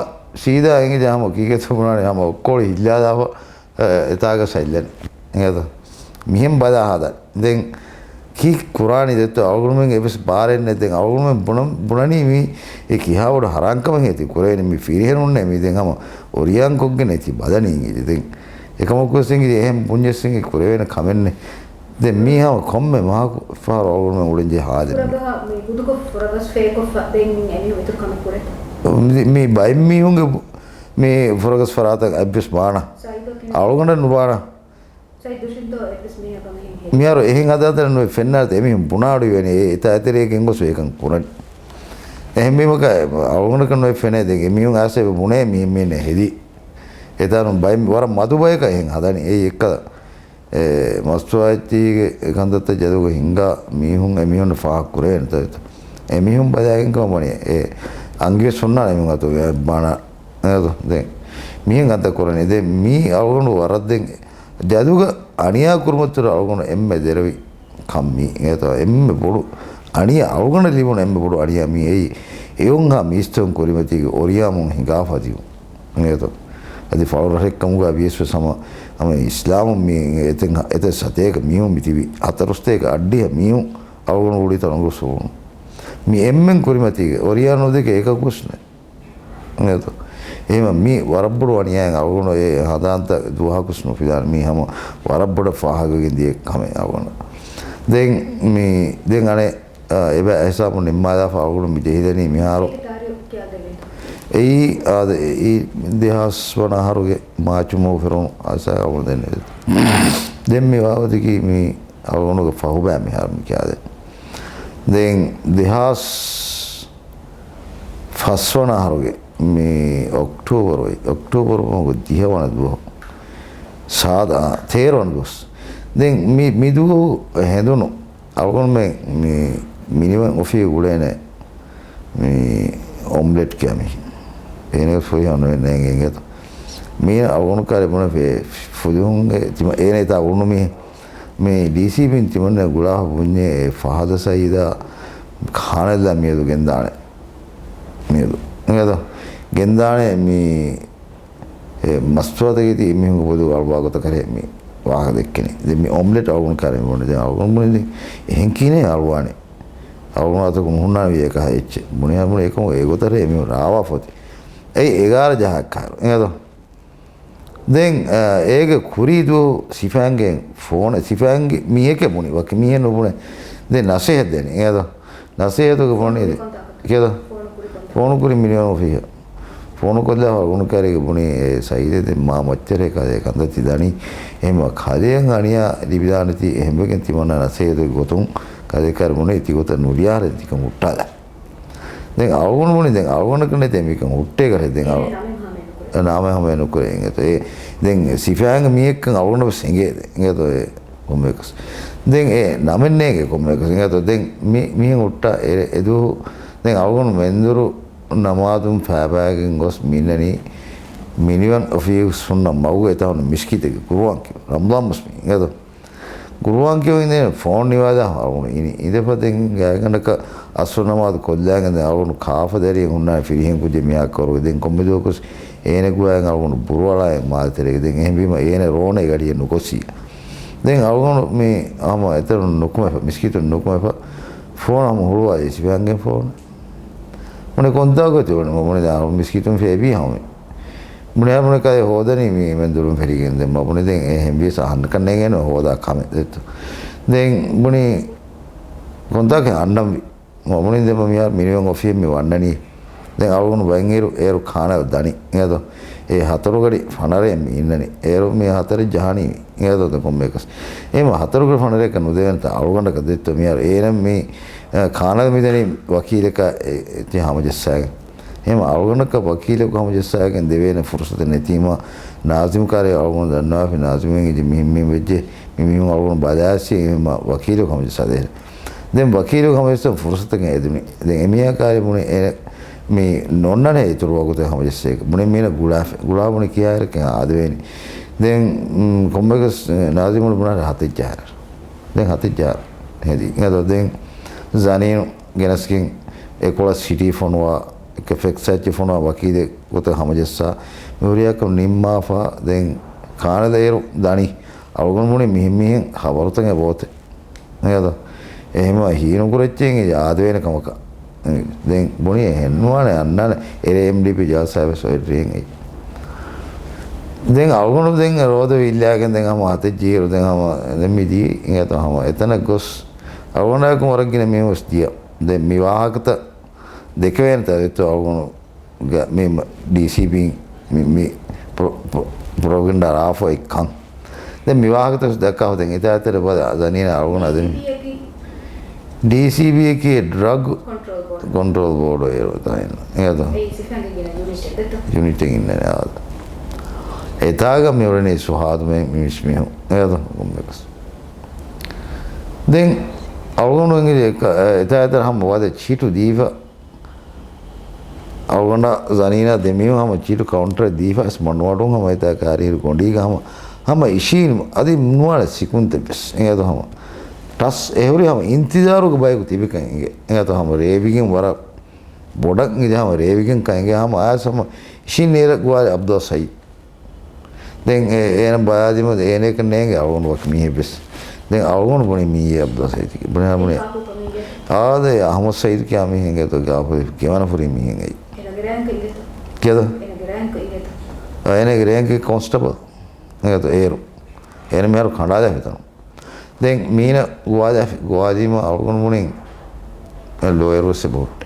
ސީދާ އިނގިދި ހަމަ ކީކޭތޯ ބުނާނީ ހަމަ އޮއްކޮޅި ހިއްލާލާފަ އެ، އެތާގަ ސައިލެން. އެއަދަ މިހެން ބަލާ ހާދަން. ދެން ކީ ކުރާނީ ދެއްތޯ އަޅުގަނޑުމެން އެއްވެސް ބާރެއް ނެތް. ދެން އަޅުގަނޑުމެން ބުނަ-، ބުނަނީ މީ އެ ކިހާ ބޮޑު ހަރާންކަމެއް ހޭތި ކުރެވެނީ މި ފިރިހެނުންނޭ މީ ދެން ހަމަ އޮރިޔާން ކޮށްގެން އެތި ބަލަނީ އިނގި. ދެން އެކަމަކުވެސް އިނގި އެހެން ބުންޏެއްސިނގި ކުރެވޭނެ ކަމެއްނެ. ދެން މީ ހަމަ ކޮންމެ މަހަކު ފަހަރު އަޅުގަނޑުމެން އުޅެންޖެހޭ ހާލެއް މީ. ފުރަގަހަށް މި ގުދުކޮށް ފުރަގަސް ފޭކޮށްފަ ދެން އެމީހުން އިތުރު ކަމެއް ކުރޭތޯ؟ މި، މި ބައެއް މީހުންގެ ބު-، މި ފުރަގަސް ފަރާތަށް އަތްވެސް ބާނަ. ސައިދޯ ކިހިނެއް؟ އަޅުގަނޑަށް ނުބާނަ. މިހާރު އެހެން ހަދާތަނެއް ނުވެ ފެންނާތި އެމީހުން ބުނާ އަޑު އިވޭނެ އެ އެތާ އެތެރޭގެ ގޮސް އެކަން ކުރަން. އެހެންވީމަކަށް އަޅުގަނޑަކަށް ނުވެ ފެނޭ ދެން އެމީހުން އާސޭބެ ބުނޭ މި އެންމެން ހެދީ. އެތާނު ބައެއް ވަރަށް މަދު ބަޔަކަށް އެހެން ހަދަނީ. އެއީ އެއްކަލަ އެ މަސްތުވާއެއްޗީގެ ކަންތައްތައް ޖަދުގަ ހިންގާ މީހުން އެމީހުން ފާހަގަ ކުރޭނެ ތަވެތަ. އެމީހުން ބަލާގެން ކަމަށް ވަނީ އެ އަނގިވެސް ހުންނާނެ އެމީހުން އަތުގެ ބާނާ. އެ ދެން މިހެން ކަންތައް ކުރަނީ. ދެން މީ އަޅުގަނޑު ވަރަށް ދެން ޖަދުގަ އަނިޔާ ކުރުމަށްތުރަ އަޅުގަނޑު އެންމެ ދެރަވި ކަން މީ. އެތަ އެންމެ ބޮޑު އަނިޔާ އަޅުގަނޑަށް ލިބުނު އެންމެ ބޮޑު އަނިޔާ މީ އެއީ އެއޮންހާ މީސްތަކުން ކުރިމަތީގެ އޮރިޔާމުން ހިނގާފަ ދިޔުން. އެތަ އަދި ފަޅުރަށެއްކަމުގަ ވިޔަސް ވެސް ހަމަ ހަމަ އިސްލާމުން މީ އެތެއް އެތައް ސަތޭކަ މީހުން މި ތިބި ހަތަރު ސަތޭކަ އައްޑިހަ މީހުން އަޅުގަނޑު އުޅީތަ ނުގޮސް އުޅުނު. މި އެންމެން ކުރިމަތީގެ އޮރިޔާ ނުދެކެ އެކަކުވެސް ނެތް. އެތަ އެހެމަ މި ވަރަށް ބޮޑު އަނިޔާއެއް އަޅުގަނޑު އެ ހަދާންތަ ދުވަހަކުސް ނުފިލާނެ. މީ ހަމަ ވަރަށް ބޮޑަށް ފާހަގަވެގެން ދިޔަ ކަމެއް އަޅުގަނޑު. ދެން މި ދެން އަނެއް އާ، އެބަ ހިސާބުން ނިންމާލާފަ އަޅުގަނޑު މި ޖެހިދެނީ މިހާރު. އެއީ އާދެ، އެއީ ދެހާސް ވަނަ އަހަރުގެ މާޗު މަހު ފެރުނު އަސާ އަޅުގަނޑު ދެން. ދެން މި ވާވަތަކީ މި އަޅުގަނޑުގެ ފަހުބައި މިހާރު މި ކިޔާދެ. ދެން ދެހާސް ފަސް ވަނަ އަހަރުގެ މި އޮކްޓޯބަރު، އޮކްޓޯބަރު މަހުގެ ދިހަ ވަނަ ދުވަހު. ސާދަ، އާ، ތޭރަ ވަނަ ދުވަސް. ދެން މި، މި ދުވަހު ހެނދުނު އަޅުގަނޑުމެން މި މިނިވަން އޮފީހު ގުޅޭނެ މި އޮމްލެޓް ކިޔާ މި. އޭނަ ފުރިހަމަ ނުވެ ނޭނގެ އިނގޭތޯ. މީނަ އަޅުގަނޑު ކާރެ ބުނެ ފެ-، ފުލުހުންގެ ތިމަ-، އޭނަ އެތާ އުޅުނު މީ. މި ޑީސީބީން ތިމަންނަ ގުޅާ ބުންޏޭ އެ ފަހަދަ ސައީދާ ކާނެލްލާ މިއަދު ގެންދާނެ. މިއަދު. އިނގޭތޯ. ގެންދާނެ މި އެ މަސްތުވާތަކެތި އެމީހުންގެ ބޮލުގަ އަޅުވާ ގޮތަކަށް މި ވާހަކަ ދެއްކެނީ. ދެން މި އޮމްލެޓް އަޅުގަނޑު ކާރެ މި ބުނި. ދެން އަޅުގަނޑު ބުނި ދެން އެހެން ކިހިނެއް އަޅުވާނެ. އަޅުގަނޑު އަތަކު ނުހުންނާނެ ވީ އެކަހަ އެއްޗެއް. ބުނި ބުނި އެކަމު އެގޮތަށް އެމީހުން ރާވާ ފޮތި. އެއީ އެގާރަ ޖަހާ އެއްކާރު. އިނގޭތޯ. ދެން، އާ، އޭގެ ކުރީ ދުވަހު ސިފައިންގެ ފޯނެއް، ސިފައިންގެ މީހެކޭ ބުނި، ވަކި މީހެއް ނުބުނެ. ދެން ނަސޭހަތް ދެނީ. އިނގޭތޯ. ނަސޭހަތުގެ ފޯނު އިނގޭތޯ. ފޯނު ކުރި މިނިވަން އޮފީހަށް. ފޯނު ކޮށްލާފަ އަޅުގަނޑު ކާރެއްގެ ބުނީ އެ ސައީދޭ ދެން މާ މައްޗަރޭ ކަލޭ ކަންތައް ތި ދަނީ. އެހެންވީމަ ކަލެއަށް އަނިޔާ ލިބިދާނެތީ އެހެންވެގެން ތިމަންނަ ނަސޭހަތުގެ ގޮތުން ކަލޭ ކާރެ ބުނީ ތިގޮތަށް ނުލިޔާރެން ތިކަން ހުއްޓާލާ. ދެން އަޅުގަނޑު ބުނި ދެން އަޅުގަނޑަކަށް ނެތޭ މިކަން ހުއްޓޭކަށެ ދެން އަޅު-، ނާމެއް ހަމައެއް ނުކުރޭ އިނގޭތޯ. އެ ދެން ސިފައިންގެ މީހެއްކަން އަޅުގަނޑަށް ވެސް އެނގޭ އިނގޭތޯ އެ ކޮންމެއަކަސް. ދެން އެ ނަމެއް ނޭނގޭ ކޮންމެއަކަސް އިނގޭތޯ. ދެން މި-، މިހެން ހުއްޓާ އެ-، އެދުވަހު ދެން އަޅުގަނޑު މެންދުރު ނަމާދުން ފައިބައިގެން ގޮސް މިންނަނީ މިނިވަން އޮފީހުންނަށް މަގުގަ އެތާ ހުންނަ މިސްކިތެއްގެ ޤުރުއާން ކިޔަވަން. ރަމަޟާން މަސް މި އިނގޭތޯ. ޤުރުއާން ކިޔަވަން އިނދެ ފޯން ނިވާލާ އަޅުގަނޑު އިނީ. އިނދެފަ ދެން ގާތްގަނޑަކަށް އަސްރު ނަމާދު ކޮށްލާގެން ދެން އަޅުގަނޑު ކާފަ ދަރިއެއް ހުންނާނެ ފިރިހެން ކުއްޖެއް މިހާ ކޮރުގެ. ދެން ކޮންމެ ދުވަހަކުވެސް އޭނަ ގުޅާގެން އަޅުގަނޑު ބުރުއަޅާގެން މާލެ ތެރޭގަ. ދެން އެހެންވީމަ އޭނަ ރޯނެ ގަޑިއެއް ނުގޮސް. ދެން އަޅުގަނޑު މި ހަމަ އެތަނުން ނުކުމެފަ، މިސްކިތުން ނުކުމެފަ، ފޯނު ހަމަ ހުޅުވާލި ސިފައިންގެ ފޯނު. ބުނި ކޮންތާކު ތިބުނީ؟ ބުނި ދާ މިސްކިތުން ފޭބީ ހަމަ. ބުނި ބުނި ކަލޭ ހޯދަނީ މި މެންދުރުން ފެށިގެން ދެން މަ ބުނި ދެން އެހެންވިޔަސް އަހަންނަކަށް ނޭނގޭނެ ހޯދާ ކަމެއް ދެއްތޯ. ދެން ބުނި ކޮންތާކެއް އަންނަންވީ. މަ ބުނި ދެން މަ މިހާރު މިނިވަން އޮފީހަށް މި ވަންނަނީ. ދެން އަޅުގަނޑު ބައިން އިރު އޭރު ކާނަލް ދަނީ. އިނގޭތޯ. އެ ހަތަރު ގަޑި ފަނަރައެއް މި އިންނަނީ. އޭރު މި ހަތަރެއް ޖަހާނީ. އިނގޭތޯ ދެން ކޮންމެއަކަސް. އެ މަ ހަތަރު ގަޑި ފަނަރައަކަށް ނުދެވޭނެތާ އަޅުގަނޑަކަށް ދެއްތޯ މިހާރު. އޭނަ މި، އަ، ކާނަލް މިދަނީ ވަކީލަކާ އެ، އެ، ތި ހަމަޖައްސާގެން. އެހެން އަޅުގަނޑަކަށް ވަކީލަކު ހަމަޖައްސާގެން ދެވޭނެ ފުރުސަތެއް ނެތީމަ، ނާޒިމް ކާރޭ އަޅުގަނޑު ދަންނަވާފި ނާޒިމް އެނގިއްޖެ މިހެން މިހެން ވެއްޖެ، މި މީހުން އަޅުގަނޑު ބަލާސް އެހެން ވަކީލަކު ހަމަޖައްސާދޭނެ. ދެން ވަކީލަކު ހަމަޖައްސަން ފުރުސަތެއް އެދުނީ. ދެން އެމީހާ ކާރޭ ބުނި އެ މި ނޯންނާނެ އިތުރު ވަގުތެއް ހަމަޖައްސޭ. ބުނި މީނަ ގުޅާފި. ގުޅާ ބުނި ކިޔާއިރަކަށް އާދެވޭނީ. ދެން، މް، ކޮންމެއަކަސް ނާޒިމް ބުނާ ހަތެއް ޖަހާއިރު. ދެން ހަތެއް ޖަހާއިރު. ހެދި. އިނގޭތޯ ދެން ޒަނީނު ގެނެސްގެން އެކޮޅަށް ސިޓީ ފޮނުވާ، އެކަ ފެކްސް އެއްޗެއް ފޮނުވާ ވަކީލެއް ގޮތަށް ހަމަޖައްސާ. މި ހުރިހާ ކަމެއް ނިންމާފަ ދެން ކާނަލަ އޭރު ދަނީ. އަޅުގަނޑު ބުނީ މިހެން މިހެން ހަބަރުތައް އެބައޮތޭ. އިނގޭތޯ. އެހެންވީމަ ހީނުކުރެއްޗެއް އެނގިއްޖެ އާދެވޭނެ ކަމަކަށް. ދެން ބުނީ އެހެން ނުވާނެ އަންނާނެ. އެރޭ އެމްޑީޕީ ޖަލްސާ ވެސް އޮތް ރޭން އެއް. ދެން އަޅުގަނޑު ދެން ރޯދަ ވިއްލާގެން ދެން ހަމަ ހަތެއް ޖީރު ދެން ހަމަ ދެން މި ދިޔަ އިނގޭތޯ ހަމަ އެތަނަށް ގޮސް އަޅުގަނޑާއެކު ވަރަށް ގިނަ މީހުން ވެސް ދިޔަ. ދެން މި ވާހަކަތައް ދެކެވޭނެތާ ދެއްތޯ އަޅުގަނޑު ގ-، މި މ-، ޑީސީބީން މި، މި ޕްރޮ-، ޕްރޮ-، ޕްރޮޕަގެންޑާ ރާފަ އެއްކަން. ދެން މި ވާހަކަތައް ވެސް ދައްކާފަ ދެން އެތާ އެތެރެ ބަލަ ޒަނީނާ އަޅުގަނޑު އަދި ޑީސީބީއަކީ ޑްރަގް ކޮންޓްރޯލް ބޯޑު އޭރު ތާއިން. އެއަދު ޔުނިޓެއް އިންނަނީ އާދަ. އެތާގަ މި އުޅެނީ ސުހާދު މެ މި މިސް މީހުން. އެއަދު ގޮންމެކަސް. ދެން އަޅުގަނޑު އެނގިލި އެތާ އެތަރ ހަމަ ވަދެ ޗިޓު ދީފަ އަޅުގަނޑާ ޒަނީނާ ދެމީހުން ހަމަ ޗިޓު ކައުންޓަރެއް ދީފަ އަސް މަންޑުމަޑުން ހަމަ އެތާ ކާރިހިރު ގޮނޑީގަ ހަމަ، ހަމަ އިށީން އަދި ނުވާނެ ސިކުންތެއް ވެސް އެނގޭތޯ ހަމަ ޓަސް އެހުރި ހަމަ އިންތިޒާރުގެ ބަޔަކު ތިބިކަން އެނގޭ. އެނގޭތޯ ހަމަ ރޭވިގެން ވަރަށް ބޮޑަށް އިނގޭ ހަމަ ރޭވިގެން ކަން އެނގޭ ހަމަ އައިސް ހަމަ އިށީން ނީރަ ގޮވާލި އަބްދުއް ސައީދު. ދެން އޭ، އޭނަ ބަލާލީމަ އޭނައަކަށް ނޭނގެ އަޅުގަނޑު ވަކި މީހެއް ވެސް. ދެން އަޅުގަނޑު ބުނި މީއޭ އަބްދުއް ސައީދު ބުނި ހަމަ އާދެ އަހްމަދު ސައީދު ކިޔާ މީހެއް އެނގޭތޯ ގާފު ގެވަނަ ފުރި މީހެއް އެއީ. ކިޔަދޯ؟ އޭނަގެ ރޭންކް އިނގޭތޯ؟ އޭނަގެ ރޭންކް ކޮންސްޓަބަލް. އެނގޭތޯ އޭރު. އޭނަ މިހާރު ކަނޑާލާ ހިތަނު. ދެން މީނަ ގޮވާލާ، ގޮވާލީމަ އަޅުގަނޑު ބުނިން ލޯޔަރު ވެސް އެބަހުއްޓި.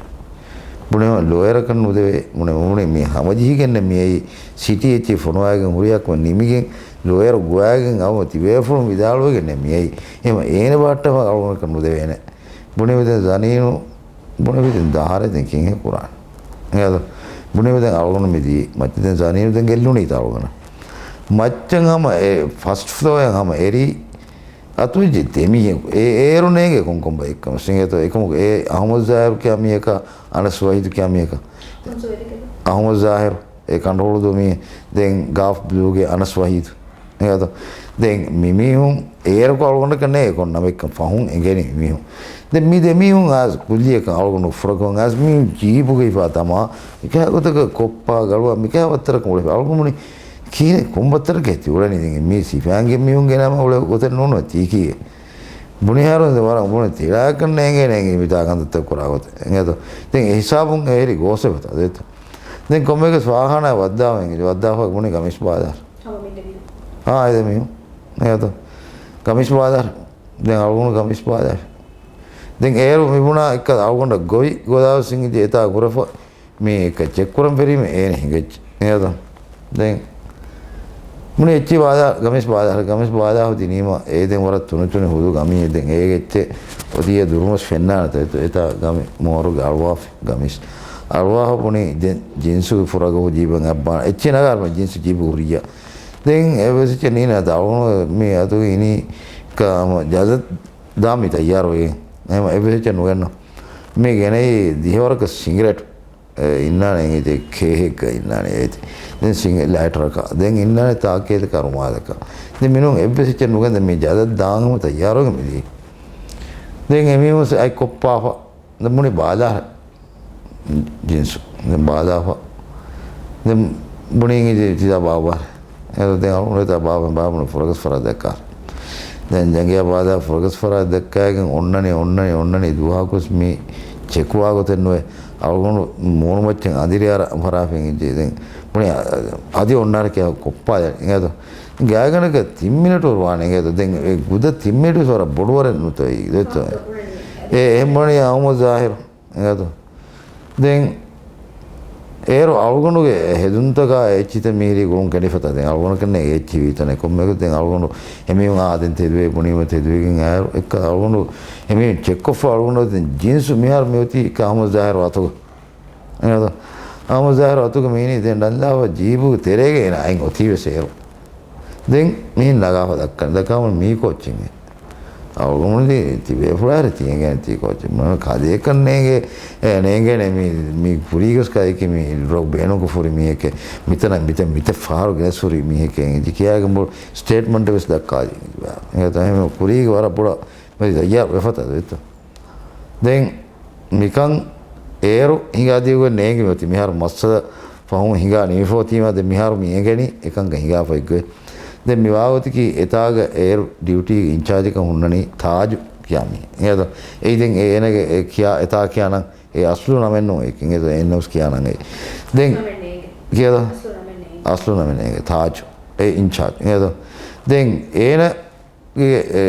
ބުނި ލޯޔަރަކަށް ނުދެވޭ، ބުނި، ބުނި މީ ހަމަޖެހިގެންނެއް މިއައީ ސިޓީ އެއްޗެއް ފޮނުވާގެން ހުރިހާ ކަމެއް ނިމިގެން ލޯޔަރު ގޮވާގެން އަވަ ތިބޭފުޅުން ވިދާޅުވެގެންނެއް މިއައީ. އެހެމަ އޭނަ ބަހައްޓަފަ އަޅުގަނޑަކަށް ނުދެވޭނެ. ބުނި ދެން ޒަނީނު ބުނެވި ދެން ދާހަރެ ދެން ކިހިނެއް ކުރާނެ. އެއަދު ބުނެވި ދެން އަޅުގަނޑު މިދީ މައްޗަށް ދެން ޒަނީނު ދެން ގެއްލުނީތަ އަޅުގަނޑަށް. މައްޗަށް ހަމަ އެ ފަސްޓް ފްލޯއަށް ހަމަ އެރީ އަތުވެއްޖެ ދެމީހެއް. އޭ އޭރު ނޭނގެ ކޮންކޮން ބައެއްކަމަށް ސިނގޭތޯ އެކަމުގެ އޭ އަހުމަދު ޒާހިރު ކިޔާ މީހަކަށް އަނަސް ވަހީދު ކިޔާ މީހަކަށް. އަހުމަދު ޒާހިރު އެ ކަނޑުހޮޅުދޫ މީހެއް. ދެން ގާފް ބްލޫގެ އަނަސް ވަހީދު. އެއަދު ދެން މިމީހުން އޭރުކޮ އަޅުގަނޑަކަށް ނޭ ކޮން ނަމެއްކަން ފަހުން އެނގެނީ މީހުން. ދެން މި ދެމީހުން އާސް ކުއްލިއަކަށް އަޅުގަނޑު ފުރަކޮށް އާސް މީ ޖީބުގައިފާ ތަމާ އެކާ ގޮތަކަށް ކޮއްޕާ ގަޅުވާ މިކާ ވައްތަރަކަށް އުޅެފަ އަޅުގަނޑު ކީރެ ކޮން ވައްތަރަކަށް ތި އުޅެނީ ދެން މީ ސިފައިންގެ މީހުން ގެނަމަ އުޅެ ގޮތެއް ނޫނު ތީކީ. ބުނިހާރު ވަރަށް ބުނެ ތިޅާކަށް ނޭނގޭ ނޭނގި މިތާ ކަންތައްތައް ކުރާ ގޮތެއް. އެނގޭތޯ؟ ދެން އެ ހިސާބުން އެހެރި ގޯސް އެބަތަ ދޭތޯ. ދެން ކޮންމެގެސް ފާޚާނާ ވައްދާވެން ވައްދާފަ ބުނި ގަމިސް ބާދާ. ހަމަ މިންނަ ވީ. އާ، އެދެމީހުން. އެއަތޯ. ގަމިސް ބާދާ. ދެން އަޅުގަނޑު ގަމިސް ބާދާ. ދެން އޭރު މިބުނާ އެއްކަ އަޅުގަނޑަށް ގޮވި ގޮދާވެސް އިނގިޖެ އެތާ ގުރަފަ މީ އެއްކަ ޗެކް ކުރަން ފެރީމެ އޭނެ ހިނގައްޖެ. އެއަތޯ. ދެން މުނި އެއްޗި ބާދާ، ގަމިސް ބާދާ، ގަމިސް ބާދާ ހުދި ނީމަ އޭ ދެން ވަރަށް ތުނި ތުނި ހުދު ގަމީ ދެން އޭގެ އެއްޗެއް އޮތީ އެ ދުރުމަސް ފެންނާނެތަ އެތާ ގަމި މޯރުގެ އަޅުވާފި ގަމިސް. އަޅުވާހަ ބުނި ދެން ޖިންސުގެ ފުރަގަ ހު ޖީބަށް އައްބާނެ. އެއްޗެއް ނަގާރުމަ ޖިންސު ޖީބު ހުރިއްޔާ. ދެން އެއްވެސް އެއްޗެއް ނީނަ ދައުނު މި އަތުގެ އިނީ ކާ ޖަޒަ ދާ މި ތައްޔާރު ވެގެން. އެހެމަ އެއްވެސް އެއްޗެއް ނުގެންނަ. މި ގެނައީ ދިހަވަރަކަށް ސިނގިރޭޓް. އެ، އިންނާނެ އެނގިތެ ކޭހެއްގަ އިންނާނެ އޭތި. ދެން ސިނގ-، ލައިޓަރަކަށް. ދެން އިންނާނެ ތާކޭތަކާ ރުމާލަކަށް. ދެން މިނޫން އެއްވެސް އެއްޗެއް ނުގެން ދެން މި ޖަލަށް ދާން ހަމަ ތައްޔާރުވެގެން މިދީ. ދެން އެމީހުން އަތް ކޮއްޕާފަ. ދެން މުނި ބާލާ ޖިންސު. ދެން ބާލާފަ. ދެން ބުނީ އިނގި ތިދާ ބާބާ. އެ ދެން އަޅުގަނޑު އެތާ ބާބަ ބާބުނު ފުރަގަސް ފަރާތް ދައްކާ. ދެން ޖަނގިޔާ ބާދާ ފުރަގަސް ފަރާތް ދައްކާގެން އޮންނަނީ، އޮންނަނީ، އޮންނަނީ ދުވަހަކުސް މި ޗެކުވާ ގޮތެއް ނުވޭ. އަޅުގަނޑު މޫނުމައްޗަށް އަނދިރި އަރާ ފަރާފިން އިއްޖެ. ދެން ބުނި އަދި އޮންނާރެ ކިޔާ ކޮއްޕާ އިނގޭތޯ. ގާގަނޑަކަށް ތިން މިނެޓު ވާނެ އިނގޭތޯ. ދެން އެ ގުދަ ތިން މިނެޓު ވަރަށް ބޮޑުވަރެއް ނުތޯ އިނގޭތޯ. އެ އެހެން ބުނީ އަހުމަދު ޒާހިރު. އެނގޭތޯ. ދެން އޭރު އަޅުގަނޑުގެ ހެދުންތަކާ އެއްޗިތައް މިހިރީ ގުޅުން ކެނޑިފަތަ ދެން އަޅުގަނޑަކަށް އެއްޗި ވީތަނެ ކޮންމެކު ދެން އަޅުގަނޑު އެމީހުން އާ ދެން ތެދުވޭ ބުނީމަ ތެދުވެގެން އައިރު އެއްކަ އަޅުގަނޑު އެމީހުން ޗެކްކޮށްފަ އަޅުގަނޑު ދެން ޖިންސު މިހާރު މި އޮތީ އެއްކަ އަހުމަދު ޒާހިރު އަތުގަ. އެނގޭތޯ. އަހުމަދު ޒާހިރު އަތުގަ މީނީ ދެން ޑަންލާފަ ޖީބުގެ ތެރޭގަ އޭނަ އަތް އޮތީވެސް އޭރު. ދެން މިހިން ނަގާފަ ދައްކަން. ދައްކާމު މީ ކޯއްޗެއް. އަޅުގަނޑު ތި ބޭފުޅާރެ ތި އެނގޭނެ ތީ ކޯއްޗެއް. ކަލޭކަށް ނޭނގޭ، އެ، ނޭނގޭނެ މި، މި ކުރީގަސް ކައިކި މި ޑްރޮގް ބޭނުންކޮށް ފުރި މީހެކޭ. މިތަނަށް މިތަ، މިތަ ފަހަރު ގެނެސް ހުރި މީހެކޭ. އިނގި ކިޔާގެން ބޮޑު ސްޓޭޓްމަންޓެއް ވެސް ދައްކާލި. އެ، ކުރީގެ ވަރަށް ބޮޑަށް މެދި ތައްޔާރު ވެފަތަ ދެއްތޯ. ދެން މިކަން އޭރު ހިނގާދިޔުގެ ނޭނގި މިއޮތީ މިހާރު މައްސަލަ ފަހުން ހިނގާ ނިމިފައޮތީމާ ދެން މިހާރު މި އެނގެނީ އެކަންކަން ހިނގާފައިގޮތް. ދެން މި ވާގޮތަކީ އެތާގަ އޭރު ޑިއުޓީގެ އިންޗާޖަކަށް ހުންނަނީ ތާޖު ކިޔާ މީހެއް. އެނގޭތޯ؟ އެއީ ދެން އެ އޭނަގެ އެ ކިޔާ އެތާ ކިޔާ ނަން އެ އަސްލު ނަމެއް ނޫން އެކި. އެނގޭތޯ؟ އެއްނަމަސް ކިޔާ ނަން އެއީ. ދެން ކިޔޭތޯ؟ އަސްލު ނަމެއް ނޭނގެ ތާޖު. އެ އިންޗާޖް. އެނގޭތޯ؟ ދެން އޭނަ އެ، އެ،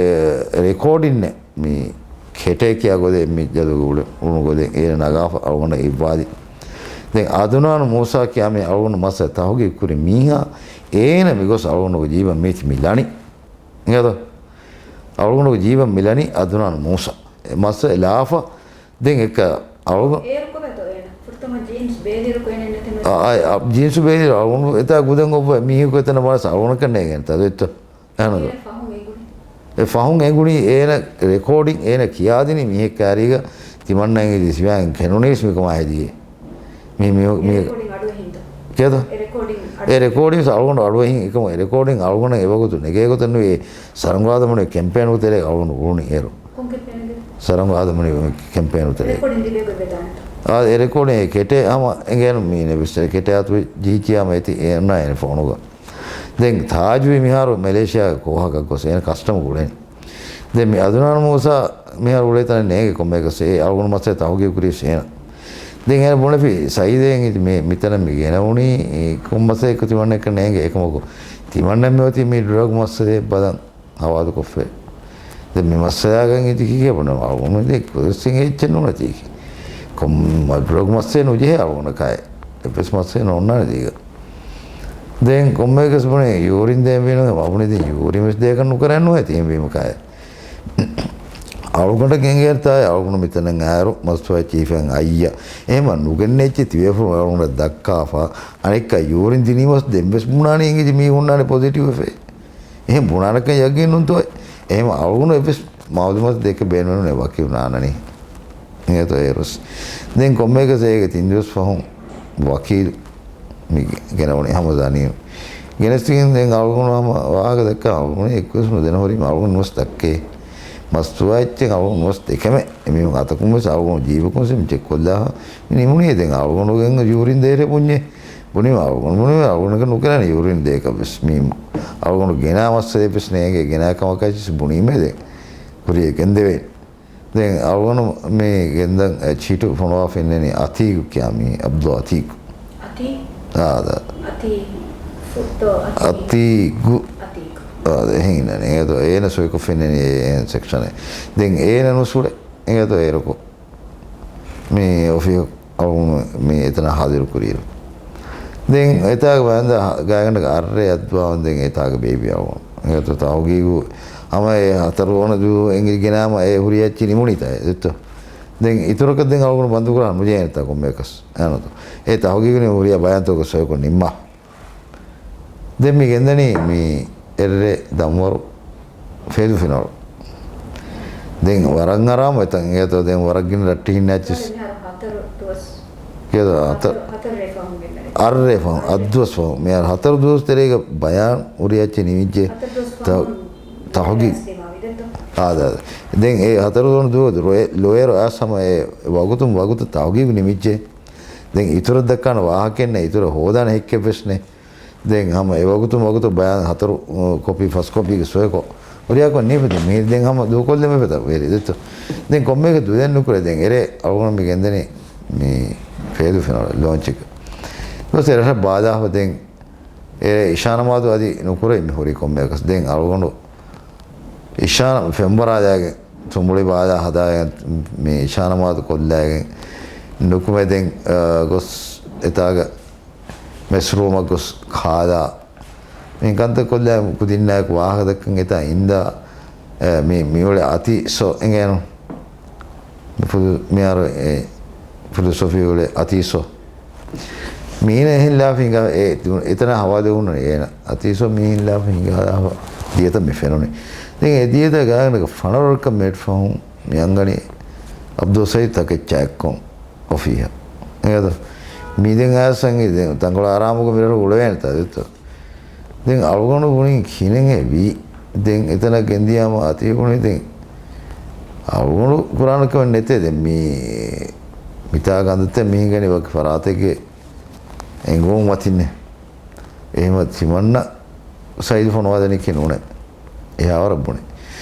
ރެކޯޑިންނެއް މި ކެޓޭ ކިޔާ ގޮދެއް މި ޖަލުގެ އުޅެ، އުޅުނު ގޮދެއް އޭނަ ނަގާފަ އަޅުގަނޑަށް އިއްވާލި. ދެން އަދުނާނު މޫސާ ކިޔާ މި އަޅުގަނޑު މައްސަލަ ތަހުގީގު ކުރި މީހާ އޭނަ މި ގޮސް އަޅުގަނޑުގެ ޖީބަށް މީތި މި ލަނި. އިނގޭތޯ؟ އަޅުގަނޑުގެ ޖީބަށް މިލަނީ އަދުނާން މޫސާ. އެ މައްސަލަ ލާފަ. ދެން އެކަ އަޅުގަނޑު އޭރު ކޮބަތޯ އޭނަ؟ ފުރަތަމަ ޖީންސް ބޭލިއިރު ކޮއެއް ނެތެމެ. އާ، އާ، ޖީންސް ބޭލިއިރު އަޅުގަނޑު އެތާ ގުދަން އޮއްވަ މީހަކު އެތަނަށް ވަނަސް އަޅުގަނޑަކަށް ނޭނގެން ތަދު އެއްތޯ؟ އެހަނަދު. އޭނަ ފަހުން އެނގުނީ. އެ ފަހުން އެނގުނީ އޭނަ ރެކޯޑިން އޭނަ ކިޔާދިނީ މީހެއްކާރީގަ ތިމަންނައިން އިދި ސިވާއިން ކެނުނީސް މިކަމާ ހެދިޔޭ. މި، މި، މި، އެ ރެކޯޑިން އަޑުއެހިންތަ؟ ކޭތަ؟ އެ ރެކޯޑިން އަޑު އެ ރެކޯޑިން އަޅުގަނޑު އަޑުއެހިން އެކަމު އެ ރެކޯޑިން އަޅުގަނޑަށް އެވަގުތު ނެގޭގޮތެއް ނުވޭ. ސަރަނގު އާދަމް އަލީ ކެމްޕޭނުގެ ތެރޭ އަޅުގަނޑު އުޅުނީ އޭރު. ކޮން ކެމްޕޭނެއް؟ ސަރަނގު އާދަމް އަލީ ކެމްޕޭނުގެ ތެރޭ. ރެކޯޑިން ލިބޭ ގޮތް ވެދާނެތަ؟ އާ، އެ ރެކޯޑިން އެ ކެޓޭ ހަމަ އެނގޭނު މީ ނެބިސް ކެޓޭ އަތު ޖީޗިއާ މައިތި އޭނާ އޭނަ ފޯނުގަ. ދެން ތާޖުވި މިހާރު މެލޭޝިޔާގެ ކޯހަކަށް ގޮސް އޭނަ ކަސްޓަމް ގުޅެނީ. ދެން މި އަދުނާން މޫސާ މިހާރު އުޅޭ ތަނެއް ނޭނގެ ކޮންމެއަކަސް އެ އަޅުގަނޑު މައްސަލަ ތަހުގީގު ކުރީސް އޭނަ. ދެން އޭނަ ބުނެފި ސައީދޭން މި، މިތަނަށް މި ގެނައުނީ ކޮން މައްސަލައެއްކަ ތިމަންނައަކަށް ނޭނގެ އެކަމަކު. ތިމަންނަ މި އޮތީ މި ޑްރަގް މައްސަލައެއް ބަލަން ހަވާލުކޮށްފައި. ދެން މި މައްސަލާގަން އިދި ކީކޭ ބުނަން އަޅުގަނޑު ދެ ކުރެއްސިން އެއްޗެއް ނޫނަތީކީ. ކޮން މަ ޑްރަގް މައްސަލައެއް ނުޖެހޭ އަޅުގަނޑަކާއި. އެއްވެސް މައްސަލައެއް ނޯންނާނެ ދީގަ. ދެން ކޮންމެއަކަސް ބުނެ ޔޫރިން ދޭން ވީނު ވަބުނި ދެން ޔޫރިން ވެސް ދޭކަށް ނުކަރައެއް ނުވޭ ތީން ވީމަކާއި. އަޅުގަނޑަށް ގެންގޭންތާއި އަޅުގަނޑު މިތަނަށް އައިރު މަސްތުވާ ޗީފެއް އައްޔަ. އެހެމަ ނުގެންނެއްޗެއް ތިބޭފުޅުން އަޅުގަނޑަށް ދައްކާފަ. އަނެއްކާ ޔޫރިން ދިނީމަސް ދެން ވެސް ބުނާނީ އިނގިޒި މީ ހުންނާނެ ޕޮޒިޓިވް ވެފައި. އެހެން ބުނާނެކަން ޔަގީން ނޫންތޯއެ. އެހެމަ އަޅުގަނޑު އެއްވެސް މައުލޫމާތު ދެކެ ބޭނުމެއް ނޫނޭ ވަކީލު ނާންނަނީ. އެނގޭތޯ އޭރުސް. ދެން ކޮންމެއަކަސް އޭގެ ތިން ދުވަސް ފަހުން ވަކީލު މި ގެނައުނީ ހަމަ ދަނީ. ގެނެސްގެން ދެން އަޅުގަނޑު ހަމަ ވާހަކަ ދައްކާ އަޅުގަނޑު އެއްކުވެސް ނުދެނަހުރީމަ އަޅުގަނޑު ނުވެސް ދައްކޭ. މަސްތުވާ އެއްޗެއް އަޅުގަނޑު ނުވެސް ދެކެމެ. އެމީހުން އަތަކުން ވެސް އަޅުގަނޑު ޖީބަކުން ވެސް އެމީހުން ޗެކްކޮށްލާފަ. މި ނިމުނީ ދެން އަޅުގަނޑުގެން ޔޫރިން ދޭށޭ ބުންޏޭ. ބުނީމަ އަޅުގަނޑު ބުނީމަ އަޅުގަނޑަކަށް ނުކެރާނެ ޔޫރިން ދޭކަށް ވެސް. މީ އަޅުގަނޑު ގެނާ މައްސަލައެއް ވެސް ނޭނގެ ގެނާ ކަމަކަށް ވެސް ބުނީމޭ ދެން. ކުރިޔަށް ގެންދެވޭނެ. ދެން އަޅުގަނޑު މި ގެންދަން އެ ޗީޓު ފޮނުވާފަ އިންނަނީ އަތީގު ކިޔާ މީ އަބްދުލް އަތީގު. އަތީ؟ އާ، ދާ. އަތީ ފުއްތޯ އަތީ؟ އަތީގު. އަތީގު. އާ، ދެ އެހެން އިންނަނީ. އެނގޭތޯ އޭނަ ސޮއިކޮށްފަ އިންނަނީ އެ، އެ ސެކްޝަނެއް. ދެން އޭނަ ނުސުޅެ. އެނގޭތޯ އޭރުކޮ. މި އޮފީހަށް އަޅުގަނޑު މި އެތަނަށް ހާޒިރު ކުރިއިރު. ދެން އެތާގެ ބަޔަންދާ ގާތްގަނޑަކަށް އަށްރެ އައްދުވާވަން ދެން އެތާގަ ބޭބި އަޅުގަނޑު. އެނގޭތޯ ތަހުގީގު ހަމަ އެ ހަތަރު ވަނަ ދުވަހު އެނގި ގެނާމަ އެ ހުރި އެއްޗެއް ނިމުނީތާ އެ ދެއްތޯ. ދެން އިތުރަކަށް ދެން އަޅުގަނޑު ބަންދުކުރާ ނުޖެހޭނެތާ ކޮންމެއަކަސް. އެހެންތޯ. އެ ތަހުގީގު ނިމުނީ ހުރިހާ ބަޔާންތަކުގެ ސޮއިކޮށް ނިންމާ. ދެން މި ގެންދަނީ މި އެއްރޭ ދަންވަރު ފޭދު ފިނަވަޅު. ދެން ވަރަށް އަރާމު އެތަން އެނގޭތޯ ދެން ވަރަށް ގިނަ ރައްޓެހިންނާ އެއްޗިސް. މިހާރު ހަތަރު ދުވަސް. އެނގޭތޯ ހަތަރު، ހަތަރު، ހަތަރު ރޭ ފަހުން ގެންދަނީ. އަށްރޭ ފަހުން، އަށްދުވަސް ފަހުން. މިހާރު ހަތަރު ދުވަސް ތެރޭގަ ބަޔާން ހުރި އެއްޗެއް ނިމިއްޖެ. ހަތަރު ދުވަސް ތަ-، ފަހުން ތަހުގީ-، ވެސް ދިމާވި ދެއްތޯ. އާދަ، އާދަ. ދެން އެ ހަތަރު ދުވަސް ދުވަސް ލޮ-، ލޮޔަރު އައިސް ހަމަ އެ ވަގުތުން ވަގުތަށް ތަހުގީގު ނިމިއްޖެ. ދެން އިތުރަށް ދައްކާނެ ވާހަކައެއް ނެތް، އިތުރަށް ހޯދާނެ ހެއްކެއްވެސް ނެތް. ދެން ހަމަ އެ ވަގުތުން ވަގުތު ބަޔާން ހަތަރު، އު، ކޮޕީ، ފަސް ކޮޕީގެ ސޮއިކޮށް ހުރިހާ ކޮށް ނީފަ ދެން މީ ދެން ހަމަ ދޫކޮށްލެމެފަތަ ވެރި ދެއްތޯ. ދެން ކޮންމެއަކަސް ދުދެއް ނުކުރޭ ދެން އެރޭ އަޅުގަނޑު މި ގެންދަނީ މި ފޭދު ފިނަވަޅު ލޯންޗެއްގަ. ދުވަސް އެ ރަށަށް ބާދާފަ ދެން އެރޭ އިޝާ ނަމާދު އަދި ނުކުރެވި މި ހުރީ ކޮންމެއަކަސް. ދެން އަޅުގަނޑު އިޝާ ފެންވަރާލާގެން ތުނބުޅި ބާދާ ހަދާގެން މި އިޝާ ނަމާދު ކޮށްލާގެން ނުކުމެ ދެން، އަ، ގޮސް އެތާގަ މެސްރޫމަށް ގޮސް ކާލާ މި ކަންތައް ކޮށްލާ ކުދިންނާއެކު ވާހަކަ ދައްކަން އެތާ އިންދާ، އެ، މި، މިއުޅޭ އަތީ ސޯ އެނގޭނު. މި ފުލު-، މިހާރު އެ ފިލޮސޮފީ އުޅޭ އަތީ ސޯ. މީނަ އެހެން ލާފަ ހިނގާ އެ ދު-، އެތަނަށް ހަވާލު ވުނު އޭނަ. އަތީ ސޯ މީހެން ލާފަ ހިނގާ ލާފަ ދިޔަތަ މި ފެނުނީ. ދެން އެ ދިޔަތަ ގާގަނޑަކަށް ފަނަރަ ވަރަކަށް މެޓް ފަހުން މި އަންގަނީ އަބްދުލް ސައީދު ތަކެއްޗާ އެއްކޮށް އޮފީހަށް. އެނގޭތަ؟ މީ ދެން އާސަން ދެން ތަންކޮޅެއް އަރާމުގަ މިރަށު އުޅެވޭނެތާ ދެއްތޯ؟ ދެން އަޅުގަނޑު ބުނިން ކިހިނެއްހޭ ވީ؟ ދެން އެތަނަށް ގެންދިޔާމަ އަތީ ބުނި ދެން އަޅުގަނޑު ކުރާނެ ކަމެއް ނެތޭ. ދެން މީ މިތާ ގަނދަތައް މި ހިނގަނީ ވަކި ފަރާތެއްގެ އެނގުމުން މަތިންނޭ. އެހެމަ ތިމަންނަ ސައީދު ފޮނުވާދެނީކީ ނޫނޭ. އެހާވަރަށް ބުނި.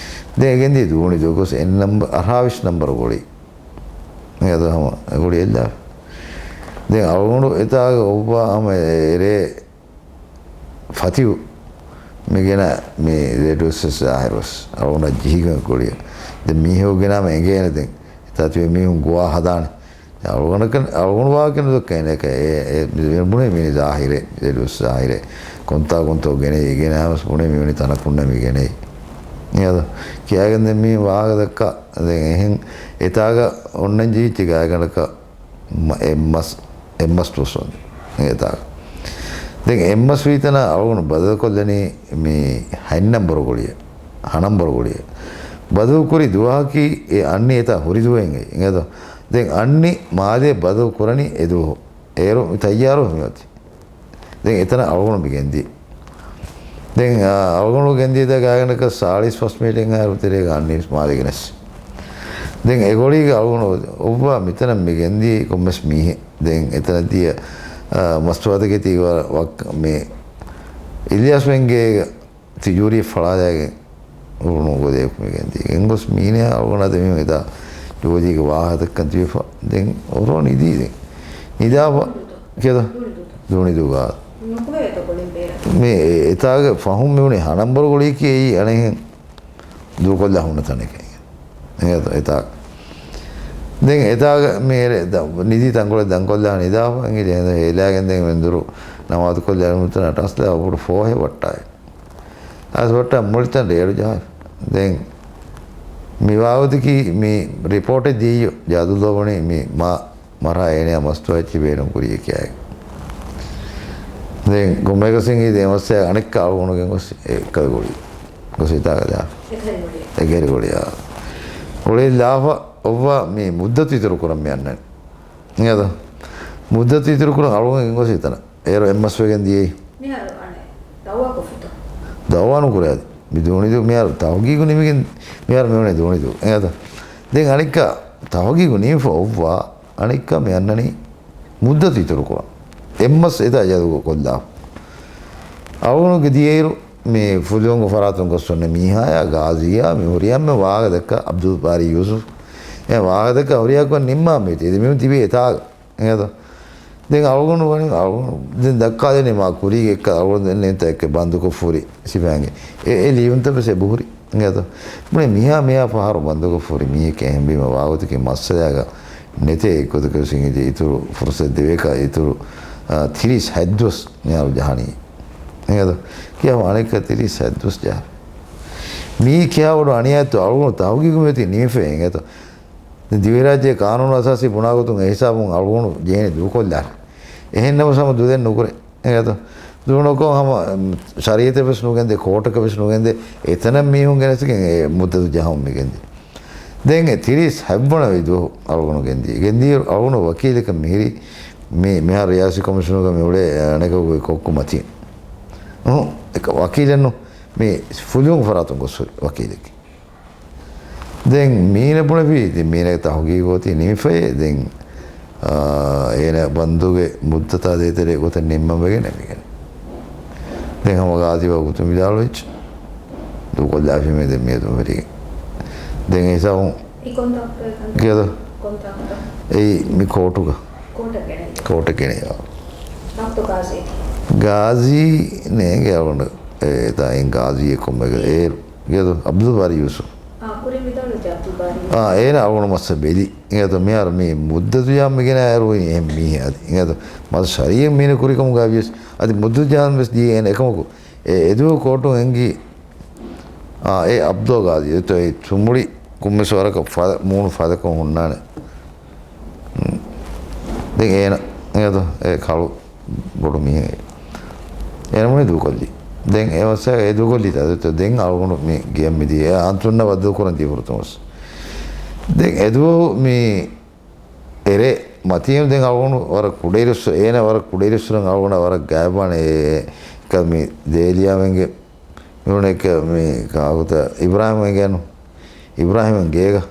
ދެން އެ ގެންދިޔަ ދޫނި ދުވަހު ގޮސް އެއް ނަމްބަ-، އަށާވީސް ނަމްބަރު ގޮޅި. އެ އަދަ ހަމަ ގޮޅި އެއްލާ. ދެން އަޅުގަނޑު އެތާގަ އޮއްވާ ހަމަ އެރޭ ފަތިހު މި ގެނަ މި ރޭޑިއޯސް ޒާހިރުވެސް އަޅުގަނޑަށް ޖެހިގެން ކުރިޔަށް. ދެން މީހަކު ގެނާމަ އެނގޭނެ ދެން. އެތާ ތިބޭ މީހުން ގޮވާ ހަދާނެ. އަޅުގަނޑަކަށް، އަޅުގަނޑު ވާހަކަ ނުދައްކައިނެ އެކަ އެ، އެ، މި ބުނޭ މީ ޒާހިރެއް، ރޭޑިއޯސް ޒާހިރެއް. ކޮންތާ ކޮންތޯ ގެނެއް، ގެނައިމަސް ބުނޭ މިވަނީ ތަނަކުންނަ މި ގެނެއް. އެއަދު ކިޔާގެން ދެން މީ ވާހަކަ ދައްކާ. ދެން އެހެން އެތާގަ އޮންނަން ޖެހިއްޖެ ގާތްގަނޑަކަށް މަ-، އެއްމަސް، އެއްމަސް ދުވަސް ވަން އެތާގަ. ދެން އެއްމަސް ވީތަނަށް އަޅުގަނޑު ބަދަލުކޮށްލަނީ މީ ހަތް ނަންބަރު ގޮޅިއެއް، ހަ ނަންބަރު ގޮޅިއެއް. ބަދަލުކުރި ދުވަހަކީ އެ އަންނި އެތާ ހުރި ދުވަހެއް އެ. އެއަދު ދެން އަންނި މާލެ ބަދަލު ކުރަނީ އެ ދުވަހު. އޭރު މި ތައްޔާރު މި އޮތީ. ދެން އެތަނަށް އަޅުގަނޑު މި ގެންދިޔަ. ދެން، އާ، އަޅުގަނޑު ގެންދިޔަ ދާ ގާތްގަނޑަކަށް ސާޅީސް ފަސް މިނެޓެއް އަހަރު ތެރޭގަ އަންނި މާލެ ގެނެސް. ދެން އެ ގޮޅީގަ އަޅުގަނޑު އޮއްވާ މިތަނަށް މި ގެންދިޔަ ކޮންމެސް މީހެއް. ދެން އެތަނަށް ދިޔަ، އާ، މަސްތުވާތަކެތީ ވަ-، ވައްކަ-، މި އިލްޔާސް ވެންގޭގަ ތިޖޫރީ ފަޅާލައިގެން އުޅުނު ގޮލޭ ކުމިގެން ދީ. ގެންގޮސް މީނަޔާ އަޅުގަނޑާ ދެމީހުން އެތާ ޖޯލީގެ ވާހަކަދައްކަން ތިބެފަ. ދެން އޮރޯ ނިދީ ދެން. ނިދާފަ ކެދަ؟ ދޫނިދޫގާ. މި އެތާގެ ފަހުން މިވުނީ ހަނަންބަރު ގޮޅީކީ އެއީ އަނެއްހެން ދޫކޮށްލާ ހުންނަ ތަނެކޭ. އެތާ-، އެތާ. ދެން އެތާގަ މި އެރެ ދަ-، ނިދީ ތަންކޮޅެއް ދަންކޮށްލާ ނިދާފަ އިނގިލި ހޭލާގެން ދެން ވެންދުރު ނަމާދުކޮށްލާ އެރުމުތަނަށް ޓަސްލާ އުޑު ފޯހެއް ވައްޓާއި. އަސް ވައްޓާ މުޅިތަން ރޭޑު ޖަހާފަ. ދެން މި ވާގޮތަކީ މި ރިޕޯޓެއް ދިޔައީ ޖާދުލޯ ވަނީ މި މާ މަރާ އޭނަޔާ މަސްތުވާ އެއްޗެއް ބޭނުން ކުރިޔަކާއި. ދެން ކޮންމެއަކަސް އިނގި ދެމަސްތައް އަނެއްކާ އަޅުގަނޑު ގެންގޮސް އެ އެއްކަލަ ގޮޅި ގޮސް ހިތާގަ ދާ. އެކަހެރި ގޮޅި. އެކަހެރި ގޮޅި، އާ. ގޮޅި ލާފަ އޮއްވާ މި މުއްދަތު އިތުރު ކުރަން މި އަންނަނީ. އިނގޭތޯ؟ މުއްދަތު އިތުރު ކުރަން އަޅުގަނޑު ގެންގޮސް ހިތަނަ. އޭރު އެއްމަސް ވެގެން ދިޔައީ. މިހާރު އަނެއް ދައުވާ ކޮށްފިތޯ؟ ދައުވާ ނުކުރޭ އަދި. މި ދޫނިދޫ މިހާރު ތަހުގީގު ނިމިގެން މިހާރު މިވަނީ ދޫނިދޫ. އެއަދަ. ދެން އަނެއްކާ ތަހުގީގު ނިމިފަ އޮއްވާ އަނެއްކާ މި އަންނަނީ މުއްދަތު އިތުރު ކުރަން. އެއްމަސް އެތާ ޖަލުގަ ކޮށްލާ. އަޅުގަނޑުގެ ދިޔައިރު މި ފުލުވަންގު ފަރާތުން ގޮސް އޮންނަ މީހާޔާ ގާޒީއާ މި ހުރިހާ މެ ވާހަކަ ދައްކާ އަބްދުލް ބާރީ ޔޫސުފް. އެ ވާހަކަ ދައްކާ ހުރިހާ ކޮން ނިންމާ މީތި. އެދެ މީހުން ތިބީ އެތާގަ. އެނގޭތޯ؟ ދެން އަޅުގަނޑު ވަނީ، އަޅުގަނޑު ދެން ދައްކާލެނީ މާ ކުރީގެ އެއްކަ އަޅުގަނޑު ދެން ނެތް އެއްކެ ބަންދުކޮށްފުރި ސިފައިންގެ. އެ، އެ ލިޔުންތައް ވެސް އެބަހުރި. އެނގޭތޯ؟ ބުނެ މިހާ މިހާ ފަހަރު ބަންދުކޮށްފުރި މީހެއް އެހެންވީމަ ވާގޮތަކީ މައްސަލައިގަ ނެތޭ އެއްގޮތަކަށް ވެސް އިނގިދި އިތުރު ފުރުސަތު ދެވޭކަށް އިތުރު، އާ، ތިރީސް ހަތް ދުވަސް މިހާރު ޖަހަނީ. އެނގޭތޯ؟ ކިޔާ އަނެއްކާ ތިރީސް ހަތް ދުވަސް ޖަހާ. މީ ކިހާ ބޮޑު އަނިޔާއެއްތޯ އަޅުގަނޑު ތަހުގީގު މިއޮތީ ނިމިފައި އެނގޭތޯ؟ ދިވެހިރާއްޖޭ ޤާނޫނު އަސާސީ ބުނާގޮތުން އެހިސާބުން އަޅުގަނޑު ޖެހޭނެ ދޫކޮށްލާނެ. އެހެންނަމަވެސް ހަމަ ދުލެއް ނުކުރޭ. އެނގޭތޯ؟ ދޫނުކޮށް ހަމަ، އުމް، ޝަރީއަތެއް ވެސް ނުގެންދޭ، ކޯޓަކަށް ވެސް ނުގެންދޭ. އެތަނަށް މީހުން ގެނެސްގެން އެ މުއްދަތު ޖަހަމުން މިގެންދީ. ދެން އެ ތިރީސް ހަތްވަނަ ދުވަހު އަޅުގަނޑު ގެންދީ. ގެންދީ އަޅުގަނޑު ވަކީލަކަށް މިހިރީ މި، މިހާރު ރިޔާސީ ކޮމިޝަނުގަ މި އުޅޭ އަނެކަކުގެ ކޮއްކު މަތީން. އުހު، އެކަ ވަކީލެއްނު މި ފުލުވަން ފަރާތުން ގޮސް ހުރި ވަކީލެއް. ދެން މީނަ ބުނެފި، ދެން މީނަގެ ތަހުގީގު އޮތީ ނިމިފައޭ. ދެން، އާ، އޭނަ ބަންދުގެ މުއްދަތާ ދޭތެރޭ ގޮތެއް ނިންމަން ވެގެން ނިމިގެން. ދެން ހަމަ ގާޒީ ވަގުތު ވިދާޅުވެއްޖެ. ދޫކޮށްލާފީމޭ ދެން މިއަދު ވެރިގެން. ދެން އެ ހިސާބުން އެ ކޮންތާކުތައް ކިޔަދޯ؟ ކޮންތާކުތައް؟ އެއީ މި ކޯޓުގަ. ކޯޓަށް ގެނައި. ކޯޓަށް ގެނައި. ގާޒީ ނޭނގެ އަޅުގަނޑު. އެ، ތާ އިން ގާޒީއެއް ކޮންމެ އޭރު. އިނގޭތޯ؟ އަބްދުލް ބާރީ ޔޫސުފް. އާ، ކުރިން ވިދާޅުވެއްޖެ އަބްދުލް ބާރީ. އާ، އޭނަ އަޅުގަނޑު މައްސަ ބެލި. އިނގޭތޯ؟ މިހާރު މި މުއްދަތު ޔާ މިގެނަ އޭރު އެހެން މީހެއް އަދި. އިނގޭތޯ؟ މަސް ޝަރީއަތް މީނަ ކުރިކަމުގަ ވިޔަސް އަދި މުއްދަތު ޖަހަން ވެސް ދިޔަ އޭނަ އެކަމަކު. އެ އެދުވަހު ކޯޓުން އެނގި، އާ، އެ އަބްދުލް ގާޒީ. އެތޯ އެ ތުނބުޅި ކުންމެސް ވަރަކަށް ފަ-، މޫނު ފަދަކޮށް ހުންނާނެ. ދެން އޭނަ، އޭނަ އެ ކަޅު ބޮޑު މީހެއް. އޭނަ މުޅި ދޫކޮށްލި. ދެން އެ މައްސަލަ އެ ދޫކޮށްލި ތަ-، ދެން އަޅުގަނޑު މި ގެއަށް މިދިޔަ އަންތުންނަ ބައްދަލު ކުރަން ދިޔަ ފުރަތަމަ ވެސް. ދެން އެދުވަހު މި އެރޭ މަތީނު ދެން އަޅުގަނޑު ވަރަށް ކުޑައިރުއްސު-، އޭނަ ވަރަށް ކުޑައިރުއްސުރެން އަޅުގަނޑަށް ވަރަށް ގާތްވާނެ އެ، އެ، އެކަ މި ދޭލިޔާމެންގެ މިވަނީ އެކަ މި ކާކުތަ އިބްރާހިމް އެނގޭނު. އިބްރާހިމް ގޭގަ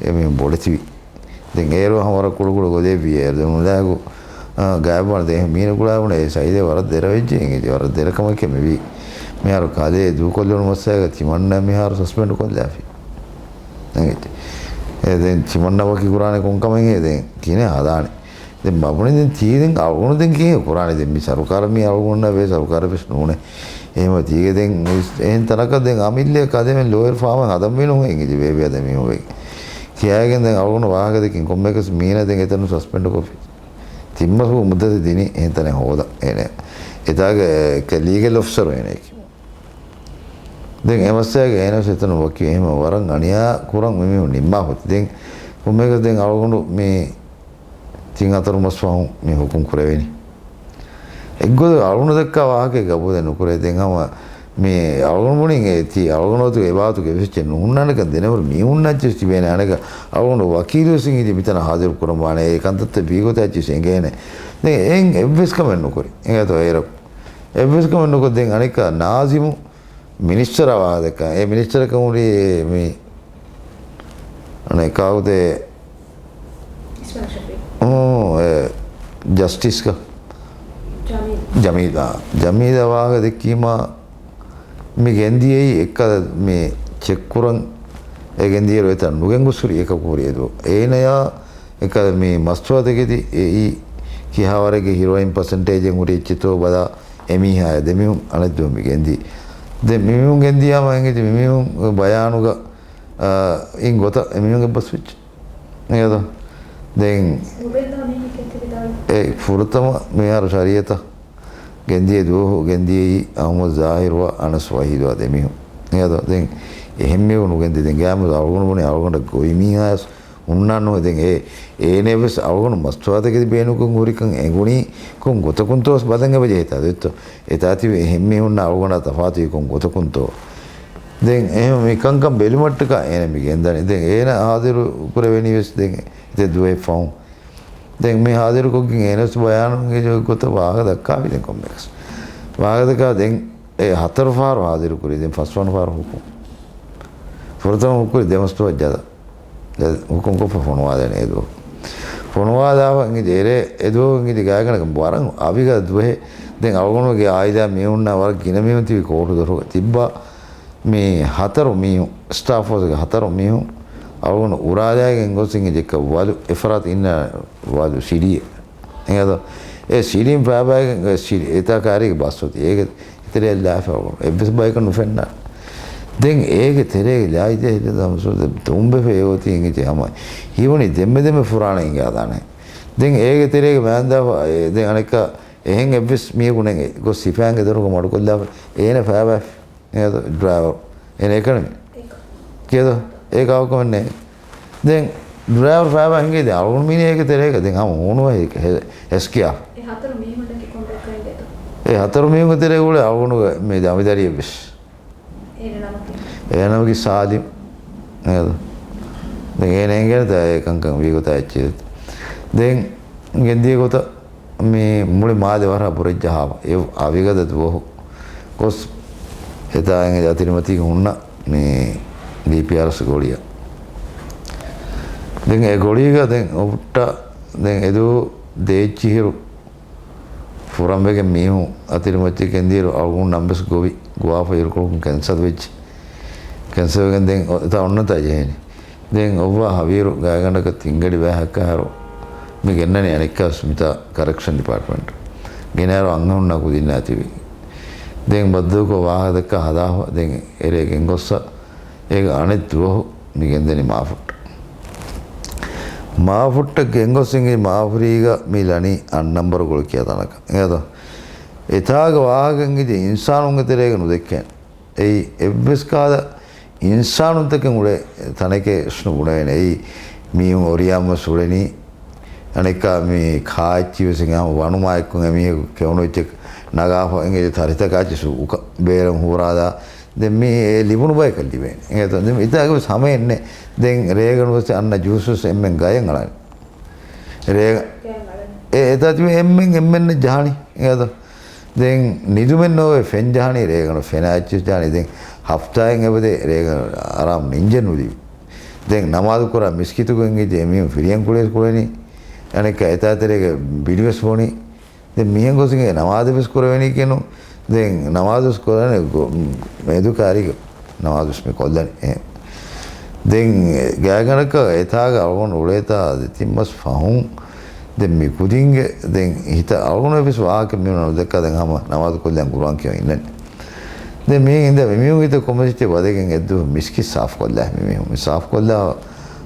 އެ މީހުން ބޮޑެތިވި. ދެން އޭރު ހަމަ ވަރަށް ކުޑަކުޑަ ގޮލޭ ވިޔަ. ދެން އުލާގު، އާ، ގާތްވާން ދެން މީނަ ގުޅާ ބުނެ އެ ސައިދޭ ވަރަށް ދެރަވެއްޖެ އިނގި ވަރަށް ދެރަކަމެކޭ މިވީ. މިހާރު ކާލޭ ދޫކޮށްލުނު މައްސަލަގަ ތިމަންނަ މިހާރު ސަސްޕެންޑް ކޮށްލާފި. އެ ދެން ތިމަންނަ ވަކި ކުރާނެ ކޮންކަމެއް ހޭ ދެން ކިނެ ހަދާނެ. ދެން މަ ބުނި ދެން ތީ ދެން އަޅުގަނޑު ދެން ކިހިނެއް ކުރާނީ؟ ދެން މި ސަރުކާރަށް މި އަޅުގަނޑަށް ވޭ ސަރުކާރެއް ވެސް ނޫނޭ. އެހެންވެ ތީގެ ދެން އެހެން ތަނަކަށް ދެން އަމިއްލައަށް ކަދެމެން ލޯޔަރު ފާމަށް ހަދަންވީނު އެނގި ވޭ ވޭ ދެ މީހުން ވެގެން. ކިޔާގެން ދެން އަޅުގަނޑު ވާހަކަ ދެކިން ކޮންމެއަކަސް މީނަ ދެން އެތަނު ސަސްޕެންޑް ކޮށްފި. ތިން މަސް މުއްދަތެއް ދިނީ އެހެން ތަނެއް ހޯދަ އޭނަ. އެތާގެ ކެ ލީގަލް އޮފިސަރު އޭނައެކި. ދެން އެ މައްސަލައިގެ އޭނަސް އެތަނުން ވަކި އެހެން ވަރަށް އަނިޔާ ކުރަން މި މީހުން ނިންމާފަތި. ދެން ކޮންމެއަކަސް ދެން އަޅުގަނޑު މި ތިން ހަތަރު މަސް ފަހުން މި ހުކުމް ކުރެވެނީ. އެއްގޮތަށް އަޅުގަނޑު ދައްކާ ވާހަކައެއް ގަބޫލެއް ނުކުރޭ. ދެން ހަމަ މި އަޅުގަނޑު ބުނިން އެ ތީ އަޅުގަނޑު އޮތުގެ އެބާތުގެ ވެސް އެއްޗެއް ނުހުންނާނެކަން ދެނެވަރު މީހުންނަށް އެއްޗެއް ތިބޭނެ. އަނެކަ އަޅުގަނޑު ވަކީލު ވެސް އިނގިދި މިތަނަށް ހާޒިރު ކުރަން ވާނެ. އެ ކަންތައްތައް ވީގޮތަށް އެއްޗެއް އެނގޭނެ. ދެން އެއިން އެއްވެސް ކަމެއް ނުކުރި. އެނގޭތޯ އޭރަކު. އެއްވެސް ކަމެއް ނުކޮށް ދެން އަނެކަ ނާޒިމު މިނިސްޓަރާ ވާހަކަ ދެއްކާ. އެ މިނިސްޓަރަކަށް ހުރީ މި އަނެ ކާކުތޭ؟ އިސްމާއިލް ޝަފީޤް. އު، އެ ޖަސްޓިސްގަ. ޖަމީލް. ޖަމީލް، އާ. ޖަމީލާ ވާހަކަ ދެއްކީމާ މި ގެންދިޔައީ އެއްކަލަ މި ޗެކްކުރަން އެ ގެންދިޔައިރު އެތަން ނުގެންގޮސް ހުރި އެކަކު ހުރި އެދު. އޭނަޔާ އެކަލަ މި މަސްތުވާތަކެތި އެއީ ކިހާވަރެއްގެ ހިރޯއިން ޕަސެންޓޭޖެއް ހުރި އެއްޗެތޯ ބަލާ އެމީހާ ދެމީހުން އަނެއްދުވަހު މި ގެންދި. ދެ މިމީހުން ގެންދިޔާމަ އެނގިތި މިމީހުން ބަޔާނުގަ، އާ، އިން ގޮތަށް އެމީހުން އެއްބަސް ވެއްޖެ. އެއަދ ދެން ނުބެއްލާ މީހެކޭ ތި ވިދާޅުވީ. އެ ފުރަތަމަ މިހާރު ޝަރީއަތަށް ގެންދިޔަ ދުވަހު ގެންދިޔައީ އަހުމަދު ޒާހިރުއާ އަނަސް ވަހީދުއާ ދެމީހުން. އެއަދ ދެން އެހެންމީހުން ނުގެންދި. ދެން ގާމު އަޅުގަނޑު ބުނި އަޅުގަނޑަށް ގޮތް މީހާ ހުންނާނު. ދެން އެ، އޭނެ ވެސް އަޅުގަނޑު މަސްތުވާތަކެތި ބޭނުންކޮށް ހުރިކަން އެނގުނީ ކޮން ގޮތަކުންތޯ ބަލަން އެބަޖެހޭތާ ދެއްތޯ. އެތާ ތިބި އެހެންމީހުންނާ އަޅުގަނޑާ ތަފާތުވީ ކޮން ގޮތަކުންތޯ. ދެން އެހެން މި ކަންކަން ބެލުމަށްޓަކާ އޭނަ މި ގެންދަނީ. ދެން އޭނަ ހާޒިރު ކުރެވެނީ ވެސް ދެން އެތެއް ދުވަހެއް ފަހުން. ދެން މި ހާޒިރުކޮށްގެން އޭނަސް ބަޔާނުގެ ގޮތަށް ވާހަކަ ދައްކާފި ދެން ކޮންމެއަކަސް. ވާހަކަ ދައްކާ ދެން އެ ހަތަރު ފަހަރު ހާޒިރު ކުރީ. ދެން ފަސްވަނަ ފަހަރު ހުކުމް. ފުރަތަމަ ހުކުރި ދެމަސްތުވަ ޖަލަ. ޖަލަ ހުކުމްކޮށްފަ ފޮނުވާލަނީ އެދުވަހު. ފޮނުވާލާފަ އިނގިދި އެރޭ އެދުވަހު އިނގިދި ގާތްގަނޑަކަށް ވަރަށް އަވިގަދަ ދުވަހެއް. ދެން އަޅުގަނޑުގެ އާއިލާ މީހުންނާ ވަރަށް ގިނަ މީހުން ތިބި ކޯޓު ދޮރުގަ ތިއްބާ. މި ހަތަރު މީހުން، ސްޓާފް ފޯސްގެ ހަތަރު މީހުން އަޅުގަނޑު އުރާލައިގެން ގޮސް އިނގި ދެއްކަ ވަލު އެފަރާތު އިންނަ ވަލު ސިޑީއެއް. އެހެން އެ ސިޑީން ފައިބައިގެން އެ ސިޑީ އެތާ ކާރީގެ ބަސް އޮތީ. އޭގެ ތެރެއަށް ލާފަ އަޅުގަނޑު އެއްވެސް ބަޔަކަށް ނުފެންނާނެ. ދެން އޭގެ ތެރޭގެ ލާއިދޭ ހިލަ ދަމުސު ތުނބެފަ އެ އޮތީ އިނގި ހަމަ ހީވަނީ ދެންމެ ދެންމެ ފުރާނަ އިނގާދާނެ. ދެން އޭގެ ތެރޭގެ މައިންދާފަ، އެ، ދެން އަނެއްކާ އެހެން އެއްވެސް މީހަކު ނެތް ގޮސް ސިފައިންގެ ދޮރުގަ މަޑުކޮށްލާފަ އޭނަ ފައިބައިފި. އެ ޑްރައިވަރު އޭނަ އެކަނި ކިޔަދޯ އޭ ކާކު ކަމެއް ނޭ. ދެން ޑްރައިވަރު ފައިބައި ހިނގޭ ދެން އަޅުގަނޑު މީނީ އޭގެ ތެރޭގަ ދެން ހަމަ ހޫނުވަހި ހެސްކިޔާ. އެ ހަތަރު މީހުންނަކީ ކޮން ބަޔަކަށް އިނގޭތޯ؟ އެ ހަތަރު މީހުންގެ ތެރޭގަ އުޅޭ އަޅުގަނޑުގެ މި ދަމިދަރިއެއް ވެސް. އޭނަ ނަމަކީ؟ އޭނަ ނަމަކީ ސާލިމް. އޭ ދޯ. ދެން އޭނަ އެނގޭނެތާ އެ ކަންކަން ވީގޮތާ އެއްޗެއް. ދެން ގެންދިޔަ ގޮތަށް މި މުޅި މާލެ ވަރަށް ބުރައްޖަހާ އެ އަވިގަދަ ދުވަހު ގޮސް އެތާ އެނގި އަތިރިމަތީގެ ހުންނަ މި ޑީޕީއާރްއެސް ގޮޅިއަށް. ދެން އެ ގޮޅީގަ ދެން އޮފްޓަ ދެން އެދު ދޭއްޗިހިރު ފުރަންވެގެން މީހުން އަތިރިމައްޗަށް ގެންދިޔައިރު އަޅުގަނޑު ނަމަވެސް ގޮވި ގޮވާފަ އިރުކޮޅަކުން ކެންސަލް ވެއްޖެ. ކެންސަލް ވެގެން ދެން އޮ-، އެތާ އޮންނަތާ ޖެހޭނެ. ދެން އޮއްވާ ހަވީރު ގާތްގަނޑަކަށް ތިންގަޑި ބައި ހައްކާ ހަރު މި ގެންނަނީ އަނެއްކާސް މިތާ ކަރެކްޝަން ޑިޕާޓްމަންޓް. ގެނައިރު އަންހެނުންނާ ކުދިންނާ ތިބި. ދެން ބައްދަލުކޮށް ވާހަކަ ދައްކާ ހަދާފަ ދެން އެރޭ ގެންގޮއްސަ އޭގެ އަނެއް ދުވަހު މި ގެންދަނީ މާފުއްޓަށް. މާފުއްޓަށް ގެންގޮސް އިނގި މާފުރީގަ މި ލަނީ އަށް ނަންބަރު ގޮޅި ކިޔާ ތަނަކަށް. އެހެން އެތާގެ ވާހަކަ އިނގިދި އިންސާނުންގެ ތެރޭގަ ނުދެއްކޭނެ. އެއީ އެއްވެސް ކަހަލަ އިންސާނުންތަކެއް އުޅޭ ތަނެކޭ ވެސް ނުބުނެވޭނެ. އެއީ މީހުން އޮރިޔާމަސް އުޅެނީ. އަނެއްކާ މި ކާއެއްޗި ވެސް އެނގޭ ހަމަ ވަނުމާ އެއްކުން އެމީހަކު ކެއުނު އެއްޗެއް ނަގާފަ އިނގޭ ތަރިތަކާ އެއްޗެއް ސު އުކަ ބޭރަށް ހޫރާލާ. ދެން މީ އެ ލިބުނު ބަޔަކަށް ލިބޭނެ. އެހެން ދެން އިތާގެ ވެސް ހަމައެއް ނެތް. ދެން ރޭގަނޑު ވެސް އަންނަ ޖޫސް ވެސް އެންމެން ގަޔަށް އަޅަނީ. ރޭގަ އެ އެތާ ތިބެ އެންމެން އެންމެންނަށް ޖަހަނީ. އެހެން ދެން ނިދުމެއް ނޯވޭ ފެން ޖަހަނީ ރޭގަނޑު ފެނާ އެއްޗެއް ޖަހަނީ. ދެން ހަފްތާއެއް އެބަދޭ ރޭގަނޑު އަރާމް ނިންޖެއް ނުލިބި. ދެން ނަމާދު ކުރާ މިސްކިތުގަ އިނގިދި އެމީހުން ފިރިހެން ކުޅޭސް ކުޅެނީ. އަނެއްކާ އެތާ ތެރޭގަ ބިޑިވެސް ބޮނީ. ދެން މިހެން ގޮސް އިނގޭ ނަމާދު ވެސް ކުރެވެނީ ކެނު. ދެން ނަމާދު ވެސް ކުރާނެ ގޮ-، މެދުކާރީގަ ނަމާދު ވެސް މި ކޮށްލަނީ. އެ. ދެން ގާތްގަނޑަކަށް އެތާގަ އަޅުގަނޑު އުޅޭތާ ދެތިން މަސް ފަހުން ދެން މި ކުދިންގެ ދެން ހިތަށް އަޅުގަނޑު އެއްވެސް ވާހަކަ މީހުން ނުދެއްކާ ދެން ހަމަ ނަމާދު ކޮށްލަން ގުރުއާން ކިޔަން އިންނަނީ. ދެން މީހުން އިނދެ މި މީހުން ހިތަށް ކޮންމެސް އެއްޗެއް ވަދެގެން އެއްދުވަހު މިސްކިތް ސާފު ކޮށްލާ މި މީހުން. މި ސާފު ކޮށްލާ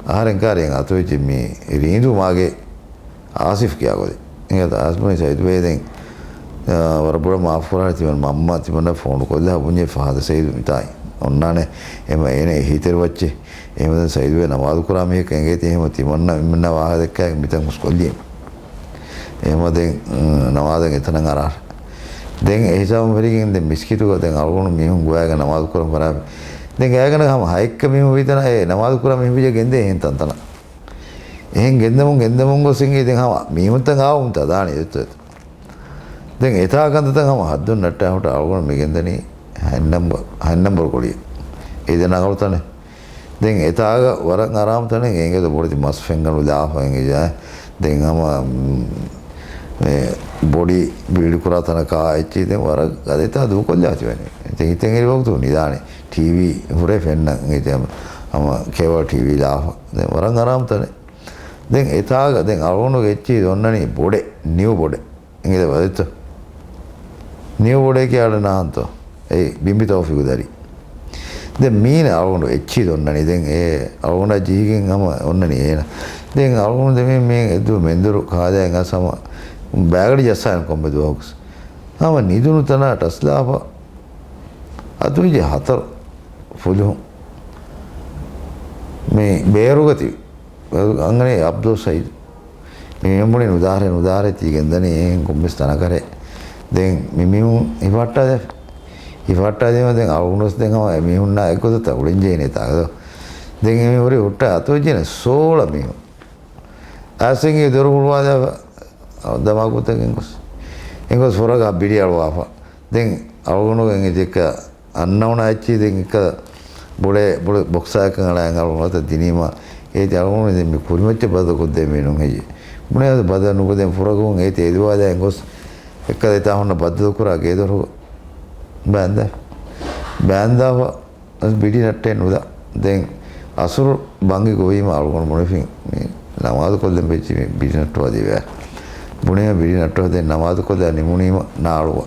އަހަރެން ކާރިން އަތޮއްޗެއް މި ރީނދޫ މާގެ އާސިފް ކިޔާ ގޮތެއް. އިނގޭތަ އާސިފް ސައިދު ބޭ ދެން، އާ، ވަރަށް ބޮޑަށް މާފު ކުރާނެ ތިމަން މަންމަ ތިމަންނަށް ފޯނު ކޮށްލާ ބުންޏެ ފަހަދަ ސައިދު މިތާއި. އޮންނާނެ. އެމަ އޭނަ އެހީތެރި ވައްޗެއް. އެހެމަ ދެން ސައީދުބެ ނަމާދު ކުރާ މީހެއް އެނގޭތީ އެހެމަ ތިމަންނަ އެމަންނަ ވާހަކަ ދެއްކާ މިތަން ހުސްކޮށްލީ. އެހެމަ ދެން، އަ، ނަމާދަށް އެތަނަށް އަރާ. ދެން އެހިސާބުން ފެށިގެން ދެން މިސްކިތުގަ ދެން އަޅުގަނޑު މީހުން ގޮވައިގެން ނަމާދު ކުރަން ފަރާތް. ދެން ގާތްގަނޑަކަށް ހަމަ ހައެއްކަ މީހުން ވީތަނަށް އެ ނަމާދު ކުރާ މީހުން ވިއްޔަ ގެންދޭ އެހެން ތަންތަނަށް. އެހެން ގެންދަމުން ގެންދަމުން ގޮސް އިނގޭ ދެން ހަމަ މީހުންތައް އާވުންތަ ދާނީ އެއްތޯ އެތޯ. ދެން އެތާ ކަންތައްތައް ހަމަ ހައްދުން ނައްޓާ ހުއްޓާ އަޅުގަނޑު މި ގެންދަނީ ހަތް ނަމްބަ-، ހަތް ނަމްބަރު ގޮޅި. އެ ދެން ރަނގަޅު ތަނެއް. ދެން އެތާގަ ވަރަށް އަރާމު ތަނެއް އެނގޭ ދޯ ބޮޑެތި މަސް ފެންގަނޑު ލާފަ އެނގި ޖާ. ދެން ހަމަ، މް، މޭ ބޮޑީ ބިލްޑް ކުރާ ތަނަކާ އެއްޗި ދެން ވަރަށް ގަދަ އެތާ ދޫކޮށްލާ ތިބެނީ. ދެން ހިތެއް އެރި ވަގުތު ނިދާނެ. ޓީވީ ހުރެ ފެންނަން އެތި ހަމަ، ހަމަ ކޭބަލް ޓީވީ ލާފަ. ދެން ވަރަށް އަރާމު ތަނެއް. ދެން އެތާގަ ދެން އަޅުގަނޑުގެ އެއްޗި އޮންނަނީ ބޮޑެއް، ނިއު ބޮޑެއް. އިނގޭ ބަލައްތަ؟ ނިއު ބޮޑެކޭ އަޑަ ނާންތޯ؟ އެއީ ބިނބި ތައުފީގު ދަރި. ދެން މީނަ އަޅުގަނޑު އެއްޗި އޮންނަނީ. ދެން އެ އަޅުގަނޑާ ޖިހިގެން ހަމަ އޮންނަނީ އޭނަ. ދެން އަޅުގަނޑު ދެމީ މީ އެއްދު މެންދުރު ކާލައިން އަސް ހަމަ ބައިގަޑި ޖައްސާން ކޮންމެ ދުވަހަކުސް. ހަމަ ނިދުނު ތަނާ ޓަސްލާފަ އަތުވެއްޖެ ހަތަރު ފުލުހުން. މީ ބޭރުގަތި އަންގަނީ އަބްދުލް ސައީދު. މި މީހުން ބުނި ނުދާހަރެ، ނުދާހަރެ ތީ ގެންދަނީ އެހެން ކޮންމެސް ތަނަކަށް. ދެން މި މީހުން ހިފަހައްޓާދެ، ހިފަހައްޓާދީމަ ދެން އަޅުގަނޑުވެސް ދެން ހަމަ އެ މީހުންނާ އެއްގޮތަށް ތަ އުޅެން ޖެހޭނެ ތާ. ދެން އެ މީހުން ހުރި ހުއްޓާ އަތުވެއްޖެނެ ސޯޅަ މީހުން. އާސެންގެ ދޮރު ހުޅުވާލާ ދަމާކުތަކެއް ގޮސް. އެނގޮސް ފުރަގާ ބިޑި އަޅުވާފަ. ދެން އަޅުގަނޑު އެނގި ދެއްކަ އަންނަވަނަ އެއްޗި ދެން އެއްކަ ބޮޑެ، ބޮޑެ ބޮކްސާއެއްކަން އަޅާ އަޅުގަނޑު ދިނީމަ، އޭތި އަޅުގަނޑު ދެން މި ކުރިމައްޗަށް ބަދަލު ކޮށްދޭ މީނުން ހެއްޔެ؟ ބުނެ އަދި ބަދަލު ނުކޮށްދޭން ފުރަގަހުން އޭތި އެދުވާލާ އެނގޮސް އެއްކަ ދެތާ ހުންނަ ބައްދަލު ކުރާ ގޭދޮރު ބައިންދާ. ބައިންދާފަ އަސް ބިޑި ނައްޓޭ ނުލާ. ދެން އަސުރު ބަންގި ގޮވީމަ އަޅުގަނޑު ބުނެފިން މި ނަމާދު ކޮށްލަން ބެއްޖި މި ބިޑި ނައްޓުވާ ދިވެ. ބުނޭ ބިޑި ނައްޓުވާ ދެން ނަމާދު ކޮށްލާ ނިމުނީމަ ނާޅުވާ.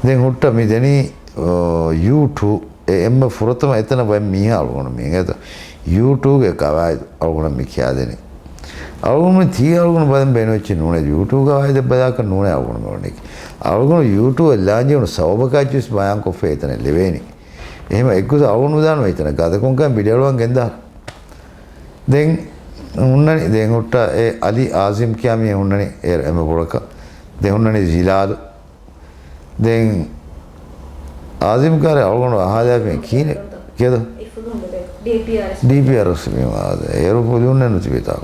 ދެން ހުއްޓަ މި ދެނީ، އޯ، ޔޫ ޓޫ އެ އެންމެ ފުރަތަމަ އެތަނަށް ބައެއް މީހާ އަޅުގަނޑު މި އިނގޭތޯ. ޔޫ ޓޫގެ ގަވާއިދު އަޅުގަނޑަށް މި ކިޔާދެނީ. އަޅުގަނޑު ތީ އަޅުގަނޑު ބަލަން ބޭނުންވެއްޖެ ނޫނޭ ޔޫ ޓޫ ގަވާއިދެއް ބަލާކަށް ނޫނޭ އަޅުގަނޑު މި އޮންނަނީ. އަޅުގަނޑު ޔޫ ޓޫއަށް ލާންޖެހުނު ސަބަބަކާއްޗިވެސް ބަޔާންކޮށްފަ އެތަނަށް ލެވޭނީ. އެހެމަ އެއްގޮސް އަޅުގަނޑު ނުދާން އެތަނަށް ގަދަކޮންކަން ބިޑިއަޅުވަން ގެންދާ. ދެން ހުންނަނީ، ދެން ހުއްޓާ އެ އަލީ އާޒިމް ކިޔާ މީހެއް ހުންނަނީ އޭރު އެންމެ ބޮޑަކަށް. ދެން ހުންނަނީ ޒިލާލު. ދެން އާޒިމް ކާރެ އަޅުގަނޑު އަހާލާފިން ކީނެ ކެދަ؟ ޑީޕީއާރްއެސް މީ އާދެ. އޭރު ފުލުހުންނެއް ނުތިބޭތާ.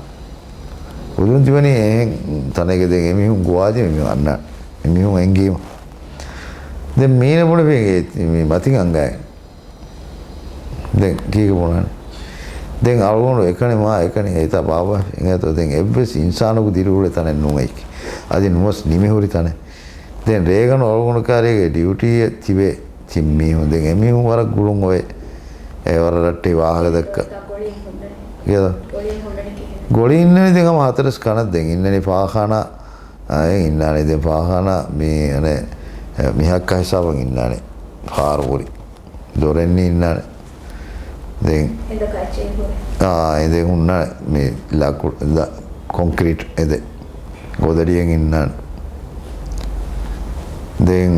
ފުލުހުން ތިބަނީ އެހެން ތަނެއްގަ ދެން އެމީހުން ގޮވާދިން މީހުން އަންނާނެ. އެމީހުން އެނގީމަ. ދެން މީނަ ބުނެފިން މި މަތިން އަނގައިން. ދެން ކީކޭ ބުނާނެ؟ ދެން އަޅުގަނޑު އެކަނި މާ އެކަނި އެތާ ބާބާ އިނގޭތޯ ދެން އެއްވެސް އިންސާނަކު ދިރިއުޅޭ ތަނެއް ނޫން އެއީކީ. އަދި ނުވަސް ނިމިހުރި ތަނެއް. ދެން ރޭގަނޑު އަޅުގަނޑު ކާރީގެ ޑިއުޓީއެއް ތިބޭ ތިން މީހުން. ދެން އެމީހުން ވަރަށް ގުޅުން އޮވޭ. އެ ވަރަށް ރައްޓެހި ވާހަކަ ދައްކާ. ގޮޅިން ހުންނަނީ. ގެދަ؟ ގޮޅިން ހުންނަނީ ކިހިނެއް؟ ގޮޅި އިންނަނީ ދެން ހަމަ ހަތަރެސް ކަނަށް ދެން އިންނަނީ ފާޚާނާ. އާ، އެ އިންނާނެ ދެން ފާޚާނާ މީ އަނެއް، އެ، މިހައްކާ ހިސާބަށް އިންނާނެ. ފާރު ހުރި. ދޮރެއް ނީންނާނެ. ދެން އެނދަކައްޗެއް ހުރި. އާ، އެނދެއް ހުންނާނެ. މި ލަކު-، ލަ-، ކޮންކްރީޓް އެނދެއް. ގޮދަޑިއެއް އިންނާނެ. ދެން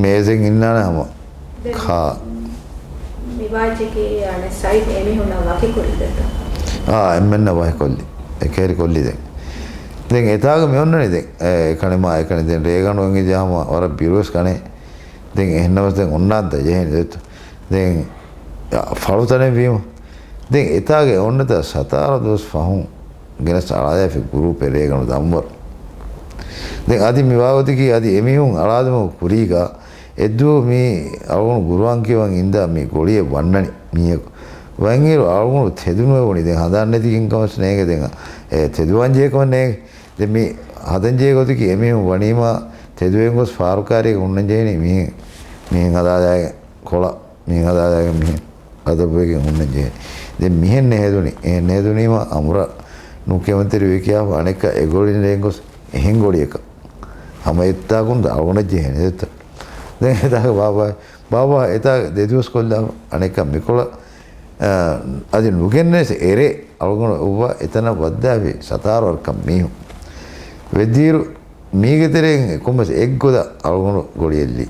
މޭޒެއް އިންނާނެ ހަމަ. ދެން ކާ. މި ވާއްޗަކީ އަނެއް ސައިޑް އެމީހުންނަށް ވަކި ކުރި ދެއްތަ؟ އާ، އެންމެންނަށް ވަކި ކޮށްލި. އެކޭރި ކޮށްލި ދެން. ދެން އެތާގަ މި އޮންނަނީ ދެން. އެ، އެކަނި މާ އެކަނި ދެން ރޭގަނޑު އެނގި ޖަހަމަ ވަރަށް ބިރުވެސް ކަނޭ. ދެން އެހެންނަމަސް ދެން އޮންނާންތަ ޖެހޭނެ ދެއްތަ؟ ދެން ފަޅުތަނެއް ވީމަ. ދެން އެތާގެ އޮންނަތަ ސަތާރަ ދުވަސް ފަހުން ގެނެސް އަޅާލާފި ގުރޫޕެއް ރޭގަނޑު ދަންވަރު. ދެން އަދި މި ވާގޮތަކީ އަދި އެމީހުން އަޅާލުމުގެ ކުރީގަ އެއްދުވަހު މި އަޅުގަނޑު ގުރުއާން ކިޔަވަން އިންދާ މި ގޮޅިއެއް ވަންނަނީ މީހަކު. ވަންއިރު އަޅުގަނޑު ތެދުނުވެވުނީ. ދެން ހަނދާން ނެތިގެން ކަމަސް ނޭނގެ ދެން އެ ތެދުވާން ޖެހޭ ކަމެއް ނޭނގެ. ދެން މި ހަދަން ޖެހޭ ގޮތަކީ އެމީހުން ވަނީމާ ތެދުވެގެން ގޮސް ފާރުކާރީގަ ހުންނަން ޖެހެނީ މިހެން، މިހެން ހަދާލާގެން ކޮޅަށް މިހެން ހަދާލާގެން މިހެން އަދަބުވެގެން ހުންނަން ޖެހޭ. ދެން މިހެން ނެހެދުނީ. އެހެން ނެހެދުނީމަ އަމުރަ ނުކެމެންތެރިވެ ކިޔާފަ އަނެއްކާ އެ ގޮޅިން ރޭން ގޮސް އެހެން ގޮޅިއަކަށް ހަމަ އެއްތާކުން ދާވަނަށް ޖެހޭނެ ދެއްތަ؟ ދެން އެތާގަ ބާބާ، ބާބާ އެތާ ދެ ދުވަސް ކޮށްލާފަ އަނެއްކާ މިކޮޅަށް، އަ، އަދި ނުގެންނެސް އެރޭ އަޅުގަނޑު އޮއްވާ އެތަނަށް ވައްދާފި ސަތާރަ ވަރަކަށް މީހުން. ވެއްދިއިރު މީގެ ތެރެއިން ކޮންމެސް އެއްގޮތަށް އަޅުގަނޑު ގޮޅިއެއްލީ.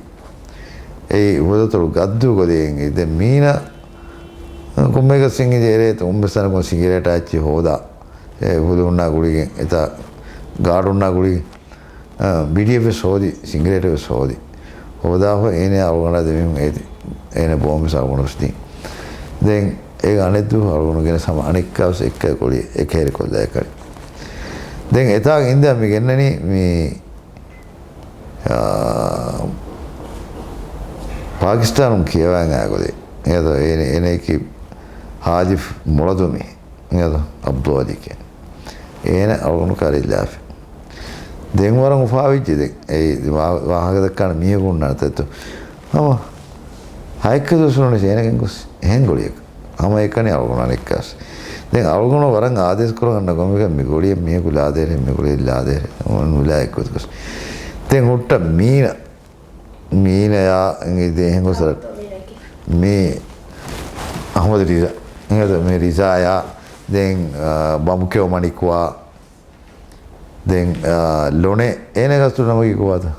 އެއީ ހުދަތޮޅު ގައްދޫ ގޮލިގެން. ދެން މީނަ ކޮންމެއަކަސް އިނގިޒޭރޭތަ އުނބެސް ތަނަކުން ސިގިރޭޓާ އެއްޗެއް ހޯދާ. އެ ހުލުހުންނާ ގުޅިގެން އެތާ ގާޑުންނާ ގުޅިގެން، އަ، ބިޑިއެއް ވެސް ހޯދި، ސިނގިރޭޓެއް ވެސް ހޯދި. ހޯދާފަ އޭނަ އަޅުގަނޑާ ދެމީހުން އޭތި، އޭނަ ބޯމް ވެސް އަޅުގަނޑު ވެސް ދީ. ދެން އޭގެ އަނެއްދު އަޅުގަނޑު ގެނެސް ހަމަ އަނެއްކާ ވެސް އެއްކަ ގޮޅި އެކޭރި ކޮށްލާ އެކަނި. ދެން އެތާ އިންދާ މި ގެންނަނީ މި، އާ، ޕާކިސްތާނުން ކިޔަވާން އާ ގޮލި. އޭތޯ އޭނަ، އޭނައަކީ ހާލިފް މުޅަދު މީ. އޭތޯ އަބްދުއަލީ ކިޔަން. އޭނަ އަޅުގަނޑު ކަރިލާފި. ދެން ވަރަށް އުފާވެއްޖެ ދެން. އެ ވާ-، ވާހަކަ ދައްކާނެ މީހަކު ހުންނާނެ ތެއްތޯ. ހަމަ ހައެއްކަ ދުވަސް ނޫނީސް އޭނަގެން ގޮސް އެހެން ގޮޅިއަކަށް. ހަމަ އެކަނި އަޅުގަނޑު އަނެއްކާސް. ދެން އަޅުގަނޑު ވަރަށް އާދޭސް ކުރަން އަންނަ ގޮމެގަ މި ގޮޅިއެއް މީހަކު ލާދޭރެ، މި ގޮޅިއެއް ލާދޭރެ. ނުލާ އެއްގޮތަކަސް. ދެން ހުއްޓަ މީނަ. މީނަޔާ އިނގިދޭ އެހެން ގޮސް މީ އަހްމަދު ރިޒާ. އިނގޭތޯ މީ ރިޒާޔާ. ދެން، އާ، ބަމުކެއު މަނިކުއާ. ދެން، އާ، ލޮނެ އޭނަ ގަސްތު ނަމަކީ ކުވާތަ؟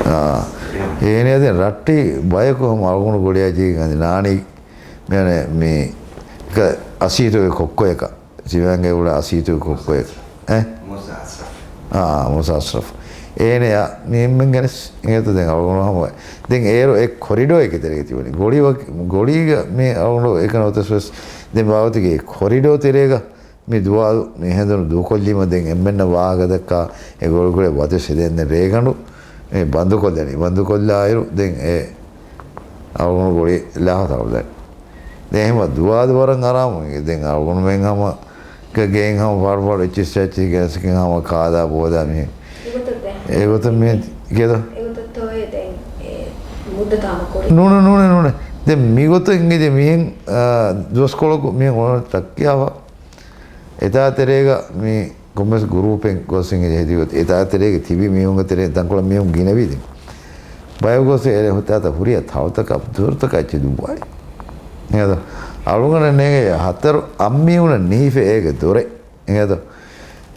އާ، އޭނަ ދެން ރައްޓި ބަޔަކު ހަމަ އަޅުގަނޑު ގޮޅިއާ ޖީގަނދި ނާނީ މި، މި، އަސީތުގެ ކޮއްކޮޔަކަށް. ސިވާނގެ އުޅޭ އަސީތު ކޮއްކޮއެއް. އެ؟ މޫސާ އަސްރަފް. އާ، މޫސާ އަސްރަފް. އޭނަޔާ މި އެންމެން ގެނެސް އިނގޭތޯ ދެން އަޅުގަނޑު ހަމަ. ދެން އޭރު އެ ކޮރިޑޯ އެކި ތެރޭގަ ތިބުނީ. ގޮޅި ވަ-، ގޮޅީގަ މި އަޅުގަނޑު އެކަނި އޮތަސް ވެސް ދެން ބާވަތުގެ އެ ކޮރިޑޯ ތެރޭގަ މި ދުވާލު މި ހެނދުނު ދޫކޮށްލީމަ ދެން އެންމެންނަށް ވާހަކަ ދައްކާ އެ ގޮޅުގޮޅެއް ވަދެސް ދެން ރޭގަނޑު މި ބަންދުކޮށްލަނީ. ބަންދުކޮށްލާއިރު ދެން އެ އަޅުގަނޑު ގޮޅި ލާހަތައް އުޅެނީ. ދެން އެހެން ދުވާލު ވަރަށް އަރާމު. ދެން އަޅުގަނޑުމެން ހަމަ ގެއިން ހަމަ ފާޑު ފާޑު އެއްޗިސް އެއްޗިސް ގެނެސްގެން ހަމަ ކާލާ ބޯލާ މި. އެގޮތަށް ދެން އެގޮތަށް މި ކިޔަދޯ؟ އެގޮތަށްތޯއޭ ދެން އެ މުއްދަތާ ހަމަ ކުރީ؟ ނޫނެ، ނޫނެ، ނޫނެ. ދެން މިގޮތަށް އިނގޭ މިހެން، އާ، ދުވަސްކޮޅަކު މިހެން އޮންނަ ޓައްކިޔާފަ. އެތާ ތެރޭގަ މި ކޮންމެސް ގުރޫޕެއް ގޮސް އިނގޭ ހެދި ގޮތް. އެތާ ތެރޭގަ ތިބި މީހުންގެ ތެރޭ ތަންކޮޅެއް މީހުން ގިނަވީ ދެން. ބަޔަކު ގޮސް އެ ހުތާތަ ހުރިހާ ތަޅުތަކާ ދޮރުތަކާ އެއްޗެއް ދުއްވާލި. އެހެން އަޅުގަނޑަށް ނޭނގެ ހަތަރު އަށް މީހުނަށް ނީފެ އޭގެ ދޮރެއް. އެހެން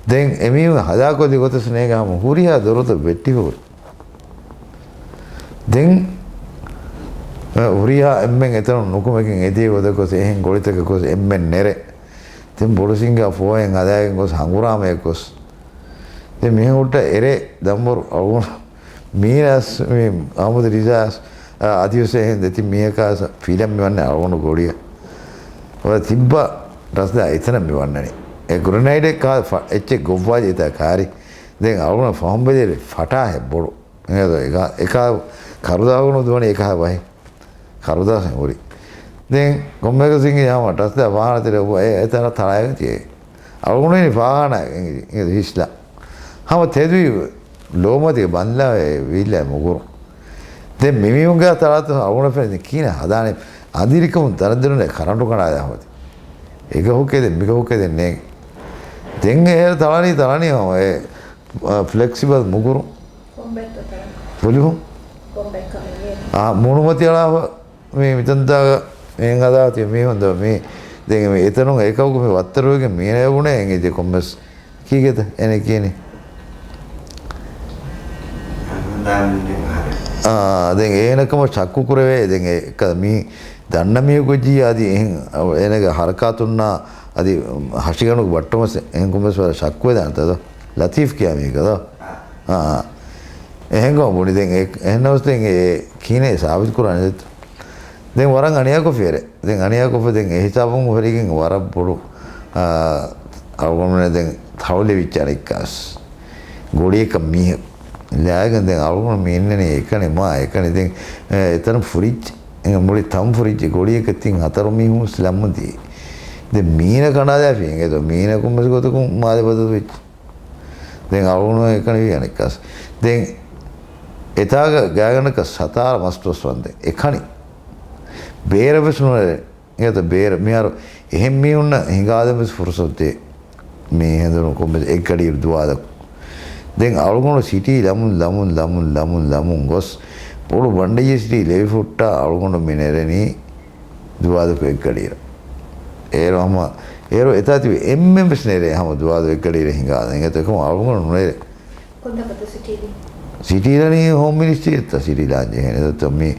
ދެން އެމީހުން ހަލާކޮށްލި ގޮތަސް ނޭނގެ ހަމަ ހުރިހާ ދޮރުތައް ވެއްޓިފަ ހުރި. ދެން، އަ، ހުރިހާ އެންމެން އެތަނުން ނުކުމެގެން އެދޭ ގޮތަށް ގޮސް އެހެން ގޮޅިތަކަށް ގޮސް އެންމެން ނެރެ. ދެން ބޮޑުސިނގާ ފޯހެން ހަދާގެން ގޮސް ހަނގުރާމަޔަށް ގޮސް. ދެން މިހެން ހުއްޓަ އެރޭ ދަނބޮރު އަޅުގަނޑު މީނަސް މި އަހުމަދު ރިޒާސް، އަ، އަދިވެސް އެހެން ދެތިން މީހަކާ ފިލަން މި ވަންނަ އަޅުގަނޑު ގޮޅިއަށް. އޮތް ތިއްބަ ރަސްދާ އެތަނަށް މި ވަންނަނީ. އެ ގްރެނައިޑެއް ކާ ފަ-، އެއްޗެއް ގޮއްވާލި އެތާ ކާރި. ދެން އަޅުގަނޑު ފަހުން ބެލިއިރު ފަޓާ ހެއް ބޮޑު. އެކާ، އެކާ ކަރުދާގުނު ދުވަނީ އެކާ ވަހެއް. ކަރުދާސް ހުރި. ދެން ކޮންމެއަކަސް އިނގޭ ހަމަ ޓަސްދާ ފާހާނަ ތެރެ އެ، އެތަނަށް ތަޅާގެން ތިޔޭ. އަޅުގަނޑު އިނީ ފާހާނާ އިނގި، އިނގި ހިސްލާ. ހަމަ ތެދުވި ލޯމަތިގެ ބަންލާ ވީއްލާ މުގުރު. ދެން މިމީހުންގެ ތަޅާތު އަޅުގަނޑަށް ފެނި ކީނަ ހަދާނެ އަނދިރިކަމުން ދަރަނދެރުނެ ކަރަންޓު ކަނޑާލާ ހަމަތި. އެގަހުކެދެ މިގަހުކެދެ ނޭނގެ. ދެން އެހެރަ ތަޅަނީ ތަޅަނީ ހަމަ އެ، އަ، ފްލެކްސިބަލް މުގުރު. ކޮންބައެއްތޯ ތަޅަނީ؟ ފުލިހުން. ކޮންބައެއްކަމެއް ނޭނގެ. އާ، މޫނުމަތި އަޅާފަ. މި މިތަންތާގަ މިހެން ހަދާތީ މީހުން ދޯ މީ. ދެން މި އެތަނުން އެކަކު މި ވައްތަރުވެގެން މީނަޔަށް ބުނޭ އެނގި ދެ ކޮންމެސް ކީގެތަ އެނެ ކީނި. އާ، ދެން އޭނަ ކަމަށް ޝައްކު ކުރެވޭ. ދެން އެ ކަ-، މީ ދަންނަ މީހަކު ޖީ އަދި އެހެން އޭނަގެ ހަރަކާތުންނާ އަދި ހަށިގަނޑުގެ ބައްޓަމަސް އެހެން ކޮންމެސް ވަރަށް ޝައްކުވެދާނެތަ ދޯ؟ ލަތީފް ކިޔާ މީހަކަށް ދޯ؟ އާ، އާ. އެހެން ކަމަށް ބުނި. ދެން އެ-، އެހެންނަމަސް ދެން އެ ކީނޭ ސާބިތު ކުރާނެ ދެއްތޯ؟ ދެން ވަރަށް އަނިޔާކޮށްފި އެރެ. ދެން އަނިޔާކޮށްފަ ދެން އެ ހިސާބުން ހުރިގެން ވަރަށް ބޮޑު، އާ، އަޅުގަނޑުމެން ދެން ތަޅުލެވިއްޖެ އަނެއްކާސް. ގޮޅިއަކަށް މީހަކު ލާގެން ދެން އަޅުގަނޑު މި އިންނަނީ އެކަނި މާ އެކަނި ދެން، އެ، އެތަނު ފުރިއްޖެ. އެ، މުޅި ތަން ފުރިއްޖެ ގޮޅިއަކަށް ތިން ހަތަރު މީހުން ލަމުން ދިޔައީ. ދެން މީނަ ކަނޑާލާފި އިނގޭތޯ މީނަ ކޮންމެސް ގޮތަކުން މާލެ ބަދަލުވެއްޖެ. ދެން އަޅުގަނޑު އެކަނި ވީ އަނެއްކާސް. ދެން އެތާގަ ގާގަނޑަކަށް ސަތާރަ މަސް ދުވަސް ވަންދެން އެކަނި. ބޭރަށް ވެސް ނުނެރެ. އެތަ ބޭރަށް މިހާރު އެހެން މީހުންނަށް ހިނގާލަން ވެސް ފުރުސަތު ދޭ. މި ހެނދުނު ކޮންމެ އެއްގަޑިއިރު ދުވާލަކު. ދެން އަޅުގަނޑު ސިޓީ ލަމުން، ލަމުން، ލަމުން، ލަމުން، ލަމުން ގޮސް، ބޮޑު ބަނޑެއްޔެ ސިޓީ ލެވިފުއްޓާ އަޅުގަނޑު މި ނެރެނީ ދުވާލަކު އެއްގަޑިއިރަށް. އޭރު ހަމަ، އޭރު އެތާ ތިބި އެންމެން ވެސް ނެރޭ ހަމަ ދުވާލު އެއްގަޑިއިރަށް ހިނގާލަން. އެނގޭތޯ އެކަމަ އަޅުގަނޑު ނުނެރޭ. ކޮންތާކަށްތޯ ސިޓީ ލި؟ ސިޓީ ލަނީ ހޯމް މިނިސްޓްރީ އެއްތަ ސިޓީ ލާން ޖެހޭނެ. ދެން މި،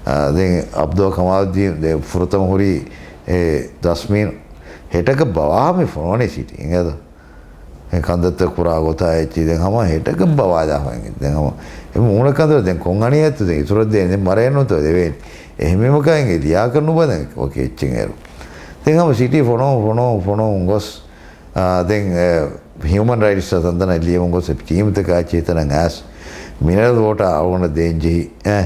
އާ، ދެން އަބްދުލް ކަމާލުއްދީން ދެ ފުރަތަމަ ހުރީ އެ ދަސްމީނު ހެޓަކަށް ބަވާ މި ފޮނުވަނީ ސިޓީ އިނގޭތަ؟ އެ ކަންތައްތައް ކުރާ ގޮތާ އެއްޗި ދެން ހަމަ ހެޓަކަށް ބަވާލާފަ އިނގޭ. ދެން ހަމަ އެ މޫނަ ކަންތައް ދެން ކޮން އަނިޔާތޯ ދެން އިތުރަށް ދޭން ދެން މަރޭންނުތޯ ދެވޭނީ. އެހެންވީމަ ކައިން އެ ލިޔާކަށް ނުބަލަން ވަކި އެއްޗެއް އޭރު. ދެން ހަމަ ސިޓީ ފޮނޯ ފޮނޯ ފޮނޯ ގޮސް އާ، ދެން، އެ، ހިއުމަން ރައިޓްސް ތަންތަނަށް ލިޔެމުން ގޮސް އެ ޓީމްތަކާ އެއްޗެހިތަނަށް އައިސް މިނަރަލް ވޯޓާ އަޅުގަނޑަށް ދޭން ޖެހި. އެ،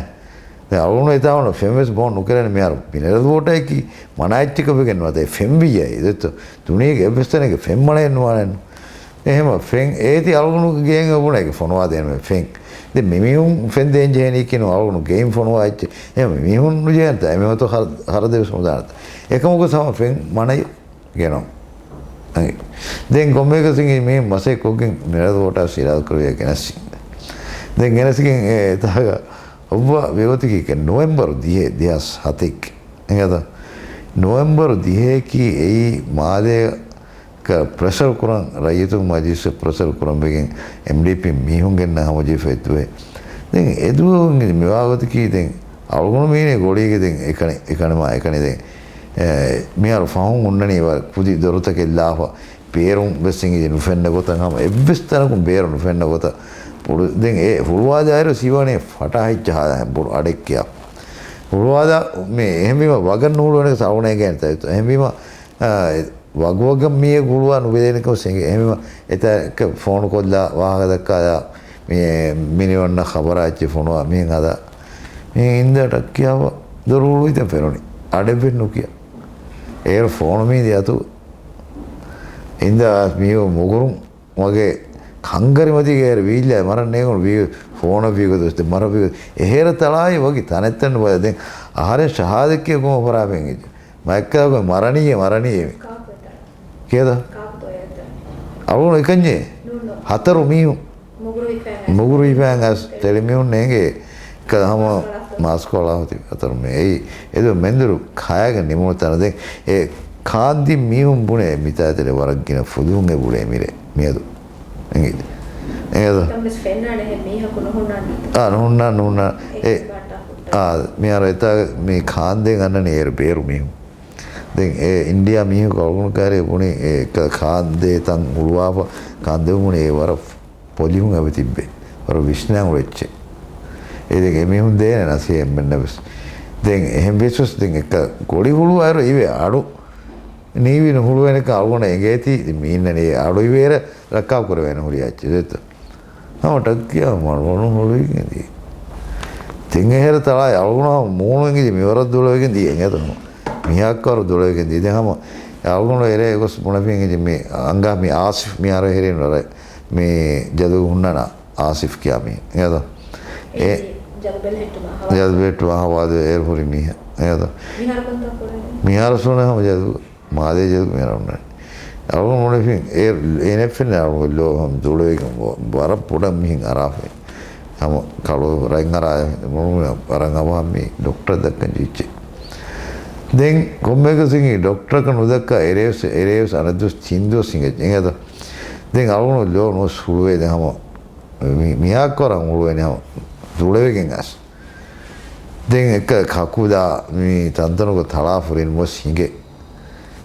ދެން އަޅުގަނޑު އެތާވަނަ ފެންވެސް ބޯން ނުކެރޭނެ މިހާރު. މިނަރަލް ވޯޓާއަކީ މަނާ އެއްޗަކަށް ވެގެން ނުވާތަ އެ ފެން ވިއްޔާ އެދެއްތޯ. ދުނިޔޭގެ އެއްވެސް ތަނެއްގެ ފެން މަނައެއް ނުވާނެއްނު. އެހެމަ ފެން އޭތި އަޅުގަނޑުގެ ގޭން އެބުނެ އޭގެ ފޮނުވާ ދޭން ފެން. ދެން މި މީހުން ފެން ދޭން ޖެހެނީކީ ނޫން އަޅުގަނޑު ގެއިން ފޮނުވާ އެއްޗެއް. އެހެމަ މީހުން ނުޖެހޭނެތާ އެމީހުންތޯ ހަރަ، ހަރަދެވެސް ނުދާނެތާ. އެކަމަކު ހަމަ ފެން މަނަޔު. ގެނަ. ދެން ކޮންމެއަކަސް މި މަސައްކަތްކޮށްގެން މިނަރަލް ވޯޓާ އިރާދަކުރެއްވިޔާ ގެނަސް. ދެން ގެނަސްގެން އެ އެތާގަ އޮއްވާ ވެގޮތަކީ ނޮވެމްބަރު ދިހަ، ދެހާސް ހަތެއް. އެނގޭތަ؟ ނޮވެމްބަރު ދިހައަކީ އެއީ މާލޭގަ ޕްރެޝަރު ކުރަން، ރައްޔިތުން މަޖިލިސް ޕްރެޝަރު ކުރަން ވެގެން އެމްޑީޕީ މީހުން ގެންނަ ހަމަޖެހިފައި ދުވަހެއް. ދެން އެދުވަހު މިވާގޮތަކީ ދެން އަޅުގަނޑު މީނޭ ގޮޅީގެ ދެން އެކަނި، އެކަނިމާ އެކަނި ދެން، އެ، މިހާރު ފަހުން ހުންނަނީ ވަރަށް ކުދި ދޮރުތަކެއް ލާފަ، ބޭރުން ވެސް އެނގި ނުފެންނަ ގޮތަށް ހަމަ އެއްވެސް ތަނަކުން ބޭރު ނުފެންނަ ގޮތަށް ޕޮޅު-، ދެން އެ ހުޅުވާލާއިރު ސީވާނީ ފަޓާ ހިއްޗަހާ ބޮޑު އަޑެއްކިޔާ. ހުޅުވާލާ މި އެހެންވީމަ ވަގަށް ނުހުޅުވޭނެ ސައުނޭގެން ތައް އެހެންވީމަ، އާ، ވަގުވަގަށް މީއެއް ހުޅުވާ ނުބެލޭނެކަމަށް ސެނގޭ. އެހެންވީމަ އެތާ ފޯނުކޮށްލާ ވާހަކަ ދައްކާލާ މި މިނިވަންނަ ޚަބަރާ އެއްޗެއް ފޮނުވާ މިހެން ހަދާ. މި އިންދާ ޓައްކިޔާފަ ދޮރު ހުޅުވިތަން ފެނުނީ. އަޑެއްވެސް ނުކިޔާ. އޭރު ފޯނު މީ ދިޔަތު އިންދާ މީ މުގުރުން ވަގެ ކަންގަރިމަތީގެ އޭރު ވީއްލާ މަރަން ނޭނގުނު ވީ ފޯނަށް ވީގޮތު މަރަށް ވީގޮތު. އެހޭރަ ތަޅާއި ވަގި ތަނެއްތަން ބަލަ. ދެން އަހަރެން ޝަހާދަތް ކިޔަ ގޮމަށް ފަރާބެން އެއްޖެ. މައެއްކާގޮތް މަރަނީއޭ، މަރަނީއޭ. ކިޔަދޯ؟ އަޅުގަނޑު އެކަންޏޭ. ހަތަރު މީހުން. މުގުރު ހިފައިން އައިސް ތެޅި މީހުން ނޭނގޭ. ކަ-، ހަމަ މާސްކޮޅާ ހޮތި ހަތަރު މީ. އެއީ، އެދު މެންދުރު ކާޔަގަ ނިމުނު ތަނަ ދެން. އެ ކާންދިން މީހުން ބުނޭ މިތާތެރެ ވަރަށް ގިނަ ފުލުހުން އެ ބުޅޭ މިރޭ. މިއަދު. އެނގޭ. އެނގޭ. ކަންވެސް ފެންނާނެ އެހެން މީހަކު ނުހުންނާނެ. އާ، ނުހުންނާ، ނުހުންނާ. އެ، އެ އާ، މިހާރު އެތާ މި ކާންދޭން އަންނަނީ އޭރު ބޭރު މީހުން. ދެން އެ އިންޑިއާ މީހަކު އަޅުގަނޑު ކާރޭ ބުނި އެ ކ-، ކާންދޭ ތަން ހުޅުވާފަ ކާންދެވުމުން އެ ވަރަށް ޕޮލިހުން އެބަ ތިއްބެ. ވަރަށް ވިސްނާން އުޅެއްޗެ. އެ ދެން އެމީހުން ދޭނެ ނަސޭ އެންމެންނަށް ވެސް. ދެން އެހެން ވެސް ވެސް ދެން އެކަ ގޮޅި ހުޅުވާއިރު އިވޭ އަޑު ނީވި ނުހުޅުވޭނެކަން އަޅުގަނޑަށް އެނގޭތީ މީންނަނީ އެ އަޑު އިވޭރަށް ރައްކާ ކުރެވޭނެ ހުރި އެއްޗެއް ދެއްތަ؟ ހަމަ ޓައްކިޔާ މަޑުވަނު ހުޅުވިގެން ދިޔަ. ތިން އެހެރަ ތަޅާއި އަޅުގަނޑު ހަމަ މޫނު އެނގިލި މިވަރަށް ދުޅަވެގެން ދިޔަ އެނގޭތަ ހަމަ. މިހާއްކަވަރު ދުޅަވެގެން ދިޔަ. ދެން ހަމަ އަޅުގަނޑު އެރޭ ގޮސް ބުނެފިން އެނގި މި އަނގާ މި އާސިފް މިހާރު ހެރީނު ރަ-، މި ޖަލު ހުންނަނާ އާސިފް ކިޔާ މީ. އެނގޭތަ؟ އެ އެ ޖަލު ބެލެހެއްޓުމާ ހަވާލު. ޖަލު ބެލެހެއްޓުމާ ހަވާލު އޭރު ހުރި މީހެއް. އެނގޭތަ؟ މިހާރު ކޮންތާ ކުރަނީ؟ މިހާރު ސުނެ ހަމަ ޖަލު. މާލޭ ޖަލު މިހާރު ހުންނަނީ. އަޅުގަނޑު މުޅިފިން އޭ، އޭނަ ފެންނަ އަޅުގަނޑު ލޯ ހަމަ ދުޅަވެގެން ވަ-، ވަރަށް ބޮޑަށް މިހެން އަރާފައި. ހަމަ ކަޅު ރަތް އަރާ މުޅު ވަރަށް އަވަހަށް މި ޑޮކްޓަރަށް ދައްކަން ޖެހިއްޖެ. ދެން ކޮންމެއަކަސް އިނގި ޑޮކްޓަރަކަށް ނުދައްކާ އެރޭވެސް، އެރޭވެސް އަނެއް ދުވަސް ތިން ދުވަސް ހިނގައްޖެ. އެނގޭތަ؟ ދެން އަޅުގަނޑު ލޯ ނުވަސް ހުޅުވޭ ދެން ހަމަ މި-، މިހާކު ވަރަށް ހުޅުވޭނެ ހަމަ ދުޅަވެގެން އައިސް. ދެން އެކަ ކަކުލާ މި ތަންތަނުގަ ތަޅާ ފުރިން ނުވަސް ހިނގޭ.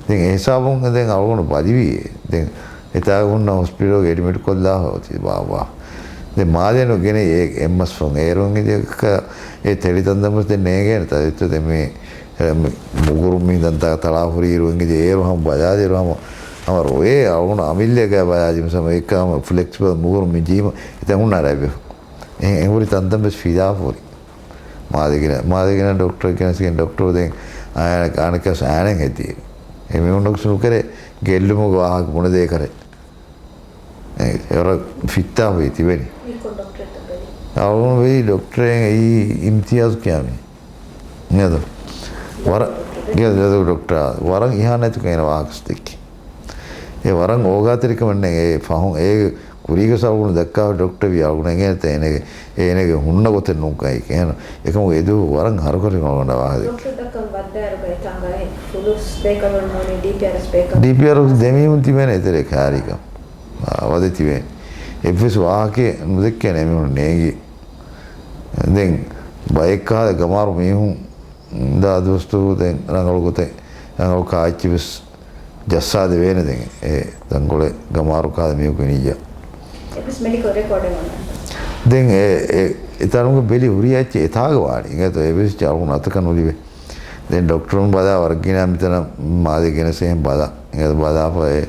ދެން އެހިސާބުން ދެން އަޅުގަނޑު ބަލިވީ. ދެން އެތާގަ ހުންނަ ހޮސްޕިޓަލްގަ އެޑްމިޓް ކޮށްލާ އޮތީ ބާ ބާ. ދެން މާލޭނު ގެނައި އެ އެމްއެސް ފޯން އޭރުން އެ ތެޅި ތަންތަން ވެސް ދެން ނޭނގޭނެ ތަ-، ދެއްތޯ ދެން މި، އެ، މި މުގުރު މި ދަންތަ ތަޅާ ހުރި އިރު އެނގި އޭރު ހަމަ ބަލާލިއިރު ހަމަ، ހަމަ ރޮއޭ އަޅުގަނޑު އަމިއްލައިގަ ބަލާލި މިސަމަ އެއްކަ ހަމަ ފްލެކްސިބަލް މުގުރު މި ޖީމަ އެތަން ހުންނާ ރަތްވެފަ. އެ-، އެ ހުރި ތަންތަން ވެސް ފިލާ ހުރި. މާލެގިނަ، މާލެގިނަ ޑޮކްޓަރ ގެނެސްގެން ޑޮކްޓަރު ދެން އާނަ-، އާނަކަސް އާނެން ހެދީ. އެ މީހުންނަކުސް ނުކެރޭ ގެއްލުމުގެ ވާހަކަ ބުނެދޭކަރެ. އެ، އެވަރަށް ފިއްތާފައި ތިބެނީ. މި ކޮން ޑޮކްޓަރެއްތަ ބެލީ؟ އަޅުގަނޑު ބެލީ ޑޮކްޓަރެއް އެއީ އިމްތިޔާޒް ކިޔާ މީ. ނޭދޯ؟ ވަރަށް، ގެ-، ގެ-، ޑޮކްޓަރ ވަރަށް އިހާނެތިކޮށް އޭނަ ވާހަކަ ދެއްކި. އެ ވަރަށް އޯގާތެރިކަމެއް ނެތް. އެ ފަހުން އޭގެ ކުރީގެ ސަބަބުން ދައްކާ ޑޮކްޓަރ ވީ އަޅުގަނޑު އެނގޭނެތަ އޭނަގެ، އޭނަގެ ހުންނަ ގޮތެއް ނޫންކަން އެކޭ. އެހެން އެދުވަހު ވަރަށް ހަރުކަށި މަޅުގަނޑަށް ވާހަކަ ދެއްކި. ޑޮކްޓަރ ދައްކަން ވައްދާއިރުގައި ތާނގާ ހެ-، ފުލުސް ބޭކަލުން ނޫނީ ޑީޕީއާރްއެސް ބޭކަލުން. ޑީޕީއާރް ދެމީހުން ތިބޭނެ އެތެރެ ކާރީގަ. އާ، ވަދެ ތިބޭނެ. އެއްވެސް ވާހަކައެއް ނުދެއްކޭނެ އެމީހުން ނޭނގި. ދެން ބައެއް ކަހަލަ ގަމާރު މީހުން ދާ ދުވަސްދުވަހު ދެން ރަނގަޅު ގޮތެއް ރަނގަޅު ކާއެއްޗި ވެސް ޖައްސާދެވޭނެ. ދެން އެ ތަންކޮޅެއް ގަމާރު ކާލަ މީހަކު ނިއްޔާ. އެއްވެސް މެޑިކަލް ރެކޯޑެއް އޮންނާނެ. ދެން އެ، އެ، އެ ތަނުގެ ބެލި ހުރި އެއްޗެއް އެތާގަ ވާނީ. އިނގޭތޯ އެއްވެސް އަޅުގަނޑު އަތަކަށް ނުލިބޭ. ދެން ޑޮކްޓަރުން ބަލާ ވަރަށް ގިނަ މިތަނަށް މާލެ ގެނެސް އެހެން ބަލާ. އިނގޭތޯ ބަލާފަ އެ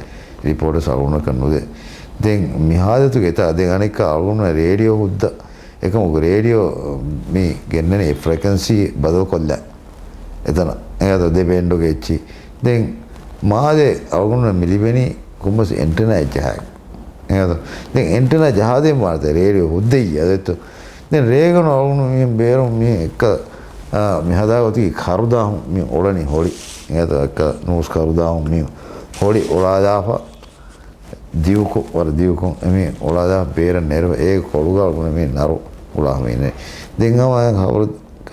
ރިޕޯޓް އަޅުގަނޑަކަށް ނުދޭ. ދެން މި ހާލަތުގެ އެތާ ދެން އަނެއްކާ އަޅުގަނޑު ރޭޑިއޯ ހުއްދަ އެކަމަކު ރޭޑިއޯ މި ގެންނަނީ އެ ފްރެކަންސީ ބަދަލުކޮށްލާ. އެތަނަށް އެގަދަ ދެ ބޭންޑުގެ އެއްޗި. ދެން މާލެ އަޅުގަނޑު މި ލިބެނީ ކުންމަސް އެންޓެނާ ޖަހާ. އެގަދަ ދެން އެންޓެނާ ޖަހާދޭން ވާނެތަ ރޭޑިއޯ ހުއްދައި އަދެއްތޯ. ދެން ރޭގަނޑު އަޅުގަނޑު މި ބޭރުން މި އެއްކަ، އާ، މި ހަދާ ގޮތަކީ ކަރުދާހުން މި އުޅެނީ ހޮޅި. އެގަދަ އެއްކަ ނޫސް ކަރުދާހުން މި ހޮޅި އުޅާލާފަ. ދިއުކޮށް، ވަރަށް ދިއުކޮށް އެމީ އުޅާލާ ބޭރަށް ނެރު އޭގެ ކޮޅުގަ އަޅުގަނޑު މީ ނަރު އުޅާ ހަމައިނެ. ދެން ހަމަ ހަބަރު،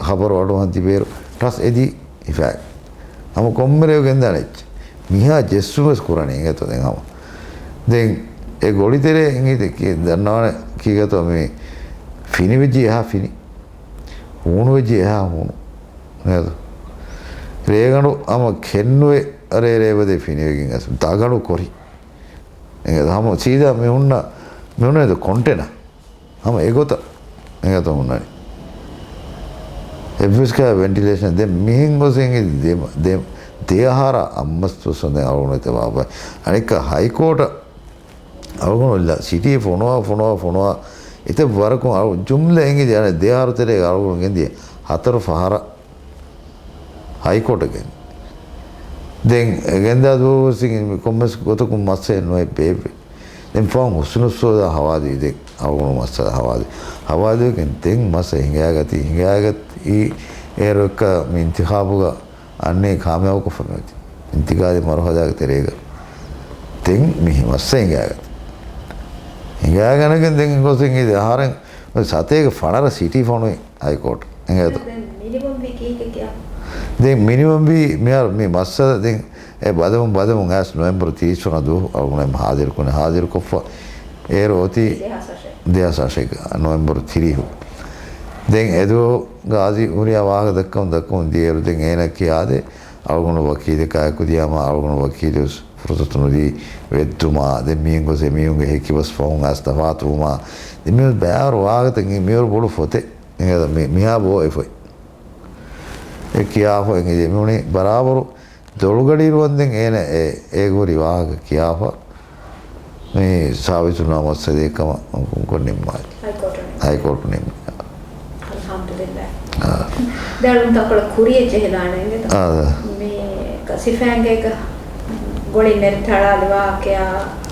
ހަބަރު އަޑު ހަނދި ބޭރު ޓަސް އެދީ ހިފާ. ހަމަ ކޮންމެރޭ ގެންދާނެ އެއްޗެއް. މިހާ ޖެއްސުމެސް ކުރަނީ އިނގޭތޯ ދެން ހަމަ. ދެން އެ ގޮޅިތެރޭ އިނގޭތެ ކި-، ދަންނާނެ ކީގަތޯ މި ފިނިވެއްޖި އެހާ ފިނި. ހޫނުވެއްޖި އެހާ ހޫނު. އިނގޭތޯ. ރޭގަނޑު ހަމަ ކެންނުވެ ރޭ ރޭބަދޭ ފިނިވެގެން އަސް ދަގަނޑު ކޮރި. އިނގޭތޯ ހަމަ ސީދާ މި ހުންނަ، މި ހުންނަ ކޮންޓެނަ. ހަމަ އެގޮތަށް އެގޮތަށް ހުންނަނީ. އެއްވެސް ކާ ވެންޓިލޭޝަން ދެން މިހެން ގޮސް އެނގި ދެ، ދެ، ދެ އަހަރާ އަށް މަސް ދުވަސް ދެން އަޅުގަނޑު އެތަ ބާބާ. އަނެއްކާ ހައިކޯޓަށް އަޅުގަނޑު ސިޓީ ފޮނުވާ، ފޮނުވާ، ފޮނުވާ. އެތައް ވަރަކުން އަޅު ޖުމްލަ އެނގި ދެ އަހަރު ތެރޭގަ އަޅުގަނޑު ގެންދިޔަ ހަތަރު ފަހަރަށް. ހައިކޯޓަށް ގެން. ދެން ގެންދާ ދުވަހު ވެސް ކޮންމެސް ގޮތަކުން މައްސަލަ ނުވެ ބޭއްވި. ދެން ފަހުން ހުސްނުއްސުވަދާ ހަވާލުވި ދެން އަޅުގަނޑު މައްސަލަ ހަވާލު. ހަވާލުވެގެން ދެން މައްސަލަ ހިނގާގަތީ، ހިނގާގަތީ އޭރު އެއްކަ މި އިންތިޚާބުގަ އަންނޭ ކާމިޔާބުކޮށްފަ މިއޮތީ. އިންތިޤާލީ މަރުހަލާގެ ތެރޭގަ. ދެން މި މައްސަލަ ހިނގާގަތީ. ހިނގާގަނެގެން ދެން ގޮސް އިނގޭ އަހަރެން ސަތޭކަ ފަނަރަ ސިޓީ ފޮނުވި ހައިކޯޓް. އިނގޭތޯ. ދެން މިނިވަންވީ ކީކޭ ކިޔާ؟ ދެން މިނިވަންވީ މިހާރު މި މައްސަލަ ދެން އެ ބަލަމުން ބަލަމުން އައިސް ނޮވެމްބަރު ތިރީސް ވަނަ ދުވަހު އަޅުގަނޑު ހާޒިރު ކުން ހާޒިރުކޮށްފަ އޭރު އޮތީ ދެހާސް އަށެއް. ދެހާސް އަށެއް ނޮވެމްބަރު ތިރީހު. ދެން އެދުވަހު ގާޒީ ހުރިހާ ވާހަކަ ދައްކަމުން ދައްކަމުން ދިޔައިރު ދެން އޭނަ ކިޔާދޭ އަޅުގަނޑު ވަކީލެއް ކާކު ދިޔާމަ އަޅުގަނޑު ވަކީލު ފުރުސަތު ނުދީ ވެއްދުމާ، ދެން މީން ގޮސް އެމީހުންގެ ހެކިބަސް ފަހުން އައިސް ތަފާތުވުމާ، ދެން މި ބައިވަރު ވާހަކަތައް މިވަރު ބޮޑު ފޮތެއް އެނގޭ މި، މިހާ ބޯ އެ ފޮތް. އެ ކިޔާފަ އެނގޭ މި ވަނީ ބަރާބަރު ދޮޅުގަޑިއިރު ވަންދެން އޭނަ އެ، އޭގެ ހުރި ވާހަކަ ކިޔާފަ މި ސާބިތުންނާ މައްސަލައެއް ކަމަށް ކޮށް ނިންމާލި. ހައިކޯޓު ނިންމި. ހައިކޯޓު ނިންމި. އަލްޙަމްދުލިއްލާހް. އާ. ދެން ތަންކޮޅެއް ކުރިއަށް ޖެހިދާނެ އިނގޭތަ؟ އާ. މި ސިފައިންގޭގަ ގޮޅި ނެރި ތަޅާލި ވާހަކަޔާ،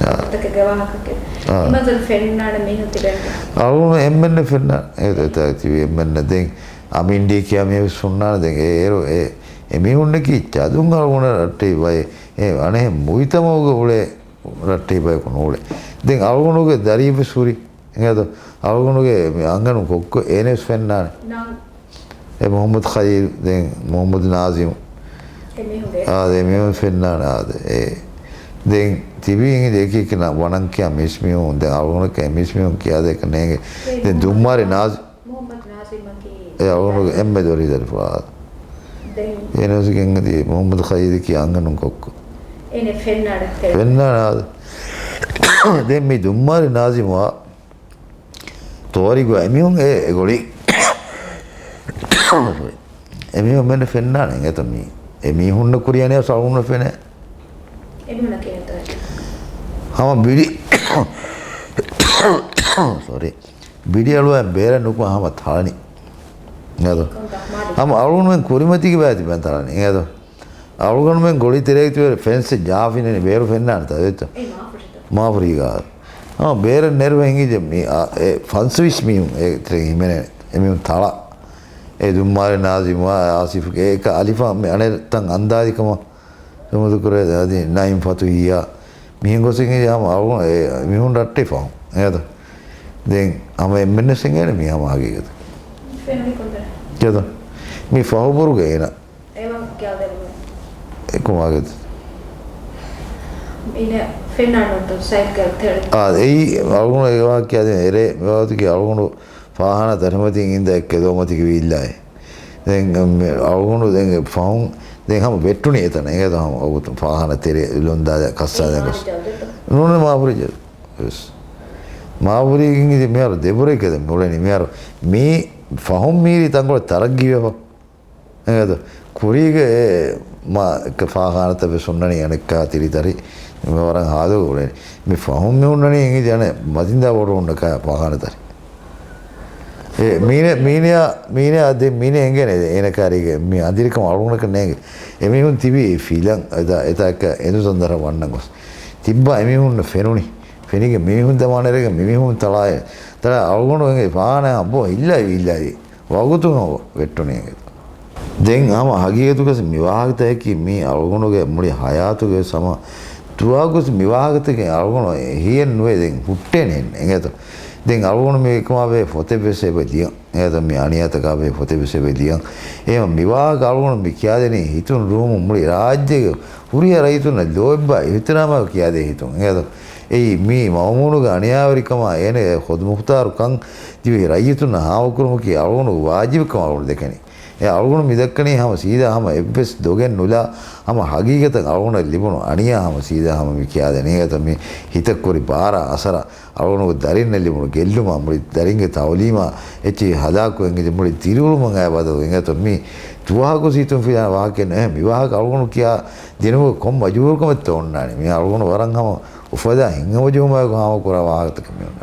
އާ. އެތަކެއްގެ ވާހަކަ. އާ. މައްސަލަ ފެންނާނެ މީހުން ތިބެން. އަޅުގަނޑު އެންމެންނެއް ފެންނާނެ. އެ، އެތާ ތިބި އެންމެންނަށް ދެން އަމިންޑީ ކިޔާ މީހުން ހުންނާނެ ދެން އެ އޭރު އެ، އެ މީހުންނަކީ ޗަދުން އަޅުގަނޑަށް ރައްޓެހި ބައެއް. އެ އަނެއް މުޖްތަމަޢުގަ އުޅޭ ރައްޓެހި ބަޔަކު ނޫޅޭ. ދެން އަޅުގަނޑުގެ ދަރިއެއްވެސް ހުރި. އެނގޭތޯ؟ އަޅުގަނޑުގެ މި އަންގަނޑު ކޮއްކޮ އޭނަވެސް ފެންނާނެ. ނަން. އެ މުޙައްމަދު ޚަލީލް، ދެން މުޙައްމަދު ނާޒިމް. އެ މީހުންގެ. އާ، ދެ މީހުން ފެންނާނެ، އާ، ދެ. އެ. ދެން ތިބީ އިނގި ދެކި ކިނަ ވަނަން ކިޔާ މީސް މީހުން، ދެން އަޅުގަނޑަކަށް އެ މީސް މީހުން ކިޔާދޭކަށް ނޭނގެ. ދެން ދުއްމާރި ނާޒި. މުޙައްމަދު ނާޒިމަކީ އެ އަޅުގަނޑުގެ އެންމެ ދޮރި ދަރިފުޅާ. ދެން އޭނަވެސް ގެންގަތީ މުޙައްމަދު ޚަލީލަކީ އަންގަނޑު ކޮއްކޮ. އޭނަ ފެންނާނެ. ފެންނާނެ އާދެ. ދެން މި ދުއްމާރި ނާޒިމާ ތޯރިގު އެމީހުން އެ، އެ ގޮޅި. އެމީހުން މެން ފެންނާނެ އެތަ މީ. އެމީހުންނަ ކުރިޔަނޭ ސަޅުން ފެނޭ. އެމީހުންނަކީ ހަމަ ބިޑި. ސޮރީ. ބިޑިއަޅުވާ ބޭރަށް ނުކުމެ ހަމަ ތަޅަނީ. އެނގޭތޯ؟ ހަމަ އަޅުގަނޑުމެން ކުރިމަތީގެ ބައި ތިބެން ތަޅަނީ. އެނގޭތޯ؟ އަޅުގަނޑުމެން ގޮޅި ތެރޭގަ ތިބޭ ފެންސް ޖާފިނެނި ބޭރު ފެންނާނެ ތަ ދެއްތޯ؟ މާފުރީގާ. ހަމަ ބޭރަށް ނެރުވެ ހިނގިޖެ މި، އާ، އެ ފަންސަވީސް މީހުން އެ ތެރެ ހިމެނޭ. އެމީހުން ތަޅާ. އެ ދުއްމާރި ނާޒިމާ، އާސިފްގެ އެކަ އަލިފާ މި އަނެއް ތަން އަންދާލިކަމަށް ސުމުދު ކުރޭ އަދި ނައިމް ފަތުހިއްޔާ މިހެން ގޮސް އިނގި ހަމަ އަޅުގަނޑު އެ މީހުން ރައްޓެފަ އެނގޭތަ؟ ދެން ހަމަ އެންމެންނަސް އިނގޭނެ މީ ހަމަ ހަގީގަތު. ކެދަ؟ މި ފަހުބުރުގަ އޭނަ. އެކު މާގެތު. އާ، އެއީ އަޅުގަނޑު އެ ވާހަކަ ކިޔާދޭ އެރޭ މިވާތުގެ އަޅުގަނޑު ފާޚާނާ ތަރިމަތިން އިންދަ އެއްކެ ދޯމަތިގެ ވީއްލާއެ. ދެން މި އަޅުގަނޑު ދެން ފަހުން ދެން ހަމަ ވެއްޓުނީ އެތަނަށް. އެނގޭތޯ ހަމަ އޮގުތު ފާޚާނާ ތެރެ ލޮންދާލަ ކައްސާލަ ގޮސް. ނޫނެ މާފުރި ޖެ. ވެސް. މާފުރީގެން އިދި މިހާރު ދެބުރައި ކެދެން މި އުޅެނީ. މިހާރު މީ ފަހުން މީރީ ތަންކޮޅެއް ތަރައްގީވެފަ. އެނގޭތޯ؟ ކުރީގެ އެ މާ އެއްކަ ފާޚާނަތައް ވެސް ހުންނަނީ އަނެއްކާ ތިރިތަރި. މި ވަރަށް ހާލުގަ އުޅެނީ. މި ފަހުން މި ހުންނަނީ އެނގި އަނެއް މަތިންދާ ބޮޑު ހުންނަ ކާ ފާޚާނަތަރި. އެ މީނެ، މީނެއާ، މީނެއާ ދެ މީނެ އެނގޭނެ އޭނަ ކާރީގެ މި އަނދިރިކަމަށް އަޅުގަނޑަކަށް ނޭނގެ. އެމީހުން ތިބީ ފިލަން އެތާ، އެތާ އެއްކަ އެނދު ތަންދަރަށް ވަންނަން ގޮސް. ތިއްބާ އެމީހުންނަށް ފެނުނީ. ފެނިގެން މީހުން ދަމާނެރެގެން މިމީހުން ތަޅާއެ. ތަޅާ އަޅުގަނޑު އެނގޭ ފާނަ ބޯ އިއްލާ އިއްލާ ވަގުތު ވެއްޓުނީ. ދެން ހަމަ ހަގީގަތުގަސް މި ވާހަކަތަކަކީ މީ އަޅުގަނޑުގެ މުޅި ހަޔާތުގެ ވެސް ހަމަ ދުވަހަކުސް މި ވާހަކަތަކެއް އަޅުގަނޑު ހިޔެއް ނުވޭ ދެން ހުއްޓޭނެ އެނގޭތޯ. ދެން އަޅުގަނޑު މި އެކަމާ ބެ ފޮތެއް ވެސް އެބަ ދިޔަ. އެނގޭތޯ މި އަނިޔާތަކާ ބެ ފޮތެއް ވެސް އެބަ ދިޔަ. އެހެން މި ވާހަކަ އަޅުގަނޑު މި ކިޔާދެނީ ހިތުން ރުހުމުން މުޅި ރާއްޖޭގެ ހުރިހާ ރައްޔިތުންނަށް ލޯތްބާ އިހުތިރާމާ ކިޔާދޭ ހިތުން. އެނގޭތޯ އެއީ މީ މައުމޫނުގެ އަނިޔާވެރިކަމާ އޭނަގެ ޚުދުމުޚްތާރު ކަން ދިވެހި ރައްޔިތުންނަށް ހާމަކުރުމަކީ އަޅުގަނޑުގެ ވާޖިބެއްކަމަށް އަޅުގަނޑު ދެކެނީ. އެ އަޅުގަނޑު މި ދައްކަނީ ހަމަ ސީދާ ހަމަ އެއްވެސް ދޮގެއް ނުލާ ހަމަ ހަގީގަތަށް އަޅުގަނޑަށް ލިބުނު އަނިޔާ ހަމަ ސީދާ ހަމަ މި ކިޔާދެނީ. އެތަ މި ހިތަށް ކުރި ބާރާ އަސަރާ އަޅުގަނޑުގެ ދަރިންނަށް ލިބުނު ގެއްލުމާ މުޅި ދަރިންގެ ތައުލީމާ އެއްޗެހި ހަލާކުވެން އިދި މުޅި ދިރިއުޅުމަށް އައި ބަދަލު އެނގޭތޯ މީ ދުވަހަކު ސީތުން ފިލާ ވާހަކައެއް ނުހޭ. މި ވާހަކަ އަޅުގަނޑު ކިޔާ ދިނުމުގެ ކޮން މަޖުބޫރުކަމެއްތޯ އޮންނާނީ. މި އަޅުގަނޑު ވަރަށް ހަމަ އުފަލާ ހިތްހަމަޖެހުމާއެކު ހާމަކުރާ ވާހަކަތަކެއް މި އޮންނާނީ.